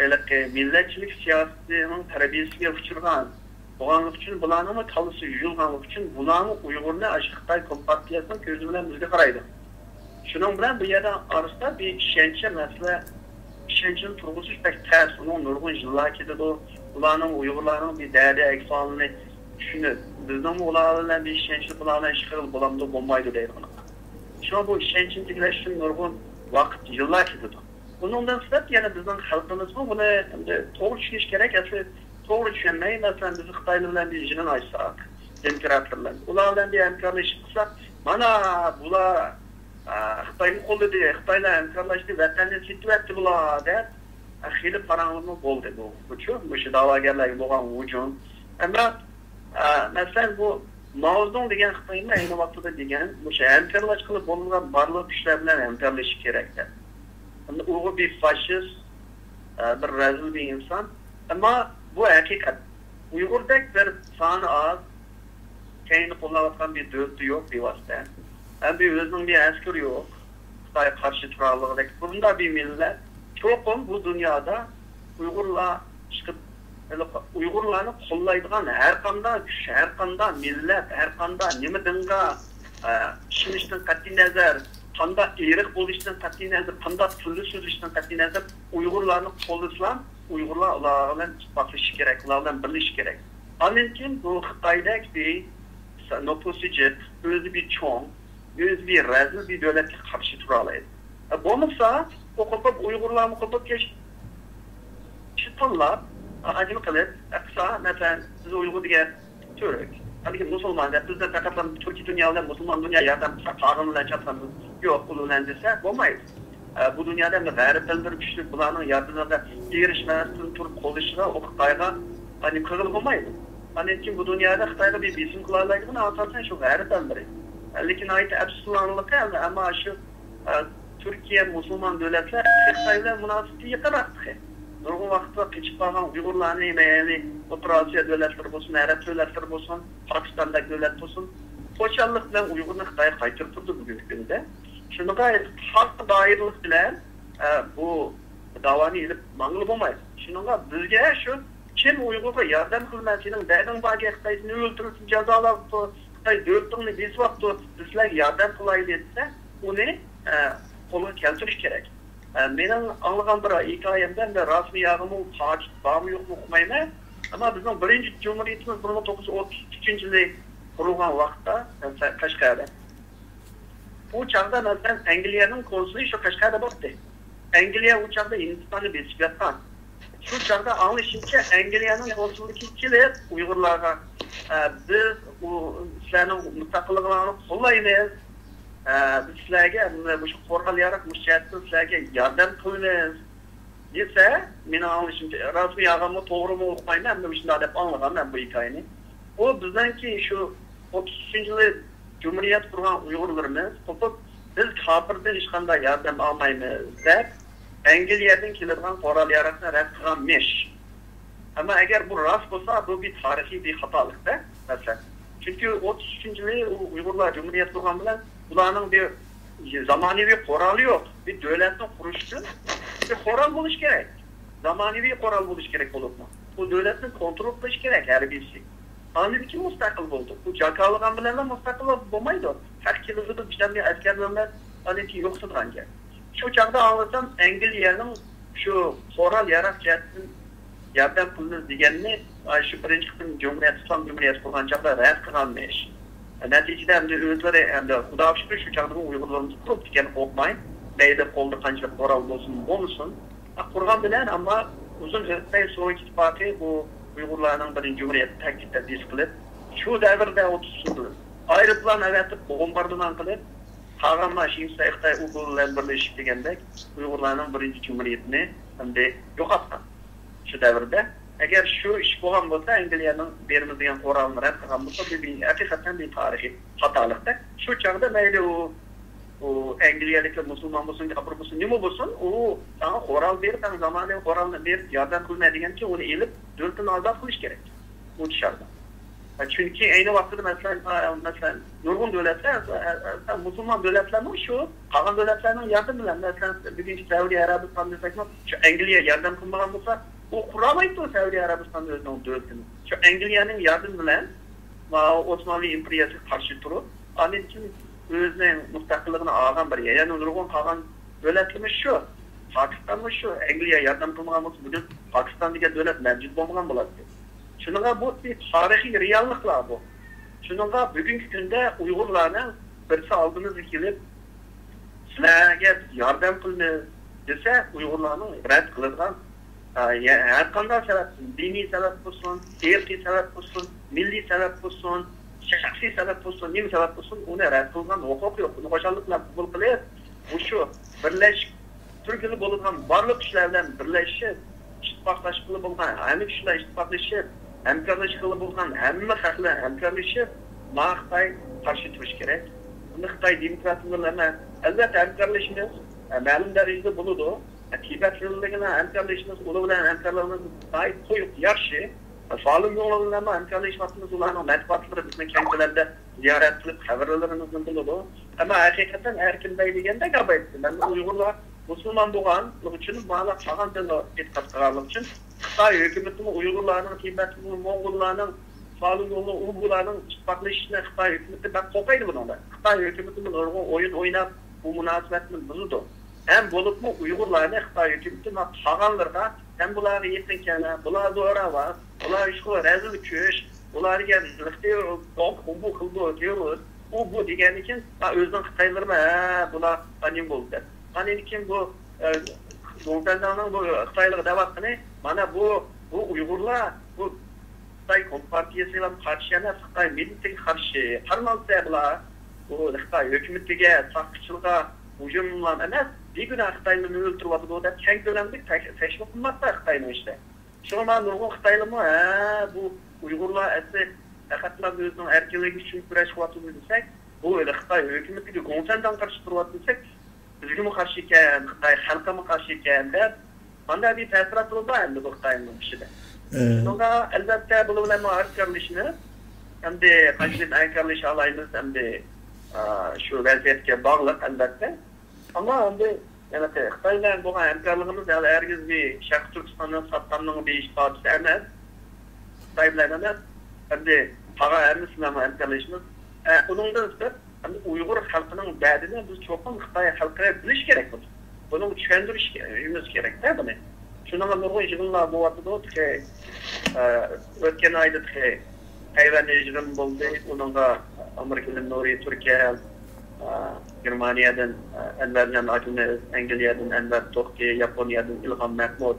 ھېلىقى مىللەتچىلىك سىياسىتىنىڭ تەربىيەسىگە ئۇچرىغان بولغانلىقى ئۈچۈن، بۇلارنىڭمۇ كاللىسى يۇيۇلغانلىقى ئۈچۈن، بۇلارمۇ ئۇيغۇرنى ئاشۇ خىتاي كومپارتىيەسىنىڭ كۆزى بىلەن بىزگە قارايدۇ. شۇنىڭ بىلەن بۇ يەردە ئارىسىدا بىر ئىشەنچ مەسىلە، ئىشەنچنى تۇرغۇزۇش بەك تەس. ئۇنىڭ نۇرغۇن يىللار كېتىدۇ. ئۇلارنىڭ، ئۇيغۇرلارنىڭ بىر دەردى، ئەھۋالىنى چۈشىنىپ، بىزنىڭمۇ ئۇلار بىلەن بىر ئىشەنچلىك، ئۇلار بىلەن ئىش قىلغىلى بولامدۇ، بولمايدۇ دەيدىغىنىم. شۇڭا بۇ ئىشەنچنى تىكلەش ئۈچۈن نۇرغۇن ۋاقىت، يىللار كېتىدۇ. بۇنىڭدىن سىرت يەنە بىزنىڭ خەلقىمىزمۇ بۇنى ئەمدى توغرا چۈشىنىش كېرەك. ئەسلى توغرا چۈشەنمەي، مەسىلەن، بىز خىتايلار بىلەن بىر يىغىن ئاچساق، دېموكراتلار بىلەن، ئۇلار بىلەن بىر ھەمكارلىشىپ قىلساق، مانا بۇلار، ئا، خىتاينى قوللىدى، خىتاي بىلەن ھەمكارلاشتى، ۋەتەننى سېتىۋەتتى بۇلار دەپ، ئا، خېلى پاراڭلىرىمۇ بولدى. بۇ، بۇچۇ، مۇشۇ دەۋاگەرلەرگە بولغان ھۇجۇم. ئەمما، ئا، مەسىلەن، بۇ ماۋزېدۇڭ دېگەن خىتايمۇ ئەينى ۋاقتىدا دېگەن، مۇشۇ ھەمكارلاشقىلى بولىدىغان بارلىق كۈچلەر بىلەن ھەمكارلىشىش كېرەك دەپ. ئەمدى ئۇ بىر فاشىست، ئە، بىر رەزىل بىر ئىنسان. ئەمما بۇ ھەقىقەت. ئۇيغۇردەك بىر سانى ئاز، كەينىنى قوللاۋاتقان بىر دۆلىتى يوق بىۋاسىتە. ھەم بىر ئۆزىنىڭ بىر ئەسكىرى يوق. خىتايغا قارشى تۇرالىغۇدەك بۇنداق بىر مىللەت چوقۇم بۇ دۇنيادا ئۇيغۇرلار چىقىپ، ئۇيغۇرلارنى قوللايدىغان ھەر قانداق كۈچ، ھەر قانداق مىللەت، ھەر قانداق نېمە دىنغا، ئە، ئىشىنىشتىن قەتئىينەزەر، قانداق ئىرق بولۇشتىن قەتئىينەزەر، قانداق تىلدا سۆزلىشىشتىن قەتئىينەزەر، ئۇيغۇرلارنى قوللىسىلا، ئۇيغۇرلار ئۇلار بىلەن ئىتتىپاقلىشىشى كېرەك، ئۇلار بىلەن بىرلىشىشى كېرەك. ئاندىن كېيىن بۇ خىتايدەك بىر نوپۇسى جىق، ئۆزى بىر چوڭ، ئۆزى بىر رەزىل بىر دۆلەتكە قارشى تۇرالايدۇ. ئە، بولمىسا، ئۇ قوپۇپ، ئۇيغۇرلارمۇ قوپۇپ كېلىش، شۇ تاللاپ، ئە، ئەجىم قىلىپ، ئە، قىلسا، مەسىلەن، بىز ئۇيغۇر دېگەن تۈرك، ھەمدىكى مۇسۇلمان دەپ، بىزدە پەقەتلا تۈركىي دۇنيا بىلەن مۇسۇلمان دۇنيا ياردەم قىلسا، قالغىنى بىلەن چاتىقىمىز يوق، ئۇلار بىلەن دېسە، بولمايدۇ. ئە، بۇ دۇنيادا ئەمدى غەرب ئەللىرى كۈچلۈك، بۇلارنىڭ ياردىمىگە ئېرىشمەستىن تۇرۇپ قوللىشىغا، ئۇ خىتايغا، يەنى قىلغىلى بولمايدۇ. ئاندىن كېيىن بۇ دۇنيادا خىتايغا بىر بېسىم قىلالايدىغىنى ئاساسەن شۇ غەرب ئەللىرى. لېكىن ناھايىتى ئەپسۇسلىنارلىقى، ئەمما شۇ، ئە، تۈركىيە، مۇسۇلمان دۆلەتلەر خىتاي بىلەن مۇناسىۋىتى يېقىنراق تېخى. نۇرغۇن ۋاقىتتا قېچىپ قالغان ئۇيغۇرلارنى، مەيلى ئوتتۇرا ئاسىيا دۆلەتلىرى بولسۇن، ئەرەب دۆلەتلىرى بولسۇن، پاكىستاندەك دۆلەت بولسۇن، خۇشاللىق بىلەن ئۇيغۇرنى خىتايغا قايتۇرۇپ تۇردى بۇگۈنكى كۈندە. شۇنىڭغا ھەر دائىرىلىق بىلەن، ئە، بۇ داۋانى ئېلىپ ماڭغىلى بولمايدۇ. شۇنىڭغا بىزگە شۇ كىم ئۇيغۇرغا ياردەم قىلىمەن، سېنىڭ دەردىڭ باركەن، خىتاي سېنى ئۆلتۈرۈپ جازالاپتۇ، خىتاي دۆلىتىڭنى بېسىۋاپتۇ، بىز سىلەرگە ياردەم قىلايلى دېسە، ئۇنى، ئە، قولغا كەلتۈرۈش كېرەك. ئە، مېنىڭ ئاڭلىغان بىر ھېكايەمدە، ئەمدى راستمۇ يالغىنمۇ، پاكىت بارمۇ يوقمۇ ئۇقمايمەن. ئەمما بىزنىڭ بىرىنچى جۇمھۇرىيىتىمىز بىر مىڭ توققۇز يۈز ئوتتۇز ئۈچىنچى يىلى قۇرۇلغان ۋاقىتتا، مەسىلەن، قەشقەردە. ئۇ چاغدا، مەسىلەن، ئەنگلىيەنىڭ كونسۇلى شۇ قەشقەردە بولاتتى. ئەنگلىيە ئۇ چاغدا ھىندىستاننى بېسىپ ياتقان. شۇ چاغدا ئاڭلىشىمچە، ئەنگلىيەنىڭ كونسۇللۇقى كېلىپ ئۇيغۇرلارغا، ئە، «بىز ئۇ سىلەرنىڭ مۇستەقىللىقىڭلارنى قوللايمىز. ئە، بىز سىلەرگە مۇشۇ قورال ياراق، مۇشۇ جەھەتتىن سىلەرگە ياردەم قىلىمىز» دېسە، مېنىڭ ئاڭلىشىمچە، راستمۇ يالغانمۇ، توغرىمۇ ئۇقمايمەن، ئەمدى مۇشۇنداق دەپ ئاڭلىغان مەن بۇ ھېكايىنى. ئۇ بىزنىڭكى شۇ ئوتتۇز ئۈچىنچى يىلى جۇمھۇرىيەت قۇرغان ئۇيغۇرلىرىمىز قوپۇپ، «بىز كاپىردىن ھېچقانداق ياردەم ئالمايمىز» دەپ، ئەنگلىيەدىن كېلىدىغان قورال ياراقنى رەت قىلغانمىش. ئەمما ئەگەر بۇ راست بولسا، بۇ بىر تارىخىي بىر خاتالىقتا، مەسىلەن. چۈنكى ئوتتۇز ئۈچىنچى يىلى ئۇ ئۇيغۇرلار جۇمھۇرىيەت قۇرغان بىلەن ئۇلارنىڭ بىر زامانىۋى قورالى يوق. بىر دۆلەتنى قۇرۇش ئۈچۈن بىر قورال بولۇش كېرەك. زامانىۋى قورال بولۇش كېرەك بولۇپمۇ. بۇ دۆلەتنى كونترول قىلىش كېرەك ھەربىيسى. ئاندىن كېيىن مۇستەقىل بولدى. بۇ جاكارلىغان بىلەنلا مۇستەقىل بولمايدۇ. ھەق كېلىدۇ، بىچارە ئەسكەرلەرنى ئاندىن كېيىن يوقىتىدىغان گەپ. شۇ چاغدا ئاڭلىسام، ئەنگلىيەنىڭ شۇ قورال ياراق جەھەتتىن ياردەم قىلىمىز دېگەننى، ئاي، شۇ بىرىنچى قېتىم جۇمھۇرىيەت، ئىسلام جۇمھۇرىيەتى قۇرغان چاغدا رەت قىلغانمىش. نەتىجىدە ئەمدى ئۆزلىرى، ئەمدى خۇدا شۈكرى، شۇ چاغدىمۇ ئۇيغۇرلىرىمىز قۇرۇپتىكەن، قورقماي. مەيلى قولدا قانچىلىك قورال بولسۇن، بولمىسۇن. قۇرغان بىلەن، ئەمما ئۇزۇن ئۆتمەي سوۋېت ئىتتىپاقى بۇ ئۇيغۇرلارنىڭ بىرىنچى جۇمھۇرىيەتنى تەكلىپ، تەسىس قىلىپ، شۇ دەۋردە ئوتتۇز يىل ئايروپىلان ئەۋەتىپ، بومباردىمان قىلىپ، قالغانلار شىنساي خىتاي ئۇ بۇ بىلەن بىرلىشىپ دېگەندەك، ئۇيغۇرلارنىڭ بىرىنچى جۇمھۇرىيىتىنى ئەمدى يوقاتقان شۇ دەۋردە. ئەگەر شۇ ئىش بولغان بولسا، ئەنگلىيەنىڭ بېرىمىز دېگەن قورالنى رەت قىلغان بولسا، بۇ بىر ھەقىقەتەن بىر تارىخىي خاتالىقتا. شۇ چاغدا مەيلى ئۇ، ئۇ ئەنگلىيەلىكلەر مۇسۇلمان بولسۇن، كاپىر بولسۇن، نېمە بولسۇن، ئۇ ساڭا قورال بېرىپ، ساڭا زامانىۋى قورالنى بېرىپ، ياردەم قىلماي دېگەنكى، ئۇنى ئېلىپ، دۆلىتىنى ئازاد قىلىش كېرەك. ئۇ چاغدا. چۈنكى ئەينى ۋاقتىدا، مەسىلەن، مەسىلەن، نۇرغۇن دۆلەتلەر، مۇسۇلمان دۆلەتلەرمۇ شۇ، قالغان دۆلەتلەرنىڭ ياردىمى بىلەن، مەسىلەن، بۈگۈنكى سەئۇدى ئەرەبىستان دېسەكمۇ، شۇ ئەنگلىيە ياردەم قىلمىغان بولسا، ئۇ قۇرالمايتتى سەئۇدى ئەرەبىستان ئۆزىنىڭ دۆلىتىنى. شۇ ئئەنگلىيەنىڭ ياردىمى بىلەن، ماۋۇ ئوسمانلى ئىمپېرىيەسىگە قارشى تۇرۇپ، ئاندىن كېيىن ئۆزىنىڭ مۇستەقىللىقىنى ئالغان بىر يەر. يەنى نۇرغۇن قالغان دۆلەتلىرىمىز شۇ. پاكىستانمۇ شۇ. ئەنگلىيە ياردەم قىلمىغان بولسا، بۈگۈن پاكىستان دېگەن دۆلەت مەۋجۇت بولمىغان بولاتتى. شۇنىڭغا بۇ بىر تارىخىي رېئاللىقلار بۇ. شۇنىڭغا بۈگۈنكى كۈندە ئۇيغۇرلارنىڭ بىرسى ئالدىمىزغا كېلىپ، «سىلەرگە بىز ياردەم قىلىمىز» دېسە، ئۇيغۇرلارنىڭ رەت قىلىدىغان، ئە، يە-، ھەر قانداق سەۋەب، دىنىي سەۋەب بولسۇن، ئىرقىي سەۋەب بولسۇن، مىللىي سەۋەب بولسۇن، شەخسىي سەۋەب بولسۇن، نېمە سەۋەب بولسۇن، ئۇنى رەت قىلغان ھوقۇقى يوق. ئۇنى خۇشاللىق بىلەن قوبۇل قىلىپ، مۇشۇ بىرلەشكىلى بولىدىغان بارلىق كۈچلەر بىلەن بىرلىشىپ، ئىتتىپاقلاشقىلى بولغان ھەممە كۈچلەر ئىتتىپاقلىشىپ، ھەمكارلىشقىلى بولغان ھەممە خەقلەر ھەمكارلىشىپ، ماڭا خىتاي قارشى تۇرۇش كېرەك. بۇنى خىتاي دېموكراتلىرى بىلەن ئەلۋەتتە ھەمكارلىشىمىز، مەلۇم دەرىجىدە بولىدۇ. تىبەت بىلەن ھەمكارلىشىمىز، ئۇلار بىلەن ھەمكارلىقىمىز ناھايىتى قويۇق، ياخشى. فالۇن گوڭلار بىلەنمۇ ھەمكارلىشىۋاتىمىز، ئۇلارنىڭ مەتبۇئاتلىرى بىزنى كەڭ كۆلەمدە زىيارەت قىلىپ، خەۋەرلىرىمىزنى بىلىدۇ. ئەمما ھەقىقەتەن ئەركىن بەگ دېگەندەك ئاپايتتى، مەن ئۇيغۇرلار مۇسۇلمان بولغانلىقى ئۈچۈن، مانا قالغان دىنغا ئېتىقاد قىلغانلىقى ئۈچۈن، خىتاي ھۆكۈمىتىمۇ ئۇيغۇرلارنىڭ، تىبەتلىك موڭغۇللارنىڭ، فالۇن گوڭلار، ئۇيغۇرلارنىڭ ئىتتىپاقلىشىشىنى خىتاي ھۆكۈمىتى بەك قوغدايدۇ بۇنىڭدا. خىتاي ھۆكۈمىتىمۇ نۇرغۇن ئويۇن ئويناپ، بۇ مۇناسىۋەتنى بۇزىدۇ. ھەم بولۇپمۇ ئۇيغۇرلارنى خىتاي ھۆكۈمىتى قالغانلىرىغا، سەن بۇلارغا يېقىن كەلمە، بۇلار زوراۋان، بۇلار ئىشقۇ رەزىل كۈچ، بۇلار دېگەن تېررور، ئۇ بۇ قىلىدۇ، تېررورىست، ئۇ بۇ دېگەندىن كېيىن، ئا، ئۆزىنىڭ خىتايلىرىمۇ، ھە، بۇلار ئانىم بولدى دەپ. ئاندىن كېيىن بۇ، ئە، گوڭسەنداڭنىڭ بۇ خىتايلىقى دەۋاتقىنى، مانا بۇ، بۇ ئۇيغۇرلار، بۇ خىتاي كومپارتىيەسىگە قارشى ئەمەس، خىتاي مىللىتىگە قارشى قارىماقتا بۇلار. بۇ خىتاي ھۆكۈمىتىگە، ساقچىلىرىغا ھۇجۇملار ئەمەس، بىگۇناھ خىتايلارنى ئۆلتۈرۈۋاتىدۇ دەپ كەڭ كۆلەمدە تەك-، تەشۋىق قىلماقتا خىتاينىڭ ئىشىدا. شۇڭا مانا نۇرغۇن خىتايلارمۇ، ھە، بۇ ئۇيغۇرلار ئەسلى پەقەتلا ئۆزىنىڭ ئەركىنلىكى ئۈچۈن كۈرەش قىلىۋاتىدۇ دېسەك، بۇ خىتاي ھۆكۈمىتىگە، گوڭسەنداڭغا قارشى تۇرۇۋاتىدۇ دېسەك، بىزگىمۇ قارشى ئىكەن، خىتاي خەلقىمۇ قارشى ئىكەن دەپ، مانداق بىر تەسىراتلىرى بار ئەمدى بۇ خىتاينىڭ ئىچىدە. ئە، شۇڭا ئەلۋەتتە بۇلار بىلەن ھەمكارلىشىمىز، ئەمدى قانچىلىك ھەمكارلىشالايمىز، ئەمدى، ئا، شۇ ۋەزىيەتكە باغلىق ئەلۋەتتە. ئەمما ئەمدى يەنە خىتاي بىلەن بولغان ھەمكارلىقىمىز ھەل ھەرگىز بىر شەرقىي تۈركىستاننىڭ ساتقانلىقىنىڭ بىر ئىپادىسى ئەمەس. خىتاي بىلەن ئەمەس، ئەمدى قالغان ھەممىسى بىلەن ھەمكارلىشىمىز. ئە، ئۇنىڭدىن سىرت، ئەمدى ئۇيغۇر خەلقىنىڭ دەردىنى بىز چوقۇم خىتاي خەلقى بىلىشى كېرەك بولدى. بۇنىڭغا چۈشەندۈرۈشىمىز كېرەكتە بۇنى. شۇنىڭغا نۇرغۇن يىغىنلار بولۇۋاتىدۇ. تېخى، ئە، ئۆتكەن ئايدا تېخى تەيۋەندە يىغىن بولدى. ئۇنىڭغا ئامېرىكىدىن نۇرى تۈركەل، ئە، گېرمانىيەدىن، ئە، ئەنۋەرجان ئاكىمىز، ئەنگلىيەدىن ئەنۋەر توختى، ياپونىيەدىن ئىلھام مەھمۇد،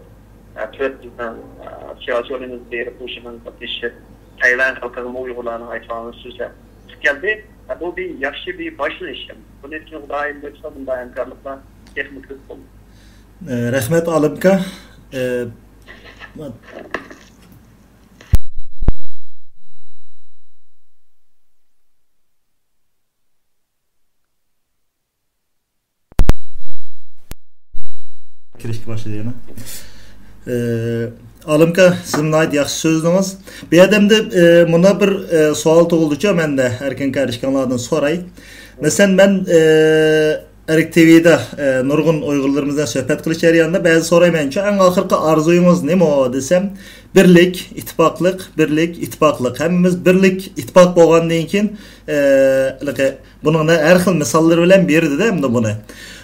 ئە، تۆت بىزنىڭ، ئە، سىياسىيونىمىز بېرىپ، بۇ يىغىنغا قاتنىشىپ، تەيۋەن خەلقىگە ئۇيغۇرلارنىڭ ئايتقانلىرىنى سۆزلەپ چىقىپ كەلدى. ئە، بۇ بىر ياخشى بىر باشلىنىش. بۇنىڭدىن كېيىن خۇدايىم بۇيرۇسا، بۇنداق ھەمكارلىقلار تېخىمۇ كۆپ بولىدۇ. ئە، رەھمەت، ئالىمكا. ئە، كىرىشكە باشلىدى يەنە. ئە، ئالىمكا، سىز ناھايىتى ياخشى سۆزلىدىڭىز. بۇ يەردە ئەمدى، ئە، مۇنداق بىر، ئە، سوئال تۇغۇلدىچۇ مەندە، ئەركىن كارىشكاڭلاردىن سوراي. مەسىلەن، مەن، ئە، ئەرك تىۋىدا، ئە، نۇرغۇن ئۇيغۇرلىرىمىز بىلەن سۆھبەت قىلىش جەريانىدا بەزى سورايمەنچۇ، ئەڭ ئاخىرقى ئارزۇيىڭىز نېمە دېسەم، بىرلىك، ئىتتىپاقلىق، بىرلىك، ئىتتىپاقلىق. ھەممىمىز بىرلىك، ئىتتىپاق بولغاندىن كېيىن، ئە، ھېلىقى بۇنىڭ ھەر خىل مىساللىرى بىلەن بېرىدىدە ئەمدى بۇنى.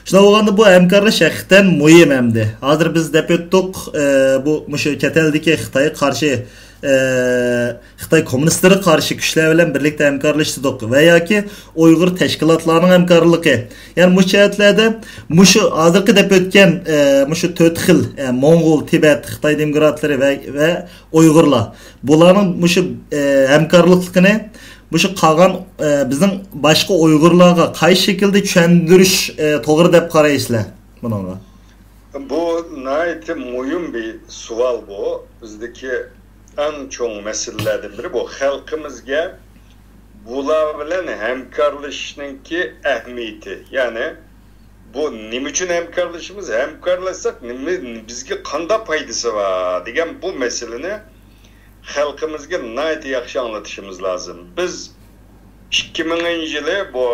شۇنداق بولغاندا بۇ ھەمكارلىق ھەقىقەتەن مۇھىم ئەمدى. ھازىر بىز دەپ ئۆتتۇق، ئە، بۇ مۇشۇ چەت ئەلدىكى خىتايغا قارشى، ئە، خىتاي كوممۇنىستلىرىغا قارشى كۈچلەر بىلەن بىرلىكتە ھەمكارلىشتۇق ۋە ياكى ئۇيغۇر تەشكىلاتلارنىڭ ھەمكارلىقى. يەنى مۇشۇ جەھەتلەردە مۇشۇ ھازىرقى دەپ ئۆتكەن، ئە، مۇشۇ تۆت خىل، ئە، موڭغۇل، تىبەت، خىتاي دېموكراتلىرى ۋە، ۋە ئۇيغۇرلار. بۇلارنىڭ مۇشۇ، ئە، ھەمكارلىقلىقىنى مۇشۇ قالغان، ئە، بىزنىڭ باشقا ئۇيغۇرلارغا قايسى شەكىلدە چۈشەندۈرۈش، ئە، توغرا دەپ قارايسىلەر بۇنىڭغا؟ بۇ ناھايىتى مۇھىم بىر سوئال بۇ. بىزدىكى ئەڭ چوڭ مەسىلىلەردىن بىرى بۇ. خەلقىمىزگە بۇلار بىلەن ھەمكارلىشىشنىڭكى ئەھمىيىتى. يەنى بۇ نېمە ئۈچۈن ھەمكارلىشىمىز؟ ھەمكارلاشساق نېمە، بىزگە قانداق پايدىسى بار دېگەن بۇ مەسىلىنى خەلقىمىزگە ناھايىتى ياخشى ئاڭلىتىشىمىز لازىم. بىز ئىككى مىڭىنچى يىلى بۇ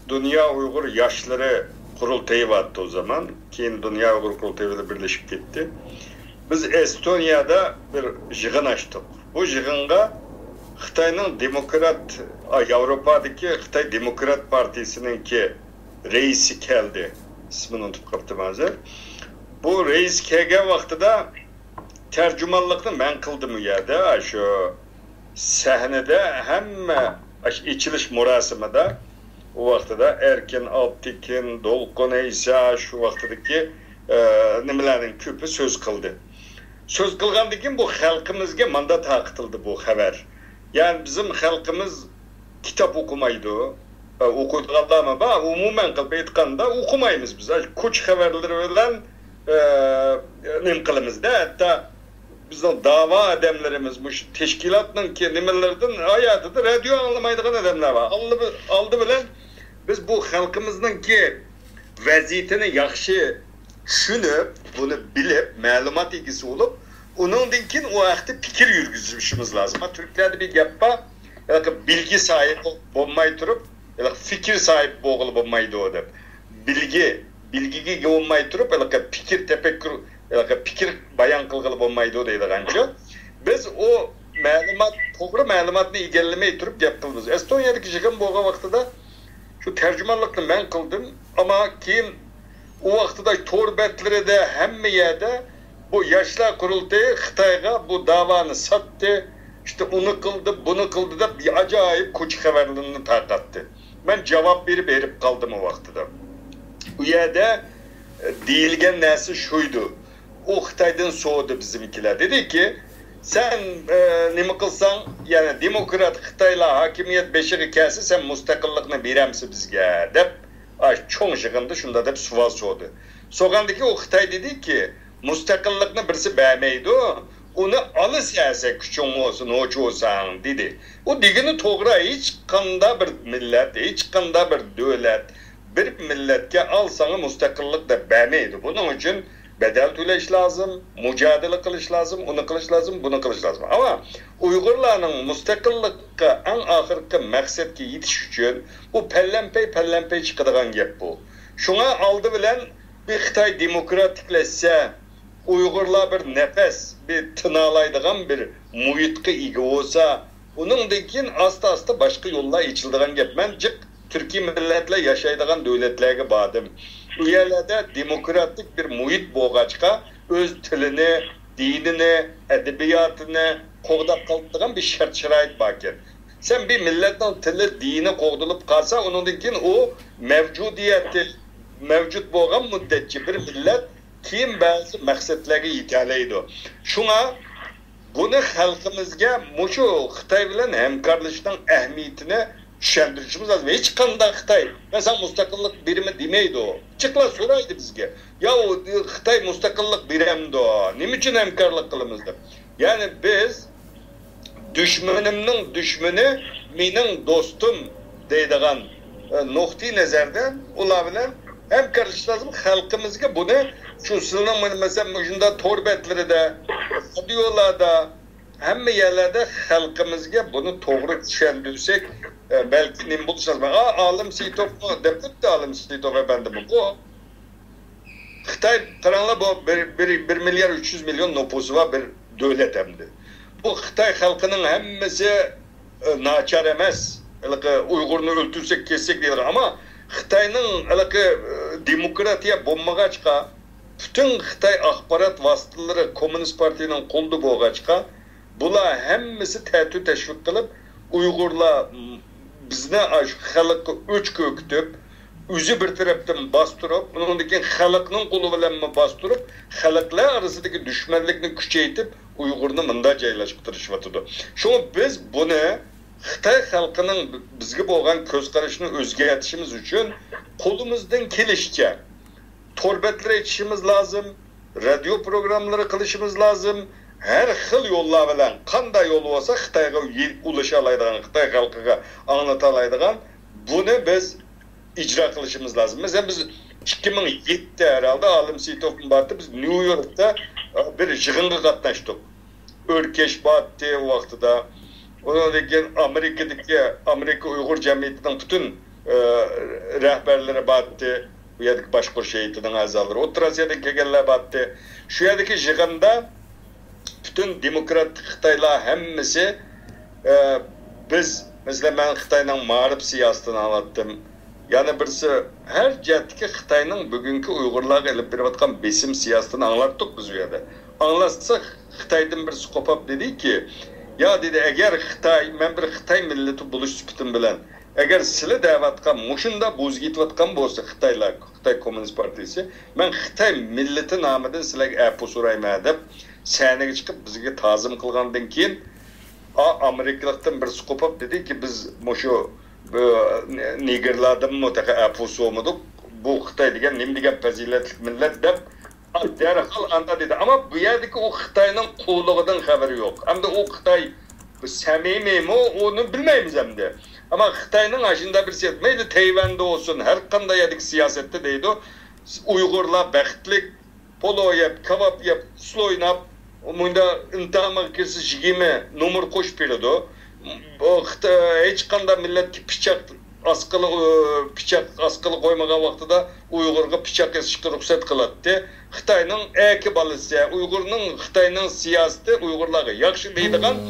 دۇنيا ئۇيغۇر ياشلىرى قۇرۇلتىيى بارتى ئۇ زامان. كېيىن دۇنيا ئۇيغۇر قۇرۇلتىيى بىلەن بىرلىشىپ كەتتى. بىز ئەستونىيەدە بىر يىغىن ئاچتۇق. بۇ يىغىنغا خىتاينىڭ دېموكرات، ئا، ياۋروپادىكى خىتاي دېموكرات پارتىيىسىنىڭكى رەئىسى كەلدى. ئىسمىنى ئۇنتۇپ قاپتىمەن ھازىر. بۇ رەئىس كەلگەن ۋاقتىدا تەرجىمانلىقنى مەن قىلدىم ئۇ يەردە. شۇ سەھنىدە ھەممە ئاشۇ ئېچىلىش مۇراسىمىدا ئۇ ۋاقتىدا ئەركىن ئالپتېكىن، دولقۇن ئەيسا، شۇ ۋاقتىدىكى، ئە، نېمىلەرنىڭ كۆپى سۆز قىلدى. سۆز قىلغاندىن كېيىن بۇ خەلقىمىزگە ماندا تارقىتىلدى بۇ خەۋەر. يەنى بىزنىڭ خەلقىمىز كىتاب ئوقۇمايدۇ. ئە، ئوقۇيدىغانلارمۇ بار، ئومۇمەن قىلىپ ئېيتقاندا ئوقۇمايمىز بىز. كوچا خەۋەرلىرى بىلەن، ئە، نېمە قىلىمىزدە، ھەتتا بىزنىڭ داۋا ئادەملىرىمىز مۇشۇ تەشكىلاتنىڭكى نېمىلىرىدىن ھاياتىدا رادىيو ئاڭلىمايدىغان ئادەملەر بار. ئالدى، ئالدى بىلەن بىز بۇ خەلقىمىزنىڭكى ۋەزىيىتىنى ياخشى چۈشىنىپ، بۇنى بىلىپ، مەلۇمات ئىگىسى بولۇپ، ئۇنىڭدىن كېيىن ئۇ ھەقتە پىكىر يۈرگۈزۈشىمىز لازىم. ھە، تۈركلەردە بىر گەپ بار، ھېلىقى بىلگە ساھىب بولماي تۇرۇپ، ھېلىقى پىكىر ساھىبى بولغىلى بولمايدۇ دەپ. بىلگە، بىلگىگە ئىگە بولماي تۇرۇپ، ھېلىقى پىكىر، تەپەككۇر، ھېلىقى پىكىر بايان قىلغىلى بولمايدۇ دەيدىغانچۇ. بىز ئۇ مەلۇمات، توغرا مەلۇماتنى ئىگىلىمەي تۇرۇپ گەپ قىلىمىز. ئەستونىيەدىكى يىغىن بولغان ۋاقتىدا شۇ تەرجىمانلىقنى مەن قىلدىم. ئەمما كېيىن ئۇ ۋاقتىدا تور بەتلىرىدە، ھەممە يەردە بۇ ياشلار قۇرۇلتىيى خىتايغا بۇ داۋانى ساتتى، ئىشتە ئۇنى قىلدى، بۇنى قىلدى دەپ بىر ئاجايىپ كوچا خەۋەرلىرىنى تارقاتتى. مەن جاۋاب بېرىپ ھېرىپ قالدىم ئۇ ۋاقتىدا. ئۇ يەردە، ئە، دېيىلگەن نەرسە شۇيدۇ. ئۇ خىتايدىن سورىدى بىزنىڭكىلەر. دېدىكى، سەن، ئە، نېمە قىلساڭ، يەنى دېموكرات خىتايلار ھاكىمىيەت بېشىغا كەلسە، سەن مۇستەقىللىقنى بېرەمسەن بىزگە؟ دەپ، ئاشۇ چوڭ يىغىندا شۇنداق دەپ سوئال سورىدى. سورىغاندىكى ئۇ خىتاي دېدىكى، مۇستەقىللىقنى بىرسى بەرمەيدۇ، ئۇنى ئالىسەن سەن، كۈچۈڭ بولسا، نوچى بولساڭ، دېدى. ئۇ دېگىنى توغرا، ھېچقانداق بىر مىللەت، ھېچقانداق بىر دۆلەت بىر مىللەتكە ئال ساڭا مۇستەقىللىق دەپ بەرمەيدۇ. بۇنىڭ ئۈچۈن بەدەل تۆلەش لازىم، مۇجادىلە قىلىش لازىم، ئۇنى قىلىش لازىم، بۇنى قىلىش لازىم. ئەمما ئۇيغۇرلارنىڭ مۇستەقىللىققا ئەڭ ئاخىرقى مەقسەتكە يېتىش ئۈچۈن بۇ پەللەمپەي، پەللەمپەي چىقىدىغان گەپ بۇ. شۇڭا ئالدى بىلەن بىر خىتاي دېموكراتىكلەشسە، ئۇيغۇرلار بىر نەپەس، بىر تىنالايدىغان بىر مۇھىتقا ئىگە بولسا، ئۇنىڭدىن كېيىن ئاستا-ئاستا باشقا يوللار ئېچىلىدىغان گەپ. مەن جىق تۈركىي مىللەتلەر ياشايدىغان دۆلەتلەرگە باردىم. ئۇ يەرلەردە دېموكراتىك بىر مۇھىت بولغاچقا، ئۆز تىلىنى، دىنىنى، ئەدەبىياتىنى، قوغداپ قالىدىغان بىر شەرت-شارائىت باركەن. سەن بىر مىللەتنىڭ تىلى، دىنى قوغدىلىپ قالسا، ئۇنىڭدىن كېيىن ئۇ مەۋجۇدىيىتى مەۋجۇت بولغان مۇددەتچە بىر مىللەت كېيىن بەزى مەقسەتلەرگە يېتەلەيدۇ. شۇڭا بۇنى خەلقىمىزگە مۇشۇ خىتاي بىلەن ھەمكارلىشىشنىڭ ئەھمىيىتىنى چۈشەندۈرۈشىمىز لازىم. ھېچقانداق خىتاي، مەسىلەن، مۇستەقىللىق بېرىمى دېمەيدۇ. جىقلا سورايدۇ بىزگە. يا ئۇ خىتاي مۇستەقىللىق بېرەمدۇ؟ نېمە ئۈچۈن ھەمكارلىق قىلىمىز دەپ. يەنى بىز دۈشمىنىمنىڭ دۈشمىنى مېنىڭ دوستۇم دەيدىغان، ئە، نۇقتىئى نەزەردىن ئۇلار بىلەن ھەمكارلىشىش لازىم. خەلقىمىزگە بۇنى شۇ سىلىنىڭ، مەسىلەن، مۇشۇنداق تور بەتلىرىدە، رادىيولاردا، ھەممە يەرلەردە خەلقىمىزگە بۇنى توغرا چۈشەندۈرسەك، ئە، بەلكى نېمە بولۇشى لازىم. ئا، ئالىم سېيىتوفمۇ دەپ ئۆتتى، ئالىم سېيىتوف ئەپەندىمۇ. بۇ خىتاي، قاراڭلار، بۇ بىر، بىر، بىر مىليار ئۈچ يۈز مىليون نوپۇسى بار بىر دۆلەت ئەمدى. بۇ خىتاي خەلقىنىڭ ھەممىسى، ئە، ناچار ئەمەس. ھېلىقى ئۇيغۇرنى ئۆلتۈرسەك، كەسسەك دەيدىغان. ئەمما خىتاينىڭ ھېلىقى، ئە، دېموكراتىيە بولمىغاچقا، پۈتۈن خىتاي ئاخبارات ۋاسىتىلىرى كوممۇنىست پارتىيىنىڭ قولىدا بولغاچقا، بۇلار ھەممىسى تەتۈر تەشۋىق قىلىپ، ئۇيغۇرلار، م، بىزنى ئاشۇ خەلققە ئۆچ كۆركىتىپ، ئۆزى بىر تەرەپتىن باستۇرۇپ، ئۇنىڭدىن كېيىن خەلقنىڭ قولى بىلەنمۇ باستۇرۇپ، خەلقلەر ئارىسىدىكى دۈشمەنلىكنى كۈچەيتىپ، ئۇيغۇرنى مۇندا جايلاشقا تىرىشىۋاتىدۇ. شۇڭا بىز بۇنى خىتاي خەلقىنىڭ بىزگە بولغان كۆز قارىشىنى ئۆزگەرتىشىمىز ئۈچۈن قولىمىزدىن كېلىشىچە تور بەتلىرى ئېچىشىمىز لازىم، رادىيو پروگراممىلىرى قىلىشىمىز لازىم. ھەر خىل يوللار بىلەن، قانداق يول بولسا خىتايغا يې-، ئۇلىشالايدىغان، خىتاي خەلقىگە ئاڭلىتالايدىغان، بۇنى بىز ئىجرا قىلىشىمىز لازىم. مەسىلەن، بىز ئىككى مىڭ يەتتە ھەرھالدا ئالىم سېيىتوفمۇ بارتى، بىز نيۇ يوركتا، ئە، بىر يىغىنغا قاتناشتۇق. ئۆركەش بارتى ۋاقتىدا. ئۇنىڭدىن كېيىن ئامېرىكىدىكى، ئامېرىكا ئۇيغۇر جەمئىيىتىنىڭ پۈتۈن، ئە، رەھبەرلىرى بارتى. بۇ يەردىكى باشقۇرۇش ھەيئىتىنىڭ ئەزالىرى، ئوتتۇرا ئاسىيادىن كەلگەنلەر بارتى. شۇ يەردىكى يىغىندا پۈتۈن دېموكراتىك خىتايلار ھەممىسى، ئە، بىز، مەسىلەن، مەن خىتاينىڭ مائارىپ سىياسىتىنى ئاڭلاتتىم. يەنە بىرسى، ھەر جەھەتتىكى خىتاينىڭ بۈگۈنكى ئۇيغۇرلارغا ئېلىپ بېرىۋاتقان بېسىم سىياسىتىنى ئاڭلاتتۇق بىز ئۇ يەردە. ئاڭلاتسا، خىتايدىن بىرسى قوپاپ دېدىكى، يا، دېدى، ئەگەر خىتاي، مەن بىر خىتاي مىللىتى بولۇش سۈپىتىم بىلەن، ئەگەر سىلى دەۋاتقان، مۇشۇنداق بوزىگىتىۋاتقان بولسا خىتايلار، خىتاي كوممۇنىست پارتىيىسى، مەن خىتاي مىللىتى نامىدىن سىلەرگە ئەپۇ سورايمەن دەپ سەھنىگە چىقىپ بىزگە تازىم قىلغاندىن كېيىن، ئا-، ئامېرىكىلىقتىن بىرسى قوپاپ دېدىكى، بىز مۇشۇ، بۇ، نېگىرلاردىنمۇ تېخى ئەپۇ سورىمىدۇق. بۇ خىتاي دېگەن نېمە دېگەن پەزىلەتلىك مىللەت دەپ، دەرھال ئاندا دېدى. ئەمما بۇ يەردىكى ئۇ خىتاينىڭ قۇۋلۇقىدىن خەۋىرى يوق. ئەمدى ئۇ خىتاي سەمىمىيمۇ، ئۇنى بىلمەيمىز ئەمدى. ئەمما خىتاينىڭ ئاشۇنداق بىر سىياسىتى، مەيلى تەيۋەندە بولسۇن، ھەر قانداق يەردىكى سىياسەتتە دەيدۇ، ئۇيغۇرلار بەختلىك، پولۇ يەپ، كاۋاپ يەپ، ئۇسسۇل ئويناپ، مۇنداق ئىمتىھانغا كىرسە يىگىرمە نومۇر قوشۇپ بېرىدۇ. بۇ خىتاي ھېچقانداق مىللەتكە پىچاق ئاسقىلى، پىچاق ئاسقىلى قويمىغان ۋاقتىدا ئۇيغۇرغا پىچاق ئېسىشقا رۇخسەت قىلاتتى. خىتاينىڭ ئەركە بالىسى، ئۇيغۇرنىڭ، خىتاينىڭ سىياسىتى ئۇيغۇرلارغا ياخشى دەيدىغان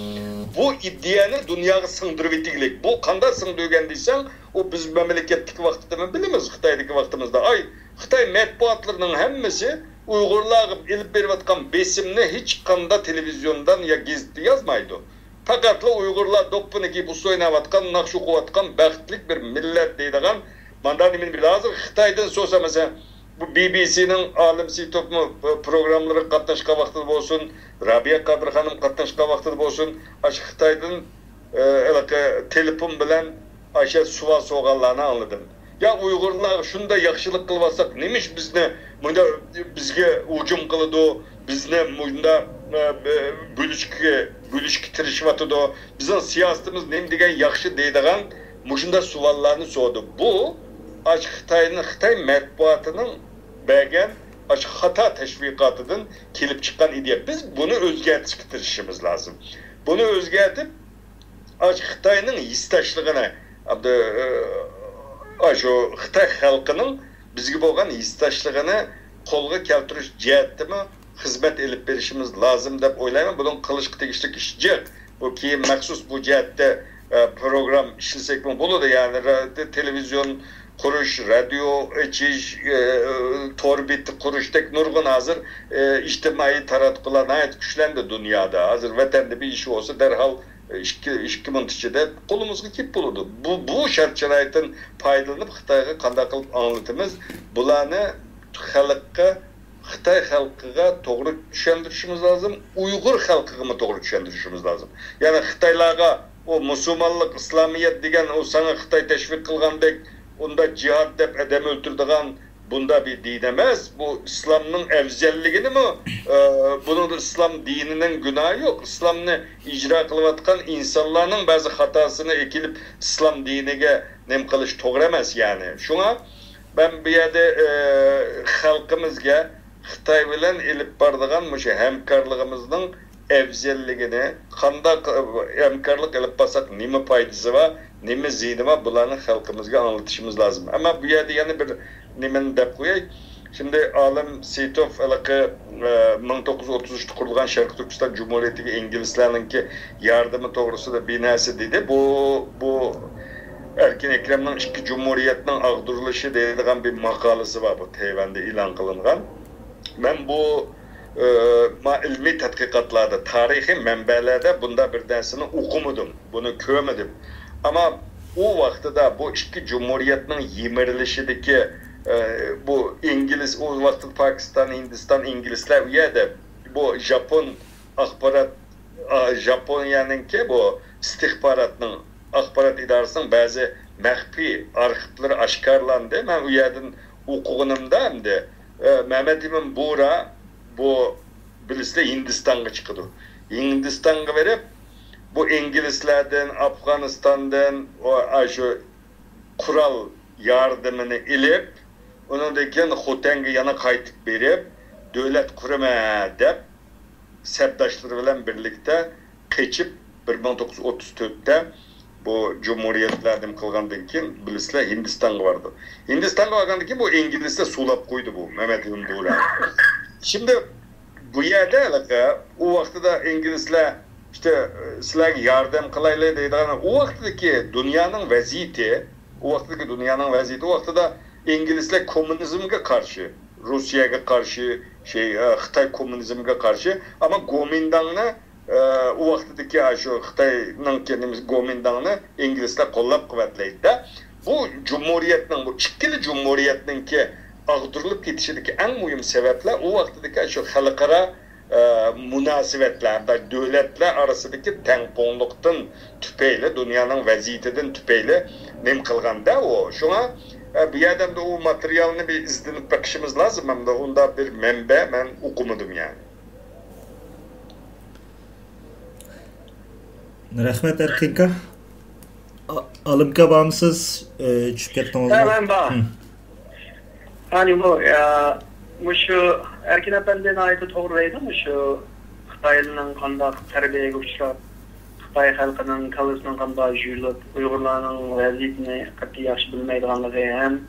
بۇ ئىدىيەنى دۇنياغا سىڭدۈرۈۋېتىگلىك. بۇ قانداق سىڭدۈرگەن دېسەڭ، ئۇ بىز مەملىكەتتىكى ۋاقتىدىمۇ بىلىمىز، خىتايدىكى ۋاقتىمىزدا. ئاي، خىتاي مەتبۇئاتلىرىنىڭ ھەممىسى ئۇيغۇرلارغا ئېلىپ بېرىۋاتقان بېسىمنى ھېچقانداق تېلېۋىزىيوندىن يا گېزىتتە يازمايدۇ. پەقەتلا ئۇيغۇرلار دوپپىنى كىيىپ ئۇسسۇل ئويناۋاتقان، ناخشا ئوقۇۋاتقان بەختلىك بىر مىللەت دەيدىغان مانداق نېمىنى بىلىدۇ. ھازىر خىتايدىن سورىسا، مەسىلەن، بۇ بى بى سىنىڭ ئالىم سېيىتوفمۇ پروگراممىلىرىغا قاتناشقان ۋاقتىدا بولسۇن، رابىيە قادىر خانىم قاتناشقان ۋاقتىدا بولسۇن، ئاشۇ خىتايدىن، ئە، ھېلىقى تېلېفون بىلەن ئاشۇ سوئال سورىغانلارنى ئاڭلىدىم. يا ئۇيغۇرلارغا شۇنداق ياخشىلىق قىلىۋاتساق، نېمىش بىزنى مۇنداق بىزگە ھۇجۇم قىلىدۇ، بىزنى مۇنداق، ئە، بۆلۈشكە، بۆلۈشكە تىرىشىۋاتىدۇ، بىزنىڭ سىياسىتىمىز نېمە دېگەن ياخشى دەيدىغان مۇشۇنداق سوئاللارنى سورىدى. بۇ ئاشۇ خىتاينىڭ، خىتاي مەتبۇئاتىنىڭ بەرگەن ئاشۇ خاتا تەشۋىقاتىدىن كېلىپ چىققان ئىدىيە. بىز بۇنى ئۆزگەرتىشكە تىرىشىشىمىز لازىم. بۇنى ئۆزگەرتىپ، ئاشۇ خىتاينىڭ ھېسداشلىقىنى، ئاشۇ خىتاي خەلقىنىڭ بىزگە بولغان ھېسداشلىقىنى قولغا كەلتۈرۈش جەھەتتىمۇ خىزمەت ئېلىپ بېرىشىمىز لازىم دەپ ئويلايمەن. بۇنىڭ قىلىشقا تېگىشلىك ئىش جىق. بۇ كېيىن مەخسۇس بۇ جەھەتتە، ئە، پروگرام ئىشلىسەكمۇ بولىدۇ. يەنى را-، تېلېۋىزىيون، قۇرۇش، رادىيو ئېچىش، ئى، تور بېتى قۇرۇشتەك نۇرغۇن ھازىر، ئى، ئىجتىمائىي تاراتقۇلار ناھايىتى كۈچلەندى دۇنيادا. ھازىر ۋەتەندە بىر ئىش بولسا، دەرھال ئىككى، ئىككى مىنۇت ئىچىدە قولىمىزغا كېلىپ بولىدۇ. بۇ، بۇ شەرت-شارائىتتىن پايدىلىنىپ، خىتايغا قانداق قىلىپ ئاڭلىتىمىز؟ بۇلارنى خەلققە، خىتاي خەلقىگە توغرا چۈشەندۈرۈشىمىز لازىم، ئۇيغۇر خەلقىگىمۇ توغرا چۈشەندۈرۈشىمىز لازىم. يەنى خىتايلارغا ئۇ مۇسۇلمانلىق، ئىسلامىيەت دېگەن، ئۇ ساڭا خىتاي تەشۋىق قىلغاندەك، ئۇندا جىھاد دەپ ئادەم ئۆلتۈرىدىغان، بۇندا بىر دىن ئەمەس. بۇ ئىسلامنىڭ ئەۋزەللىكىنىمۇ، ئە، بۇنىڭدا ئىسلام دىنىنىڭ گۇناھى يوق. ئىسلامنى ئىجرا قىلىۋاتقان ئىنسانلارنىڭ بەزى خاتاسىنى ئەكېلىپ ئىسلام دىنىگە نېمە قىلىش توغرا ئەمەس، يەنى. شۇڭا مەن بۇ يەردە، ئە، خەلقىمىزگە خىتاي بىلەن ئېلىپ بارىدىغان مۇشۇ ھەمكارلىقىمىزنىڭ ئەۋزەللىكىنى، قانداق ھەمكارلىق ئېلىپ بارساق نېمە پايدىسى بار، نېمە زىيىنى بار، بۇلارنى خەلقىمىزگە ئاڭلىتىشىمىز لازىم. ئەمما بۇ يەردە يەنە بىر نېمىنى دەپ قوياي. شىمدى ئالىم سېيىتوف ھېلىقى، ئە، مىڭ توققۇز يۈز ئوتتۇز ئۈچتە قۇرۇلغان شەرقىي تۈركىستان جۇمھۇرىيىتىگە ئىنگلىزلارنىڭكى ياردىمى توغرىسىدا بىر نەرسە دېدى. بۇ، بۇ ئەركىن ئەكرەمنىڭ ئىككى جۇمھۇرىيەتنىڭ ئاغدۇرۇلۇشى دەيدىغان بىر ماقالىسى بار، بۇ تەيۋەندە ئېلان قىلىنغان. مەن بۇ، ئى، ما ئىلمىي تەتقىقاتلاردا، تارىخىي مەنبەلەردە بۇنداق بىر نەرسىنى ئوقۇمىدىم، بۇنى كۆرمىدىم. ئەمما ئۇ ۋاقتىدا بۇ ئىككى جۇمھۇرىيەتنىڭ يىمىرىلىشىدىكى، ئى، بۇ ئىنگلىز، ئۇ ۋاقتىدا پاكىستان، ھىندىستان، ئىنگلىزلەر ئۇ يەردە بۇ ژاپون ئاخبارات، ئا، ژاپونىيەنىڭكى بۇ ئىستىخباراتنىڭ، ئاخبارات ئىدارىسىنىڭ بەزى مەخپىي ئارخىپلىرى ئاشكارىلاندى. مەن ئۇ يەردىن ئوقۇغىنىمدا ئەمدى، ئە، مەمەت ئىمىن بۇرا بۇ، بىلىسىلەر، ھىندىستانغا چىقىدۇ. ھىندىستانغا بېرىپ، بۇ ئىنگلىزلەردىن، ئافغانىستاندىن، ئاشۇ قورال ياردىمىنى ئېلىپ، ئۇنىڭدىن كېيىن خوتەنگە يەنە قايتىپ بېرىپ، دۆلەت قۇرىمەن دەپ، سەپداشلىرى بىلەن بىرلىكتە قېچىپ، بىر مىڭ توققۇز يۈز ئوتتۇز تۆتتە بۇ جۇمھۇرىيەتلەر نېمە قىلغاندىن كېيىن، بىلىسىلەر، ھىندىستانغا بارىدۇ. ھىندىستانغا بارغاندىن كېيىن بۇ ئىنگلىزلەر سولاپ قويدى بۇ مەمەت ئىمىن بۇرانى. شىمدى بۇ يەردە ھېلىقى ئۇ ۋاقتىدا ئىنگلىزلەر ئىشتە، سىلەرگە ياردەم قىلايلى دەيدىغان، ئۇ ۋاقتىدىكى دۇنيانىڭ ۋەزىيىتى، ئۇ ۋاقتىدىكى دۇنيانىڭ ۋەزىيىتى، ئۇ ۋاقتىدا ئىنگلىزلەر كوممۇنىزمگە قارشى، روسىيەگە قارشى، شەي، ئە، خىتاي كوممۇنىزمگە قارشى، ئەمما گومىنداڭنى، ئە، ئۇ ۋاقتىدىكى ئاشۇ خىتاينىڭكى نېمىسى، گومىنداڭنى ئىنگلىزلەر قوللاپ قۇۋۋەتلەيدۇ-دە. بۇ جۇمھۇرىيەتنىڭ، بۇ ئىككىلا جۇمھۇرىيەتنىڭكى ئاغدۇرۇلۇپ كېتىشىدىكى ئەڭ مۇھىم سەۋەبلەر ئۇ ۋاقتىدىكى شۇ خەلقئارا، ئە، مۇناسىۋەتلەر، دۆلەتلەر ئارىسىدىكى تەڭپۇڭلۇقتىن تۈپەيلى، دۇنيانىڭ ۋەزىيىتىدىن تۈپەيلى نېمە قىلغاندا ئۇ. شۇڭا، ئە، بۇ يەردە ئەمدى ئۇ ماتېرىيالنى بىر ئىزدىنىپ بېقىشىمىز لازىم. ئەمدى ئۇنداق بىر مەنبە مەن ئوقۇمىدىم، يەنى. رەھمەت، ئەركىنكا. ئالىمكا بارمسىز؟ ئە، چۈشۈپ كەتتىڭىزمۇ؟ ھە، مەن بار. ئەنى بۇ، ئە، مۇشۇ ئەركىن ئەپەندى ناھايىتى توغرا دەيدۇ. مۇشۇ خىتايلارنىڭ قانداق تەربىيەگە ئۇچراپ، خىتاي خەلقىنىڭ كاللىسىنىڭ قانداق يۇيۇلۇپ، ئۇيغۇرلارنىڭ ۋەزىيىتىنى قەتئىي ياخشى بىلمەيدىغانلىقى ھەم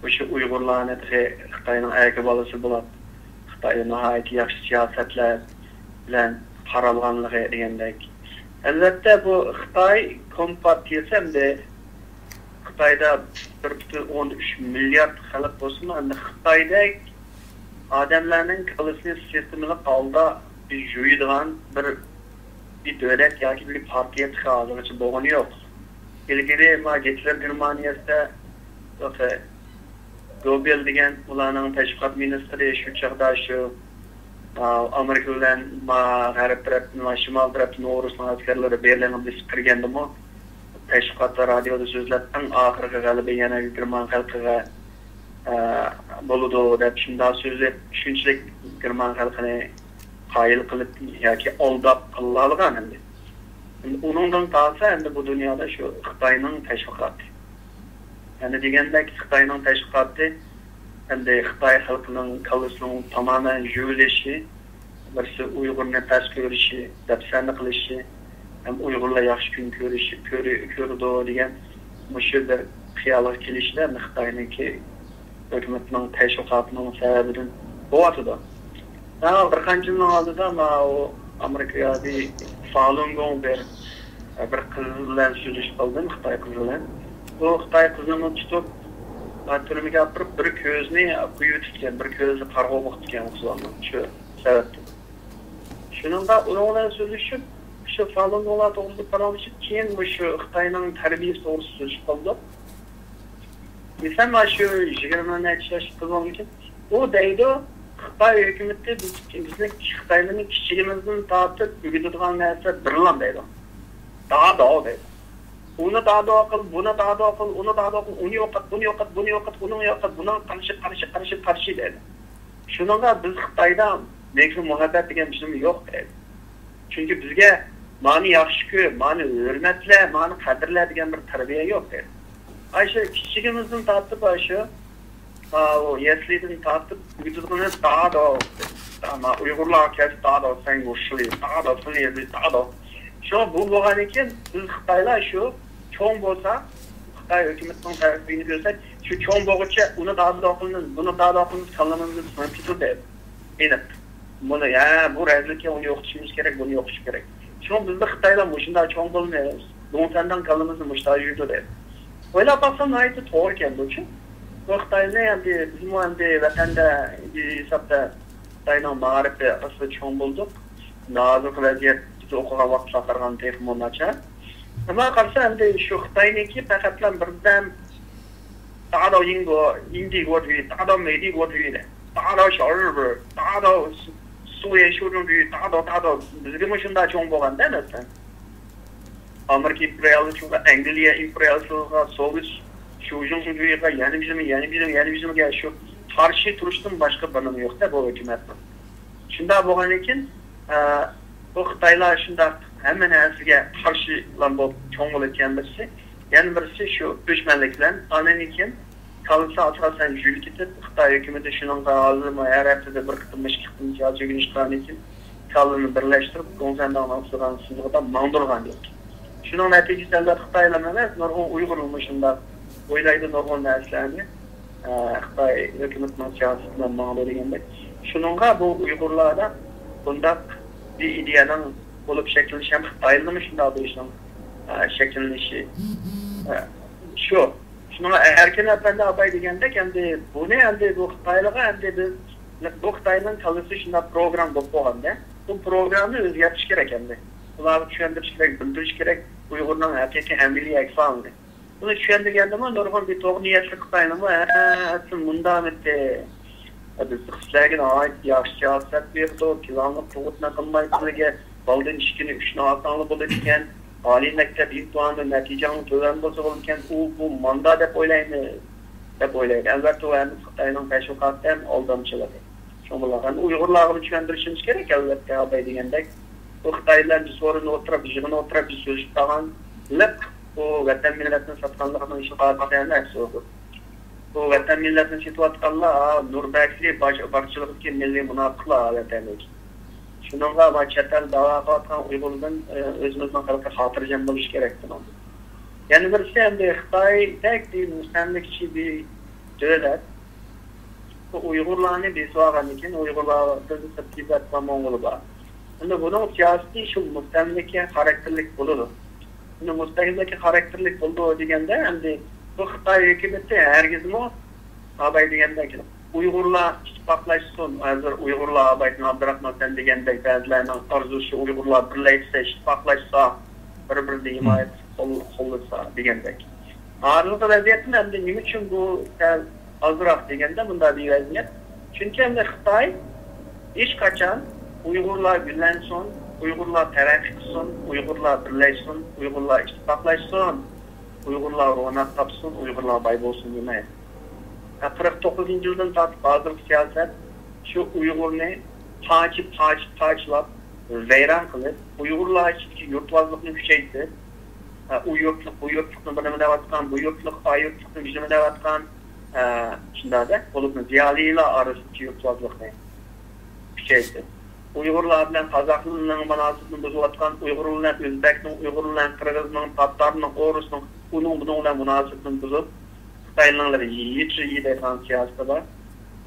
مۇشۇ ئۇيغۇرلارنى تېخى خىتاينىڭ ئەركە بالىسى بولاپ، خىتايدا ناھايىتى ياخشى سىياسەتلەر بىلەن قارالغانلىقى دېگەندەك. ئەلۋەتتە، بۇ خىتاي كومپارتىيىسى ئەمدى خىتايدا بىر پۈتۈن ئوندىن ئۈچ مىليارد خەلق بولسىمۇ، ئەمدى خىتايدەك ئادەملەرنىڭ كاللىسىنى سىستېمىلىق ھالدا يۇيىدىغان بىر، بىر دۆلەت ياكى بىر پارتىيە تېخى ھازىرغىچە بولغىنى يوق. ئىلگىرى ما گىتلېر گېرمانىيەسىدە گوبېل دېگەن ئۇلارنىڭ تەشۋىقات مىنىستىرى شۇ چاغدا شۇ، ئا، ئامېرىكا بىلەن ما غەرب تەرەپتىن ۋە شىمال تەرەپتىن ئورۇسنىڭ ئەسكەرلىرى بېرلىنغا بېسىپ كىرگەندىمۇ تەشۋىقاتتا، رادىيودا سۆزلەپ، ئەڭ ئاخىرقى غەلىبە يەنە گېرمان خەلقىگە، ئا، بولىدۇ دەپ شۇنداق سۆزلەپ، شۇنچىلىك گېرمان خەلقىنى قايىل قىلىپ ياكى ئالداپ قىلالىغان ئەمدى. ئۇنىڭدىن قالسا ئەمدى بۇ دۇنيادا شۇ خىتاينىڭ تەشۋىقاتى. يەنە دېگەندەك، خىتاينىڭ تەشۋىقاتى ئەمدى خىتاي خەلقىنىڭ كاللىسىنىڭ تامامەن يۇيۇلۇشى، بىرسى ئۇيغۇرنى پەس كۆرۈشى، دەپسەندە قىلىشى ھەم ئۇيغۇرلار ياخشى كۈن كۆرۈشى، كۆرى-، كۆرىدۇ دېگەن مۇشۇ بىر خىيالغا كېلىشىدە خىتاينىڭكى ھۆكۈمىتىنىڭ تەشۋىقاتىنىڭ سەۋەبىدىن بولۇۋاتىدۇ. ھە، بىر قانچە يىلنىڭ ئالدىدا ماۋۇ ئامېرىكىدا فالۇن گوڭ بىر، بىر قىز بىلەن سۆزلىشىپ قالدىم، خىتاي قىزى بىلەن. بۇ خىتاي قىزىنىمۇ تۇتۇپ، تۈرمىگە ئاپىرىپ، بىر كۆزىنى قويۇۋېتىپتىكەن، بىر كۆزى قارىغۇ بوپتىكەن ئۇ زاماندا، شۇ سەۋەبتىن. شۇنىڭدا ئۇنىڭ بىلەن سۆزلىشىپ، شۇ فالۇن جۇڭلار توغرىسىدا پاراڭلىشىپ، كېيىن مۇشۇ خىتاينىڭ تەربىيەسى توغرىسىدا سۆزلىشىپ قالدۇق. دېسەم، مانا شۇ يىگىرمە نەچچە ياشلىق قىزىڭكى، ئۇ دەيدۇ، خىتاي ھۆكۈمىتى بىز، بىزنى خىتايلارنى كىچىكىمىزدىن تارتىپ ئۆگىتىدىغان نەرسە بىرلا دەيدۇ. داداۋ دەيدۇ. ئۇنى داداۋ قىل، بۇنى داداۋ قىل، ئۇنى داداۋ قىل، ئۇنى يوقات، بۇنى يوقات، بۇنى يوقات، ئۇنى يوقات، بۇنىڭغا قارشى، قارشى، قارشى، قارشى دەيدۇ. شۇنىڭغا بىز خىتايدا مېھرى مۇھەببەت دېگەن بىزنىڭ يوق دەيدۇ. چۈنكى بىزگە مانى ياخشى كۆر، مانى ھۆرمەتلە، مانى قەدىرلە دېگەن بىر تەربىيە يوق دەيدۇ. ئاشۇ كىچىكىمىزدىن تارتىپ ئاشۇ، ئا، ئۇ يەسلىدىن تارتىپ ئۆگىتىدىغىنى داداۋ. ئەمما ئۇيغۇرلارغا كەلسە داداۋ، سەن مۇشۇ، داداۋ، سېنى يەسلى، داداۋ. شۇڭا بۇ بولغاندىن كېيىن بىز خىتايلار شۇ چوڭ بولسا، خىتاي ھۆكۈمىتىنىڭ تەربىيىنى كۆرسەك، شۇ چوڭ بولغۇچە ئۇنى داداۋ قىلىمىز، بۇنى داداۋ قىلىمىز، كاللىمىزنى سىڭىپ كېتىدۇ دەيدۇ. ئېنىق. بۇنى، ھە، بۇ رەزىلكەن، ئۇنى يوقىتىشىمىز كېرەك، بۇنى يوقىتىش كېرەك. شۇڭا بىزدە خىتايلار مۇشۇنداق چوڭ بولىمىز، دۇڭسەنداڭ كاللىمىزنى مۇشۇنداق يۇيىدۇ دەيدۇ. ئويلاپ باقسام ناھايىتى توغرا ئىكەن بۇچۇ. بۇ خىتاينى ئەمدى بىزمۇ ئەمدى ۋەتەندە بىر ھېسابتا خىتاينىڭ مائارىپى ئاستا چوڭ بولدۇق. ھازىرقى ۋەزىيەت بىز ئوقۇغان ۋاقىتلارغا قارىغاندا تېخىمۇ ناچار. ئەمما قارىسا ئەمدى شۇ خىتاينىڭكى پەقەتلا بىردەم 打倒英国，英帝国主义，打倒美帝国主义的，打倒小日本，打倒苏苏联修正主义，打倒打倒， بىزگىمۇ شۇنداق چوڭ بولغاندا مەسىلەن. ئامېرىكا ئىمپېرىيەلىزمىغا، ئەنگلىيە ئىمپېرىيەلىزمىغا، سوۋېت شۇجۇڭجۇيىغا، يەنە بىزمۇ، يەنە بىزمۇ، يەنە بىزمىگە شۇ قارشى تۇرۇشتىن باشقا بىر نېمە يوق-دە بۇ ھۆكۈمەتنىڭ. شۇنداق بولغاندىن كېيىن، ئە، بۇ خىتايلار شۇنداق ھەممە نەرسىگە قارشى بولۇپ چوڭ بولۇپ كەلگەن بىرسى. يەنە بىرسى شۇ ئۆچمەنلىك بىلەن ئاندىن كېيىن كاللىسى ئاساسەن يۈزۈپ كېتىپ، خىتاي ھۆكۈمىتى شۇنىڭغا ھازىرمۇ ھەر ھەپتىدە بىر قېتىم، ئىككى قېتىم سىياسىي ئۆگىنىش قىلغاندىن كېيىن كاللىنى بىرلەشتۈرۈپ، گوڭسەنداڭنىڭ ئۇسسۇلغان سىنىغىدا ماڭدۇرغان گەپ. شۇنىڭ نەتىجىسىدە ئەلۋەتتە خىتايلارمۇ ئەمەس، نۇرغۇن ئۇيغۇرلارمۇ شۇنداق ئويلايدۇ، نۇرغۇن نەرسىلەرنى، ئە، خىتاي ھۆكۈمىتىنىڭ سىياسىتى بىلەن ماڭىدۇ دېگەندەك. شۇنىڭغا بۇ ئۇيغۇرلاردا بۇنداق بىر ئىدىيەنىڭ بولۇپ شەكىللىنىشى ھەم خىتايلارمۇ شۇنداق بولۇشىنىڭ، ئە، شەكىللىنىشى، ئە، شۇ. شۇنىڭغا ئەركىن ئەپەندى ئاباي دېگەندەك، ئەمدى بۇنى ئەمدى بۇ خىتايلارغا ئەمدى بىز، بۇ خىتاينىڭ كاللىسى شۇنداق پروگرامما بولۇپ قالغاندا، بۇ پروگراممىنى ئۆزگەرتىش كېرەك ئەمدى. ئۇلارغا چۈشەندۈرۈش كېرەك، بىلدۈرۈش كېرەك ئۇيغۇرنىڭ ھەقىقىي ئەمەلىي ئەكس ھالىنى. بۇنى چۈشەندۈرگەندىمۇ نۇرغۇن بىر توغرا نىيەتلىك خىتايلارمۇ، ھە، ئەسلى مۇنداق ئەمەستى. بىز سىلەرگە ناھايىتى ياخشى سىياسەت بېرىدۇ، پىلانلىق تۇغۇتنى قىلماي سىلەرگە بالدىن ئىككىنى، ئۈچنى ئالساڭلار بولىدىكەن، ئالىي مەكتەپ ئىمتىھانىدا نەتىجەڭ تۆۋەن بولسا بولىدىكەن، ئۇ، بۇ، ماندا دەپ ئويلايمىز، دەپ ئويلايدۇ. ئەلۋەتتە، ئۇ ھەممىسى خىتاينىڭ تەشۋىقاتى ھەم ئالدامچىلىقى. شۇڭا بۇلار ھەم ئۇيغۇرلارغا چۈشەندۈرۈشىمىز كېرەك، ئەلۋەتتە، ئاباي دېگەندەك. بۇ خىتاي بىلەن بىر سورۇننى ئوتتۇرا، بىر يىغىننى ئوتتۇرا، بىر سۆزلىشىپ قالغان لىق بۇ ۋەتەن مىللەتنى ساتقانلىقىنىڭ ئىشىغا قارىغاندا ھەممە ئەپسۇ. بۇ ۋەتەن مىللەتنى سېتىۋاتقانلار، ھا، نۇر بەكرى باش-، باشچىلىقىدىكى مىللىي مۇناپىقلار، ھا، ۋەتەندىكى. شۇنىڭغا ما چەت ئەل داۋا قىلىۋاتقان ئۇيغۇردىن، ئە، ئۆزىمىزنىڭ خەلقى خاتىرجەم بولۇش كېرەك بۇنىڭدىن. يەنە بىرسى ئەمدى خىتايدەك بىر مۇستەملىكىچى بىر دۆلەت بۇ ئۇيغۇرلارنى بېسىۋالغاندىن كېيىن ئۇيغۇرلاردىن سىرت تىبەت ۋە موڭغۇلى بار. ئەمدى بۇنىڭ سىياسىتى شۇ مۇستەملىكە خاراكتېرلىك بولىدۇ. ئەمدى مۇستەملىكە خاراكتېرلىك بولىدۇ دېگەندە، ئەمدى بۇ خىتاي ھۆكۈمىتى ھەرگىزمۇ ئاباي دېگەندەك ئۇيغۇرلار ئىتتىپاقلاشسۇن، ھازىر ئۇيغۇرلار ئابايدىن ئابدۇراخمان سەن دېگەندەك بەزىلەرنىڭ ئارزۇسى ئۇيغۇرلار بىرلەشسە، ئىتتىپاقلاشسا، بىر-بىرىنى ھىمايە قىلسا، قول-، قوللىسا دېگەندەك. ھازىرقى ۋەزىيەتتە ئەمدى نېمە ئۈچۈن بۇ سەل ئازراق دېگەندە، بۇنداق بىر ۋەزىيەت. چۈنكى ئەمدى خىتاي ھېچقاچان ئۇيغۇرلار گۈللەنسۇن، ئۇيغۇرلار تەرەققىي قىلسۇن، ئۇيغۇرلار بىرلەشسۇن، ئۇيغۇرلار ئىتتىپاقلاشسۇن، ئۇيغۇرلار روناق تاپسۇن، ئۇيغۇرلار باي بولسۇن دېمەيدۇ. قىرىق توققۇزىنچى يىلدىن تارتىپ ھازىرقى سىياسەت شۇ ئۇيغۇرنى پارچە، پارچە، پارچىلاپ، ۋەيران قىلىپ، ئۇيغۇرلار ئىچىدىكى يۇرتۋازلىقنى كۈچەيتىپ، ئۇ يۇرتلۇق، بۇ يۇرتلۇقنى بىر نېمە دەۋاتقان، بۇ يۇرتلۇق، ئا يۇرتلۇقنى بىر نېمە دەۋاتقان، شۇنداق-دە، بولۇپمۇ زىيالىيلار ئارىسىدىكى يۇرتۋازلىقنى كۈچەيتىپ، ئۇيغۇرلار بىلەن قازاقلارنىڭ مۇناسىۋىتىنى بۇزۇۋاتقان، ئۇيغۇر بىلەن ئۆزبەكنىڭ، ئۇيغۇر بىلەن قىرغىزنىڭ، تاتارنىڭ، ئورۇسنىڭ، ئۇنىڭ بۇنىڭ بىلەن مۇناسىۋىتىنى بۇزۇپ، خىتاينىڭ يىچى دەيدىغان سىياسىتى بار.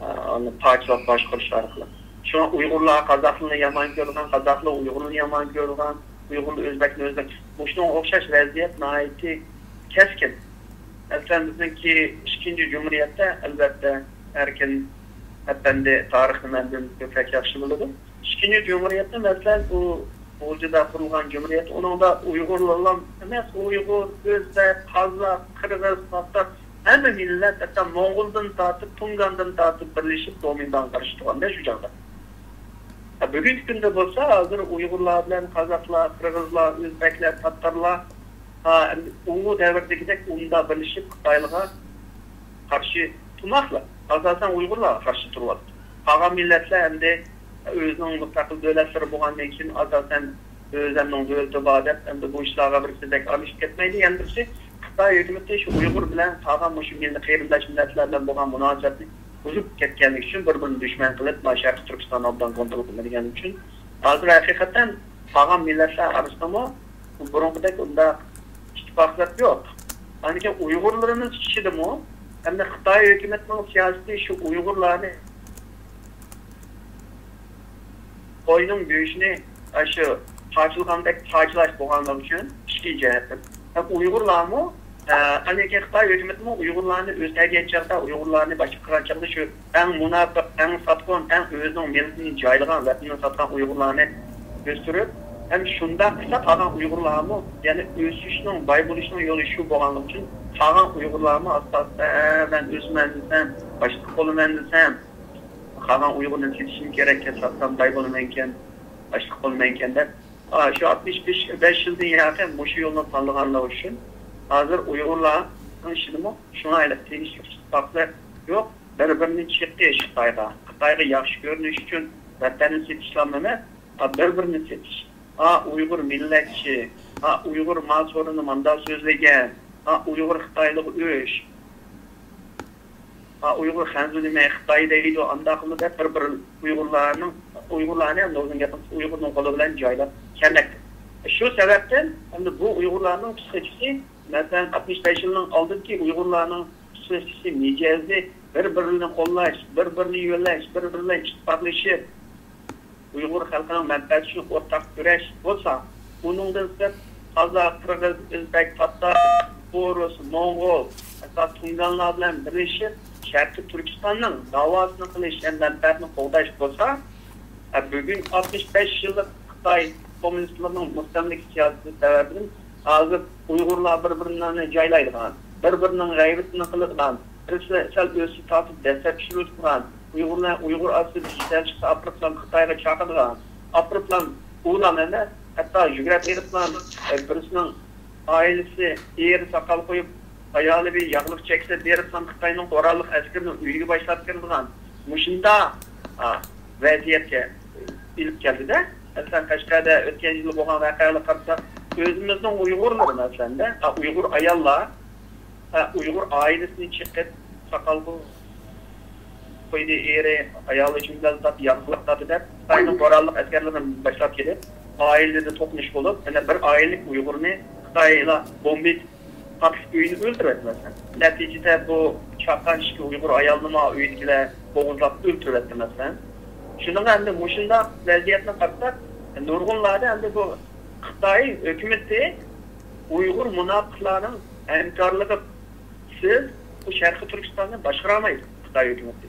ئۇنى پارچىلاپ باشقۇرۇش ئارقىلىق. شۇڭا ئۇيغۇرلار قازاقلارنى يامان كۆرىدىغان، قازاقلار ئۇيغۇرلارنى يامان كۆرىدىغان، ئۇيغۇرلار ئۆزبەكنى ئۆزبەك. مۇشۇنىڭغا ئوخشاش ۋەزىيەت ناھايىتى كەسكىن. مەسىلەن، بىزنىڭكى ئىككىنچى جۇمھۇرىيەتتە، ئەلۋەتتە، ئەركىن ئەپەندى تارىخنى مەندىن كۆپرەك ياخشى بىلىدۇ. ئىككىنچى جۇمھۇرىيەتتە، مەسىلەن، بۇ غۇلجىدا قۇرۇلغان جۇمھۇرىيەت، ئۇنىڭدا ئۇيغۇرلارلا ئەمەس، ئۇيغۇر، ئۆزبەك، قازاق، قىرغىز، تاتار، ھەممە مىللەت، ھەتتا موڭغۇلدىن تارتىپ، تۇڭگاندىن تارتىپ بىرلىشىپ گومىنداڭغا قارشى تۇرغاندا شۇ چاغدا. ھە، بۈگۈنكى كۈندە بولسا، ھازىر ئۇيغۇرلار بىلەن قازاقلار، قىرغىزلار، ئۆزبەكلەر، تاتارلار، ھا، ئەمدى ئۇ دەۋردىكىدەك ئۇندا بىرلىشىپ خىتايلارغا قارشى تۇرماقلا. ئاساسەن ئۇيغۇرلارغا قارشى تۇرۇۋاتىدۇ. قالغان مىللەتلەر ئەمدى ئۆزىنىڭ مۇستەقىل دۆلەتلىرى بولغاندىن كېيىن، ئاساسەن ئۆزلىرىنىڭ دۆلىتى بار دەپ، ئەمدى بۇ ئىشلارغا بىرسى بەك ئارىلىشىپ كەتمەيدۇ. يەنە بىرسى، خىتاي ھۆكۈمىتى شۇ ئۇيغۇر بىلەن قالغان مۇشۇ مىللىي قېرىنداش مىللەتلەر بىلەن بولغان مۇناسىۋەتنى بۇزۇپ كەتكەنلىكى ئۈچۈن، بىر بىرىنى دۈشمەن قىلىپ، ما شەرقىي تۈركىستاننى ئوبدان كونترول قىلمىدىغەنلىكى ئۈچۈن، ھازىر ھەقىقەتەن قالغان مىللەتلەر ئارىسىدىمۇ بۇرۇنقىدەك ئۇنداق ئىتتىپاقلىق يوق. ئاندىن كېيىن ئۇيغۇرلىرىمىز ئىچىدىمۇ، ئەمدى خىتاي ھۆكۈمىتىنىڭ سىياسىتى شۇ ئۇيغۇرلارنى قوينىڭ گۆشىنى، ئاشۇ پارچىلىغاندەك پارچىلاش بولغانلىقى ئۈچۈن ئىككىنچى جەھەتتىن. ھەم ئۇيغۇرلارمۇ، ئە، ئەنىكى خىتاي ھۆكۈمىتىمۇ ئۇيغۇرلارنى ئۆز تەربىيەلىگەن چاغدا، ئۇيغۇرلارنى باشقا قىلغان چاغدا شۇ ئەڭ مۇناپىق، ئەڭ ساتقۇن، ئەڭ ئۆزىنىڭ مىللىتىنى جايلىغان، ۋەتىنىنى ساتقان ئۇيغۇرلارنى ئۆستۈرۈپ، ھەم شۇنداق قىلسا قالغان ئۇيغۇرلارمۇ، يەنى ئۆسۈشنىڭ، باي بولۇشنىڭ يولى شۇ بولغانلىقى ئۈچۈن قالغان ئۇيغۇرلارمۇ ئاستا-ئاستا، ئە، مەن ئۆسىمەن دېسەم، باشلىق بولىمەن دېسەم، قالغان ئۇيغۇرنى سېتىشىم كېرەككەن، ساتسام باي بولىمەنكەن، باشلىق بولىمەنكەن دەپ، ئا، شۇ ئاتمىش بەش يىلدىن ياقىن مۇشۇ يولنى تاللىغانلىقى ئۈچۈن، ھازىر ئۇيغۇرلارنىڭ ئىچىدىمۇ شۇڭا ھېلى تېگىشلىك ئىتتىپاقلىق يوق. بىر-بىرىنى چېقىش خىتايغا، خىتايغا ياخشى كۆرۈنۈش ئۈچۈن ۋەتەننى سېتىشلارمۇ ئەمەس، ئا، بىر-بىرىنى سېتىش. ئا، ئۇيغۇر مىللەتچى، ئا، ئۇيغۇر ما سورۇننى ماندا سۆزلىگەن، ئا، ئۇيغۇر خىتايلىق ئۆچ. ھا، ئۇيغۇر خەنزۇ نېمە، خىتاي دەيدۇ، ئانداقمۇ دەپ بىر-بىر ئۇيغۇرلارنىڭ، ئۇيغۇرلارنى، ئەمدى ئۇزۇن گەپ قىلسا، ئۇيغۇرنىڭ قولى بىلەن جايلاپ كەلمەكتە. شۇ سەۋەبتىن ئەمدى بۇ ئۇيغۇرلارنىڭ پسىخىكىسى، مەسىلەن، ئاتمىش بەش يىلنىڭ ئالدىدىكى ئۇيغۇرلارنىڭ پسىخىكىسى، مىجەزى، بىر-بىرىنى قوللاش، بىر-بىرىنى يۆلەش، بىر-بىرى بىلەن ئىتتىپاقلىشىپ، ئۇيغۇر خەلقىنىڭ مەنپەئەتى ئۈچۈن ئورتاق كۈرەش بولسا، ئۇنىڭدىن سىرت، قازاق، قىرغىز، ئۆزبەك، تاتار، ئورۇس، موڭغۇل، ھەتتا تۇڭگانلار بىلەن بىرلىشىپ، شەرقىي تۈركىستاننىڭ داۋاسىنى قىلىش ھەم مەنپەئەتىنى قوغداش بولسا، ھە، بۈگۈن ئاتمىش بەش يىللىق خىتاي كوممۇنىستلىرىنىڭ مۇستەملىكە سىياسىتى سەۋەبىدىن ھازىر ئۇيغۇرلار بىر-بىرىنى جايلايدىغان، بىر-بىرىنىڭ غەيۋىتىنى قىلىدىغان، بىرسى سەل ئۆسۈپ تارتىپ دەسسەپ چۈشۈرۈۋېتىدىغان، ئۇيغۇرلار، ئۇيغۇر ئارىسىدا جېدەل چىقسا ئاپىرىپلام خىتايغا چاقىدىغان، ئاپىرىپلام ئۇلام ئەمەس، ھەتتا يۈگرەپ ئېلىپلام، ئە، بىرسىنىڭ ئائىلىسى، ئېرى ساقال قويۇپ، ئايالى بىر ياغلىق چەكسە بېرىپلام خىتاينىڭ قوراللىق ئەسكىرىنى ئۆيىگە باشلاپ كىرىدىغان مۇشۇنداق، ئا، ۋەزىيەتكە ئېلىپ كەلدىدە. مەسىلەن، قەشقەردە ئۆتكەن يىلى بولغان ۋەقەلەرگە قارىساق، ئۆزىمىزنىڭ ئۇيغۇرلىرى مەسىلەندە، ئا، ئۇيغۇر ئاياللار، ئا، ئۇيغۇر ئائىلىسىنى چېقىپ، ساقال قويدى، ئېرى، ئايالى جۈملەلداپ ياغلىق تارتتى دەپ، خىتاينىڭ قوراللىق ئەسكەرلىرىنى باشلاپ كېلىپ، ئائىلىدە توقۇنۇش بولۇپ، يەنە بىر ئائىلىلىك ئۇيغۇرنى خىتايلار بومبا پارتلىتىپ ئۆيىنى ئۆلتۈرۈۋەتتى مەسىلەن. نەتىجىدە بۇ چاققان ئىككى ئۇيغۇر ئايالنىمۇ ئۆيدىكىلەر بوغۇزلاپ ئۆلتۈرۈۋەتتى مەسىلەن. شۇنىڭغا ئەمدى مۇشۇنداق ۋەزىيەتنى قارىساق، نۇرغۇنلاردا ئەمدى بۇ خىتاي ھۆكۈمىتى ئۇيغۇر مۇناپىقلارنىڭ ھەمكارلىقى سىز بۇ شەرقىي تۈركىستاننى باشقۇرالمايدۇ خىتاي ھۆكۈمىتى.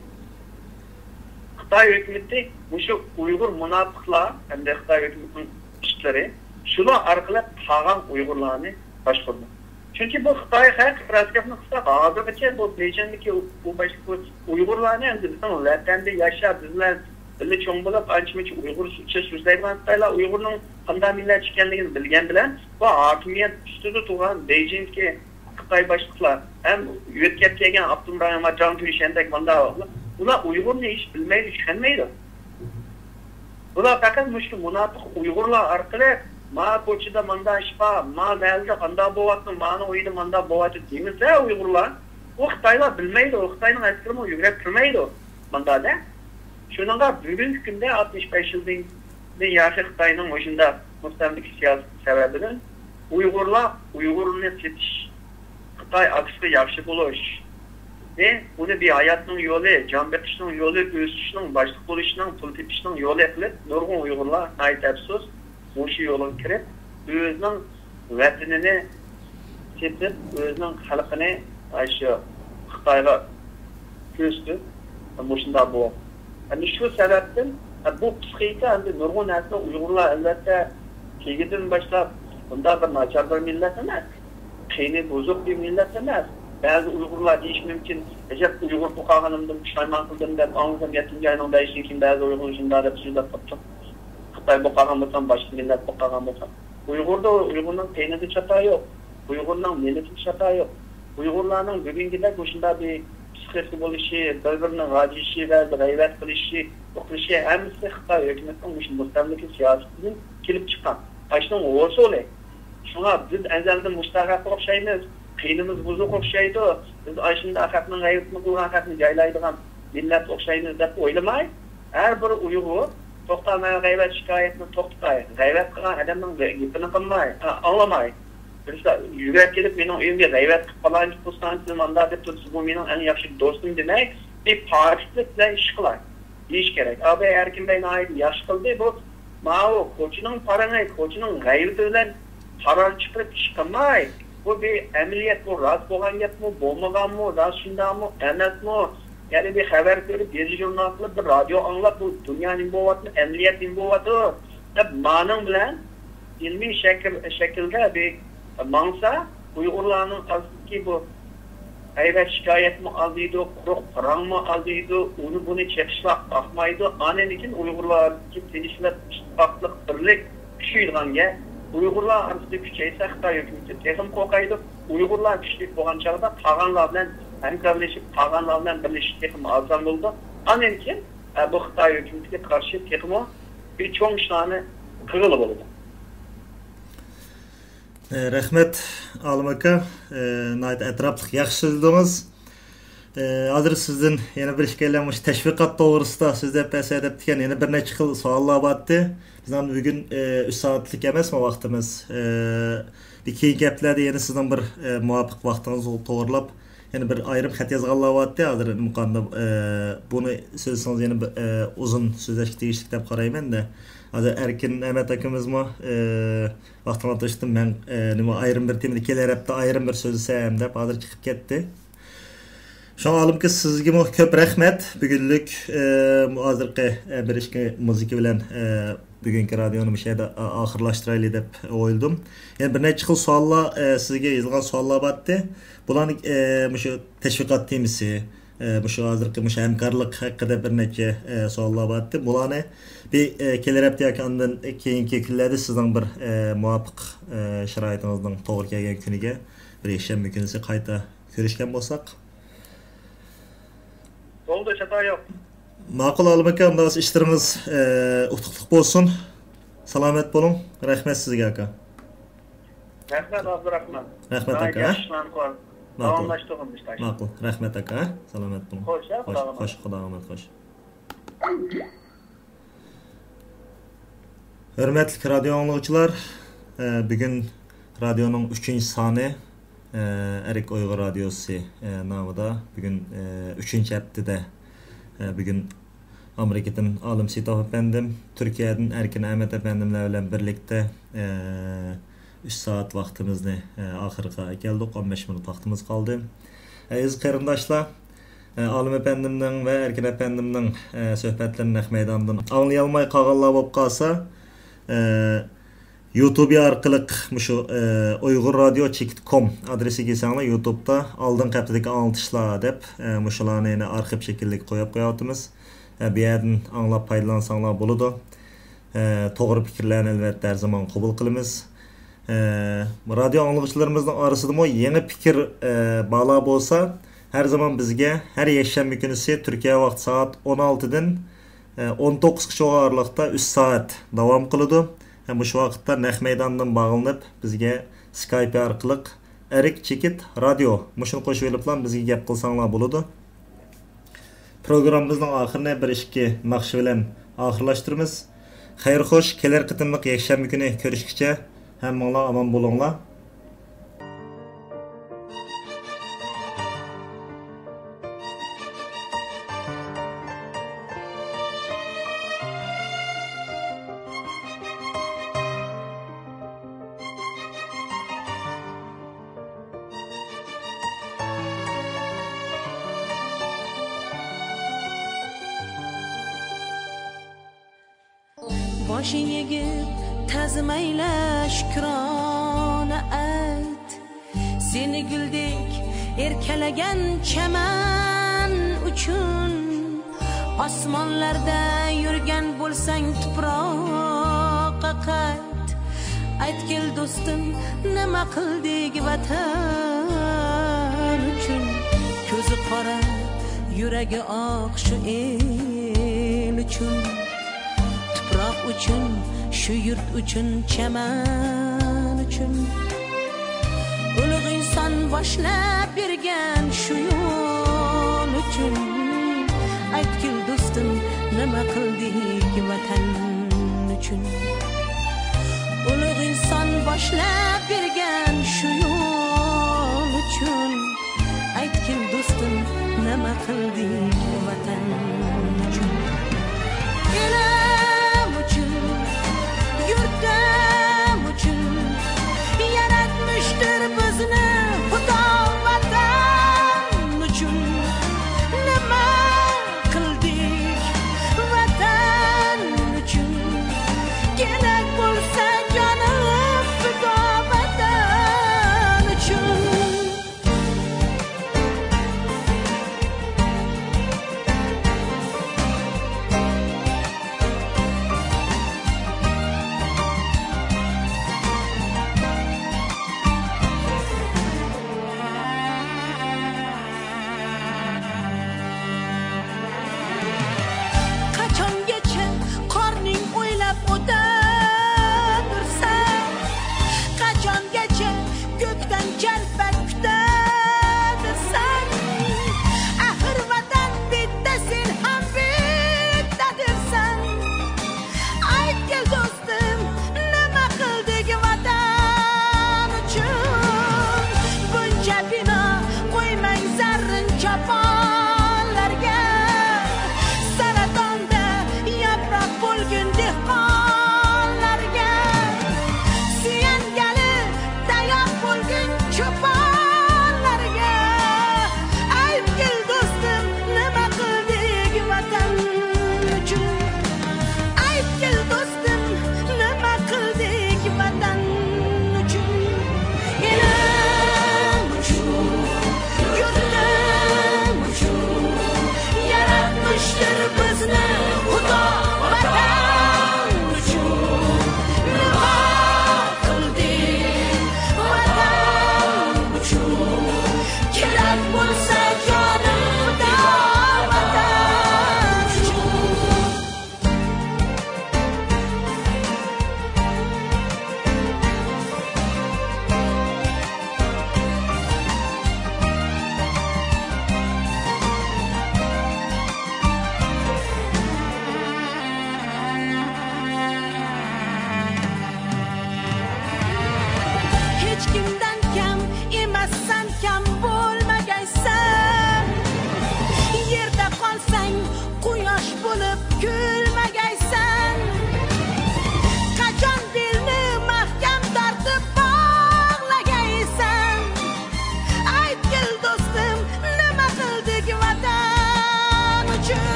خىتاي ھۆكۈمىتى مۇشۇ ئۇيغۇر مۇناپىقلار ھەمدە خىتاي ھۆكۈمىتىنىڭ ئىشلىرى شۇلار ئارقىلىق قالغان ئۇيغۇرلارنى باشقۇرىدۇ. چۈنكى بۇ خىتاي خەق، راست گەپنى قىلساق، ھازىرغىچە بۇ بېيجىڭدىكى بۇ باشقا ئۇيغۇرلارنى ئەمدى بىزنىڭ ۋەتەندە ياشاپ، بىز بىلەن بىللە چوڭ بولۇپ، ئانچە-مۇنچە ئۇيغۇرچە سۆزلەيدىغان خىتايلار ئۇيغۇرنىڭ قانداق مىللەت ئىكەنلىكىنى بىلگەن بىلەن، بۇ ھاكىمىيەت ئۈستىدە تۇرغان بېيجىڭدىكى خىتاي باشلىقلار ھەم يۆتكەپ كەلگەن ئاپتونوم رايون جاڭ تۈيشەندەك مانداق، ئۇلار ئۇيغۇرنى ھېچ بىلمەيدۇ، چۈشەنمەيدۇ. بۇلار پەقەت مۇشۇ مۇناپىق ئۇيغۇرلار ئارقىلىق، ما كوچىدا مانداق ئىش بار، ما مەھەللىدە ئانداق بولۇۋاتىدۇ، مانىڭ ئۆيىدە مانداق بولۇۋاتىدۇ دېمىسە ئۇيغۇرلار، ئۇ خىتايلار بىلمەيدۇ، ئۇ خىتاينىڭ ئەسكىرىمۇ يۈگرەپ تۇرمايدۇ ماندا دە. شۇنىڭغا بۈگۈنكى كۈندە ئاتمىش بەش يىلدىن ياخشى خىتاينىڭ مۇشۇنداق مۇستەملىكە سىياسىتى سەۋەبىدىن ئۇيغۇرلار ئۇيغۇرنى سېتىش، خىتاي ئاكىسىغا ياخشى بولۇش، ئۇنى بىر ھاياتنىڭ يولى، جان بېقىشنىڭ يولى، ئۆسۈشنىڭ، باشلىق بولۇشنىڭ، پۇل تېپىشنىڭ يولى قىلىپ، نۇرغۇن ئۇيغۇرلار ناھايىتى ئەپسۇس مۇشۇ يولغا كىرىپ، ئۆزىنىڭ ۋەتىنىنى سېتىپ، ئۆزىنىڭ خەلقىنى ئاشۇ خىتايغا كۆزىتىپ، مۇشۇنداق بۇ. ئەمدى شۇ سەۋەبتىن، بۇ پسىخىكا ئەمدى نۇرغۇن نەرسىنى ئۇيغۇرلار، ئەلۋەتتە، تېگىدىن باشلاپ بۇنداق بىر ناچار بىر مىللەت ئەمەس. قېنى بۇزۇق بىر مىللەت ئەمەس. بەزى ئۇيغۇرلار دېيىشى مۇمكىن، ئەجەب، ئۇيغۇر بولۇپ قالغىنىمدىن پۇشايمان قىلدىم دەپ، ئاڭلىسام يەتتىنچى ئاينىڭ بەشىدىن كېيىن بەزى ئۇيغۇر شۇنداق دەپ سۆزلەپ قاپتۇ. خىتاي بولۇپ قالغان بولسام، باشقا مىللەت بولۇپ قالغان بولسام. ئۇيغۇردا، ئۇيغۇرنىڭ قېنىدا چاتا يوق. ئۇيغۇرنىڭ مىللىتىدە چاتا يوق. ئۇيغۇرلارنىڭ بۈگۈنكىدەك مۇشۇنداق بىر پسىخىكا بولۇشى، بىر-بىرىنى غاجىشى ۋە غەيۋەت قىلىشى، يوقلىشى ھەممىسى خىتاي ھۆكۈمىتىنىڭ مۇشۇ مۇستەملىكە سىياسىتىدىن كېلىپ چىققان. ئاشۇنىڭ ھوسۇلى. شۇڭا بىز ئەزەلدىن مۇشۇنداق خەققە ئوخشايمىز، قېنىمىز بۇزۇق ئوخشايدۇ، بىز ئاشۇنداق خەقنىڭ غەيۋىتىنى قىلغان خەقنى جايلايدىغان مىللەتكە ئوخشايمىز دەپ ئويلىماي، ھەر بىر ئۇيغۇر، توختا، مانا غەيۋەت شىكايەتنى توختىتاي، غەيۋەت قىلغان ئادەمنىڭ گېپىنى قىلماي، ھە، ئاڭلىماي. بىرسى يۈگۈرۈپ كېلىپ مېنىڭ ئۆيۈمگە غەيۋەت قىلىپ، پالانچى پۇستانچىنى مانداق دەپ تۇرسا، بۇ مېنىڭ ئەڭ ياخشى دوستۇم دېمەي، بىر پاكىتلىق بىلەن ئىش قىلاي، دېيىش كېرەك. ئاباي ئەركىن بەي ناھايىتى ياخشى قىلدى. بۇ ماۋۇ كوچىنىڭ پارىڭى، كوچىنىڭ غەيۋىتى بىلەن قارار چىقىرىپ ئىش قىلماي، بۇ بىر ئەمەلىيەت، بۇ راست بولغان گەپمۇ، بولمىغانمۇ، راست شۇنداقمۇ، ئەمەسمۇ؟ يەنى بىر خەۋەر كۆرۈپ، يېزا ژۇرنال قىلىپ، بىر رادىيو ئاڭلاپ، بۇ دۇنيا نېمە بولۇۋاتىدۇ، ئەمەلىيەت نېمە بولۇۋاتىدۇ دەپ، مانىڭ بىلەن ئىلمىي شەكىل، شەكىلدە بىر ماڭسا، ئۇيغۇرلارنىڭ ئارىسىدىكى بۇ غەيۋەت شىكايەتمۇ ئازىيىدۇ، قۇرۇق پاراڭمۇ ئازىيىدۇ، ئۇنى بۇنى چېقىشلار قاقمايدۇ. ئاندىن كېيىن ئۇيغۇرلاردىكى تىنچلىق، ئىتتىپاقلىق، بىرلىك كۈچىيىدىغان گەپ. ئۇيغۇرلار ئارىسىدا كۈچەيسە، خىتاي ھۆكۈمىتى تېخىمۇ قورقايدۇ. ئۇيغۇرلار كۈچلۈك بولغان چاغدا قالغانلار بىلەن ھەمكارلىشىپ، قالغانلار بىلەن بىرلىشىش تېخىمۇ ئاسان بولىدۇ. ئاندىن كېيىن، ئە، بۇ خىتاي ھۆكۈمىتىگە قارشى تېخىمۇ بىر چوڭ ئىشلارنى قىلغىلى بولىدۇ. ئە، رەھمەت، ئالىم ئاكا. ئە، ناھايىتى ئەتراپلىق، ياخشى سۆزلىدىڭىز. ئە، ھازىر سىزدىن يەنە بىر ئىككىيلەن مۇشۇ تەشۋىقات توغرىسىدا سۆزلەپ بەرسە دەپتىكەن، يەنە بىر نەچچە خىل سوئاللار بارتى. بىزنىڭ بۈگۈن، ئە، ئۈچ سائەتلىك ئەمەسمۇ ۋاقتىمىز. ئە، بىر كېيىنكى ھەپتىلەردە يەنە سىزنىڭ بىر، ئە، مۇۋاپىق ۋاقتىڭىزنى توغرىلاپ، يەنە بىر ئايرىم خەت يازغانلار بارتى. ھازىر مۇقامدا، ئە، بۇنى سۆزلىسىڭىز يەنە بىر، ئە، ئۇزۇن سۆزلەشكە تېگىشلىك دەپ قارايمەن-دە. ھازىر ئەركىن ئەمەت ئاكىمىزمۇ، ئە، ۋاقتىڭلار توشتۇم، مەن، ئە، نېمە، ئايرىم بىر تېمىدا كېلەر ھەپتە ئايرىم بىر سۆزلىسەم دەپ ھازىر چىقىپ كەتتى. شۇڭا ئالىمكە سىزگىمۇ كۆپ رەھمەت. بۈگۈنلۈك، ئە، ھازىرقى، ئە، بىر ئىككى مۇزىكا بىلەن، ئە، بۈگۈنكى رادىيونى مۇشۇ يەردە، ئا-، ئاخىرلاشتۇرايلى دەپ ئويلىدىم. يەنە بىر نەچچە خىل سوئاللار، ئە، سىزگە يېزىلغان سوئاللار بارتى. بۇلارنى، ئە، مۇشۇ تەشۋىقات تېمىسى، ئە، مۇشۇ ھازىرقى مۇشۇ ھەمكارلىق ھەققىدە بىر نەچچە، ئە، سوئاللار بارتى. بۇلارنى بىر، ئە، كېلەر ھەپتە ياكى ئاندىن كېيىنكى كۈنلەردە سىزنىڭ بىر، ئە، مۇۋاپىق، ئە، شارائىتىڭىزنىڭ توغرا كەلگەن كۈنىگە بىر يەكشەنبە كۈنىسى قايتا كۆرۈشكەن بولساق. بولدى، خاتا يوق. ماقۇل، ئالىم ئاكا، ئۇنداق بولسا ئىشلىرىڭىز، ئە، ئۇتۇقلۇق بولسۇن. سالامەت بولۇڭ. رەھمەت سىزگە، ئاكا. رەھمەت، ئابدۇراخمان. رەھمەت، ئاكا. ياخشى ئىشلارنى قىلىڭ. ماقۇل. داۋاملاشتۇرغىن، مۇشۇنداق. ماقۇل. رەھمەت، ئاكا. سالامەت بولۇڭ. خوش، ھە، خوش، خۇداغا ئامانەت. خوش، خۇداغا ئامانەت، خوش. ھۆرمەتلىك رادىيو ئاڭلىغۇچىلار، ئە، بۈگۈن رادىيونىڭ ئۈچىنچى سانى، ئە، ئەرك ئۇيغۇر رادىيوسى، ئە، نامىدا بۈگۈن، ئە، ئۈچىنچى ھەپتىدە، ئە، بۈگۈن ئامېرىكىدىن ئالىم سېيىتوف ئەپەندىم، تۈركىيەدىن ئەركىن ئەمەت ئەپەندىملەر بىلەن بىرلىكتە، ئە، ئۈچ سائەت ۋاقتىمىزنى، ئە، ئاخىرىغا ئەكەلدۇق، ئون بەش مىنۇت ۋاقتىمىز قالدى. ئەزىز قېرىنداشلار، ئە، ئالىم ئەپەندىمنىڭ ۋە ئەركىن ئەپەندىمنىڭ، ئە، سۆھبەتلىرىنى نەق مەيداندىن ئاڭلىيالماي قالغانلار بولۇپ قالسا، ئە، يۇتۇب ئارقىلىق مۇشۇ، ئە، ئۇيغۇر رادىيو چېكىت كوم ئادرېسىگە كىرسەڭلار، يۇتۇبتا ئالدىنقى ھەپتىدىكى ئاڭلىتىشلار دەپ، ئە، مۇشۇلارنى يەنە ئارخىپ شەكلىدە قويۇپ قويۇۋاتىمىز. ئە، بۇ يەردىن ئاڭلاپ پايدىلانساڭلار بولىدۇ. ئە، توغرا پىكىرلەرنى ئەلۋەتتە ھەر زامان قوبۇل قىلىمىز. ئە، رادىيو ئاڭلىغۇچىلىرىمىزنىڭ ئارىسىدىمۇ يېڭى پىكىر، ئە، بارلار بولسا، ھەر زامان بىزگە ھەر يەكشەنبە كۈنىسى تۈركىيە ۋاقتى سائەت ئون ئالتىدىن، ئە، ئون توققۇزغىچە ئارىلىقتا ئۈچ سائەت داۋام قىلىدۇ. ھەم مۇشۇ ۋاقىتتا نەق مەيداندىن باغلىنىپ، بىزگە سكايپ ئارقىلىق ئەرك چېكىت رادىيو مۇشۇنى قوشۇۋېلىپلا بىزگە گەپ قىلساڭلار بولىدۇ. پروگراممىمىزنىڭ ئاخىرىنى بىر ئىككى ناخشا بىلەن ئاخىرلاشتۇرىمىز. خەير خوش، كېلەر قېتىملىق يەكشەنبە كۈنى كۆرۈشكىچە ھەممىڭلار ئامان بولۇڭلار. ياخشى يىگىت، تەزىمەيلە شۈكرانە ئەيت. سېنى گۈلدەك ئەركىلىگەن چەمەن ئۈچۈن، ئاسمانلاردا يۈرگەن بولساڭ، تۇپراققا قايت. ئېيتقىن دوستۇم، نېمە قىلدىڭ ۋەتەن ئۈچۈن؟ كۆزى قارا، يۈرىكى ئاق شۇ ئېل ئۈچۈن. تۇپراق ئۈچۈن، شۇ يۇرت ئۈچۈن، چەمەن ئۈچۈن. ئۇلۇغ ئىنسان باشلاپ بەرگەن شۇ يول ئۈچۈن. ئېيتقىن دوستۇم، نېمە قىلدىڭ ۋەتەن ئۈچۈن؟ ئۇلۇغ ئىنسان باشلاپ بەرگەن شۇ يول ئۈچۈن. ئېيتقىن دوستۇم، نېمە قىلدىڭ ۋەتەن ئۈچۈن؟ ئېلىم ئۈچۈن، يۇرتۇم ئۈچۈن، ياراتمىشتۇر بىزنى خۇدا ۋەتەن ئۈچۈن. نېمە قىلدىڭ ۋەتەن ئۈچۈن؟ كېرەك بولسا جانىم پىدا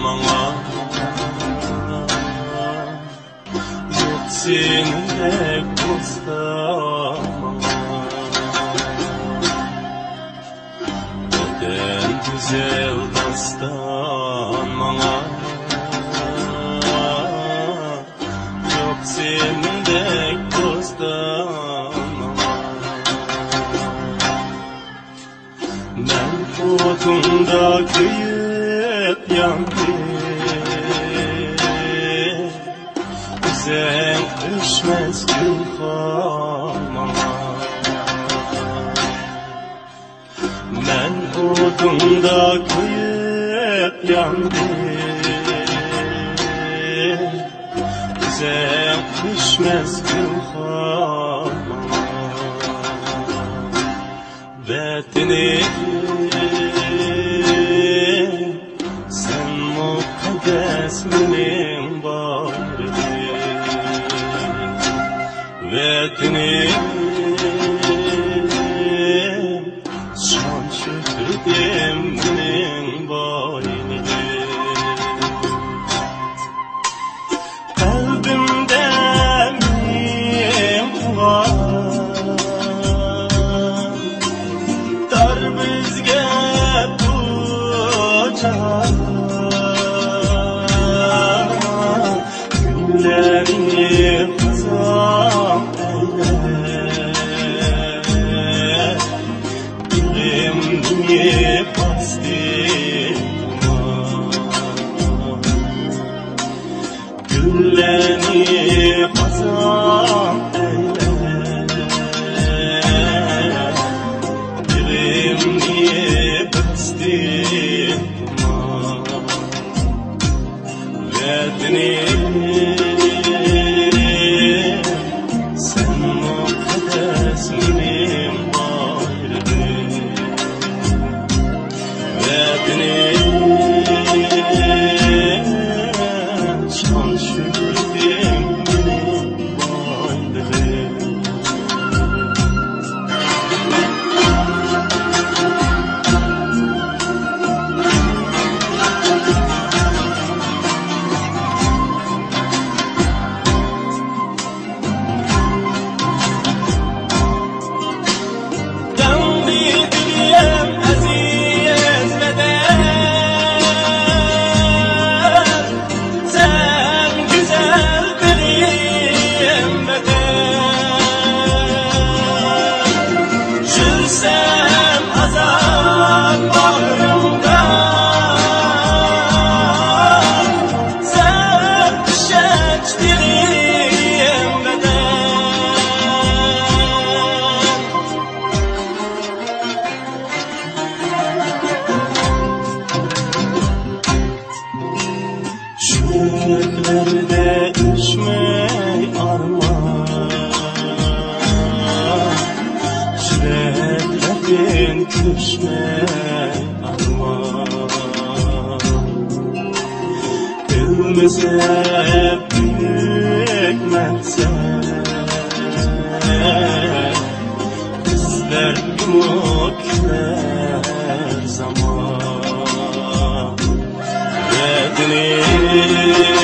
ماڭا، يوق سېنىڭدەك دوست ماڭا. ۋەتەن گۈزەل داستان ماڭا، يوق سېنىڭدەك دوست ماڭا. مەن ئوتۇڭدا كۆيۈپ ياندىم، ئۆزۈڭ ئۆچمەس گۈلخان ماڭا. مەن ئوتۇڭدا كۆيۈپ ياندىم، ئۆزۈڭ ئۆچمەس گۈلخان ماڭا. ۋەتىنىم، سەن مۇقەددەس مېنىڭ بايرىقىم. ۋەتىنىم، شان شۆھرىتىم مېنىڭ بايلىقىم. قەلبىمدە مېڭىپ تۇرغان دار بىزگە دۇچار. كۈنلەرنى قازان ئەيلە، بېغىمنى باستى تۇمان. گۈللەرنى قازان ئەيلە، بېغىمنى باستى تۇمان. ۋەتىنىم، سەن مۇقەددەس مېنىڭ بايرىقىم. ۋەتىنىم، شان شۆھرىتىم مېنىڭ بايلىقىم. داڭلىدىم ئەزىز ۋەتەن، سەن گۈزەل دىلىم ۋەتەن. سۈرسەم ئازاد باغرىڭدا، سەن ئىشەنچ دىلىم ۋەتەن. چۆللەردە ئۆچمەي ئارمان، چىلەكلەردىن كۆچمەي ئارمان. ئۆلمىسە بۈيۈك مەقسەت، بىزلەرگىمۇ كېلەر زامان. ۋەتىنىم،